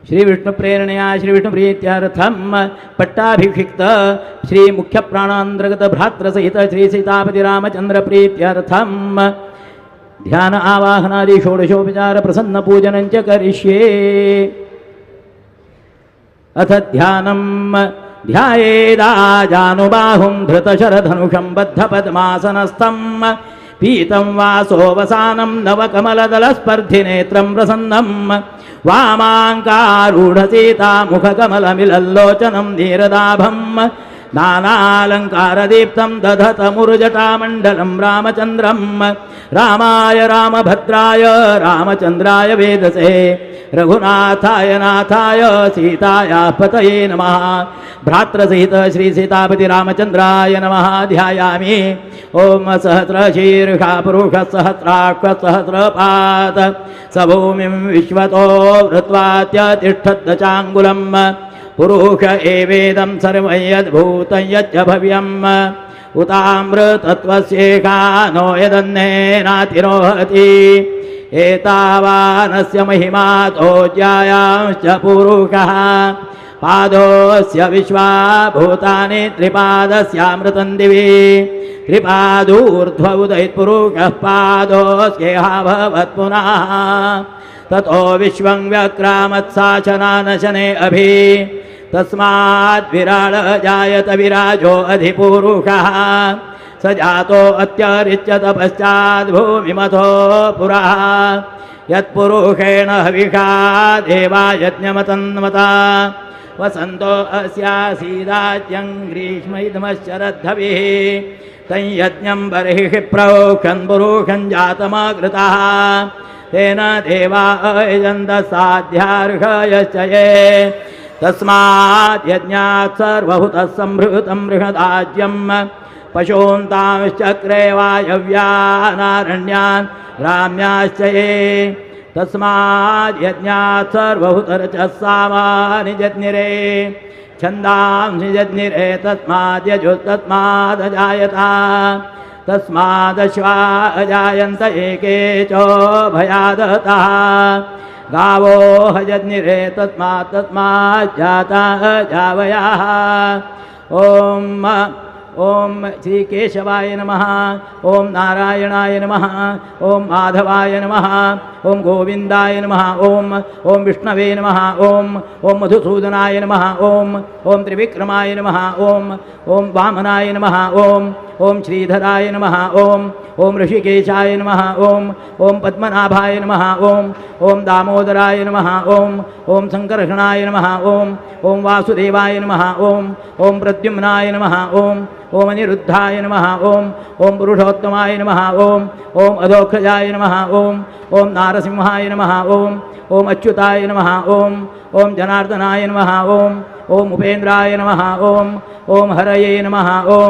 श्री विष्णु प्रेरणया श्री विष्णु प्रीत्यर्थम पट्टाभिषिक्त श्री मुख्य प्राणांतर्गत भ्रातृ सहित श्री सीतापति रामचंद्र प्रीत्यर्थम ध्यान आवाहनादि षोडशोपचार प्रसन्न पूजनं च करिष्ये। अथ ध्यानं ध्यायेदाजानुबाहुं धृतशरधनुषं बद्धपद्मासनस्थं पीतं वासोवसानं नवकमलदलस्पर्धिनेत्रं प्रसन्नं वामाङ्कारूढसीतामुखकमलमिलल्लोचनं नीरदाभं नानालङ्कारदीप्तं दधतमुरुजटामण्डलं रामचन्द्रं रामाय रामभद्राय रामचन्द्राय वेदसे रघुनाथाय नाथाय सीतायाः पतये नमः। भ्रातृसहित श्री सीतापति रामचन्द्राय नमः। ध्यायामि। ॐ सहस्रशीर्षा पुरुषः सहस्राक्ष सहस्रपात् स भूमिं विश्वतो वृत्वात्यतिष्ठद्दचाङ्गुलं पुरुष एवेदं सर्वं यद्भूतं यच्च भव्यम् उतामृतत्वस्येका नो यदन्नेनातिरोहति एतावानस्य महिमातो ज्यायांश्च पुरुषः पादोऽस्य विश्वा भूतानि त्रिपादस्यामृतं दिवि त्रिपादूर्ध्व उदयित्पुरुषः पादोऽस्येहाभवत् पुनः ततो विश्वं व्यक्रामत्साशनानशने अभि तस्माद् विराळ जायत विराजो अधिपुरुषः स जातो अत्यरिच्यत पश्चाद् भूमिमथो पुरः यत्पुरुषेण हविषा देवा यज्ञमतन्वता वसन्तो अस्यासीदाज्यं ग्रीष्म इदमश्चरद्धभिः तं यज्ञं बर्हिः प्रोक्षन् पुरुषं जातमाकृतः तेन देवा अयजन्त साध्यार्हयश्च ये तस्मात् यज्ञात् सर्वभूतः सम्भृतं बृहदाज्यं पशून्तांश्चक्रे वायव्यानारण्यान् ग्राम्याश्च ये तस्मात् यज्ञात् सर्वभूतरचः सामानि जज्ञिरे छन्दांसि जज्ञिरे तस्मात् यजुस्तस्मादजायत तस्मादश्वा अजायन्त एके चोभयादतः गावो हजज्ञिरे तस्मात् तस्मात् जाता अजावयाः। ॐ ॐ श्री केशवाय नमः। ॐ नारायणाय नमः। ॐ माधवाय नमः। ॐ गोविन्दाय नमः। ॐ ॐ विष्णवे नमः। ॐ ॐ मधुसूदनाय नमः। ॐ ॐ त्रिविक्रमाय नमः। ॐ ॐ वामनाय नमः। ॐ ॐ श्रीधराय नमः। ॐ ॐ ऋषिकेशाय नमः। ॐ ॐ पद्मनाभाय नमः। ॐ ॐ दामोदराय नमः। ॐ ॐ सङ्कर्षणाय नमः। ॐ ॐ वासुदेवाय नमः। ॐ ॐ प्रद्युम्नाय नमः। ॐ ॐ अनिरुद्धाय नमः। ॐ ॐ पुरुषोत्तमाय नमः। ॐ ॐ अधोक्षजाय नमः। ॐ ॐ नारसिंहाय नमः। ॐ ॐ अच्युताय नमः। ॐ ॐ जनार्दनाय नमः। ॐ ॐ उपेन्द्राय नमः। ॐ ॐ हरये नमः। ॐ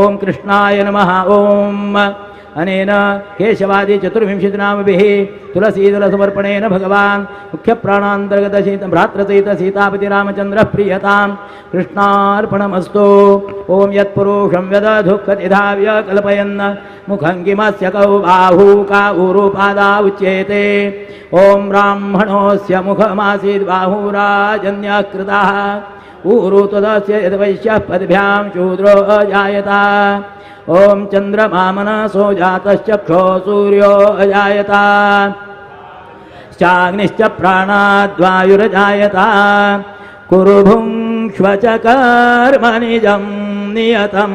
ॐ कृष्णाय नमः। ॐ अनेन केशवादि चतुर्विंशतिनामभिः तुलसीदलसमर्पणेन भगवान् मुख्यप्राणान्तर्गत भ्रातृसहित सीतापति रामचन्द्रः प्रीयतां कृष्णार्पणमस्तु। ॐ यत्पुरुषं व्यदधुःखतिधाव्य कल्पयन् मुखं किमस्य कौ बाहू का ऊरुपादा उच्येते। ॐ ब्राह्मणोऽस्य मुखमासीद् बाहुराजन्यः कृतः ऊरु तदस्य यद्वैश्यः पद्भ्यां शूद्रो अजायत। ॐ चन्द्रमा मनसो जातश्चक्षो सूर्यो अजायत चाग्निश्च प्राणाद्वायुरजायत। कुरु भुङ्क्ष्व च कर्म निजं नियतं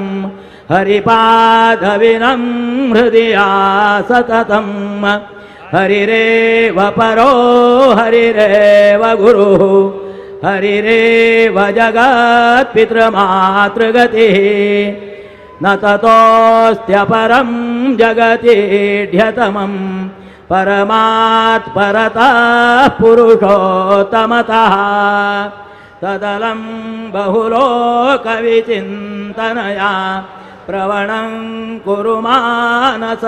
हरिपादविनं हृदया सततं। हरिरेव परो हरिरेव गुरुः हरिरेव जगत्पितृमातृगतिः। न ततोऽस्त्यपरं जगतीढ्यतमं परमात् परतः पुरुषोत्तमतः। तदलं बहुलोकविचिन्तनया प्रवणं कुरु मानसमीशपदे।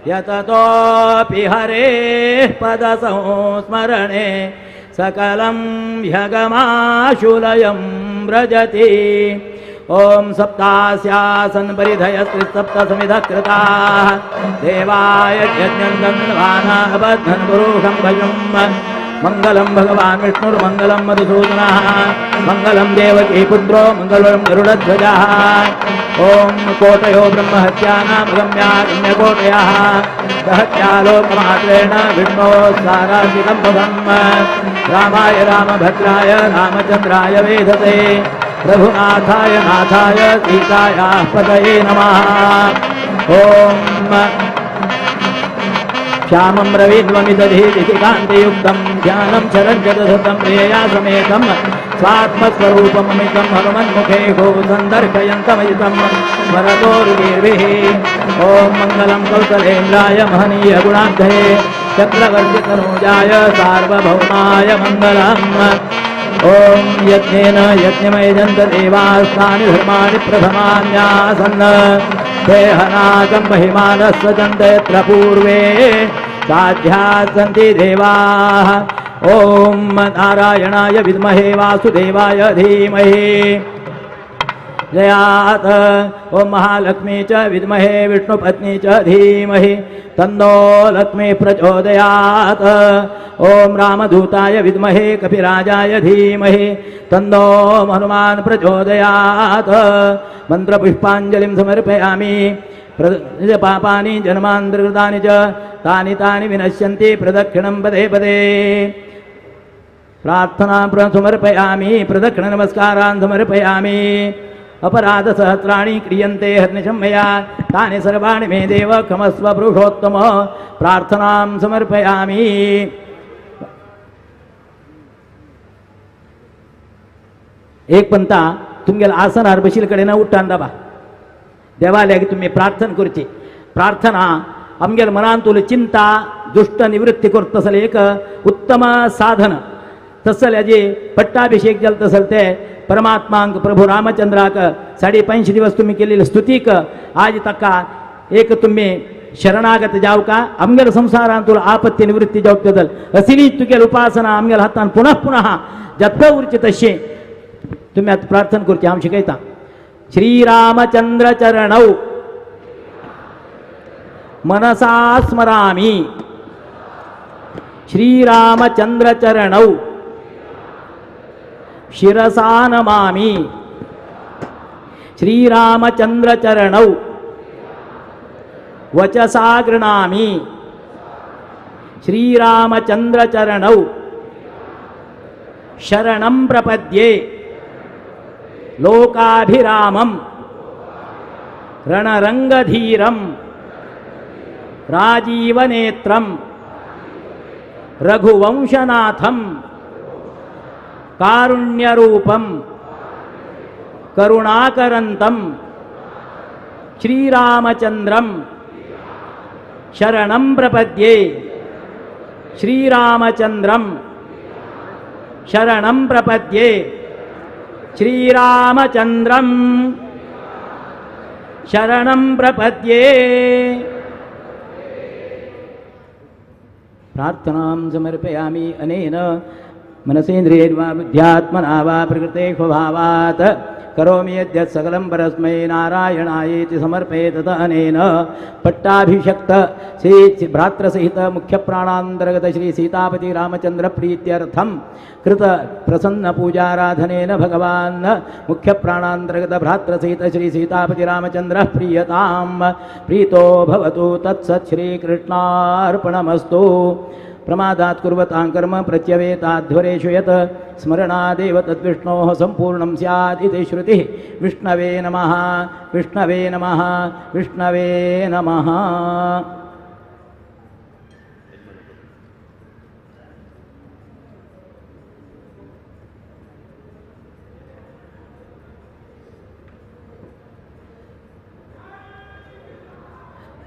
यततोऽपि हरेः पदसंस्मरणे सकलं ह्यगमाशुलयं व्रजति। ॐ सप्तास्यासन् परिधयस्त्रिसप्त समिधः कृताः देवाय यज्ञं दन्वानाबध्नन् पुरुषं भजुम्। मंगलं भगवान् विष्णुर्मंगलं मधुसूदनः मंगलं देवकी पुत्रो मंगलं गरुडध्वजः। ॐ कोटयो ब्रह्महत्यानां गम्या गम्यकोटयः सहत्यालोकमात्रेण विष्णो साराशिकं भवम्। रामाय रामभद्राय रामचंद्राय वेधसे रघुनाथाय नाथाय सीतायाः पतये नमः। ॐ श्यामं रविध्वमिदधीति कान्तियुक्तं ध्यानं शरञ्जदधतं प्रियया समेतं स्वात्मस्वरूपममितं हनुमन्मुखे सन्दर्शयन्तमयितं स्मरतोरुगीर्भिः। ॐ मङ्गलं कौसलेन्द्राय महनीय गुणाब्धये चक्रवर्तितनूजाय सार्वभौमाय मङ्गलम्। ॐ यज्ञेन यज्ञमयजन्त देवास्तानि धर्माणि प्रथमान्यासन् देहनाकं महिमानः सजन्त यत्र पूर्वे साध्याः सन्ति देवाः। ॐ नारायणाय विद्महे वासुदेवाय धीमहि जयात। ॐ महालक्ष्मी च विद्महे विष्णुपत्नी च धीमहि तन्नो लक्ष्मी प्रचोदयात्। ॐ रामदूताय विद्महे कपिराजाय धीमहि तन्नो हनुमान् प्रचोदयात्। मंत्रपुष्पांजलिं समर्पयामि। पापानि जन्मान्तरकृतानि च तानि तानि विनश्यन्ति प्रदक्षिणं पदे पदे। प्रार्थना समर्पयामि। प्रदक्षिण नमस्कारान् समर्पयामि। अपराध सहस्राणि क्रियन्ते हर्निशं मया तानि सर्वाणि मे देव क्षमस्व पुरुषोत्तम। प्रार्थनां समर्पयामि। एक पंता तुमगेले आसनार बशिल्ले कडेन उट्टान रावा। देवाल्याक तुमी प्रार्थना करची। प्रार्थना आमगेले मनांतुली चिंता दुष्ट निवृत्ती करता तसलें एक उत्तम साधन। तसले जे पट्टाभिषेक जालो तसले ते परमात्मांक प्रभू रामचंद्राक 5.5 दिवस तुम्ही केलेले स्तुतीक आज ताका एक तुम्ही शरणागत जावका आमगेले संसारांतुलो आपत्ती निवृत्ती जावक बदल असली तुगेले उपासना आमगेले हातान पुनः पुनः जत्व उरची तशी तुम्ही आता प्रार्थना करची। हांव शिकयता। श्रीरामचंद्र चरणौ मनसा स्मरामि। श्रीरामचंद्र चरणौ शिरसा नमामि। श्रीरामचंद्र चरणौ वचसा गृह्णामि। श्रीरामचंद्र चरणौ शरणं प्रपद्ये। लोकाभिरामं रणरंगधीरं राजीवनेत्रं रघुवंशनाथं कारुण्यरूपं करुणाकरन्तं श्रीरामचंद्रं शरणं प्रपद्ये। श्रीरामचंद्रं शरणं प्रपद्ये। श्रीरामचंद्रं शरणं प्रपद्ये। प्रार्थनां समर्पयामि। अनेन मनसेन्द्रियैर्वा बुद्ध्यात्मना वा प्रकृते स्वभावात् करोमि यद्यत् सकलं परस्मै नारायणायेति समर्पये तत अनेन पट्टाभिषक्त श्री भ्रातृसहित मुख्यप्राणान्तर्गत श्री सीतापति रामचंद्र प्रीत्यर्थं कृत प्रसन्न पूजाराधनेन भगवान् मुख्यप्राणान्तर्गत भ्रातृसहित श्री सीतापति रामचंद्र प्रीयतां प्रीतो भवतु। तत्सत् श्रीकृष्णार्पणमस्तु। प्रमादात् कुर्वतां कर्म प्रत्यवेताध्वरेषु यत् स्मरणादेव तद्विष्णोः सम्पूर्णं स्यात् इति श्रुतिः। विष्णवे नमः। विष्णवे नमः। विष्णवे नमः।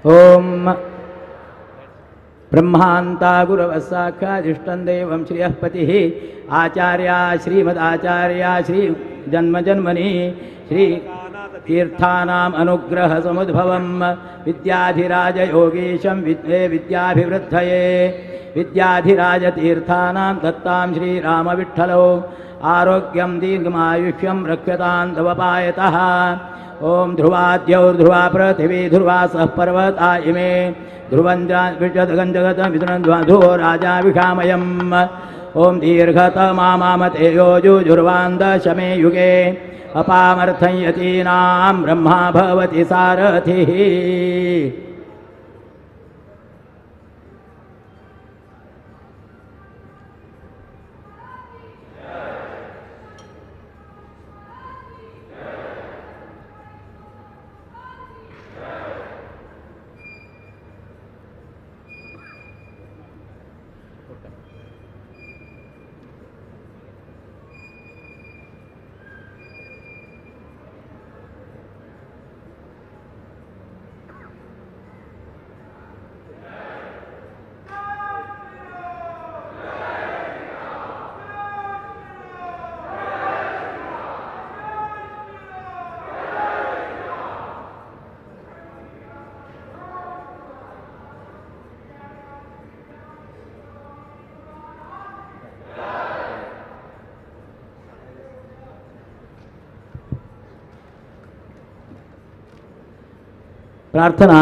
ॐ ब्रह्मांता गुरवः साक्षादिष्टं देवं श्रियः पतिः आचार्या श्रीमदाचार्या श्री जन्म जन्मनि श्री तीर्थानाम् अनुग्रह समुद्भवं विद्याधिराज योगीशं विद्ये विद्याभिवृद्धये विद्याधिराज तीर्थानां दत्तां श्रीरामविठ्ठलो आरोग्यं दीर्घमायुष्यं रक्षतां तव पायतः। ॐ ध्रुवाद्यौर्ध्रुवा पृथिवी ध्रुवा सः पर्वता इमे ध्रुवं जगतं ध्रुवो राजा विषामयम्। ओम दीर्घतमामतेयो जुजुर्वान्दशमे युगे अपामर्थं यतीनां ब्रह्मा भवति सारथिः। प्रार्थना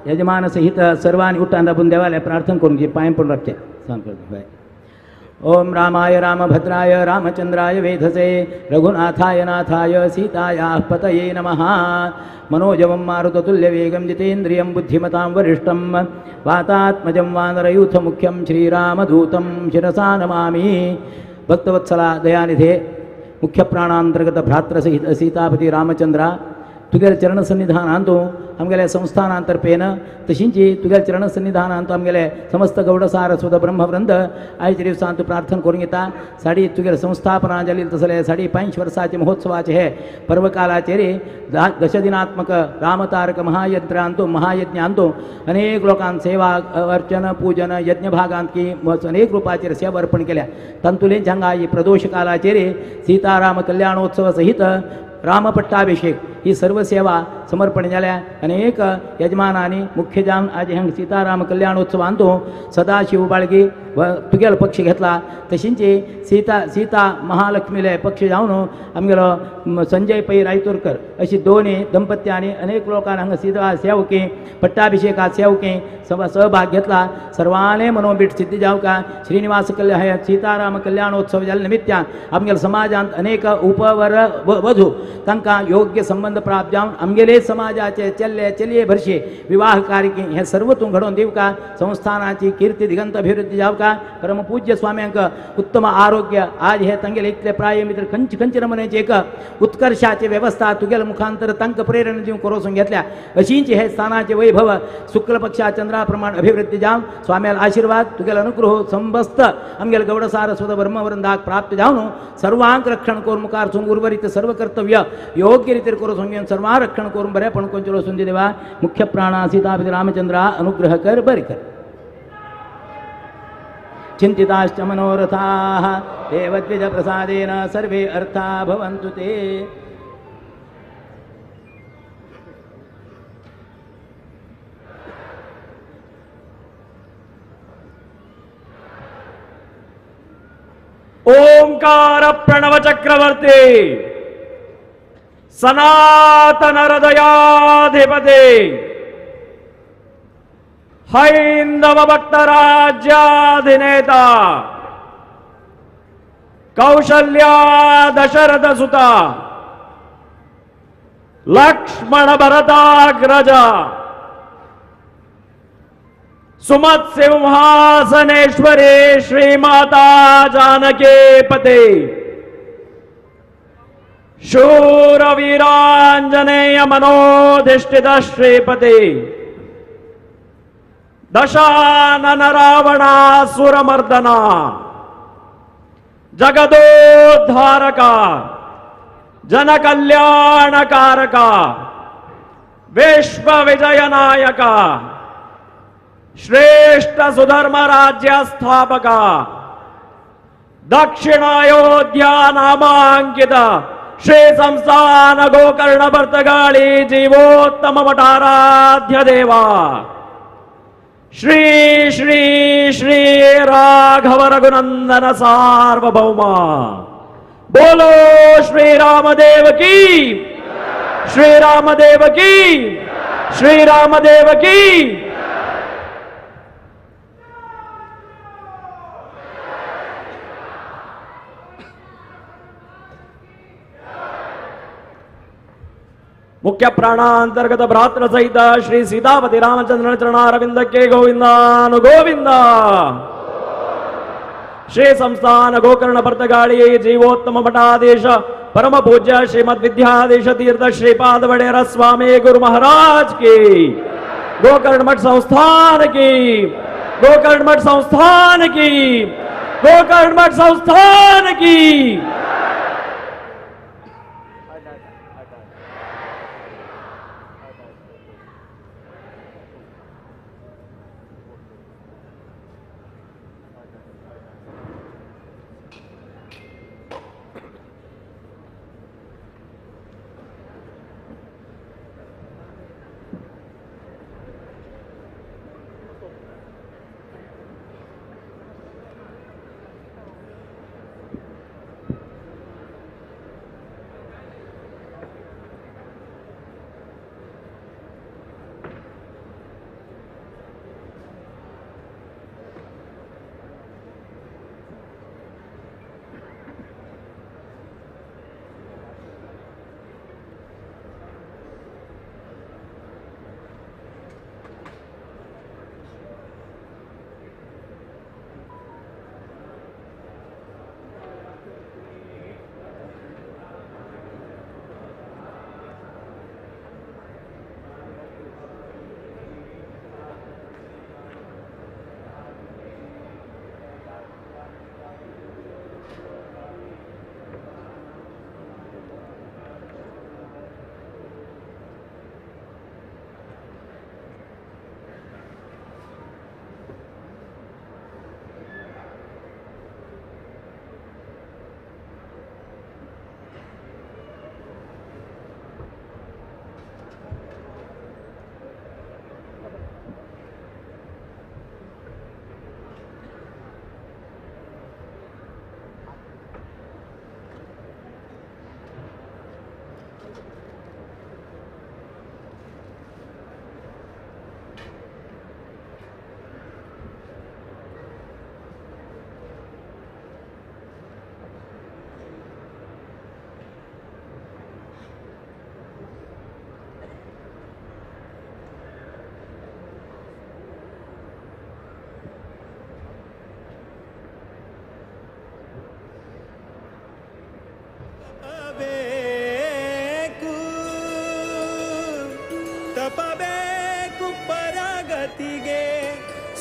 यजमान सहित सर्वांनी उठान राबून देवाले प्रार्थना करून घे, पांय पडून राखचे सांग। ओम रामाय रामभद्राय रामचंद्राय वेधसे रघुनाथाय नाथाय सीतायाः पतये नमः। मनोजवं मारुततुल्यवेगं जितेन्द्रियं बुद्धिमतां वरिष्ठं वातात्मजं वानरयूथमुख्यं श्रीरामदूतं शिरसा नमामि। भक्तवत्सला दयानिधे मुख्य प्राणांतर्गत भ्रातृसहित सीतापती रामचंद्र तुगेले चरण सन्निधानांतु आमगेले संस्थानांतर्पेन तशींची तुगेले चरण सन्निधानांतु आमगेले समस्त गौड सारस्वत ब्रह्मवृंद आयच्या दिवसांतु प्रार्थना करून घेता। साडी तुगेले संस्थापना जाली तसले 5.5 वर्साचे महोत्सवाचे हे पर्वकालाचेर दशदिनात्मक रामतारक महायंत्रांतु महायज्ञांतु अनेक लोकांक सेवा अर्चन पूजन यज्ञभागांत की अनेक रूपाचेर सेवा अर्पण केल्या। तांतुलेंच हांगा ही प्रदोष कालाचेर सीताराम कल्याणोत्सव सहित रामपट्टाभिषेक ही सर्व सेवा समर्पण जाल्या। अनेक यजमानांनी मुख्य जावन आज हांगा सीताराम कल्याणोत्सवांतु सदाशिव बाळगी व तुगेलो पक्ष घेतला, तशींच सीता सीता महालक्ष्मीले पक्ष जावन आमगेलो संजय पै रायतूरकर अशी दोन्ही दंपत्यांनी अनेक लोकांनी हांगा सीता सेवकी पट्टाभिषेकात सेवकी सहभाग घेतला। सर्वांले मनोबीट सिद्धी जावका श्रीनिवास कल्याण सीताराम कल्याणोत्सव जाल्ल्या निमित्तान आमगेल्या समाजांत अनेक उपवर वधू तांकां योग्य संबंध प्राप्त जावन आमगेले समाजाचे चल्ले चलये भरशी विवाह कार्यकी हे सर्व तूं घडोवन दिवका। संस्थानाची कीर्ती दिगंत अभिवृद्धी जावका। परमपूज्य स्वाम्यांक उत्तम आरोग्य आज हे तांगेले इतले प्राय मित्र खंच खंच नमुन्याची एक उत्कर्षाची व्यवस्था तुगेल्या मुखांतर तांकां प्रेरणा दिवन करोसून घेतल्या। अशींच हे स्थानाचे वैभव शुक्ल पक्षा चंद्राप्रमाण अभिवृद्धी जावन स्वाम्याला आशीर्वाद तुगेलो अनुग्रह समस्त आमगेले गौड सारस्वत ब्रह्मवृंदाक प्राप्त जावन सर्वांक रक्षण करून मुखार सून उर्वरित सर्व कर्तव्य योग्य रीतीर करून घेवन सर्वांक रक्षण करून बरेपण कोणचेलो सुंदी देवा। मुख्य प्राणा सीतापती रामचंद्रा अनुग्रह कर बरे कर। चिंतिताश्च मनोरथाः देवद्विज प्रसादेन सर्वे अर्था भवन्तु ते। ओंकार प्रणव चक्रवर्ती सनातन हृदयाधिपते हैंदव भक्त राज्याधिनेता कौशल्या दशरथ सुता लक्ष्मण भरताग्रज सुमत सिंहासनेश्वरी श्री माता जानकी पते शूरवीरांजनेय मनोधिष्ठित श्रीपते दशानन रावणासुरमर्दना जगदोद्धारका जनकल्याणकारका विश्व विजयनायका श्रेष्ठ सुधर्म राज्य स्थापका दक्षिणायोध्या नामांकित श्री संस्थान गोकर्ण पर्तगाळी जीवोत्तम मठाराध्य देवा श्री श्री श्री राघव रघुनंदन सार्वभौमा। बोलो श्री रामदेव की, श्री रामदेव की, श्री रामदेव की। मुख्य प्राणांतर्गत भ्रातृ सहित श्री सीतापति रामचंद्र चरणारविंद के गोविंदानुगोविंद। श्री संस्थान गोकर्ण पर्तगाळी जीवोत्तम मठाधीश परम पूज्य श्रीमद विद्याधीश तीर्थ श्रीपाद वडेर स्वामी गुरु महाराज की, गोकर्ण मठ संस्थान की, गोकर्ण मठ संस्थान की, गोकर्ण मठ संस्थान की। ತಪಬೇಕು ಪರಗತಿಗೆ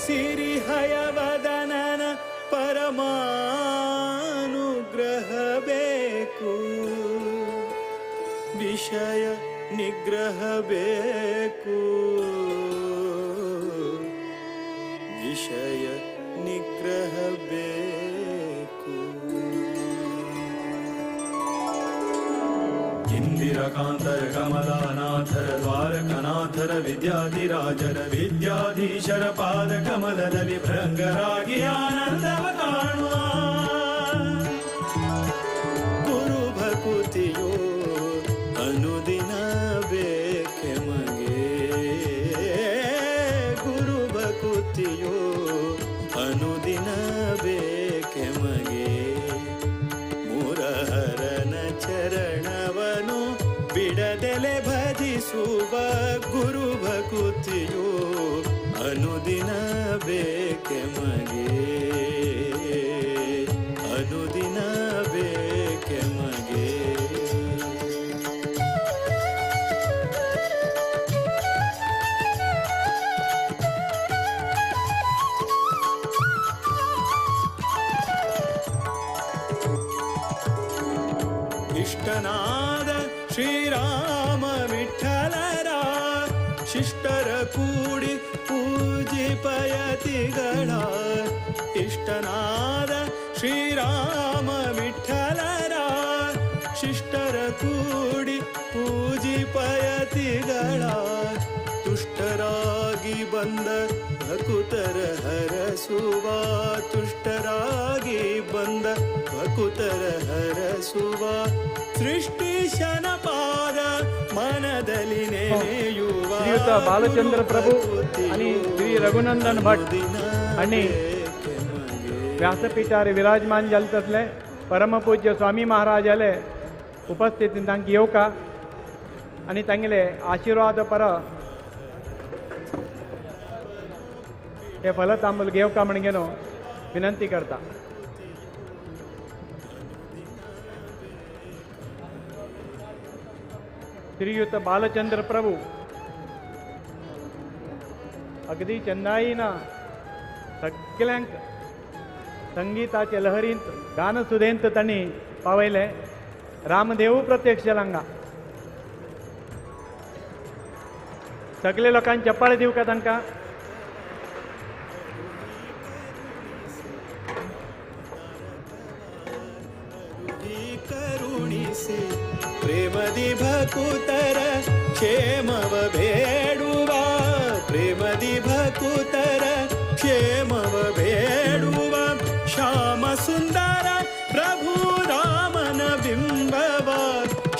ಸಿರಿಹಯವದನನ ಪರಮಾನುಗ್ರಹ ಬೇಕು, ವಿಷಯ ನಿಗ್ರಹ ಬೇಕು, ವಿಷಯ ನಿಗ್ರಹ ಬೇಕು. ಇಂದಿರಕಾಂತರ ಕಮಲಾನಾಥರ ದ್ವಾರಕನಾಥರ ವಿದ್ಯಾಧಿರಾಜರ ವಿದ್ಯಾಧೀಶರ ಪಾದ ಕಮಲದಲ್ಲಿ ಭೃಂಗರಾಗಿ ಆನಂದವ ಕಾಣುವ ಗುರು ಭಕುತಿಯೋ ಅನುದಿನ ಬೇಕೆ ಮಗೆ, ಗುರು ಭಕುತಿಯೋ ಅನುದಿನ ಬೇಕೆ ಮಗೆ. ಮುರಹರನ ಚರಣವನು ಬಿಡದೆಲೆ ಭಜಿಸುವ ಗುರು ಭಕುತಿಯೋ ಅನುದಿನ ಬೇಕೆ ಮಗೆ, ಅನುದಿನ ಬೇಕೆ ಮಗೆ. ಇಷ್ಟನಾದ ಶ್ರೀರಾಮ ವಿಠಲರ ಶಿಷ್ಟರ ಕೂಡಿ ಪೂಜಿಪಯತಿಗಳ, ಇಷ್ಟನಾದ ಶ್ರೀರಾಮ ವಿಠಲರ ಶಿಷ್ಟರ ಕೂಡಿ ಪೂಜಿಪಯತಿಗಳ, ತುಷ್ಟರಾಗಿ ಬಂದ ಭಕುತರ ಹರಸುವ, ತುಷ್ಟರಾಗಿ ಬಂದ ಭಕುತರ ಹರಸುವ, ಸೃಷ್ಟಿಶನ ಪಾದ ಮನದಲ್ಲಿ ನೆನೆಯುವ. ಶ್ರೀಯುತ ಬಾಲಚಂದ್ರ ಪ್ರಭು आणि श्री रघुनंदन भट आणि व्यासपीठार विराजमान जाले तसले परमपूज्य स्वामी महाराजाले उपस्थितीन तांकां येवका. आनी तांगेले आशिर्वाद पर हे फलतांबूल घेवका म्हण घेवन विनंती करता. श्रीयुत बालचंद्र प्रभू अगदी चेन्नईना सगल्यांक संगीताचे लहरींत गानसुदेंत तांणी पावयलें. रामदेव प्रत्यक्ष हांगा सगळे लोकांक चप्पाळे दिवका तांकां. ಪ್ರೇಮದಿ ಭಕುತರ ಕ್ಷೇಮವ ಬೇಡುವ, ಪ್ರೇಮದಿ ಭಕುತರ ಕ್ಷೇಮವ ಬೇಡುವ, ಶ್ಯಾಮ ಸುಂದರ ಪ್ರಭು ರಾಮನ ಬಿಂಬವ,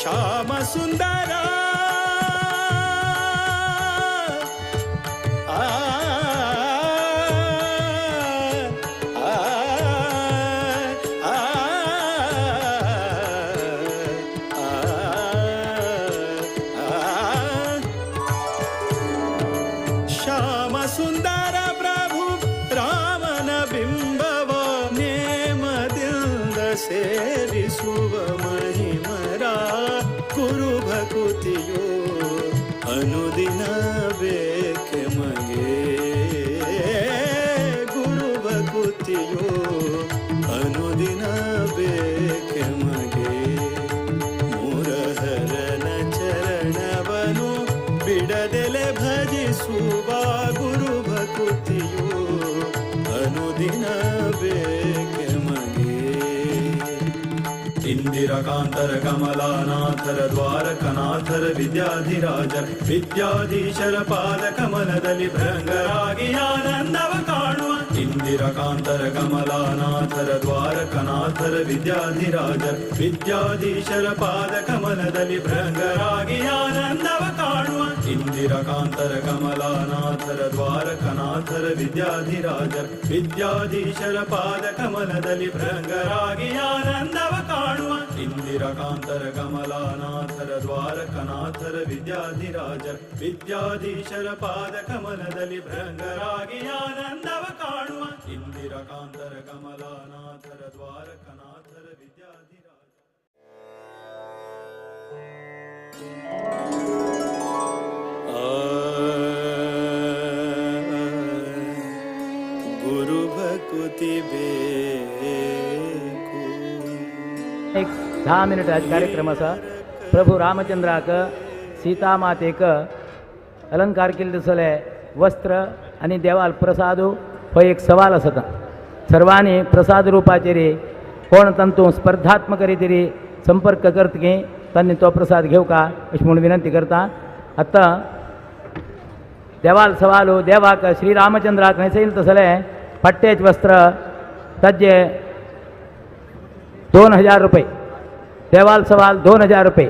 ಶ್ಯಾಮ ಸುಂದರ ಆ ಸುಂದರ ಪ್ರಭು ರಾಮನ ಬಿಂಬವ, ನೇಮದಿಂದ ಸೇವಿಸುವ ಮಹಿಮರ ಗುರು ಭಕುತಿಯೋ ಅನುದಿನ ಬೇಕೆ ಮಗೆ, ಗುರು ಭಕುತಿಯೋ ಅನುದಿನ ಬೇಕೆ ಮಗೆ, ಮುರಹರನ ಚರಣವನು ಬಿಡದೆಲೆ ಭಜಿಸುವ ಗುರು ಭಕುತಿಯೋ ಅನುದಿನ ಬೇಕೆ ಮಗೆ. ಇಂದಿರಕಾಂತರ ಕಮಲಾನಾಥರ ದ್ವಾರಕನಾಥರ ವಿದ್ಯಾಧಿರಾಜರ ವಿದ್ಯಾಧೀಶರ ಪಾದ ಕಮಲದಲ್ಲಿ ಭೃಂಗರಾಗಿ ಆನಂದವ ಕಾಣುವ, ಇಂದಿರಕಾಂತರ ಕಮಲಾನಾಥರ ದ್ವಾರಕನಾಥರ ವಿದ್ಯಾಧಿರಾಜರ ವಿದ್ಯಾಧೀಶರ ಪಾದ ಕಮಲದಲ್ಲಿ ಭೃಂಗರಾಗಿ ಆನಂದವ ಕಾಣುವ, ಇಂದಿರಕಾಂತರ ಕಮಲಾನಾಥರ ದ್ವಾರಕನಾಥರ ವಿದ್ಯಾಧಿರಾಜರ ವಿದ್ಯಾಧೀಶರ ಪಾದ ಕಮಲದಲ್ಲಿ ಭೃಂಗರಾಗಿ ಆನಂದವ ಕಾಣುವ, ಇಂದಿರಕಾಂತರ ಕಮಲಾನಾಥರ ದ್ವಾರಕನಾಥರ ವಿದ್ಯಾಧಿರಾಜರ ವಿದ್ಯಾಧೀಶರ ಪಾದ ಕಮಲದಲ್ಲಿ ಭೃಂಗರಾಗಿ ಆನಂದವ ಕಾಣುವ, ಇಂದಿರಕಾಂತರ ಕಮಲಾನಾಥರ ದ್ವಾರಕನಾಥರ ವಿದ್ಯಾಧಿರಾಜ. ಗುರು ಭಕುತಿ ಬೇಕು. एक 10 मिनिटाचे कार्यक्रम आसा. प्रभू रामचंद्राक सीता मातेक अलंकार केल्ले दिसले वस्त्र आनी देवाल प्रसाद हो एक सवाल आसता. सर्वांनी प्रसाद रुपाचेर कोण तांतूं स्पर्धात्मक रितीर संपर्क करत की तांणी तो प्रसाद घेवका अशें म्हूण विनंती करता. आतां देवाल सवाल देवाक श्री रामचंद्राक न्हेसयलें तसलें पट्टेच वस्त्र ताजे 2000 रुपये, देवाल सवाल 2000 रुपये,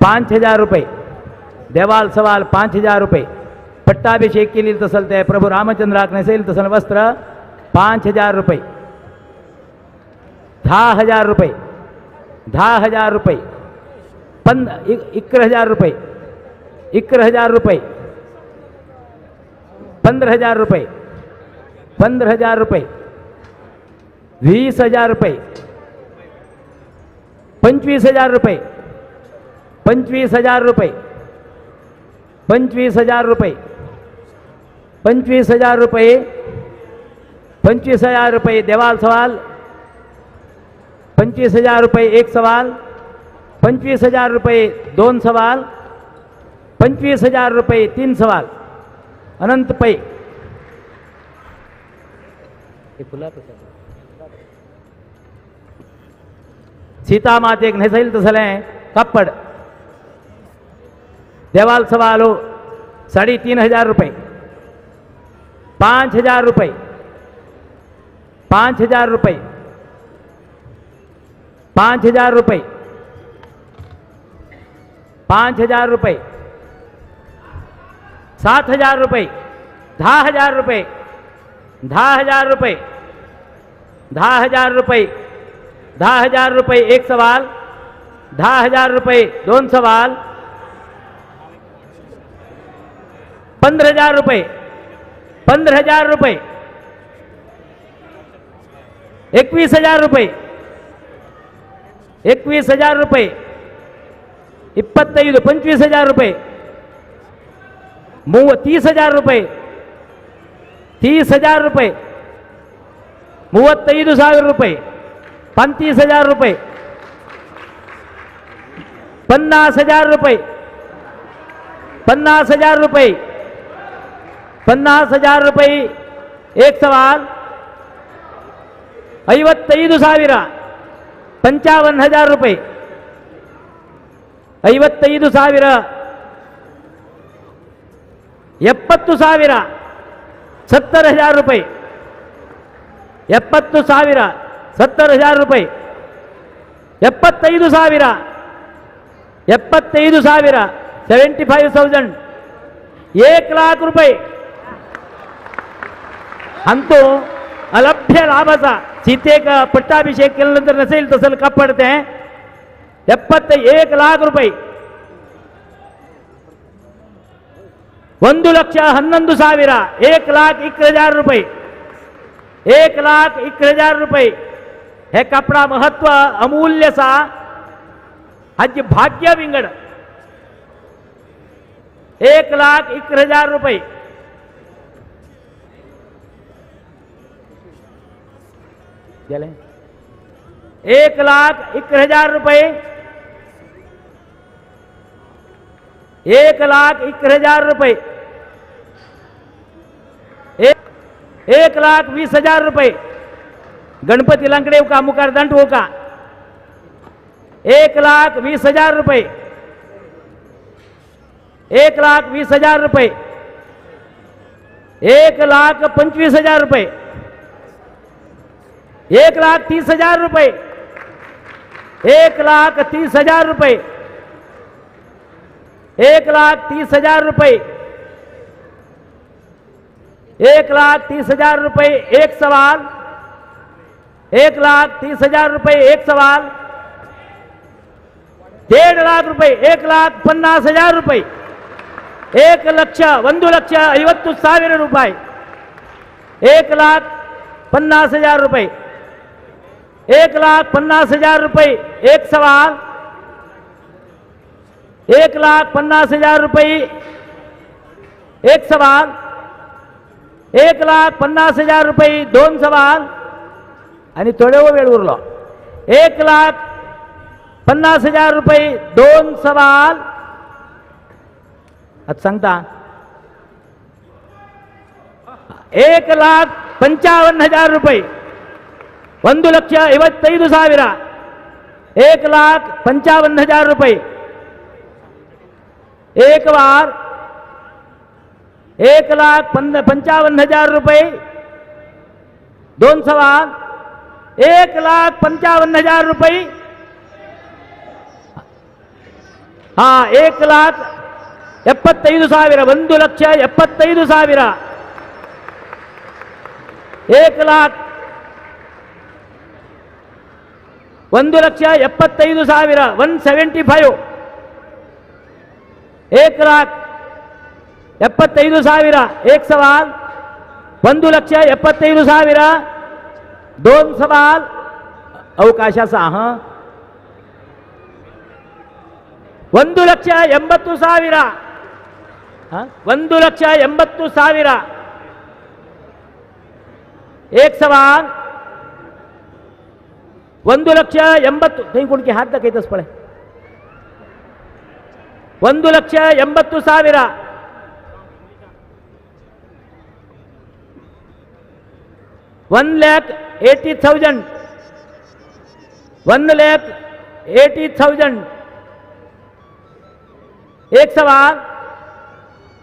5000 रुपये, देवाल सवाल 5000 रुपये, पट्टाभिषेक केली तसल ते प्रभू रामचंद्राक न्हेसयलें तसलें वस्त्र 5000 रुपये, 10000 रुपये, 10000 रुपये, 11,000 रुपये, 11,000 रुपये, 15,000 रुपये, 15,000 रुपये, 20,000 रुपये, 25,000 रुपये, 25,000 रुपये, 25,000 रुपये, 25,000 रुपये, 25,000 रुपये देवाल सवाल, 25,000 रुपये एक सवाल, 25,000 रुपये 2 सवाल, 25,000 रुपये 3 सवाल. अनंत पै. सीता मातेक न्हेसयलें तसलें कापड देवाल सवाल 3500 रुपये, 5000 रुपये, 5000 रुपये, 5000 रुपये, 5000 रुपये, 7000 रुपये, 10000 रुपये, 10000 रुपये, 10000 रुपये, 10000 रुपये एक सवाल, 10000 रुपये 2 सवाल, 15,000 रुपये, 15,000 रुपये, 21,000 रुपये, 21,000 रुपये, 25, 25,000 रुपये, 30,000 रुपये, 30,000 रुपये, 35,000 रुपये, 35,000 रुपये, 50,000 रुपये, 50,000 रुपये, 50,000 रुपये. एक सवाल 55,000, 55,000 रुपये, 55,000, 70,000, 70,000 रुपये, 70,000, 70,000 रुपये, 75,000, 75,000, 75,000, 1 लाख रुपये. अंतो अलभ्य लाभाचा सीतेक पट्टाभिषेक केल्यानंतर नसेल तसं कापड ते 71 लाख रुपये, 1,11,000, 1,11,000 रुपये, 1,11,000 रुपये. हे कापडा महत्व अमूल्य सा हाजी भाग्य विंगड. 1,11,000 रुपये. गेले 1,11,000 रुपये, 1,11,000 रुपये, 1,20,000 रुपये. गणपती लांकडे का मुखार दंड हो का. 1,20,000 रुपये, 1,20,000 रुपये, 1,25,000 रुपये, 1,30,000 रुपये, 1,30,000 रुपये, 1,30,000 रुपये, 1,30,000 रुपये. एक सवाल 1,30,000 रुपये, एक सवाल 1.5 लाख रुपये, 1,50,000 रुपये, 1,50,000 रुपये, 1,50,000 रुपये, 1,50,000 रुपये. एक सवाल 1,50,000 रुपये, एक सवाल 1,50,000 रुपये, दोन सवाल आणि थोडे वेळ उरलो. 1,50,000 रुपये, दोन सवाल. आता सांगता 1,55,000 रुपये, 1,55,000, 1,55,000 रुपये. एक बार 1,55,000 रुपये, दोन सवाल 1,55,000 रुपये. हा 1,75,000, 1,75,000, 1,00,000, 1,75,000, 175, 1,75,000. एक सवाल 1,75,000, दोन सवाल अवकाशाचा. हा 1,80,000, 1,80,000. एक सवाल 1,80,000. थंय कोण की हात दाखयतच पळय. 1,80,000, 1,80,000, 1,80,000. एक सवाल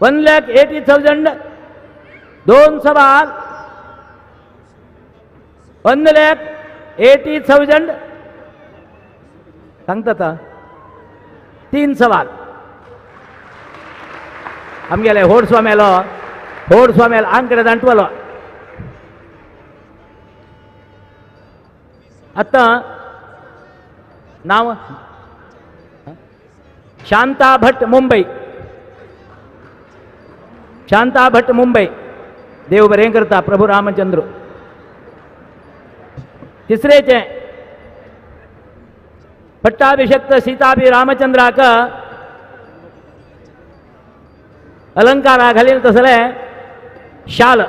1,80,000, दोन सवाल 1,80,000. सांगता तीन सवाल. आमगेले होड स्वाम्यालो, होड स्वाम्यालो आंकडे दांटवलो. आता नाव शांता भट, मुंबई. शांता भट मुंबई. देव बरें करता प्रभू रामचंद्र. तिसरेचें पट्टाभिषक्त सीताभि रामचंद्राक अलंकारा घालील तसले शाल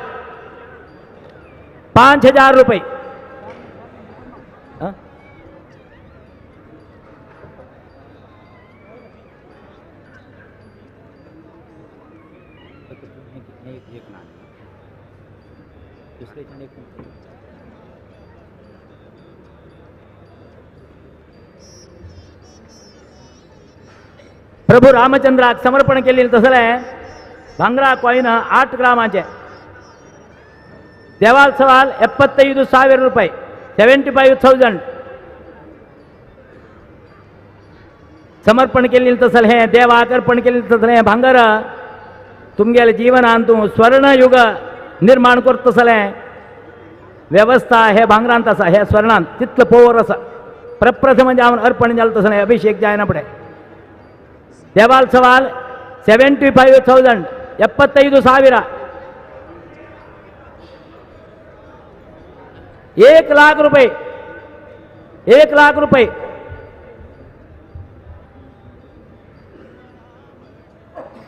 5000 रुपये. प्रभू रामचंद्राक समर्पण केलेले तसले भांगरा कॉइन 8 ग्रामाचे. देवाल सवाल 75,000 रुपये, 75,000 समर्पण केलेले तसले हे देवाक अर्पण केलेले तसले भांगर तुमगेले जीवनान तूं स्वर्णयुग निर्माण करतसले व्यवस्था हे भांगरांत आसा, हे स्वर्णांत तितलो पोवर आसा. प्रप्रथम जावन अर्पण जालें तसलें अभिषेक जायना फुडें. देवाल सवाल 75,000, 75,000. 1 लाख रुपये, 1 लाख रुपये.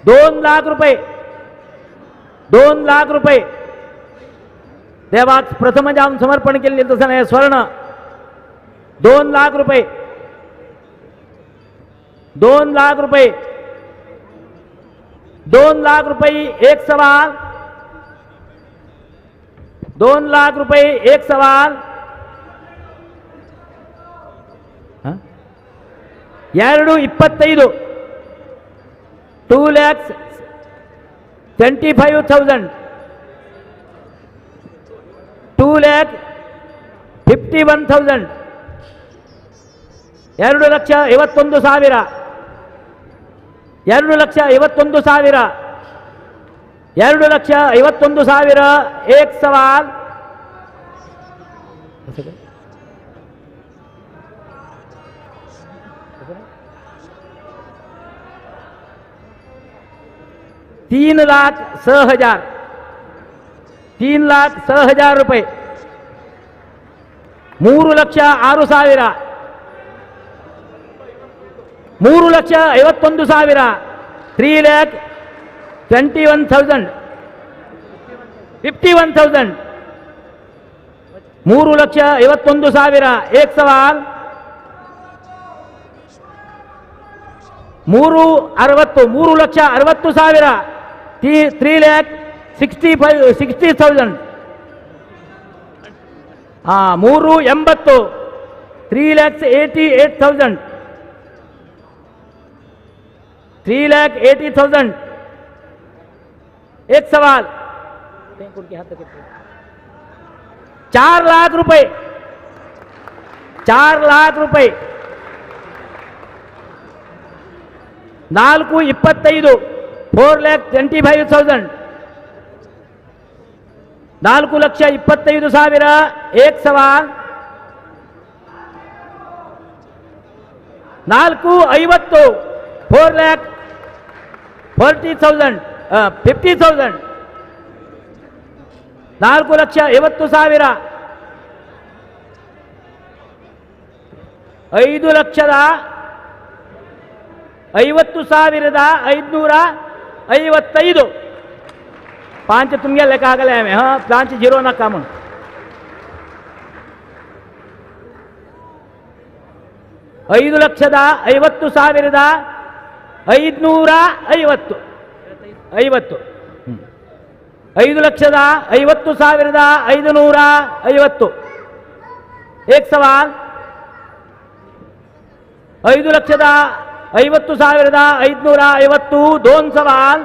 2 लाख रुपये, 2 लाख रुपये. देवाक प्रथम जावन समर्पण केल्लें तसलें स्वर्ण 2 लाख रुपये, 2 लाख रुपये, 2 लाख रुपये एक सवाल, 2 लाख रुपये एक सवाल. 2.25, 2,25,000, 2,51,000, 2,51,000, 2,51,000, 2,51,000 एक सवाल. 3,06,000, 3,06,000 रुपये. 3,06,000, 3,51,000, 3,21,000, 51,000, 3,51,000 एक सवाल. 3,60, 3,60,000, 3,65,60,000. हाँ, 3,80, 3,88,000, 3,80,000 एक सवाल. 4 लाख रुपये, 4 लाख रुपये. 4.25, 4,25,000, 4,25,000 एक सवाल. 4.50, 4,40,000, 50,000, 4,50,000, 5,50,555. 5 तुमगे लेखा ಆಗले हांवें, हां, 5 झिरो नाका म्हूण. 5,50,550, 50, 5,50,550 एक सवाल. 5,50,550 दोन सवाल.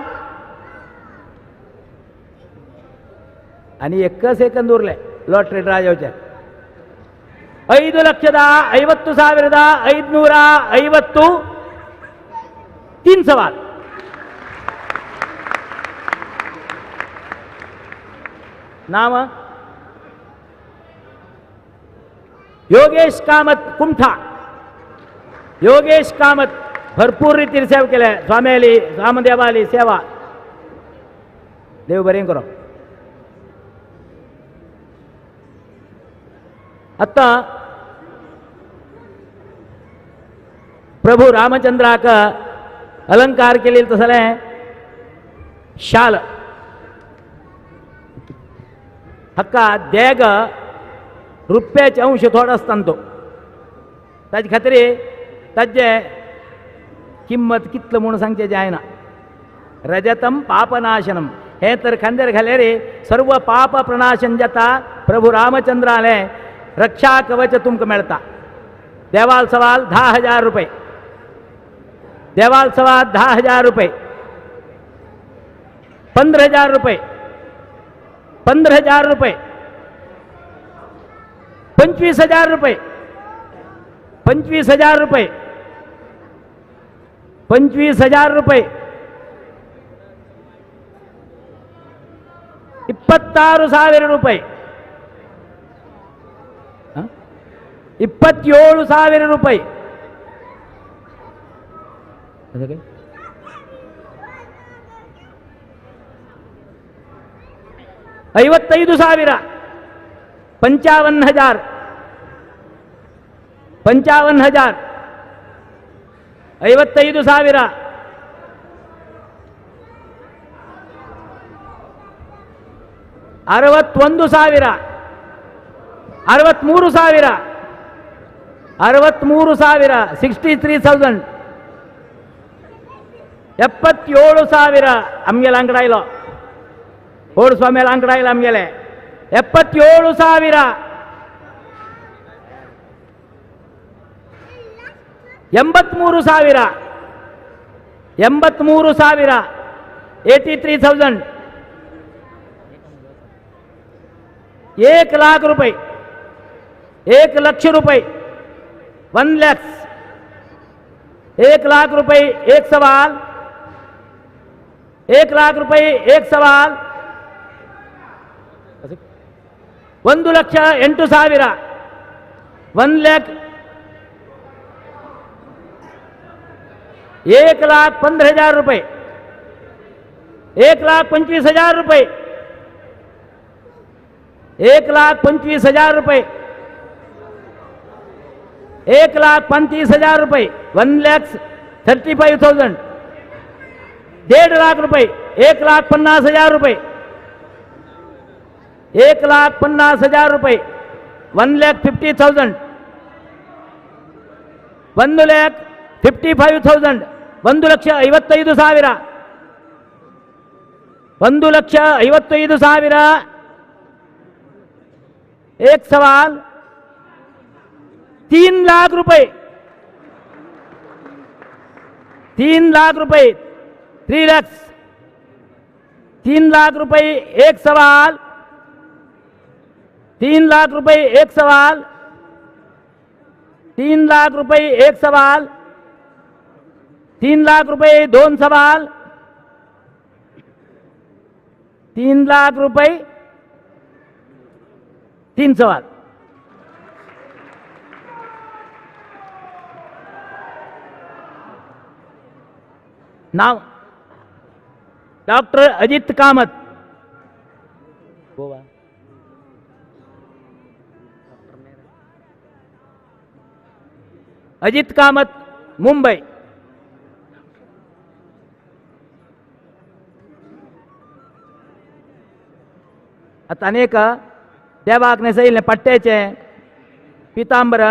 आणि एक सेकंद उरले लॉटरी ड्रा जावचे. 5,50,550 तीन सवाल. नाव योगेश कामत कुमठा. योगेश कामत भरपूर रीतीन सेवा केल्या स्वाम्याली रामदेवाली सेवा. देव बरें करो. आतां प्रभू रामचंद्राक अलंकार केलेले तसलें शाल हाका देग रुप्याचे अंश थोडो आसता तो ताजे खातीर ताजे किंमत कितलो म्हूण सांगचें जायना. रजतम पापनाशनम हें तर खांद्यार घाल्यार सर्व पाप प्रणाशन जाता. प्रभू रामचंद्रालें रक्षा कवच तुमकां मेळटा. देवाल सवाल 10,000 रुपये, देवाल सवाल 10,000 रुपये, 15,000 रुपये, 15,000 रुपये, 25,000 रुपये, 25,000 रुपये, 25,000 रुपये, 26,000 रुपये, 27,000 रुपये, 55,000, 55,000, 55,000, 55,000, 61,000, 63,000, 63,000, 63,000, 77,000 आमगेले आंकडो आयलो, होड स्वाम्याला आंकडो आयलो आमगेले 77,000, 83,000, 83,000, 83,000, 1 lakh रुपये, 1 लक्ष रुपये, 1 लाख, 1 लाख रुपये एक सवाल, 1 लाख रुपये एक सवाल, 1,08,000, 1 लाख, 1,15,000 रुपये, 1,25,000 रुपये, 1,25,000 रुपये, 1,35,000 रुपये, 1,35,000, 1.5 लाख रुपये, 1,50,000 रुपये, 1,50,000 रुपये, 1,50,000, 1,55,000, 1,55,000, 1,55,000, एक सवाल, 3 लाख रुपये, 3 लाख रुपये, 3 लाख, 3 लाख रुपये एक सवाल, 3 लाख रुपये एक सवाल, 3 लाख रुपये एक सवाल, 3 लाख रुपये 2 सवाल, 3 लाख रुपये 3 सवाल. नाव डॉक्टर अजित कामत, गोवा. अजित कामत, मुंबई. आता अनेक देवाक नेसयिल्लें पट्ट्याचें पितांबर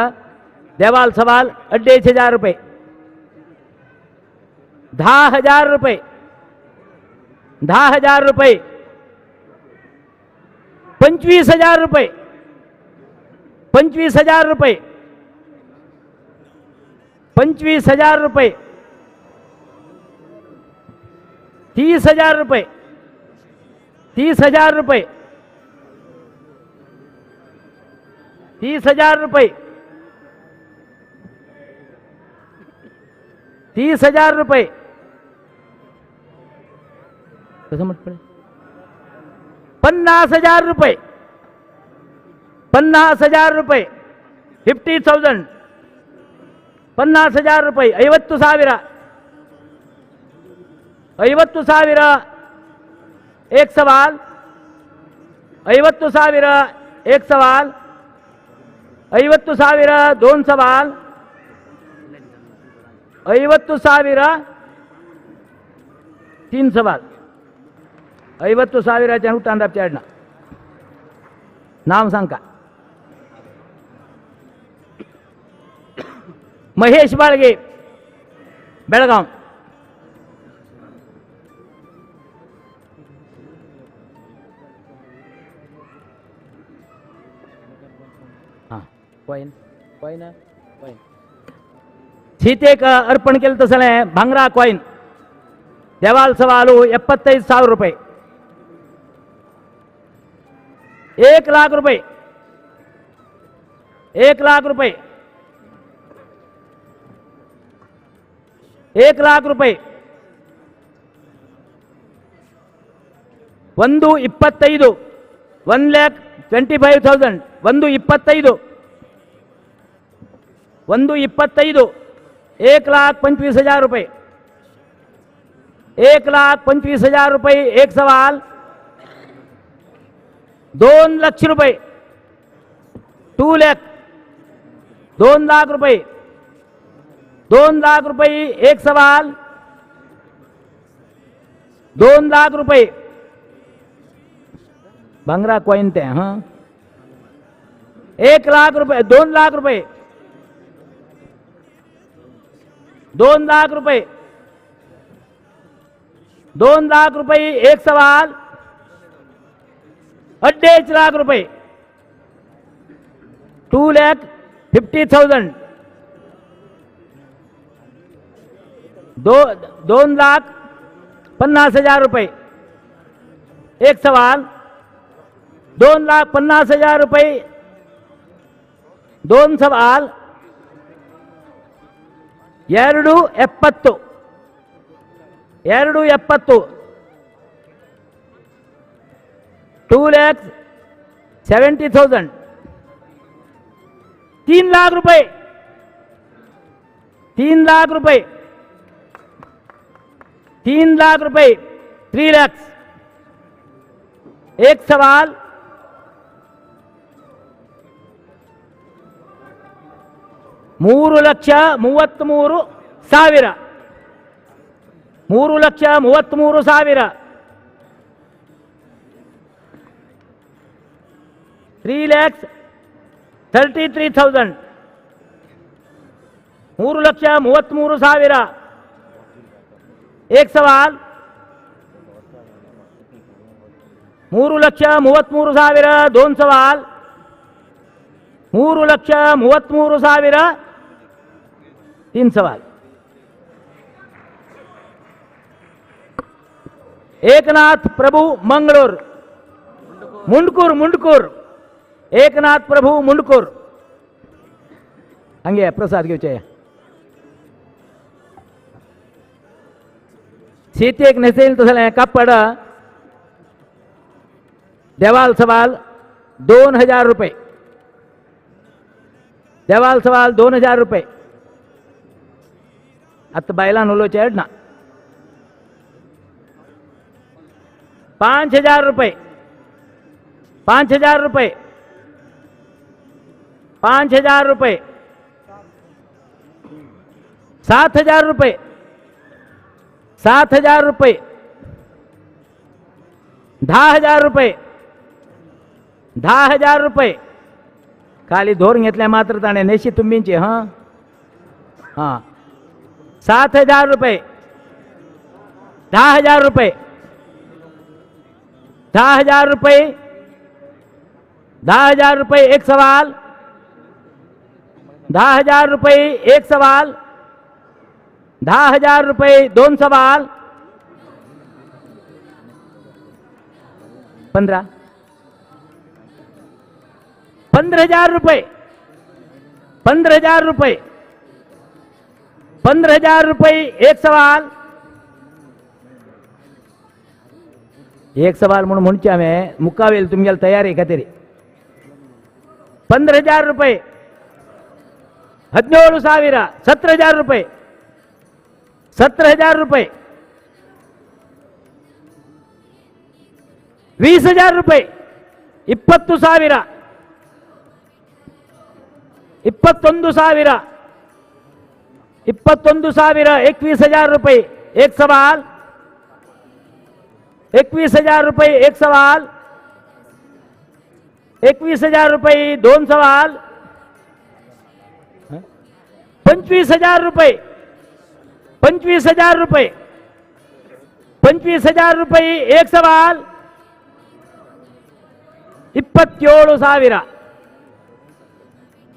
देवाल सवाल 2,500 रुपये, 10,000 रुपये, 10,000 रुपये, 25,000 रुपये, 25,000 रुपये, 25,000 रुपये, 30,000 रुपये, 30,000 रुपये, 30,000 रुपये, 30,000 रुपये, कसं म्हटलं, 50,000 रुपये, 50,000 रुपये, 50,000, 50,000 रुपये, 50,000, 50,000, एक सवाल 50,000 एक सवाल 50,000 दोन सवाल 50,000 तीन सवाल 50,000 हुटांदापच्या नाम सांगा. महेश बाळगे बेळगाव. हां कॉइन कॉइन कॉइन सीतेक अर्पण केलं तसं भांगरा कॉइन देवाल सवालू 75,000 रुपये 1 लाख रुपये 1 लाख रुपये 1 लाख रुपये 1.25 1,25,000 1.25 1.25 1,25,000 रुपये 1,25,000 रुपये एक सवाल 2 लक्ष रुपये 2 लाख 2 लाख रुपये 2 लाख रुपये एक सवाल 2 लाख रुपये भांगरा कॉइन ते हाँ 1 लाख रुपये 2 लाख रुपये 2 लाख रुपये 2 लाख रुपये एक सवाल 2.5 लाख रुपये 2,50,000 2,50,000 रुपये एक सवाल 2,50,000 रुपये दोन सवाल 2.70 2.70 2,70,000 3 लाख रुपये 3 लाख रुपये 3 लाख रुपये 3 लाख एक सवाल 3,33,000 3,33,000 3,33,000 3,33,000 एक सवाल 3,33,000 दोन सवाल 3,33,000 तीन सवाल एकनाथ प्रभु मंगलोर मुंडकूर मुंडकूर एकनाथ प्रभु मुंडकूर हंगे प्रसाद घेवचे सीतेक नेसेल तसलें कापड देवाल सवाल 2,000 रुपये देवाल सवाल 2,000 रुपये आतां बायलां उलोवचें ना 5,000 रुपये 5,000 रुपये 5,000 रुपये 7,000 रुपये 7,000 रुपये 10,000 रुपये 10,000 रुपये खाली धोर घेतल्या मात्र ताणें नेशी तुंबींची हां हां 7,000 रुपये 10,000 रुपये 10,000 रुपये 10,000 रुपये एक सवाल 10,000 रुपये एक सवाल 10,000 रुपये दोन सवाल 15,000 रुपये 15,000 रुपये 15,000 रुपये एक सवाल एक सवाल म्हणून म्हणचे हांवें मुखावेल तुमगेले तयारी खातीर 15,000 रुपये 17,000 17,000 रुपये 17,000 रुपये 20,000 ರೂಪಾಯಿ, 20,000, 21,000, 21,000, 21,000 रुपये एक सवाल, 21,000 रुपये एक सवाल, 21,000 रुपये दोन सवाल, 25,000 रुपये, 25,000 रुपये, 25,000 रुपये एक सवाल, 27,000,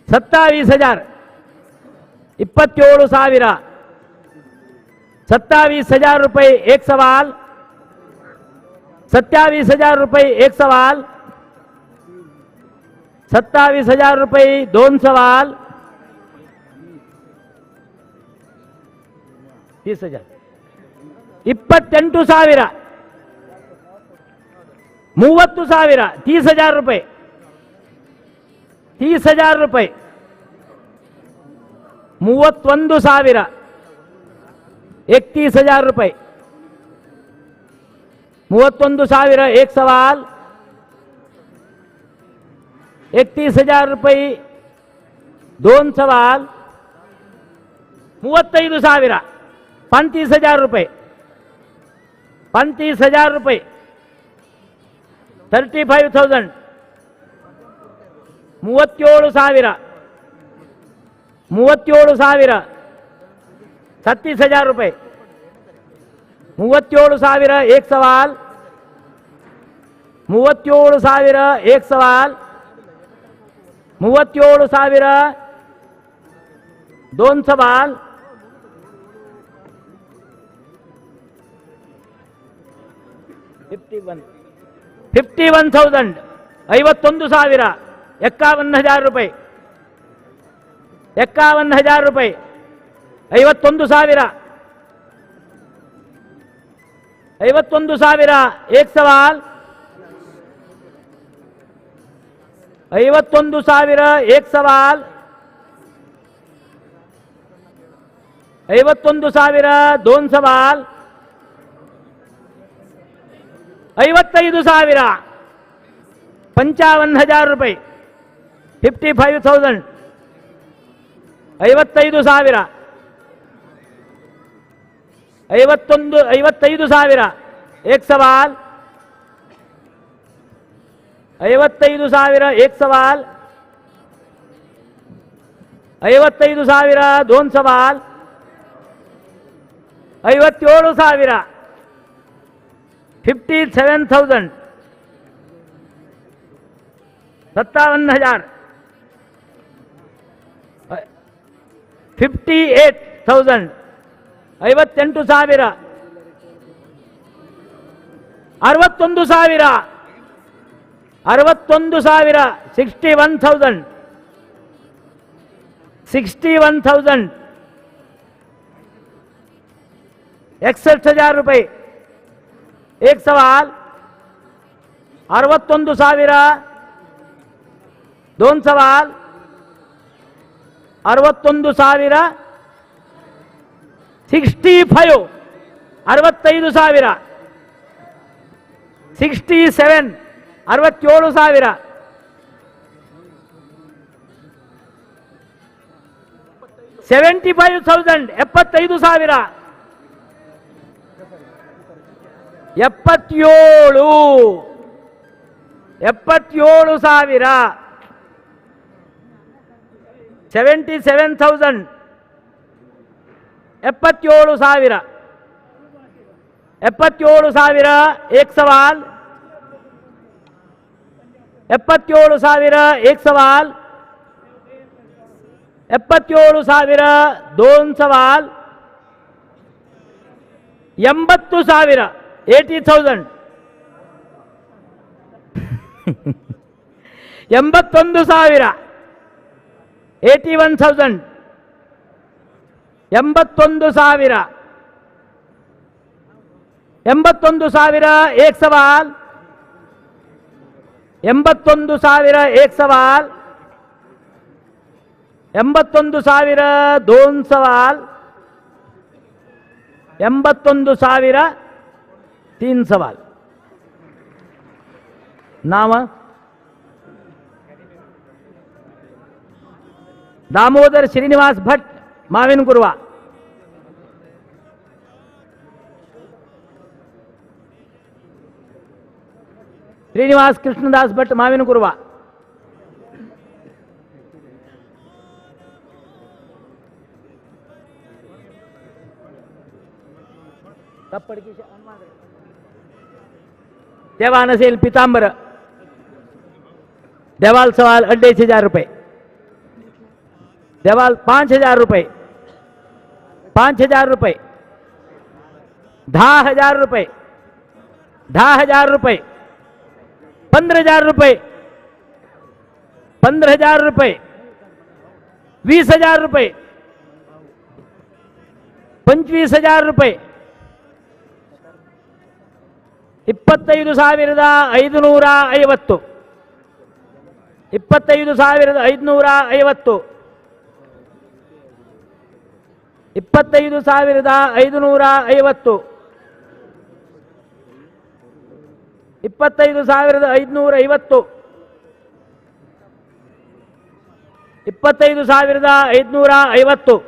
27,000, 27,000, 27,000 रुपये एक सवाल, 27,000 रुपये एक सवाल, 27,000 रुपये दोन सवाल, 30,000, 28,000, 30,000, 30,000 रुपये, 30,000 रुपये, 31,000, 31,000 रुपये, 31,000 एक सवाल, 31,000 रुपये दोन सवाल, 35,000, 35,000 रुपये, 35,000 रुपये, 35,000, 37,000, 37,000, 36,000 रुपये, 37,000 एक सवाल, 37,000 एक सवाल, 37,000 दोन सवाल, 51,000, 51,000, 51,000 रुपये, 51,000 रुपये, 51,000, 51,000 एक सवाल, 51,000 एक सवाल, 51,000 दोन सवाल, 55,000, 55,000 रुपये, 55,000, 55,000, 55,000 एक सवाल, 55,000 एक सवाल, 55,000 दोन सवाल, 57,000, 57,000, 57,000, 58,000, 58,000, 61,000, 61,000, 61,000, 61,000, 61,000 रुपये एक सवाल, 61,000 दोन सवाल, 61,000, 65, 65,000, 67, 67,000, 75,000, 75,000, 77, 77,000, 77,000, 77,000, 77,000 एक सवाल, 77,000 एक सवाल, 77,000 दोन सवाल, 80,000, 80,000, 81,000, 81,000, 81,000, 81,000 एक सवाल, 81,000 एक सवाल, 81,000 दोन सवाल, 81,000 तीन सवाल. नाव दामोदर श्रीनिवास भट माविनकुर्वा. श्रीनिवास कृष्णदास भट माविनकुर्वा. देवा नसेल पितांबर देवाल सवाल 2500 रुपये. देवाल 5000 रुपये. 5000 रुपये. 10,000 रुपये. 10,000 रुपये. 15,000 रुपये. 15,000 रुपये. 20,000 रुपये. 25,000 रुपये. 25,550. 25,550. 25,550. 25,550. 25,550.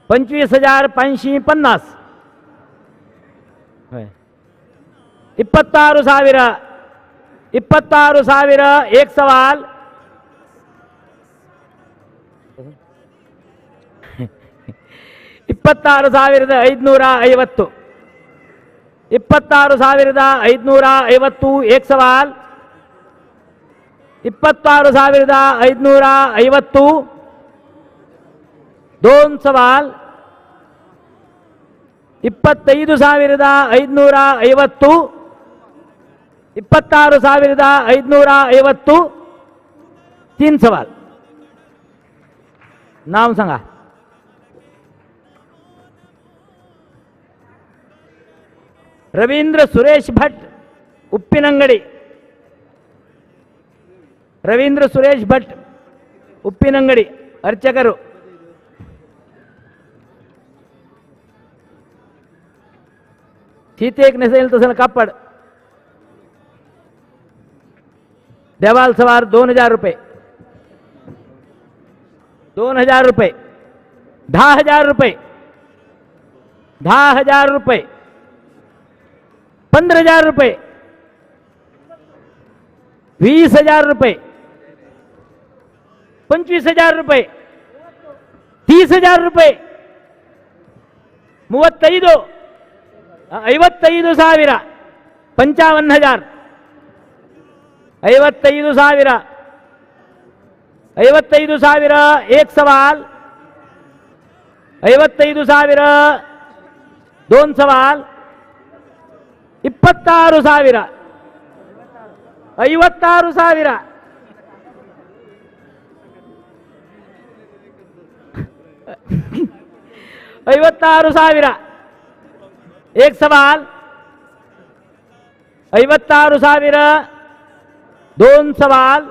25,550. 26,000. 26,000 एक सवाल. 26,550. 26,550 एक सवाल. 26,550 दोन सवाल. 25,550. 26,550 तीन सवाल. नाव सांगा. रवींद्र सुरेश भट उप्पिनंगडी. रवींद्र सुरेश भट उप्पिनंगडी अर्चकರು. सीतेक नसेल तसं कापड. देवाल सवार 2,000 रुपये. 2,000 रुपये. 10,000 रुपये. 10,000 रुपये. 15,000 रुपये. 20,000 रुपये. 25,000 रुपये. 30,000 रुपये. 35. 55,000. 55,000. 55,000. 55,000 एक सवाल. 55,000 दोन सवाल. 26,000. 56,000. 56,000 एक सवाल. 56,000 दोन सवाल.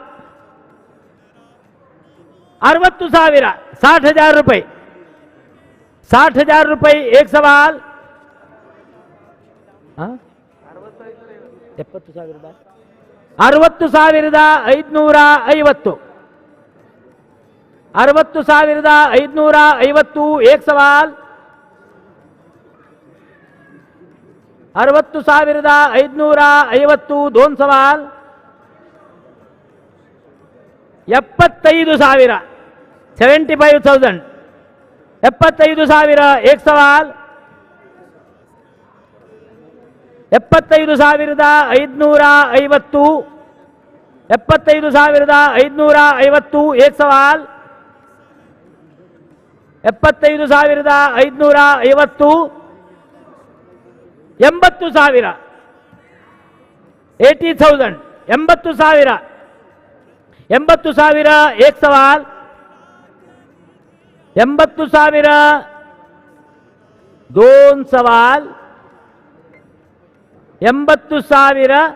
60,000. 60,000 रुपये. 60,000 रुपये एक सवाल. 60,550. 60,550 एक सवाल. 60,550 दोन सवाल. 75,000. 75,000. 75,000 एक सवाल. 75,550. 75,550 एक सवाल. 75,550. 80,000. 80,000. 80,000. 80,000 एक सवाल. 80,000 दोन सवाल. 80,000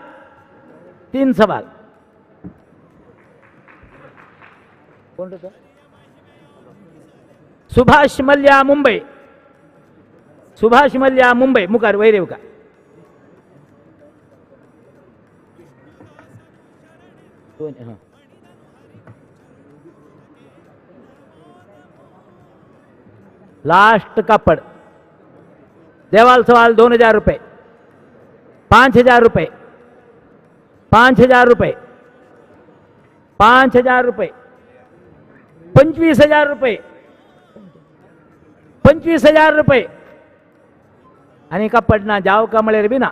तीन सवाल. सुभाष मल्ल्या मुंबई. सुभाष मल्ल्या मुंबई. मुखार वयर येवका. दोन हां लास्ट कापड देवाल सवाल 2000 रुपये 5000 रुपये 5000 रुपये 5000 रुपये 25000 रुपये 25000 रुपये आणि कापड ना जाव का म्हळ्यार बी ना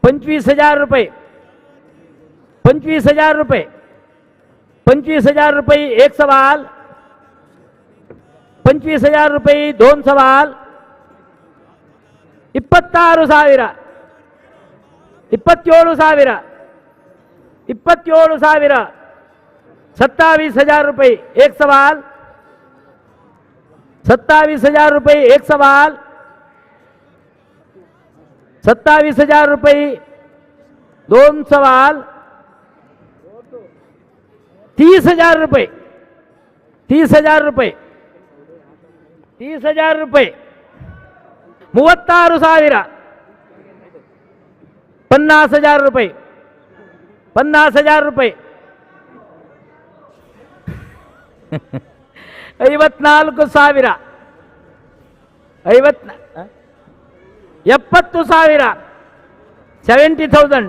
25000 रुपये 25000 रुपये 25000 रुपये एक सवाल 25000 रुपये दोन सवाल 26000 27000 27000 27000 रुपये एक सवाल 27000 रुपये एक सवाल 27000 रुपये दोन सवाल 30000 रुपये 30000 रुपये 30000 रुपये 36000 50000 रुपये 50000 रुपये 54000 70000 70000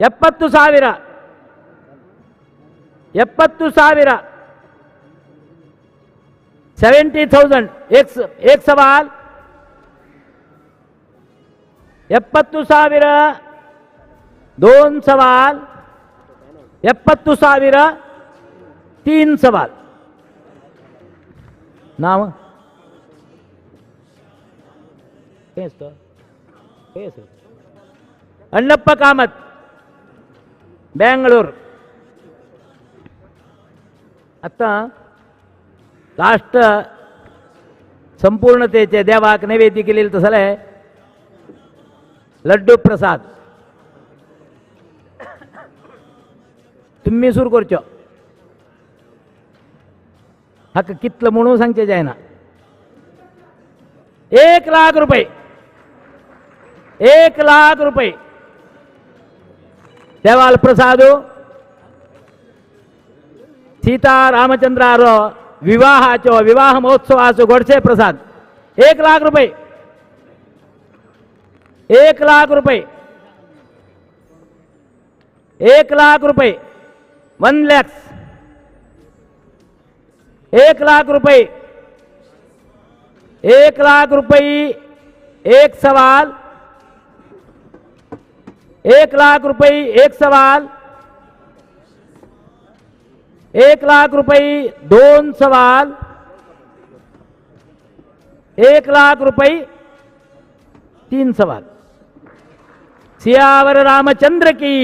70000 70000 70000 एक सवाल 70000 दोन सवाल 70000 तीन सवाल नाव अण्णप्पा कामत बेंगळूर. आता लास्ट संपूर्णतेचे देवाक नैवेद्य केलेलं तसं लड्डू प्रसाद तुम्ही सुरू करचो हाका कितलं म्हणून सांगचे जायना. 1 लाख रुपये 1 लाख रुपये देवाल प्रसाद सीता रामचंद्रारो विवाहाचो विवाह महोत्सवाचो गोडसे प्रसाद 1 लाख रुपये 1 लाख रुपये 1 लाख रुपये 1 लाख 1 लाख रुपये 1 लाख रुपये एक सवाल 1 लाख रुपये एक सवाल 1 लाख रुपये दोन सवाल 1 लाख रुपये तीन सवाल. सियावर रामचंद्र की,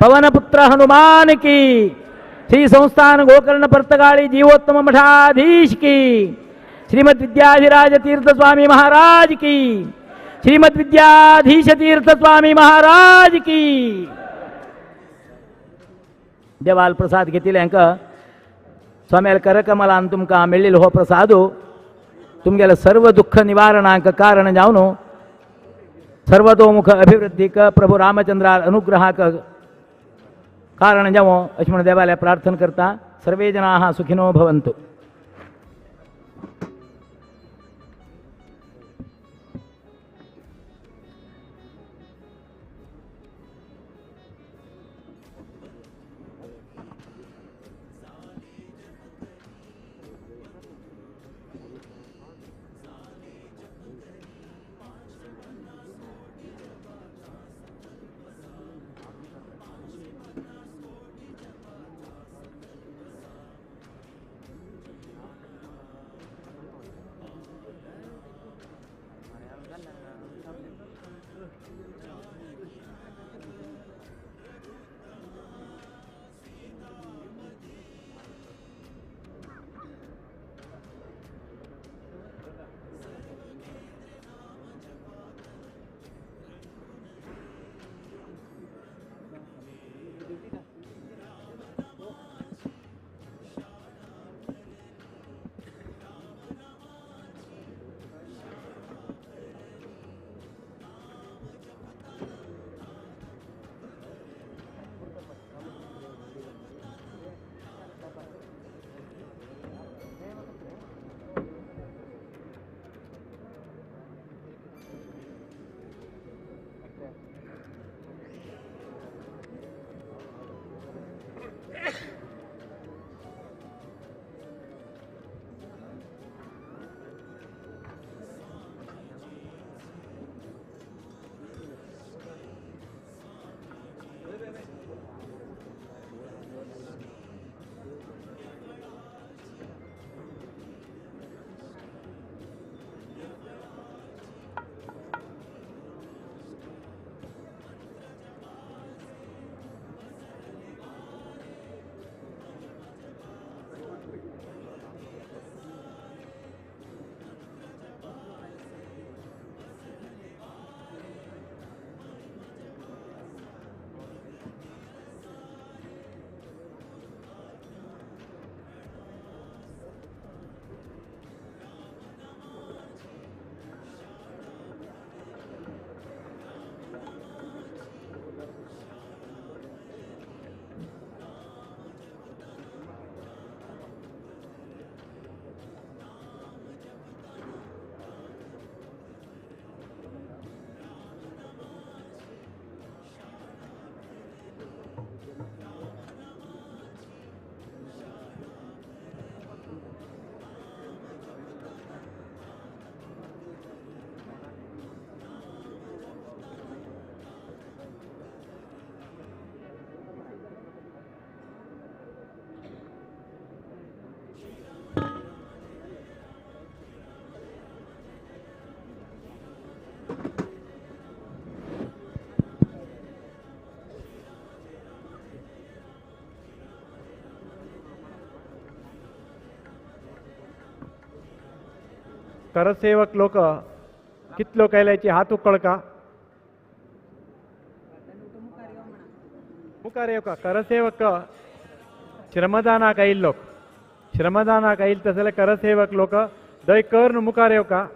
पवनपुत्र हनुमान की, श्री संस्थान गोकर्ण पर्तगाळी जीवोत्तम मठाधीश की, श्रीमद विद्याधिराज तीर्थ स्वामी महाराज की, श्रीमद विद्याधीश तीर्थ स्वामी महाराज की. देवाल प्रसाद घेतिले हांकां स्वाम्याल करकमलान तुमकां मेळिल्लो हो प्रसाद तुमगेले सर्व दुःख निवारणांक कारण जावन सर्वतोमुख अभिवृद्धीक प्रभू रामचंद्रा अनुग्रहाक कारण जावो अशें म्हूण देवाल्या प्रार्थना करता. सर्वे जनाः सुखिनो भवन्तु. करसेवक लोक कितलो कैल्याची हात उकळका मुखार येवका करसेवक श्रमदानाक आयिल्लो लोक श्रमदानाक आयिल्ले तसले जाल्यार करसेवक लोक दय कर मुखार येवका.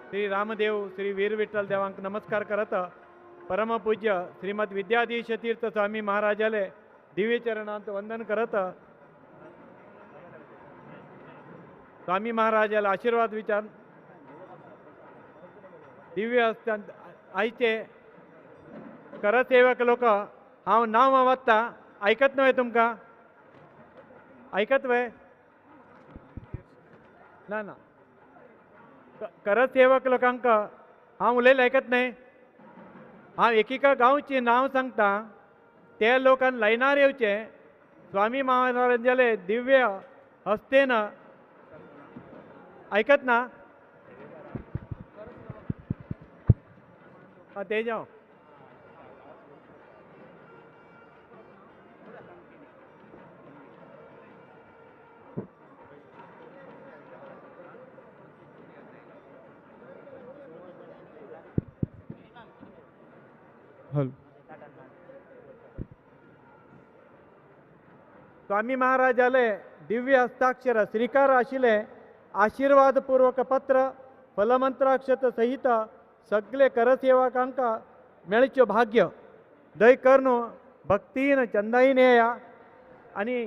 श्री रामदेव श्री वीर विठ्ठल देवांक नमस्कार करत परमपूज्य श्रीमद विद्याधीश तीर्थ स्वामी महाराजाले दिव्य चरणांत वंदन करत स्वामी महाराजाला आशीर्वाद विचार दिव्य हस्तांत आयचे करसेवक लोक हांव नांव वत्ता आयकत न्हय तुमकां आयकत वे ना ना करसेवक लोकांक हांव उलयलें आयकत न्हय. हांव एकेका गांवचें नांव सांगता ते लोकान लायनार येवचे स्वामी महाराजाले दिव्य हस्तेन आयकत ना आं ते जावं. हॅलो स्वामी महाराजाले दिव्य हस्ताक्षर श्रीकार आशिल्लें आशीर्वादपूर्वक पत्र फलमंत्राक्षत सहित सगळे करसेवकांक मेळच्यो भाग्य दय करून भक्तीन चंदाईन येया आनी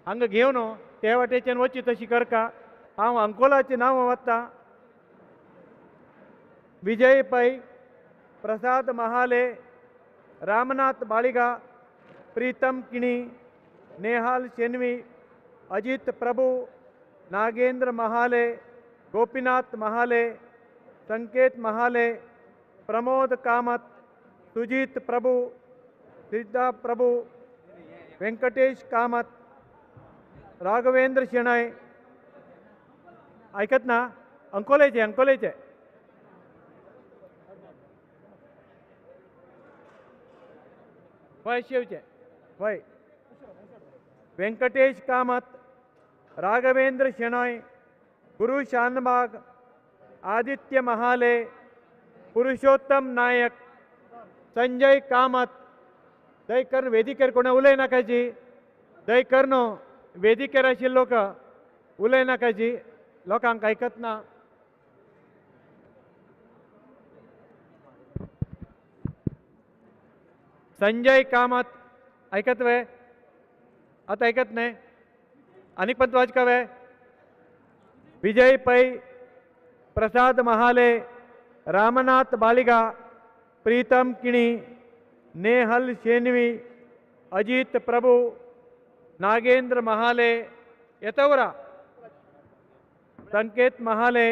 हांगा घेवन ते वाटेच्यान वची तशी करका. हांव अंकोलाचें नांव वता विजय पै, प्रसाद महाले, रामनाथ बाळिगा, प्रीतम किणी, नेहाल शेनवी, अजित प्रभु, नागेंद्र महाले, गोपीनाथ महाले, संकेत महाले, प्रमोद कामत, सुजीत प्रभु, सिद्धा प्रभु, वेंकटेश कामत, राघवेंद्र शेणय. आयकत ना? अंकोलेचे अंकोलेचे वय शेवचे वय वेंकटेश कामत, राघवेंद्र शेणोय, गुरु शानबाग, आदित्य महाले, पुरुषोत्तम नायक, संजय कामत. दयकर वेदिकेर कोणा उलय नाकाची दयकर न्हू वेदिकेर आशिल्ले लोक उलय नाकाची लोकांक आयकत ना. संजय कामत आयकत वे? आतां आयकत न्हय? आनीक पण वाचका वे? विजय पै, प्रसाद महाले, रामनाथ बालिगा, प्रीतम किणी, नेहल शेनवी, अजित प्रभु, नागेंद्र महाले, येतवरा संकेत महाले,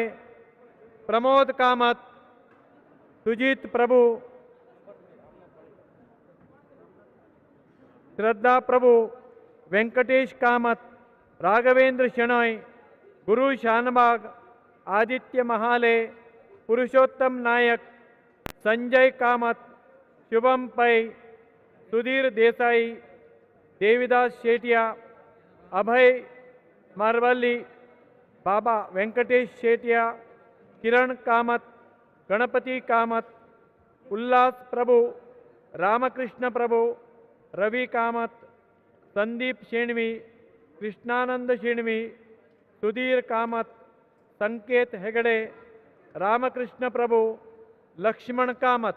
प्रमोद कामत, सुजीत प्रभु, श्रद्धा प्रभु, वेंकटेश कामत, राघवेंद्र शेणोय, गुरु शानबाग, आदित्य महाले, पुरुषोत्तम नायक, संजय कामत, शुभम पै, सुधीर देसाई, देवीदास शेटिया, अभय मारवल्ली, बाबा वेंकटेश शेटिया, किरण कामत, गणपति कामत, उल्लास प्रभु, रामकृष्ण प्रभु, रवि कामत, संदीप शेणवी, कृष्णानंद शेणवी, सुधीर कामत, संकेत हेगडे, रामकृष्ण प्रभु, लक्ष्मण कामत,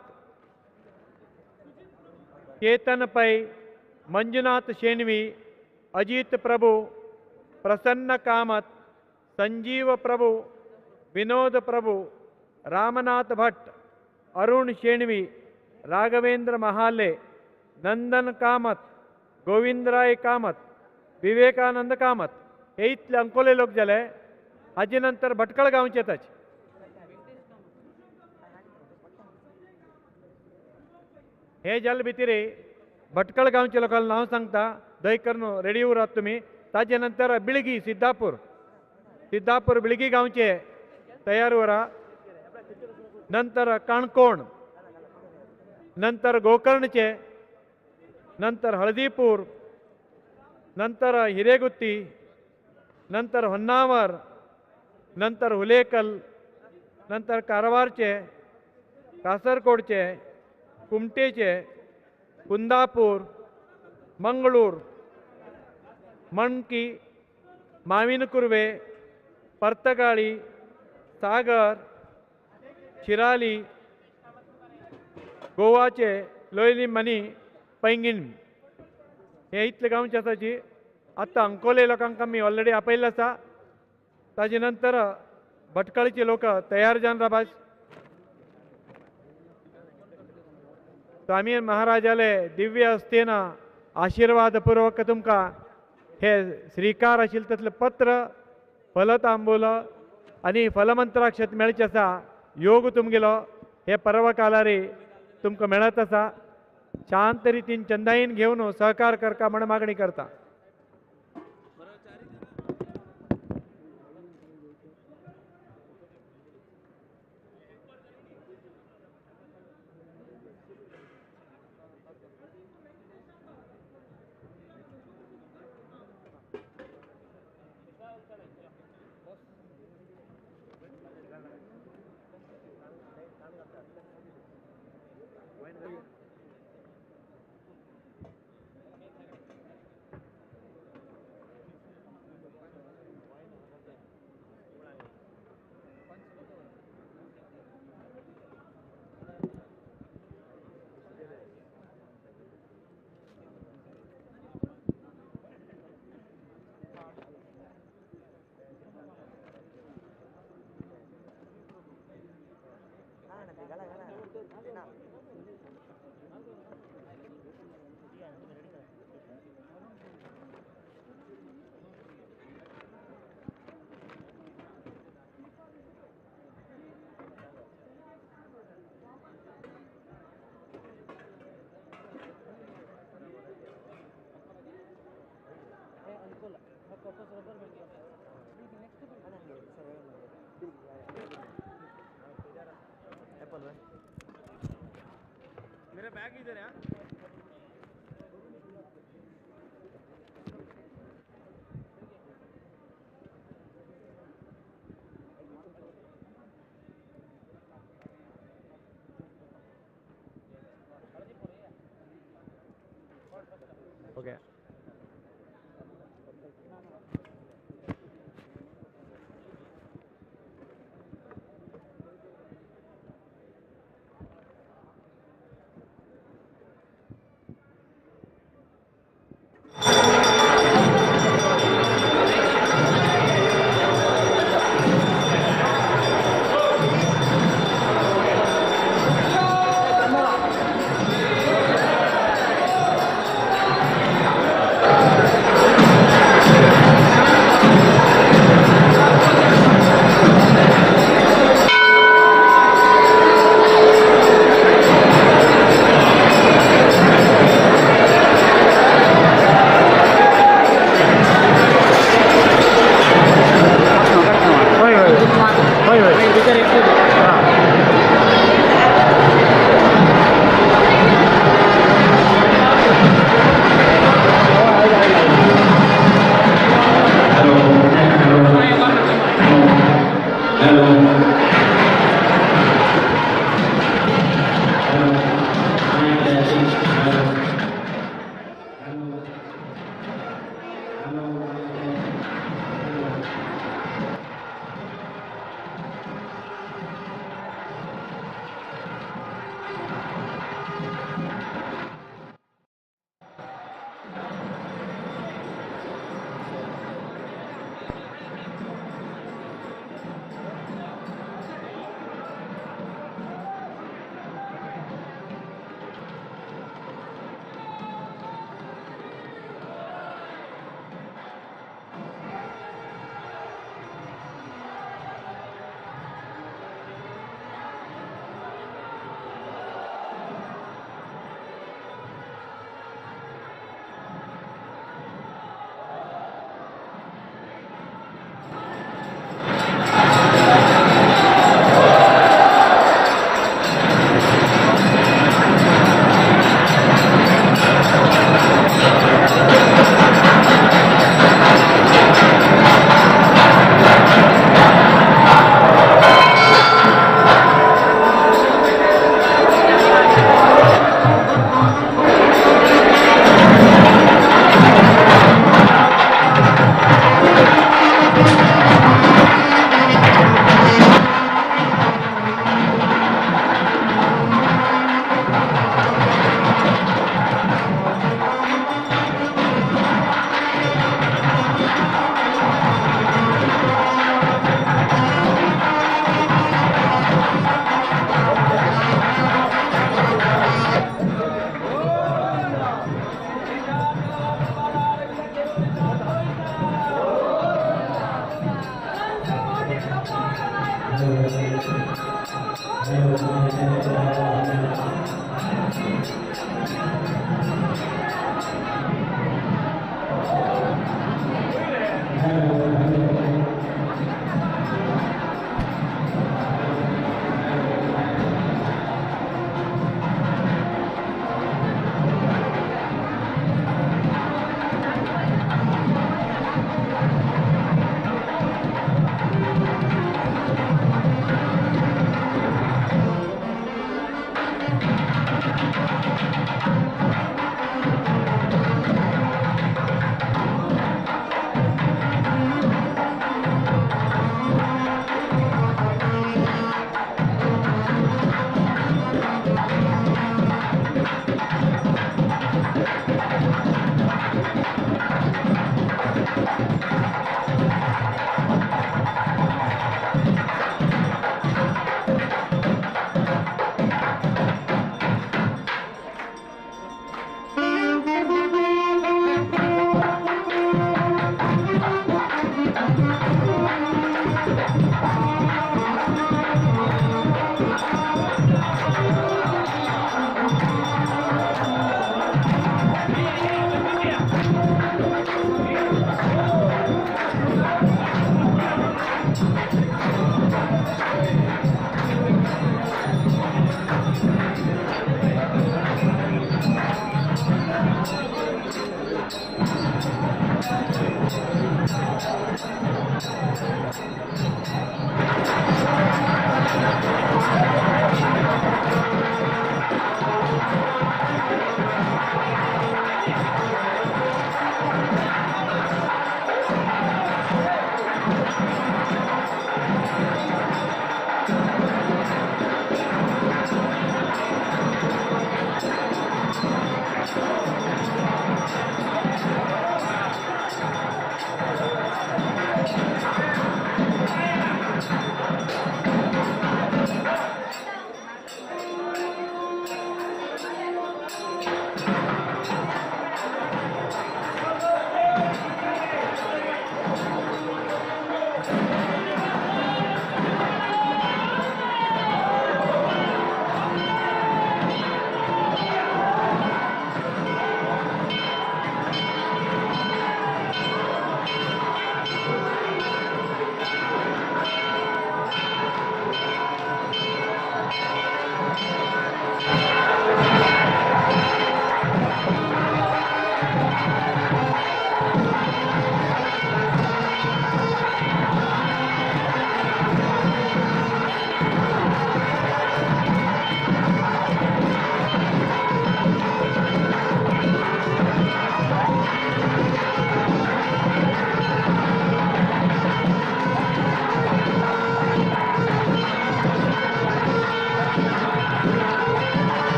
चेतन पै, मंजुनाथ शेणवी, अजित प्रभु, प्रसन्न कामत, संजीव प्रभु, विनोद प्रभु, रामनाथ भट्ट, अरुण शेणवी, राघवेंद्र महाले, नंदन कामत, गोविंदराय कामत, विवेकानंद कामत. हे इतले अंकोले लोक जाले. हाजे नंतर भटकळ गांवचे ताचे हे जाले भितरे भटकळ गांवचे लोकांक नांव सांगता दय करून रेडी उरात तुमी. ताजे नंतर बिळगी सिद्धापूर सिद्धापूर बिळगी गांवचे तयार उरा. नंतर काणकोण, नंतर गोकर्णचे, नंतर हळदीपूर, नंतर हिरेगुत्ती, नंतर होन्नावर, नंतर हुलेकल, नंतर कारवारचे, कासरकोडचे, कुमटेचे, कुंदापूर, मंगळूर, मणकी, माविनकुर्वे, पर्तगाळी, सागर, शिराली गोवाचे लोयलीम आनी पैंगीण हे इतले गांवचे आसाची. आतां अंकोले लोकांक आमी ऑलरेडी आपयल्ले आसा. ताजे नंतर भटकळचे लोक तयार जावन राबास. स्वामी महाराजाले दिव्य हस्तेन आशीर्वादपूर्वक तुमकां हे स्वीकार आशिल्लें तसलें पत्र फलतांबूल आनी फलमंत्राक्षत मेळचें आसा. योग तुमगेलो हे पर्वकालारी तुमकां मेळत आसा. शांत रितीन चंदायीन घेवन सहकार करका म्हण मागणी करता. मेरा बैग इधर है. ओके.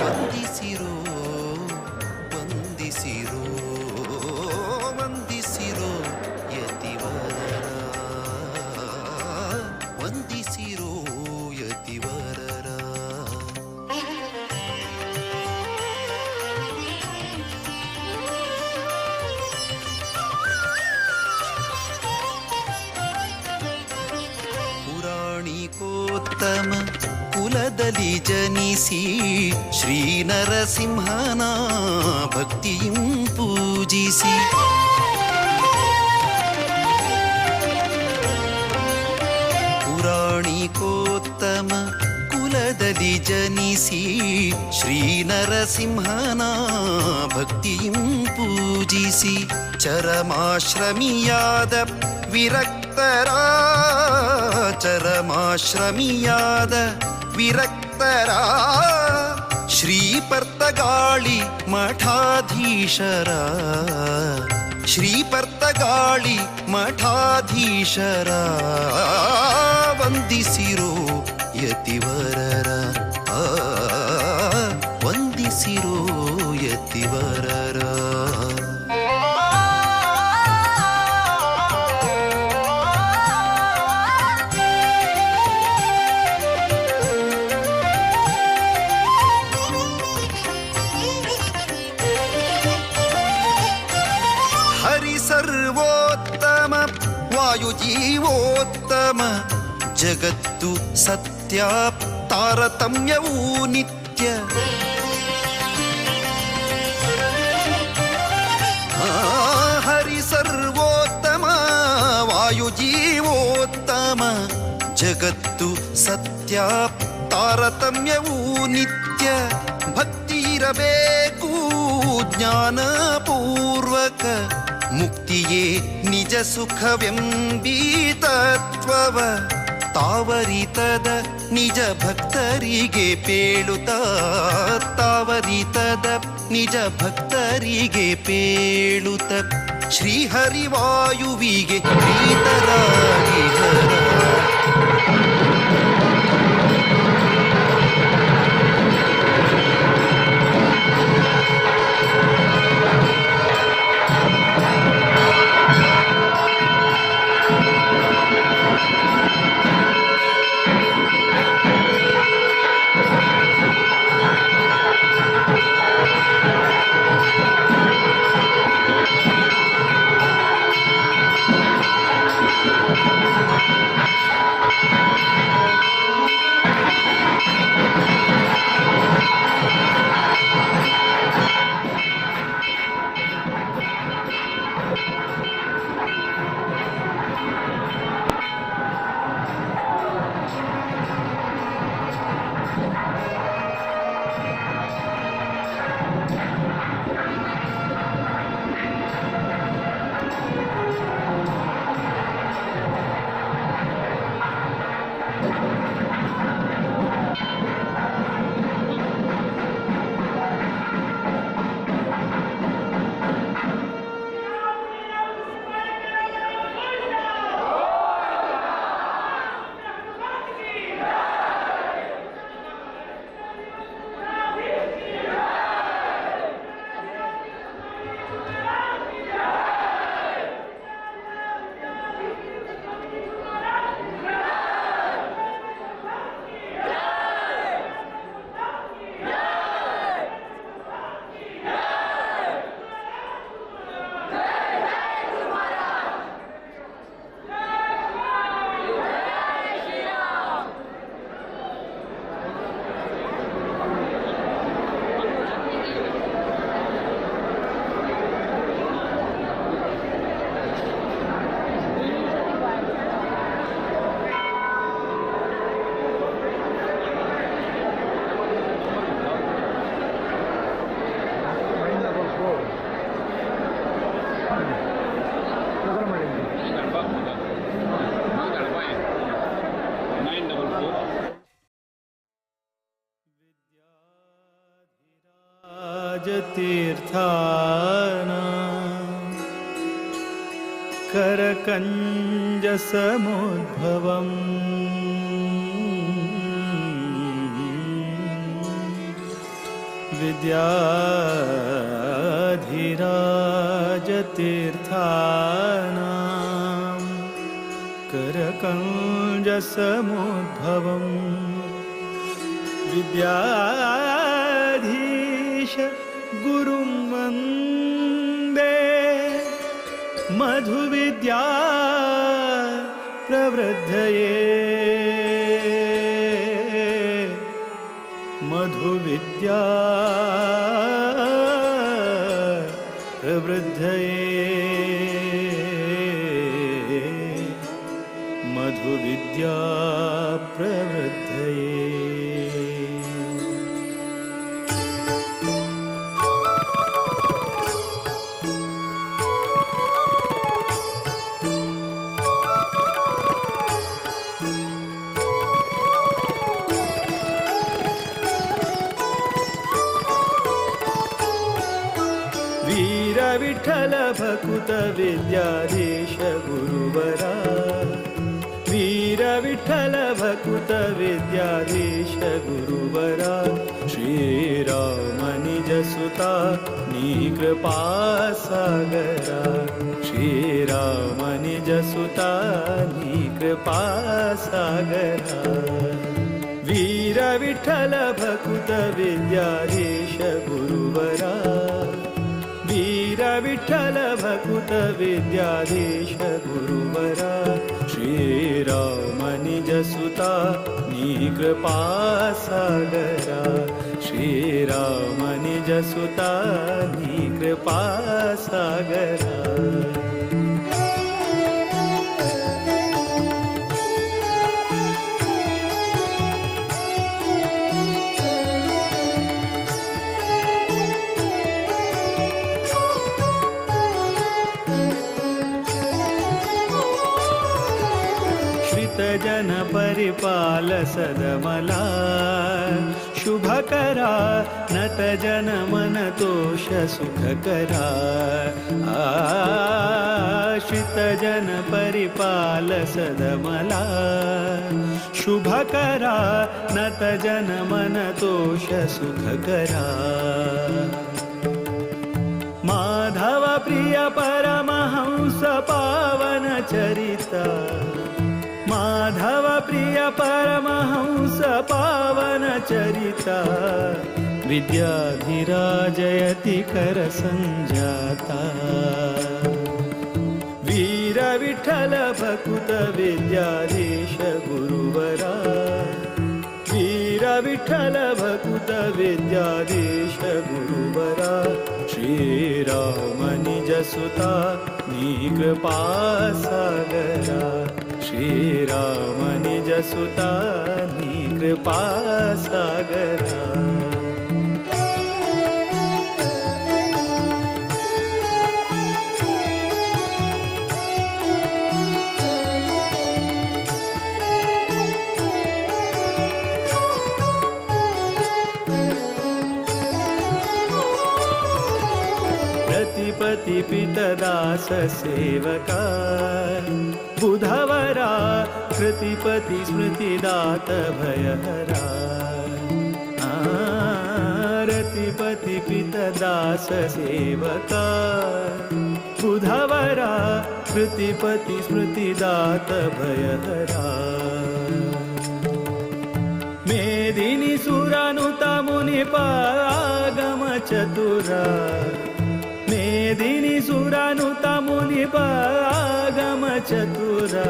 ವಂದಿಸಿರೋ ವಂದಿಸಿರೋ ವಂದಿಸಿರೋ ಯತಿವರರ, ವಂದಿಸಿರೋ ಯತಿವರರ. ಪುರಾಣಿಕೋತ್ತಮ ಕುಲದಲ್ಲಿ ಜನಿಸಿ ಶ್ರೀ ನರಸಿಂಹನ ಭಕ್ತಿಯಂ ಪೂಜಿಸಿ, ಪುರಾಣಿಕೋತ್ತಮ ಕುಲದಲ್ಲಿ ಜನಿಸಿ ಶ್ರೀ ನರಸಿಂಹನ ಭಕ್ತಿಯಂ ಪೂಜಿಸಿ, ಚರಮಾಶ್ರಮಿಯಾದ ವಿರಕ್ತರ, ಚರಮಾಶ್ರಮಿಯಾದ ವಿರಕ್ತರ, ಶ್ರೀ ಪರ್ತಗಾಳಿ ಮಠಾಧೀಶರ, ಶ್ರೀ ಪರ್ತಗಾಳಿ ಮಠಾಧೀಶರ, ವಂದಿಸಿರೋ ಯತಿವರರ, ಆ, ವಂದಿಸಿರೋ ಯತಿವರರ. ಹರಿ ಸರ್ವೋತ್ತಮ ವಾಯುಜೀವೋತ್ತಮ, ಜಗತ್ತು ಸತ್ಯ ತಾರತಮ್ಯವೂ ನಿತ್ಯ. ಆ, ಹರಿ ಸರ್ವೋತ್ತಮ ವಾಯುಜೀವೋತ್ತಮ, ಜಗತ್ತು ಸತ್ಯ ತಾರತಮ್ಯವೂ ನಿತ್ಯ. ಭಕ್ತಿ ಇರಬೇಕು ಜ್ಞಾನಪೂರ್ವಕ, ಮುಕ್ತಿಯೇ ನಿಜ ಸುಖವೆಂಬೀ ತತ್ವವ ತಾವರಿತದ ನಿಜ ಭಕ್ತರಿಗೆ ಪೇಳುತ್ತ, ತಾವರಿತದ ನಿಜ ಭಕ್ತರಿಗೆ ಪೇಳುತ್ತ, ಶ್ರೀಹರಿವಾಯುವಿಗೆ ಪ್ರೀತರಾಗಿ ಹರ. करकञ्जसमुद्भवम् विद्याधिराजतीर्थानां करकञ्जसमुद्भवम् विद्याधीश गुरुं वन्दे मधुविद्या प्रवृद्धये मधुविद्या प्रवृद्धये मधुविद्या प्रवृद्धये। विठ्ठल भकुत विद्याधीश गुरुवरा वीर विठ्ठल भकुत विद्याधीश गुरुवरा श्रीराम निज सुता नी कृपा सागरा श्रीराम निज सुता नी कृपा सागरा वीर विठ्ठल भकुत विद्याधीश गुरुवरा वीर विठ्ठल भकुत विद्याधीश गुरुवरा श्रीराम निज सुता नी कृपा सागरा श्रीराम निज सुता नी कृपा सागरा। जन परिपाल सदमला शुभकरा नत जन मन तोष सुखकरा आश्रित जन परिपाल सदमला शुभकरा नत जन मन तोष सुखकरा माधव प्रिय परमहंस पावन चरिता माधव प्रिय परमहंस पावन चरिता विद्याधिराजयति कर संजाता वीर विठ्ठल भकुत विद्याधीश गुरुवरा वीर विठ्ठल भकुत विद्याधीश गुरुवरा श्रीराम निज सुता नी कृपा सागरा श्रीराम निज सुता नी कृपा सागरा। रतिपति पितदास सेवका बुधवरा कृतिपति स्मृतिदात भयहरा रतिपति पितदास सेवका बुधवरा कृतिपति स्मृतिदात भयहरा मेदिनी सुरानुता मुनिपागम चतुरा मेदिनी सुरानुता मुनिपागम चतुरा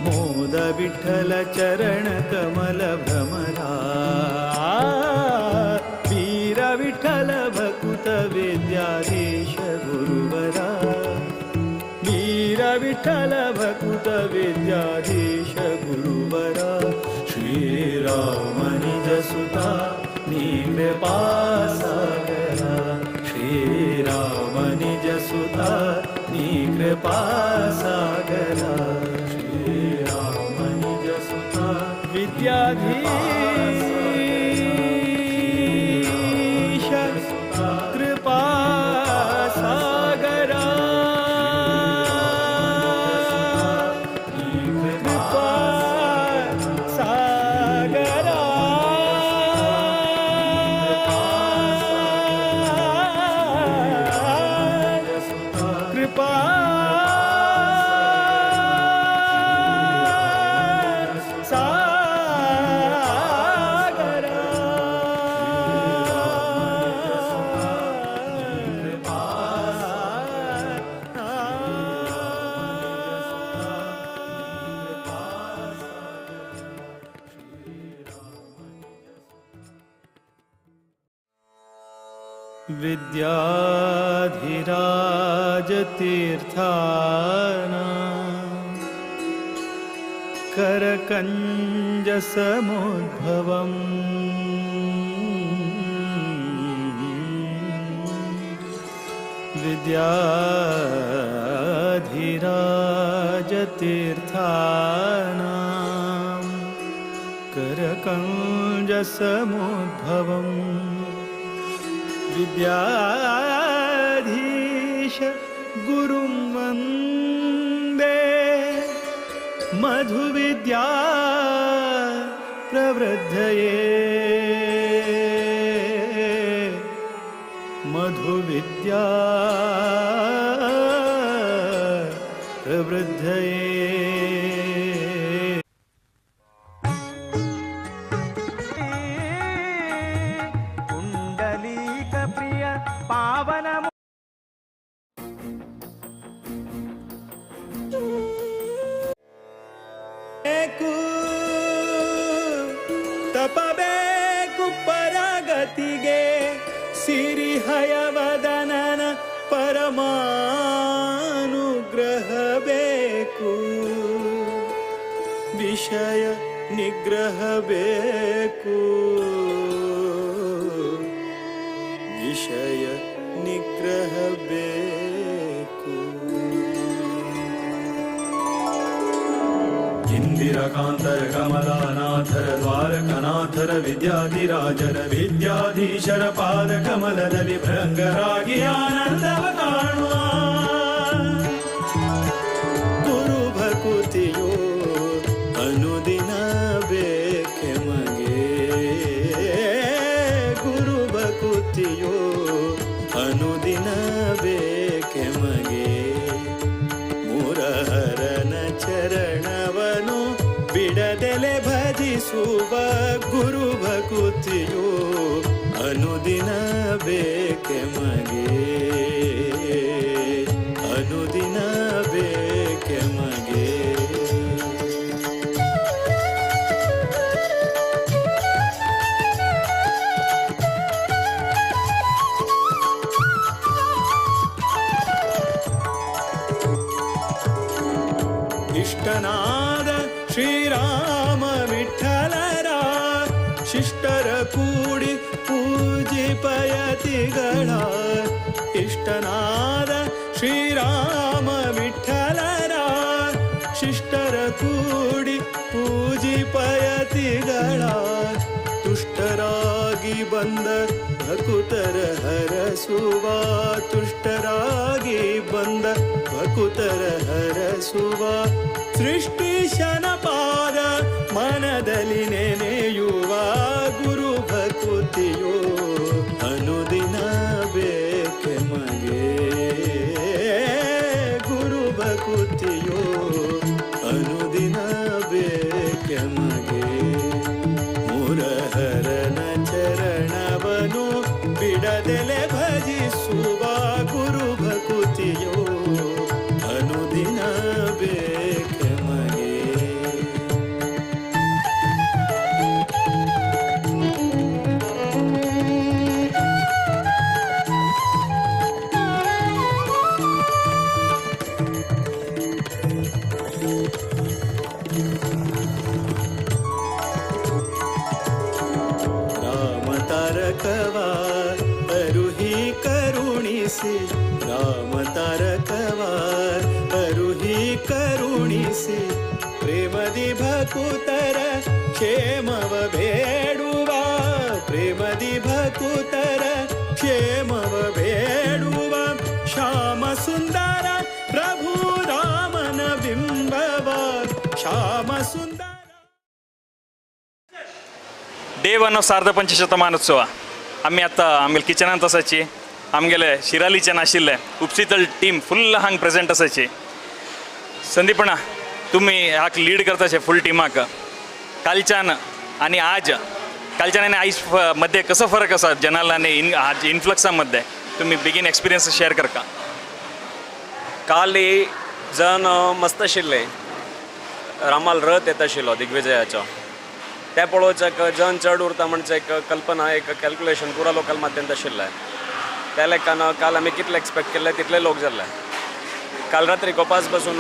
मोद विठ्ठल चरण कमल भ्रमरा वीर विठ्ठल भकुत विद्याधीश गुरुवरा वीर विठ्ठल भकुत विद्याधीश गुरुवरा श्रीराम निज सुता नी कृपा सागरा श्रीराम निज सुता नी कृपा सागरा श्रीराम निज सुता विद्याधीश विद्याधिराजतीर्थाना करकञ्जसमुद्भवम् विद्याधिराजतीर्थानां करकञ्जसमुद्भवम् विद्याधीश गुरुं वन्दे मधुविद्या प्रवृद्धये मधुविद्या प्रवृद्धये। पुंडलीक प्रिय पावन ತಪಬೇಕು ಪರಗತಿಗೆ ಸಿರಿಹಯವದನನ ಪರಮಾನುಗ್ರಹ ಬೇಕು ವಿಷಯ ನಿಗ್ರಹ ಬೇಕು ವಿಷಯ ನಿಗ್ರಹ ಬೇಕು. ಇಂದಿರಕಾಂತರ ಕಮಲಾನಾಥರ ದ್ವಾರಕನಾಥರ ವಿದ್ಯಾಧಿರಾಜರ ವಿದ್ಯಾಧೀಶರ ಪಾದ ಕಮಲದಲ್ಲಿ ಭೃಂಗರಾಗಿ ಆನಂದವ ಕಾಣುವ ಗುರು ಭಕುತಿಯೋ ಅನುದಿನ ಬೇಕೆ ಮಗೆ ಗುರು ಭಕುತಿಯೋ ಅನುದಿನ ಬೇಕೆ ಮಗೆ ಮುರಹರನ ಚರಣವನು ಬಿಡದೆಲೆ ಭಜಿಸುವ ಗುರು ಭಕುತಿಯೋ ಅನುದಿನ ಬೇಕೆ ಮಗೆ ಅನುದಿನ ಬೇಕೆ ಮಗೆ. ಇಷ್ಟನಾದ ಶ್ರೀರಾಮ ವಿಠಲರ ಶಿಷ್ಟರ ಕೂಡಿ ಪೂಜಿಪಯತಿಗಳ ಇಷ್ಟನಾದ ಶ್ರೀರಾಮ ವಿಠಲರ ಶಿಷ್ಟರ ಕೂಡಿ ಪೂಜಿಪಯತಿಗಳ ತುಷ್ಟರಾಗಿ ಬಂದ ಭಕುತರ ಹರಸುವ ತುಷ್ಟರಾಗಿ ಬಂದ ಭಕುತರ ಹರಸುವ ಸೃಷ್ಟಿಶನ ಪಾದ ಮನದಲ್ಲಿ ನೆನೆಯುವ ಗುರು ಭಕುತಿಯೋ ಅನುದಿನ ಬೇಕೆ ಮಗೆ ಗುರು ಭಕುತಿಯೋ ಅನುದಿನ ಬೇಕೆ ಮಗೆ ಮುರಹರನ ಚರಣವನು ಬಿಡದೆಲೆ ಭಜಿಸುವ ಗುರು ಭಕುತಿಯೋ ಅನುದಿನ ಬೇಕೆ ಮಗೆ. ರಾಮ ತಾರಕವ ಅರುಹಿ ಕರುಣಿಸಿ ರಾಮ ತಾರಕವ ಅರುಹಿ ಕರುಣಿಸಿ ಪ್ರೇಮದಿ ಭಕುತರ ಕ್ಷೇಮವ ಬೇಡುವ ಪ್ರೇಮದಿ ಭಕುತರ ಕ್ಷೇಮವ ಬೇಡುವ ಶ್ಯಾಮ ಸುಂದರ ಪ್ರಭು ರಾಮನ ಬಿಂಬವ ಶ್ಯಾಮ ಸುಂದರ. डे वन ऑफ सार्ध पंचशतमानोत्सव आमी आतां आमगेले किचनांत आसाची, आमगेले शिरालीच्यान आशिल्ले उपसितल टीम फुल्ल हांग प्रेजेंट आसाची. संदीपणा तुमी हाक लीड करताशे फूल टिमाक, कालच्यान आनी आज कालच्यान आनी आयज मध्ये कसो फरक आसा जनाल आनी आज इन्फ्लक्सा मध्ये तुमी बेगीन एक्सपिरियन्स शेअर करका. काल जन मस्त आशिल्ले, रामाल रथ येता आशिल्लो दिग्विजयाचो, ते पळोवच्याक जन चड उरता म्हणजे एक कल्पना, एक कॅल्क्युलेशन पुरा लोकल माध्यमांत आशिल्लें. त्या लेखान काल आमी कितले एक्सपेक्ट केल्ले तितले लोक जाल्ले. काल रात्री गोपास बसून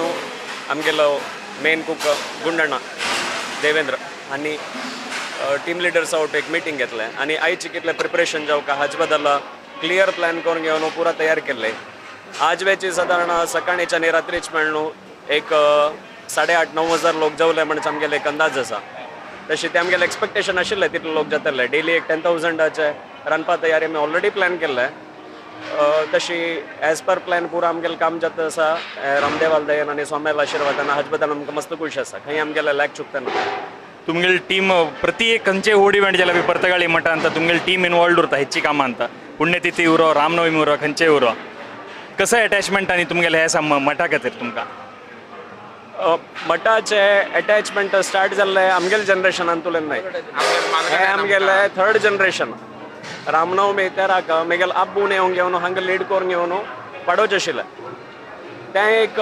आमगेलो मेन कूक गुंडण्णा देवेंद्र आनी टीम लिडर्सा वट एक मिटींग घेतलें आनी आयचे कितलें प्रिपरेशन जावका हाज बदल क्लियर प्लॅन करून घेवन पुरा तयार केल्लें. आज वेची सादारण सकाळीच आनी रात्रीच मेळ्ळू एक 8,500-9 हजार लोक जेवले म्हणजे आमगेले एक अंदाज आसा. तशें ते आमगेले एक्सपेक्टेशन आशिल्लें तितले लोक जातले. डेली एक 10,000 रांदपा तयारी आमी ऑलरेडी प्लॅन केल्लें. तशी एज पर प्लॅन पुरा आमगेलें काम जाता आसा. रामदेवाल दयेन आनी स्वाम्याल आशिर्वादान हाज बद्दल आमकां मस्त खूश आसा. खंय आमगेले लॅक चुकतना तुमगेले टीम प्रತಿ एक खंयचे व्हड इव्हेंट जाल्यार बी पर्तगाळी मठा ಅಂತ तुमगेले टीम इन्वॉल्वड उरता हेची कामां अंत पुण्यतिथी उरो, रामनवमी उरो, खंयचे उरो, कसं अटॅचमेंट आनी तुमगेले हे आसा मठा खातीर तुमकां? मठाचे अटॅचमेंट स्टार्ट जाल्लें आमगेले जनरेशनान तुलेन न्हय, हें आमगेलें थर्ड जनरेशन. रामनवमी तेराक मेगेल आब्बून येवन घेवन हांगा लीड करून घेवन पाडोवचें आशिल्लें. तें एक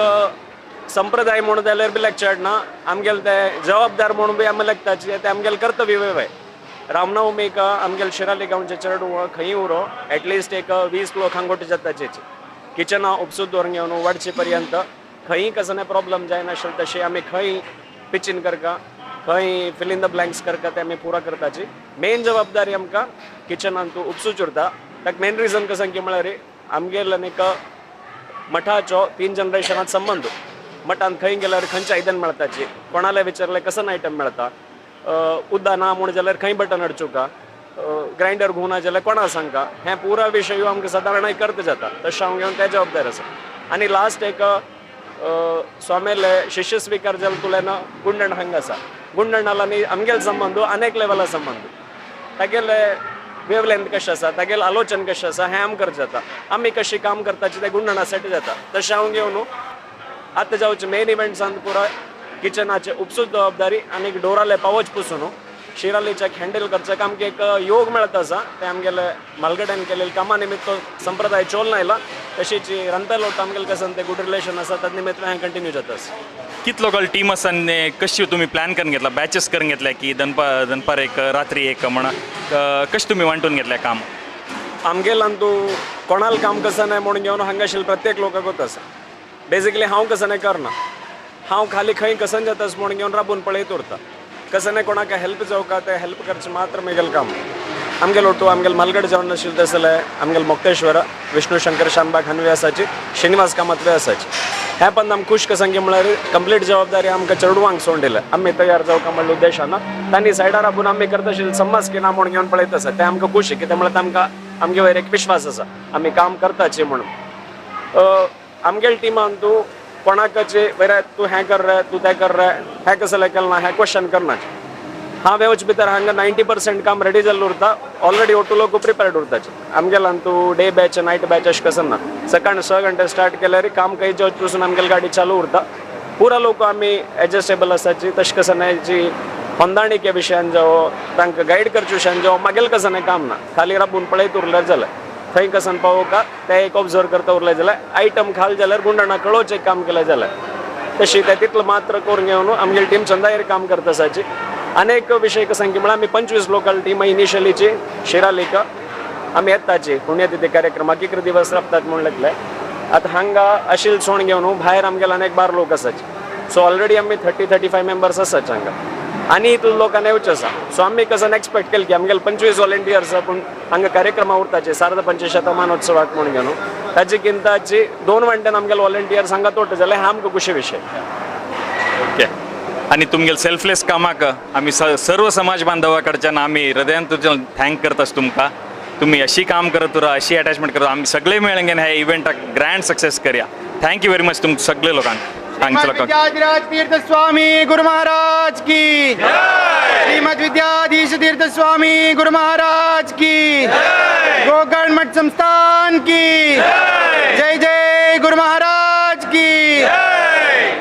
संप्रदाय म्हूण जाल्यार बी लेगचें ना, आमगेले ते जबाबदार म्हूण बी आमी लेगताचे, तें आमगेलें कर्तव्य वय. रामनवमीक आमगेले शिराली गांवचे चेडूं खंय उरो एटलिस्ट एक 20 लोक हांगोट जाताचे किचनां उपसूद दवरून घेवन वाडचे पर्यंत खंय कसले प्रॉब्लम जायनाशिल्लें तशें आमी खंय पिचीन करता, खंय फिल इन the blanks करता ते आमी पुरा करताची. मेन जबाबदारी आमकां किचनान तूं उपसूच उरता. ताका मेन रिजन कसं की म्हळ्यार आमगेले आनीक मठाचो 3 जनरेशनात संबंद. मठान खंय गेल्यार खंयचें आयदन मेळताची, कोणाले विचारलें कसं आयटम मेळता, उद्दा ना म्हूण जाल्यार खंय बटन अडचुका, ग्रायंडर घुंवना जाल्यार कोणा सांगका, हें पुरा विशय आमकां सादारण करता जाता. तशें हांव घेवन तें जबाबदार आसा. आनी लास्ट एक स्वामेले शिष्य स्वीकार जाल तुलेन गुंडण हांगा आसा. गुंडणाला आनी आमगेले संबंद अनेक लेवला संबंद, तागेले वेवलेंथ कशें आसा, तागेलें आलोचन कशें आसा हें आमकां जाता. आमी कशी काम करताची तें गुंडणा सेट जाता. तशें हांव घेवन आतां जावचें मेन इव्हेंट्सान पुरा किचनाचे उपसूच जबाबदारी आनी डोराले पावच पुसून शिरालीच्याक हँडल करचें आमकां एक योग मेळता आसा. तें आमगेले मालगड्यान केलेले कामा निमित्त संप्रदाय चोल आयला. तशीच रांदपा लोक आमगेले कसं ते गुड रिलेशन आसा तद निमित्त हें कंटिन्यू जाता आसा. कितलो लोकांची टीम आसा आनी कशी तुमी प्लॅन करून घेतला, बॅचेस करून घेतल्या की दनपार एक रात्री एक म्हणा कशें तुमी वांटून घेतल्या काम? आमगेल्यान तूं कोणाल काम कसं नाय म्हणून घेवन हांगा आशिल्ले प्रत्येक लोकांकूच आसा. बेजिकली हांव कसं नाय करना, हांव खाली खंय कसन जातास म्हणून घेवन राबून पळयत उरता. कसं नाय कोणाक हेल्प जावका तें हेल्प करचें मात्र मेगेलें काम. आमगेलो ओटू आमगेले मालगड जावन आशिल्लें तसलें आमगेले मोक्तेश्वर विष्णू शंकर शानबाग हानवे आसाची, श्रीनिवास कामत आसाची. हें पण आमकां खूश कसं की म्हळ्यार कंप्लीट जबाबदारी आमकां चेडवांक सोडून दिल्या. आमी तयार जावका म्हणल्या उद्देशान तांणी सायडार राबून आमी करता आशिल्लें समज की ना म्हूण घेवन पळयत आसा. तें आमकां खुशी कित्याक म्हळ्यार तांकां आमगे वयर एक विश्वास आसा आमी काम करताची म्हणून. आमगेले टिमान तूं कोणाकाचे बरें तूं हें कर रे, तूं तें कर रे, हें कसलें केलें ना, हें क्वेश्चन करना. हांव येवचे भितर हांगा 90% काम रेडी जाल्लें उरता. ऑलरेडी ओटू लोक प्रिपेर्ड उरताचे. आमगेल्यान तूं डे बॅच नायट बॅच अशें कसं ना. सकाळी 6 घंटे स्टार्ट केल्यार काम खंय जेवचे पसून आमगेली गाडी चालू उरता. पुरा लोक आमी एडजस्टेबल आसाची. तशें कसं न्हय जी होंदाणीके विशयान जावं तांकां गायड करचे विशयान जावं मागेल कसं न्हय काम ना. खाली राबून पळयत उरल्यार जालें. थंय कसन पावोवका तें एक ऑब्जर्व करता उरलें जाल्यार आयटम खाल जाल्यार गुंडणा कळोवचें काम केलें जाल्यार तशी तें तितलें मात्र करून घेवन आमगेली टीम चंदायर काम करता आसाची. अनेक विशय कसं की म्हळ्यार आमी 25 लोकल टीम इनिशियलीची शिरालीक आमी येताची पुण्यतिथी कार्यक्रमाक 11 दिवस राबतात म्हूण लागले. आतां हांगा आशिल्ले सोण घेवन भायर आमगेले अनेक 12 लोक आसाचे. सो ऑलरेडी आमी 30-35 मेंबर्स आसाचे हांगा आनी इतले लोकांनी येवचें आसा. सो आमी कसं एक्सपेक्ट केलें की आमगेले 25 व्हॉलंटियर्स पूण हांगा कार्यक्रमा उरताचे सार्ध पंचशतमानोत्सवाक म्हूण घेवन ताची किंताची 2 वांट्यान आमगेले व्हॉलंटियर्स हांगा तोट जाल्यार हें आमकां खुशी विशय. ओके, आनी तुमगेले सेल्फलेस कामाक आमी सर्व समाज बांधवा कडच्यान आमी हृदयान तुज्यान thank करतास तुमकां. तुमी अशी काम करत उरा, अशी अटॅचमेंट करत, आमी सगळे मेळून घेवन ह्या इव्हेंटाक ग्रँड सक्सेस करया. Thank you very much तुमकां सगळे लोकांक. श्रीमद् विद्याधिराज तीर्थ स्वामी गुरु महाराज की जय. श्रीमद् विद्याधीश तीर्थ स्वामी गुरु महाराज की जय. गोकर्ण मठ संस्थान की जय. जय जय गुरु महाराज की जय.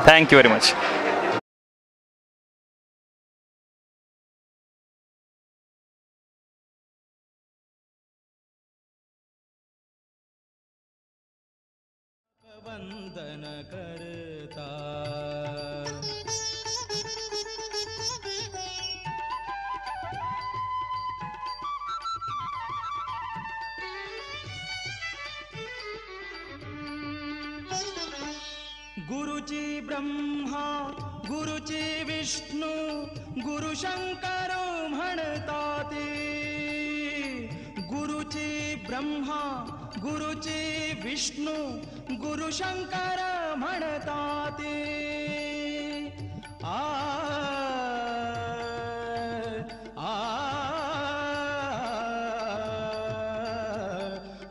Thank you very much. वंदन करता गुरुची ब्रह्मा गुरुची विष्णू गुरु शंकर म्हणताती। गुरुची ब्रह्मा गुरुची विष्णू गुरु शंकर म्हणताती। आ आ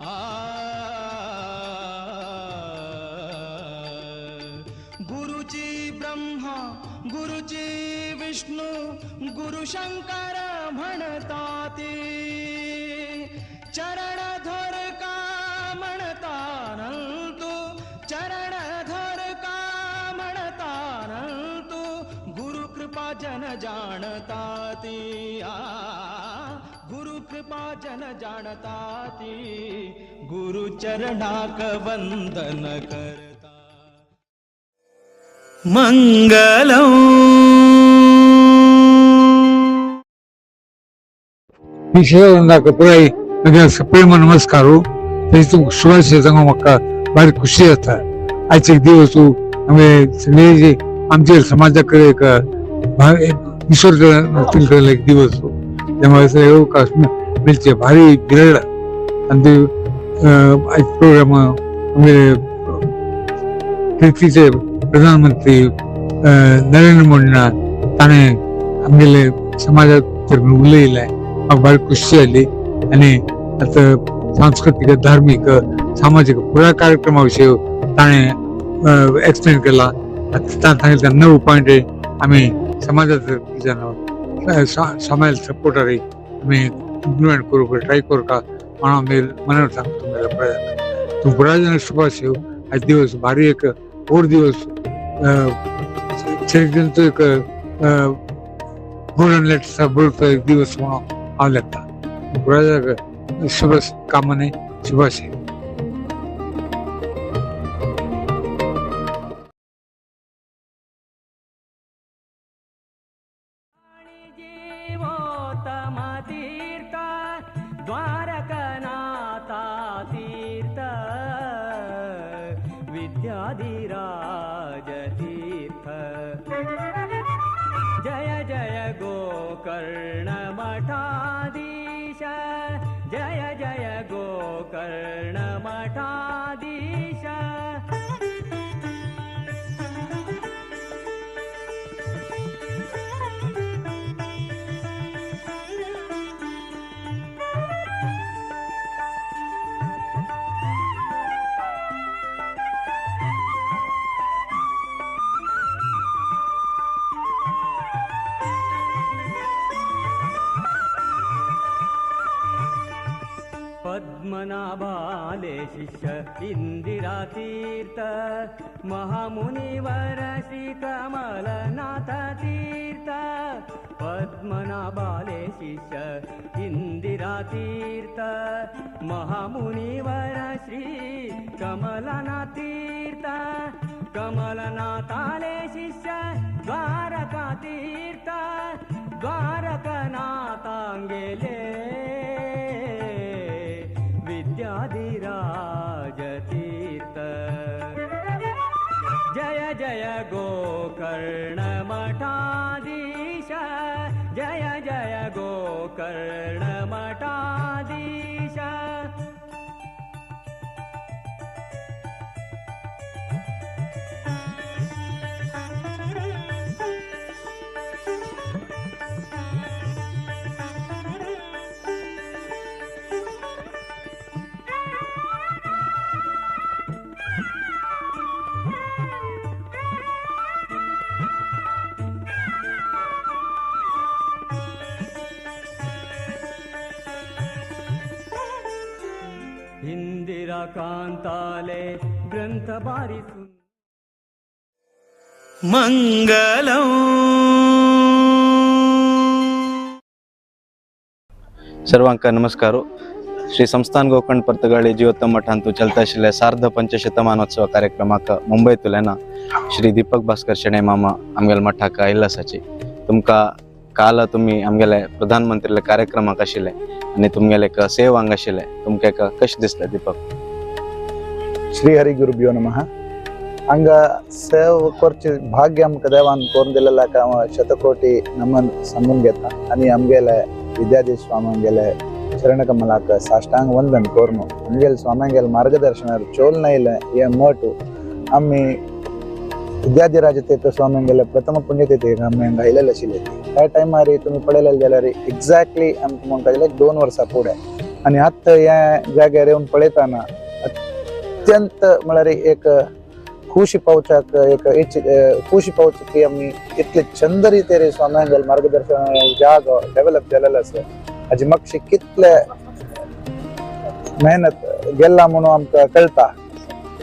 आ गुरुची ब्रह्मा गुरुची विष्णू गुरु शंकर म्हणताती। चरण धर का म्हणतानंतु चरण धर का म्हणतानंतु गुरु कृपा जन जाणताती। आ गुरु कृपा जन जाणताती। गुरु चरणाक वंदन करता मंगलम। पुराय प्रेम नमस्कार। शुभाशय सांगू म्हाका भारी खुशी जाता। आयज एक दिवस आमी सगळे आमचे समाजाक एक ईश्वर एक दिवस त्यामुळे मेळचे भारी विरळ आनी आयज प्रोग्राम आमगे तुर्कीचे प्रधानमंत्री नरेंद्र मोदी ताणें आमगेले समाजाक उलयलें, म्हाका भारी खुशी जाली। आनी आतां सांस्कृतीक धार्मीक सामाजीक पुराय कार्यक्रमा विशयी ताणें एक्सप्लेन केला। आतां सांगितलें 9 पॉयंट आमी समाजाचो समाज सपोर्टर आमी इम्प्लिमेंट करूंक ट्राय करूंक म्हणून आमी मनार सांगता तुमगेल्या प्रयास तूं पुराय जाण शुभाशय। आयज दिवस भारी एक व्हड दिवस चरित्रांचो एक गोल्डन लेटर बरोवचो एक दिवस म्हणून हांव लेखता। पुराय शुभ कामने शुभाशय। जीवोत्तम तीर्थ द्वारकनाथा तीर्थ विद्याधिराज तीर्थ जय जय गोकर्ण मठाधीश जय जय गोकर्ण मठाधीश। पद्मनाभाले शिष्य इंदिरा तीर्थ महामुनिवर श्री कमलनाथ तीर्थ। पद्मनाभाले शिष्य इंदिरा तीर्थ महामुनिवर श्री कमलनाथ तीर्थ। कमलनाथाले शिष्य द्वारका तीर्थ द्वारकनाथांगेले विद्याधिराज तीर्थ जय जय गोकर्ण मठाधीश जय जय गोकर्ण मठाधीश। इंदिरा कांताले ग्रंथ बारी मंगलम। सर्वांका नमस्कार। श्री संस्थान गोकर्ण पर्तगाळी जीवोत्तम मठांतु चलता आशिल्ल्या सार्ध पंचशतमानोत्सव कार्यक्रमाक मुंबयतल्यान श्री दीपक भास्कर शेणै मामा आमगेल्या मठाक आयिल्लो आसाची। तुमकां काल तुमी आमगेले प्रधानमंत्रीले कार्यक्रमाक आशिल्ले आनी तुमगेले एक सेव हांगा आशिल्ले, तुमकां एक कशें दिसलें दीपक? श्री हरि गुरुभ्यो नमः। हांगा सेव करचे भाग्य आमकां देवान करून दिलेल्याक हांव शतकोटी नमन सांगून घेता आनी आमगेले विद्याधीश स्वाम्यांगेले शरणकमलाक साष्टांग वंदन करून आमगेले स्वाम्यांगेले मार्गदर्शनार चोल नायले हे मठ आमी विद्याधिराज तीर्थ स्वाम्यांगेले प्रथम पुण्यतिथीक आमी हांगा आयलेले आशिल्ले. त्या टायमार तुमी पळयलेले जाल्यार एक्झॅक्टली आमकां म्हणपाक जाल्यार 2 वर्सां फुडें आनी आतां ह्या जाग्यार येवन पळयतना अत्यंत म्हळ्यार एक खुशी पावच्याक एक खुशी पावची की आमी इतले चंद रितीर स्वाम्यांगेले मार्गदर्शन जागो डेव्हलप जालेलो आसा. हाजी मातशी कितले मेहनत गेल्ला म्हणून आमकां कळटा.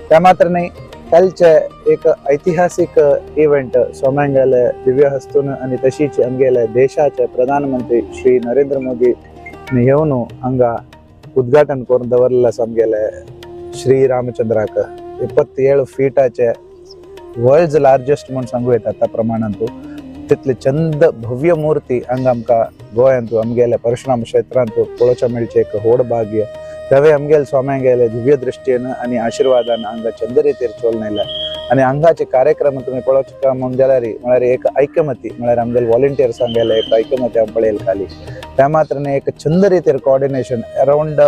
त्या मात्र न्ही कालचे एक ऐतिहासिक इव्हेंट स्वाम्यांगेले दिव्य हस्तून आनी तशीच आमगेले देशाचे प्रधानमंत्री श्री नरेंद्र मोदी येवन हांगा उद्घाटन करून दवरलें आसा आमगेले श्री रामचंद्राक. 27 फीटाचे वर्ल्ड्स लार्जेस्ट म्हूण सांगू येता त्या प्रमाणांतू तितले चंद भव्य मूर्ती हांगा आमकां गोंयांतू आमगेले परशुराम क्षेत्रांतू पळोवच्या मेळचें एक व्हड भाग्य. तेवे आमगेले स्वाम्यांगेले दिव्य दृश्टीन आनी आशिर्वादान हांगा चंद रितीर चोलन आयल्या आनी हांगाचे कार्यक्रम तुमी पळोवचे म्हूण जाल्यार म्हळ्यार एक ऐकमती म्हळ्यार आमगेले वॉलंटियर्स आमगेले एक ऐकमती हांव पळयले खाली त्या मात्र एक चंद रितीर कोऑर्डिनेशन अरावंड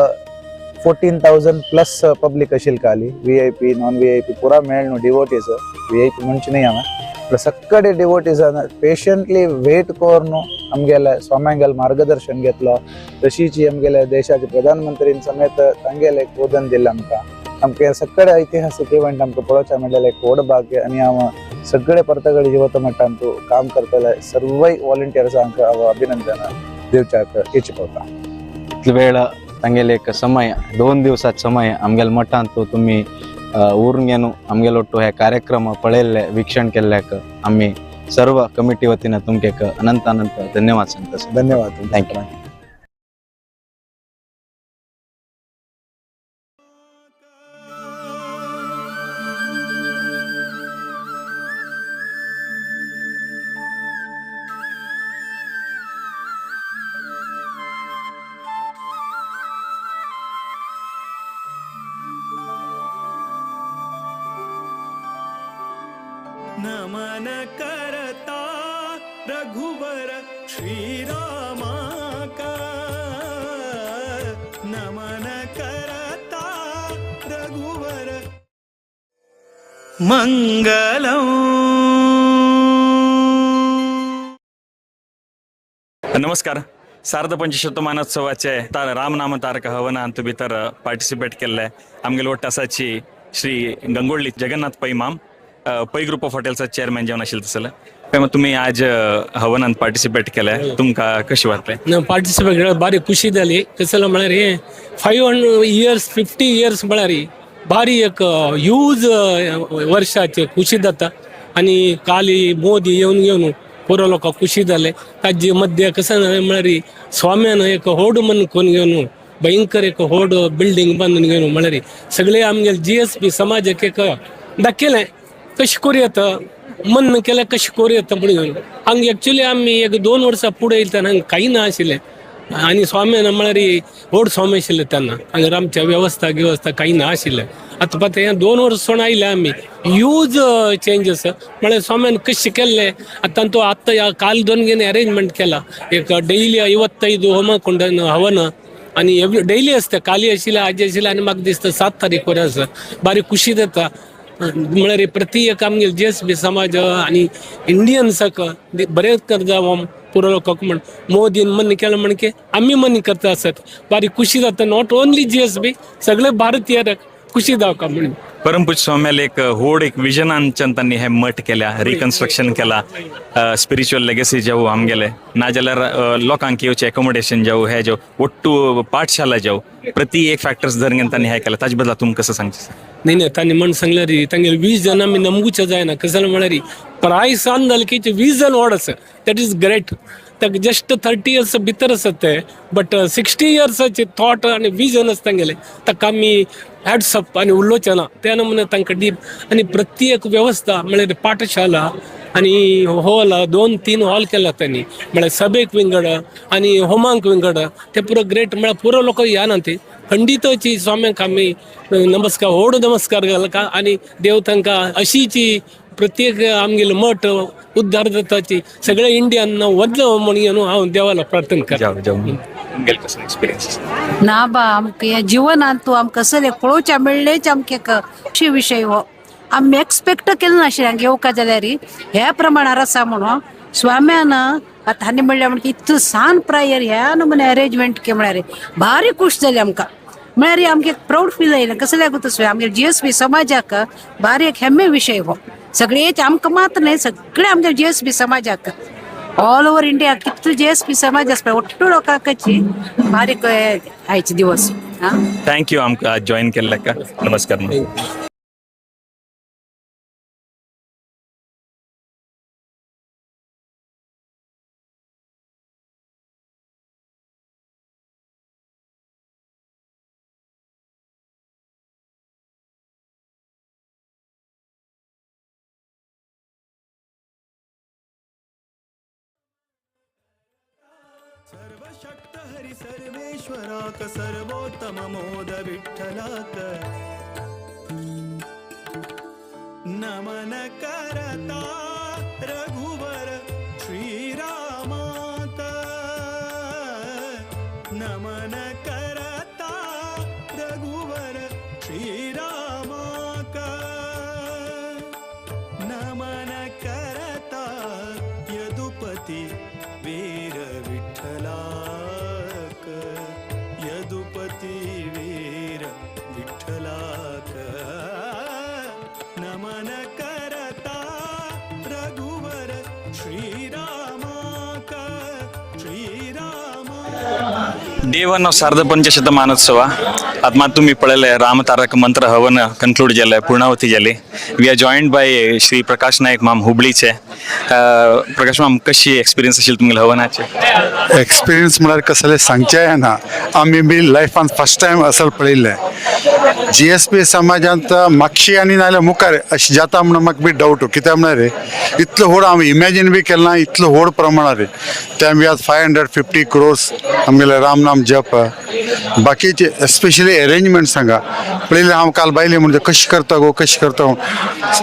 14,000 प्लस पब्लिक आशिल्ली खाली VIP non VIP पुरा मेळ्ळ न्हू डिवोटीज VIP म्हणचे न्ही हांवें पूण सगळे डिवोटीजान पेशंटली वेट करून आमगेले स्वाम्यांगेले मार्गदर्शन घेतलो. तशीच आमगेले देशाचे प्रधानमंत्रीन समेत तांगेले एक बोधन दिलें आमकां. आमकां सगळे ऐतिहासिक इव्हेंट आमकां पळोवच्या मेळ्ळेलें एक व्हड भाग्य आनी हांव सगळे पर्तगाळी जिवत मठांतू काम करतले सर्वय वॉलंटियर्सांक हांव अभिनंदन दिवच्याक इच्छा पळता. इतलो वेळ तांगेले एक समय 2 दिवसात समय आमगेले मठांतू तुमी उरून घेवन आमगेले ಒಟ್ಟು हे कार्यक्रम पळयल्ले वीक्षण केल्ल्याक आमी सर्व कमिटी वतीन तुमकां अनंत अनंत धन्यवाद सांगता. धन्यवाद. Thank you. नमन करता रघुवर श्री रामा का नमन करता रघुवर मंगलम. नमस्कार. सार्ध पंचशतमानोत्सवाचे रामनाम तारक हवनांत भितर पार्टिसिपेट केल्ले आमगेले वट्ट आसाची श्री गंगोळ्ळी जगन्नाथ पै माम पै ग्रुप ऑफ हॉटेलचा चेअरमॅन जेवण आशिल्ले तसले तुम्ही आज हवनांत पार्टिसिपेट केले तुमकां कशें वाटलें? ना पार्टिसिपेट केल्यार बारी खुशी जाली. कसले म्हळ्यार हे 500 इयर्स 50 इयर्स म्हळ्यार बारी एक ह्यूज वर्षाचे खुशी जाता आनी काली मोदी येवन घेवन पुरो लोकांक खुशी जाले. ताजे मध्य कशें जालें म्हळ्यार स्वाम्यान एक होड मन करून घेवन भयंकर एक होड बिल्डींग बांदून घेवन म्हळ्यार सगळे आमगेले GSB समाजाक एक दाखयलें कशें करूं येता मन केल्यार कशें करूं येता म्हणून. हांगा एक्चुली आमी एक 2 वर्सां फुडें येयले तेन्ना हांगा कांय ना आशिल्लें आनी स्वाम्यान म्हळ्यार व्हड स्वामी आशिल्ले तेन्ना हांगा आमच्या वेवस्था गिवस्था कांय ना आशिल्लें. आतां पळय हें 2 वर्सां सोडून आयले आमी ह्यूज चेंजीस म्हळ्यार स्वाम्यान कशें केल्लें आतां तो आतां काल 2 घेवन अरेंजमेंट केला. एक डेली 55 होम कुंडन हवन आनी एवरी डेली आसता. काली आशिल्लें आजी आशिल्लें आनी म्हाका दिसता 7 तारीख पर्यंत आसा. बारीक खुशी जाता म्हळ्यार प्रति एक आमगेले GSB समाज आनी इंडियन्साक बरें करता पुरो लोकांक म्हण मोदीन मन केलें म्हण की आमी मन करता आसत बारी खुशी जाता. Not only GSB सगळे भारतीयांक खुशी जावका म्हणून. परमपूज्य स्वाम्याले एक होड एक विजनांच्यान तांणी हे मठ केल्या रिकन्स्ट्रक्शन केला स्पिरिच्युअल लेगसी जावं आमगेले नाजाल्यार लोकांक येवचें एकोमोडेशन जावं हे जावं ಒಟ್ಟು पाठशाला जावं प्रति एक फॅक्टर्स धरून तांणी हे केला. ताजे बदला तुमकां कसं सांगचें? नाही नाही तांणी म्हण सांगल्यार तांगेले 20 जण आमी नमगूचे जायना. कशें म्हळ्यार प्रायस आन जालें की 20 जण व्हड आसा. That is great. ताका जस्ट 30 इयर्स भितर आसत ते बट 60 इयर्साचे थॉट आनी विजन आसा तांगेले ताका आमी हॅट्सअप आनी उलोवचें ना. ते त्या नमुने तांकां दीप आनी प्रत्येक वेवस्था म्हळ्यार पाठशाला आनी हॉल 2-3 हॉल केला त्यांनी, म्हळ्यार सभेक विंगड आनी होमांक विंगड. ते पुरो ग्रेट म्हळ्यार पुरो लोक या ना ते खंडितची स्वाम्यांक आमी नमस्कार व्हड नमस्कार घालका आनी देव तांकां अशीची प्रत्येक आमगेलो मठ उद्धार जाताची सगळे इंडियान वदलो म्हणून हांव देवाला प्रार्थना करता. कसो एक्सपिरियन्स ना बा, आमकां ह्या जिवनांत तूं आमकां कसलें पळोवच्या मेळ्ळेच आमकां एक खुशी विशय हो. आमी एक्सपेक्ट केलें नाशिल्लें हांगा येवका जाल्यार ह्या प्रमाणार आसा म्हणून. स्वाम्यान आतां हांणी म्हणलें म्हणजे इतलो सान प्रायर ह्या नमुने अरेंजमेंट के म्हळ्यार भारी खूश जाली आमकां. म्हळ्यार आमकां एक प्रावड फील जायलें कसलें लागू तसो आमगे GSB समाजाक भारी एक हेम्मे विशय हो. सगळेच आमकां मात्र न्हय, सगळे आमच्या GSB समाजाक ऑल ओवर इंडिया कितलो GSB समाज आसा ಒಟ್ಟು लोकांची बारीक आयचे दिवस. Thank you आमकां जॉईन केल्ल्याक. नमस्कार. सर्वशक्त हरि सर्वेश्वराक सर्वोत्तम मोद विठ्ठलाक नमन करता रघुवर श्रीरामाक नमन करता रघुवर श्रीरामाक नमन करता यदुपती वीर विठ्ठलाक यदुपती वीर विठ्ठलाक नमन करता रघुवर श्रीरामाक श्रीरामा. डे 1 ऑफ सार्ध पंचशतमानोत्सव आतां मात तुमी पळयलें रामतारक मंत्र हवन कन्क्लूड जालें, पूर्णावती जाली. We are joined by Shri Prakash Naik माम हुबळीचे. प्रकाश माम, कशी एक्सपिरियन्स आशिल्ली तुमगेले हवनाचे? एक्सपिरियन्स म्हळ्यार कसलें सांगचें येना. आमी बी लायफान फर्स्ट टायम असल पळयल्लें. GSB समाजांत मागशी आनी नाजाल्यार मुखार अशें जाता म्हणून म्हाका बी डावट. कित्याक म्हळ्यार इतलो व्हड हांव इमॅजीन बी केलें ना इतलो व्हड प्रमाणार. ते आमी आज 550 crores आमगेले राम नाम जप बाकीचे एस्पेशली अरेंजमेंट्स हांगा पळयलें. हांव काल बायले म्हणजे कशें करता गो कशें करता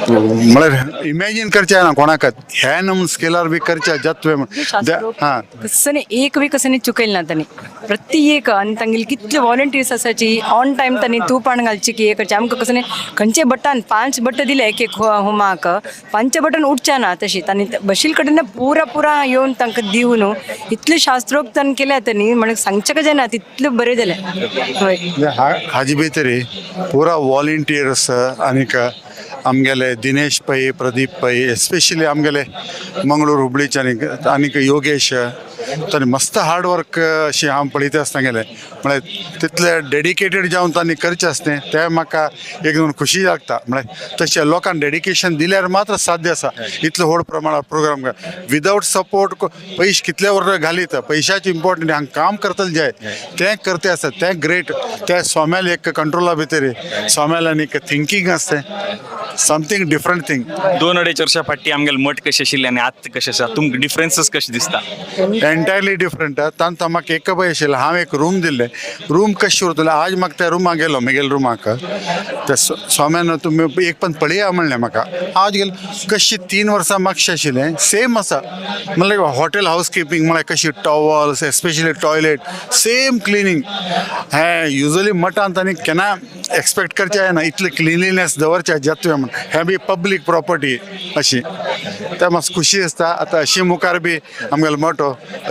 म्हळ्यार इमॅजीन करचें ना कोणाकच ह्या नमून स्केलार बी करचें जातवे हां. कसं एक बी कसं चुकयलें ना तांणी प्रत्येक. आनी तांगेली कितले वॉलंटियर्स आसाची ऑन टायम तांणी तुपाण घालची की हे करचें. आमकां कसं खंयचे बटन 5 बटन दिले एक एक होमाक 5 बटन उठचे ना तशी तांणी बशील कडेन पुरा पुरा येवन तांकां दिवन इतलें शास्त्रोक्त तांणी केल्या तांणी म्हणून सांगचें कशें ना तितलें बरें जालें. हय, हाजे भितर पुरा वॉलंटियर्स आनीक आमगेले दिनेश पै, प्रदीप पै, एस्पेशली आमगेले मंगळूर हुबळीचे आनीक आनीक योगेश तांणी मस्त हार्ड वर्क अशें हांव पळयता आसतना गेलें म्हळ्यार तितले डेडिकेटेड जावन तांणी करचें आसता तें म्हाका एकदम खुशी लागता. म्हळ्यार तशें लोकांक डेडिकेशन दिल्यार मात्र साध्य आसा इतलो व्हड प्रमाणात प्रोग्राम. विदावट सपोर्ट पयशे कितले वर्ग घालीत पयशाची इम्पॉर्टंट हांगा काम करतले जाय तें करते आसता तें ग्रेट. त्या स्वाम्याल एक कंट्रोला भितर स्वाम्याल आनी एक थिंकींग आसता समथींग डिफरंट थिंग. 2-2.5 वर्सां फाटीं आमगेले मठ कशें आशिल्लें आनी आतां कशें आसा, तुमकां डिफरन्सीस कशें दिसता? Entirely different. तांकां म्हाका एक पळय आशिल्लें हांव एक रूम दिल्लें रूम कशें उरतलें आज म्हाका त्या रुमाक गेलो म्हगेल्या रुमाक त्या स्वाम्यान तुमी एक पण पळया म्हणलें म्हाका. आज गेलो कशी 3 वर्सां मागशें आशिल्लें सेम आसा म्हणल्यार हॉटेल हावस किपिंग म्हळ्यार कशी towels especially toilet same cleaning. हें युजली मठांत आनी केन्ना एक्सपेक्ट करचें जायना इतलें क्लिनलीनेस दवरचें जातलें म्हण. हें बी पब्लीक प्रॉपर्टी अशी तें मातशें खुशी आसता. आतां अशी मुखार बी आमगेलो मठ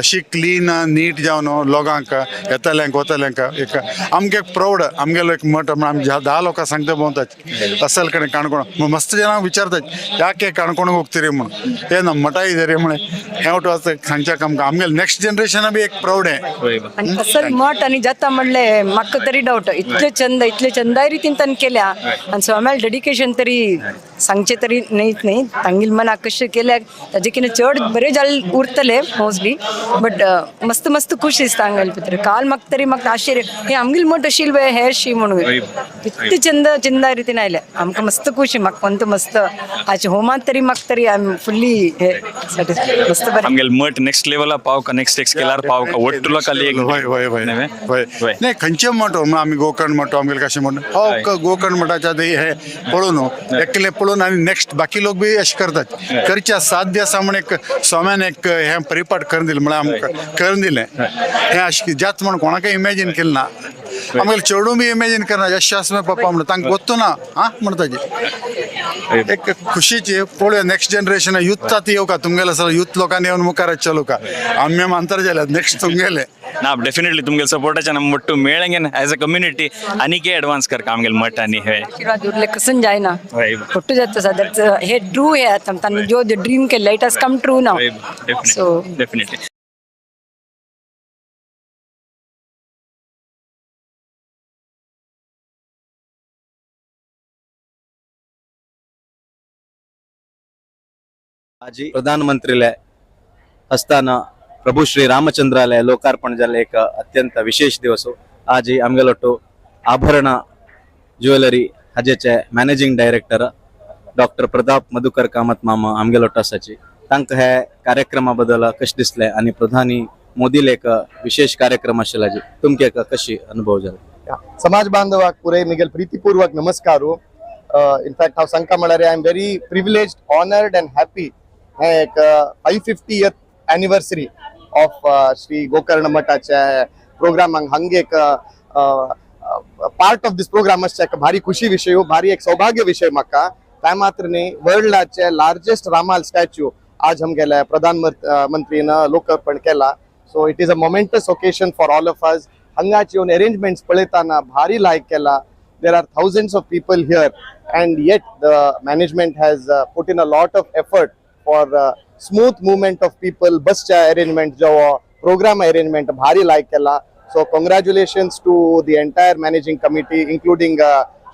अशी क्लीन नीट जावन लोकांक येतल्यांक वतल्यांक एक आमगे एक प्रौड आमगेलो एक मठ म्हण आमी 10 लोकां सांगता भोंवतात असल कडेन काणकोण मस्त जाणां विचारतात याके काणकोण वोगतरी म्हण हे ना मठा इदरी म्हळें हें वट सांगच्याक आमकां आमगेले नेक्स्ट जनरेशना बी एक प्रौड हें. आनी असल मठ आनी जाता म्हणलें म्हाका तरी डावट इतले चंद इतले चंदाय रितीन तांणी केल्या आनी स्वाम्याल डेडिकेशन तरी सांगचें तरी न्हय न्हय तांगेले मनाक कशें केल्या ताजे कितें चड बरें जालें उरतलें मोस्टली. बट मस्त मस्त खुश दिसता हांगा भितर. काल म्हाका तरी म्हाका आश्चर्य हे आमगेली मठ आशिल्ली हे शी म्हणून कितले चंद चंदा रितीन आयले आमकां मस्त खुशी. म्हाका कोणतो मस्त आयचे होमात तरी म्हाका तरी I am fully हे मस्त बरें. आमगेल मठ नेक्स्ट लेवला पावका, नेक्स्ट स्केलार पावका ಒಟ್ಟು लोकाली. हय हय हय हय. नाही खंयचे मठ म्हणून आमी गोकर्ण मठ आमगेले कशें म्हणून हो गोकर्ण मठाच्या हे पळोवन एकले पळोवन आनी नेक्स्ट बाकी लोक बी अशें करतात करच्या साध्य आसा म्हण एक स्वाम्यान एक हें परिपाठ करून दिलें म्हळ्यार आमकां करून दिलें हें अशें जात म्हण कोणाकय इमॅजीन केलें ना. आमगेले चेडूं बी इमॅजीन करना यश आसा पप्पा म्हणून तांकां गोत्तो ना आं म्हणटाची एक खुशीची. पळोवया नेक्स्ट जनरेशन युथ आतां येवका तुमगेले आसा युथ लोकांनी येवन मुखार चलुका आमी मानतर जाल्यार नेक्स्ट तुमगेले. ना डेफिनेटली तुमगेले सपोर्टाच्यान आमी ಒಟ್ಟು ಮೇಳಂಗೆ ಆಸ್ ಅ ಕಮ್ಯುನಿಟಿ ಅನಿಕೆ ಅಡ್ವಾನ್ಸ್ करका आमगेले मठ आनी हे आशीर्वाद उरले कसून जायना ಒಟ್ಟು जाता सदांच हे ट्रू हे आतां तांणी जो ड्रीम केल्ले it has come true now. So definitely. आजी प्रधानमंत्रीले हस्ताना प्रभु श्री रामचंद्राले लोकार्पण जाले एक अत्यंत विशेष दिवस. आजी आमगेलोटो आभरण jewellery हाजेचे managing director doctor Pratap Madhukar Kamat मामा आमगेलोटो आसाची. तांकां हे कार्यक्रमा बद्दल कशें दिसलें आनी प्रधानी मोदीले एक विशेष कार्यक्रम आशिल्लो हाजी तुमकां एक कशी अनुभव जालो? समाज बांधवाक पुरे मिगेल प्रीतिपूर्वक नमस्कार. इनफॅक्ट हांव सांगता म्हळ्यार I am very privileged, honoured and happy. हें एक 550th anniversary of Shri Gokarna मठाच्या प्रोग्रामाक हांगा एक पार्ट ऑफ this programme आसचे एक भारी खुशी विशय, भारी एक सौभाग्य विशय म्हाका. काय मात्र न्ही वर्ल्डाचे लार्जेस्ट रामाल स्टॅच्यू आज आमगेले प्रधानमंत्रीन लोकार्पण केला. So it is a momentous occasion for all of us. हांगाचे येवन अरेंजमेंट्स पळयतना भारी लायक केला. There are thousands of people here and yet the management has put in a lot of effort for smooth movement of people. Bus चा arrangement जो program arrangement भारी like केला. So congratulations to the entire managing committee including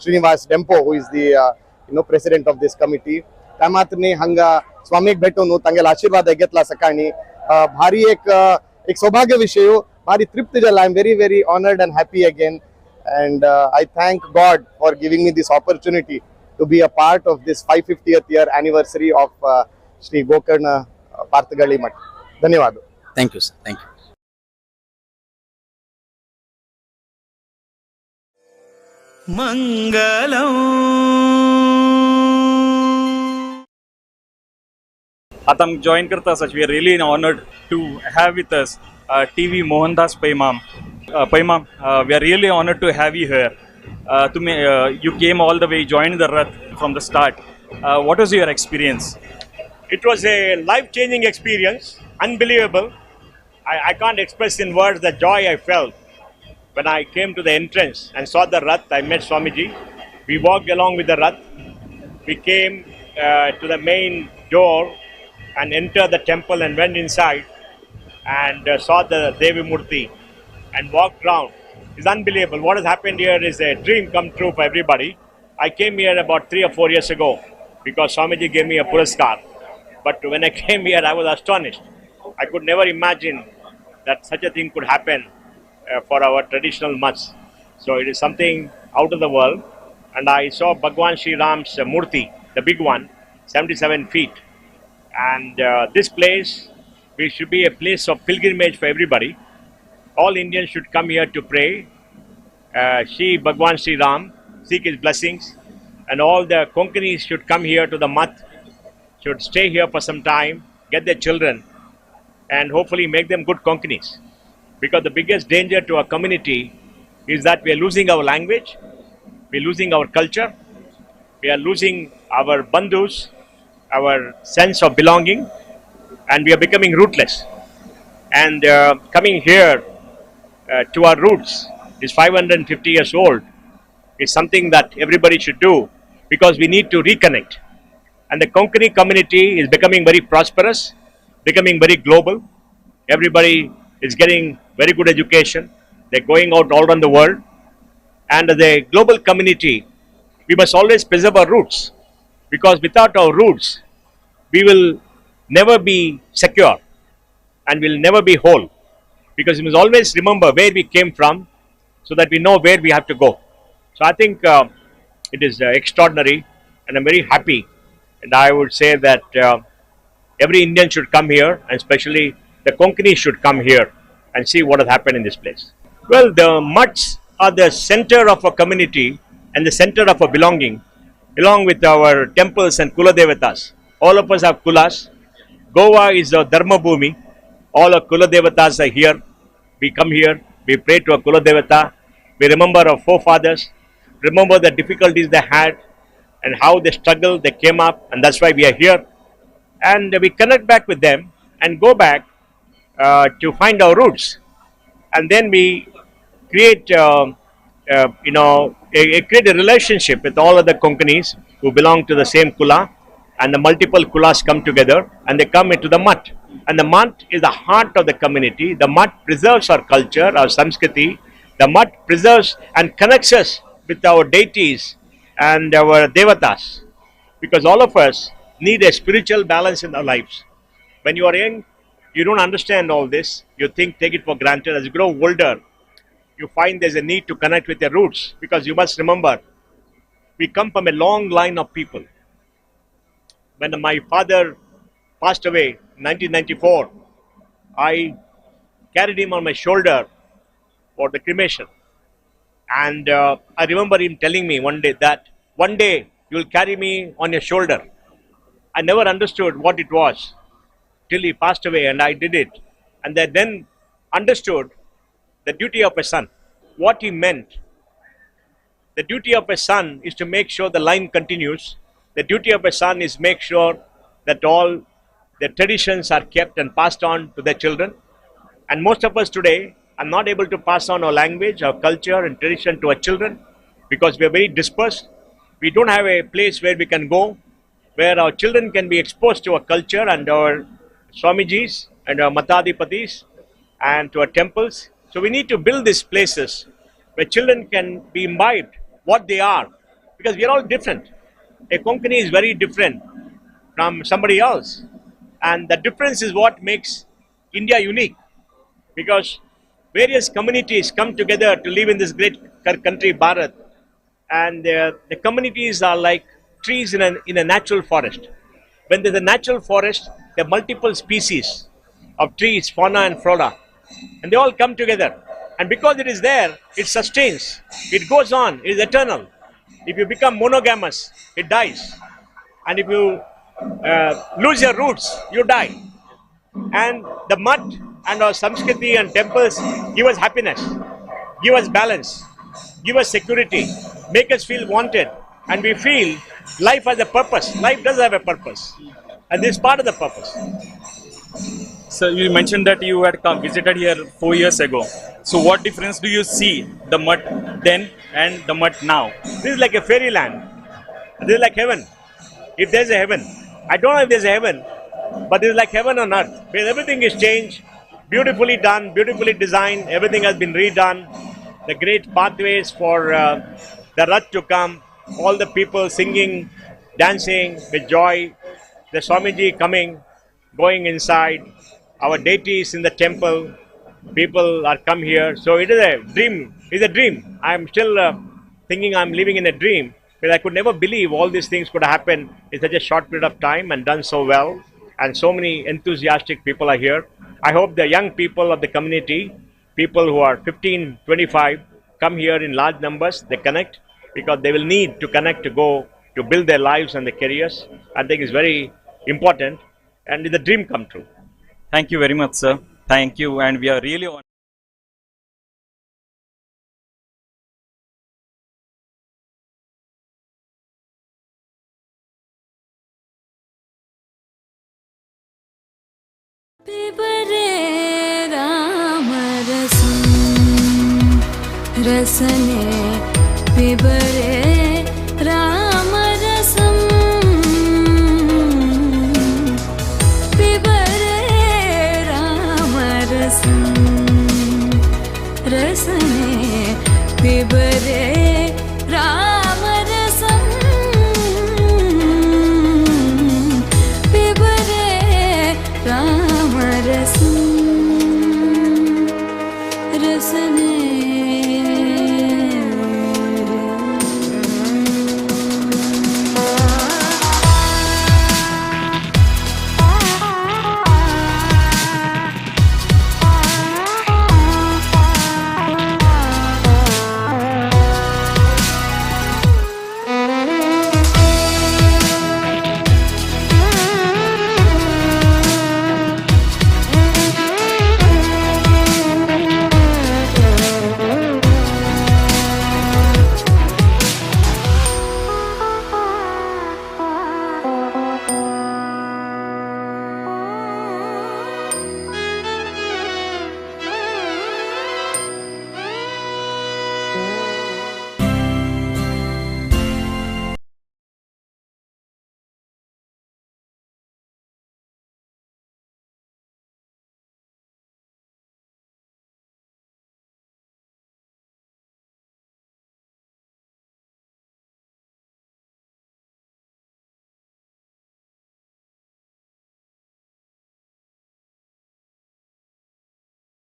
Srinivas Dempo who is the president of this committee. त्या मात्र न्ही हांगा स्वामीक भेटून तांगेलो आशीर्वाद घेतला सकाळी. भारी एक एक सौभाग्य विशय, भारी तृप्त जाला. I am very very honoured and happy again. And I thank God for giving me this opportunity to be a part of this 550th year anniversary of Shri Gokarna Partagali Math. Dhanyawad. Thank you, sir. Thank you. Mangalam. आता आमी join करता आसा. We are really honoured to have with us T V Mohandas Pai ma'am. Pai ma'am, we are really honoured to have you here. तुमी you came all the way, join the Rath from the start. What was your experience? It was a life-changing experience, unbelievable. I can't express in words the joy I felt when I came to the entrance and saw the Rath. I met Swamiji. We walked along with the Rath. We came to the main door and entered the temple and went inside and saw the Devi Murti and walked round. It's unbelievable. What has happened here is a dream come true for everybody. I came here about 3 or 4 years ago because Swamiji gave me a puraskar. But when I came here, I was astonished. I could never imagine that such a thing could happen for our traditional mutts. So it is something out of the world. And I saw Bhagwan Shri Ram's Murti, the big one, 77 feet. And this place, we should be a place of pilgrimage for everybody. All Indians should come here to pray, see Bhagwan Shri Ram, seek his blessings. And all the Konkanis should come here to the mutt, should stay here for some time, get their children, and hopefully make them good Konkanis. Because the biggest danger to our community is that we are losing our language, we are losing our culture, we are losing our bandhus, our sense of belonging, and we are becoming rootless. And coming here to our roots is 550 years old, is something that everybody should do, because we need to reconnect. And the Konkani community is becoming very prosperous, becoming very global. Everybody is getting very good education. They're going out all around the world. And as a global community, we must always preserve our roots, because without our roots, we will never be secure. and we'll never be whole, because we must always remember where we came from so that we know where we have to go. So I think it is extraordinary, and I'm very happy. And I would say that every Indian should come here, and especially the Konkani should come here and see what has happened in this place. Well, the mutts are the center of a community and the center of a belonging, along with our temples and Kula Devatas. All of us have Kulas. Goa is a Dharma Bhumi. All our Kula Devatas are here. We come here, we pray to our Kula Devata. We remember our forefathers, remember the difficulties they had and how they struggled, they came up, and that's why we are here. And we connect back with them and go back to find our roots. And then we create, create a relationship with all other Konkanis who belong to the same Kula, and the multiple Kulas come together and they come into the mutt. And the mutt is the heart of the community. The mutt preserves our culture, our Sanskriti. The mutt preserves and connects us with our deities and our devatas, because all of us need a spiritual balance in our lives. When you are young, you don't understand all this. You think, take it for granted. As you grow older, you find there's a need to connect with your roots, because you must remember, we come from a long line of people. When my father passed away in 1994, I carried him on my shoulder for the cremation. And I remember him telling me one day that, one day you will carry me on your shoulder. I never understood what it was till he passed away, and I did it. And I then understood the duty of a son, what he meant. The duty of a son is to make sure the line continues. The duty of a son is make sure that all the traditions are kept and passed on to their children. And most of us today are not able to pass on our language, our culture and tradition to our children, because we are very dispersed. We don't have a place where we can go, where our children can be exposed to our culture and our Swamijis and our Matadipatis and to our temples. So we need to build these places where children can be imbibed what they are, because we are all different. A Konkani is very different from somebody else. And the difference is what makes India unique, because various communities come together to live in this great country, Bharat. And the communities are like trees in a natural forest. When there's a natural forest, there are multiple species of trees, fauna and flora, and they all come together. And because it is there, it sustains, it goes on, it is eternal. If you become monogamous, it dies. And if you lose your roots, you die. And the mutt and our Samskriti and temples give us happiness, give us balance, give us security, make us feel wanted, and we feel life has a purpose. Life does have a purpose, and this is part of the purpose. So you mentioned that you had come visited here 4 years ago. So what difference do you see the mutt then and the mutt now? This is like a fairyland. This is like heaven. If there's a heaven. I don't know if there's a heaven, but this is like heaven on earth, where everything is changed, beautifully done, beautifully designed, everything has been redone. The great pathways for the Rath to come, all the people singing, dancing with joy, the Swamiji coming, going inside, our deities in the temple, people are come here. So it is a dream, it's a dream. I'm still thinking I'm living in a dream, but I could never believe all these things could happen in such a short period of time and done so well. And so many enthusiastic people are here. I hope the young people of the community, people who are 15, 25, come here in large numbers, they connect, because they will need to connect to go to build their lives and their careers. I think it's very important, and it's a dream come true. Thank you very much, sir. Thank you, and we are really honored. रसने पिबरे Ram रसम पिबरे राम रसम रसने पिबरे राम रसम पिबरे राम रसम। कसने।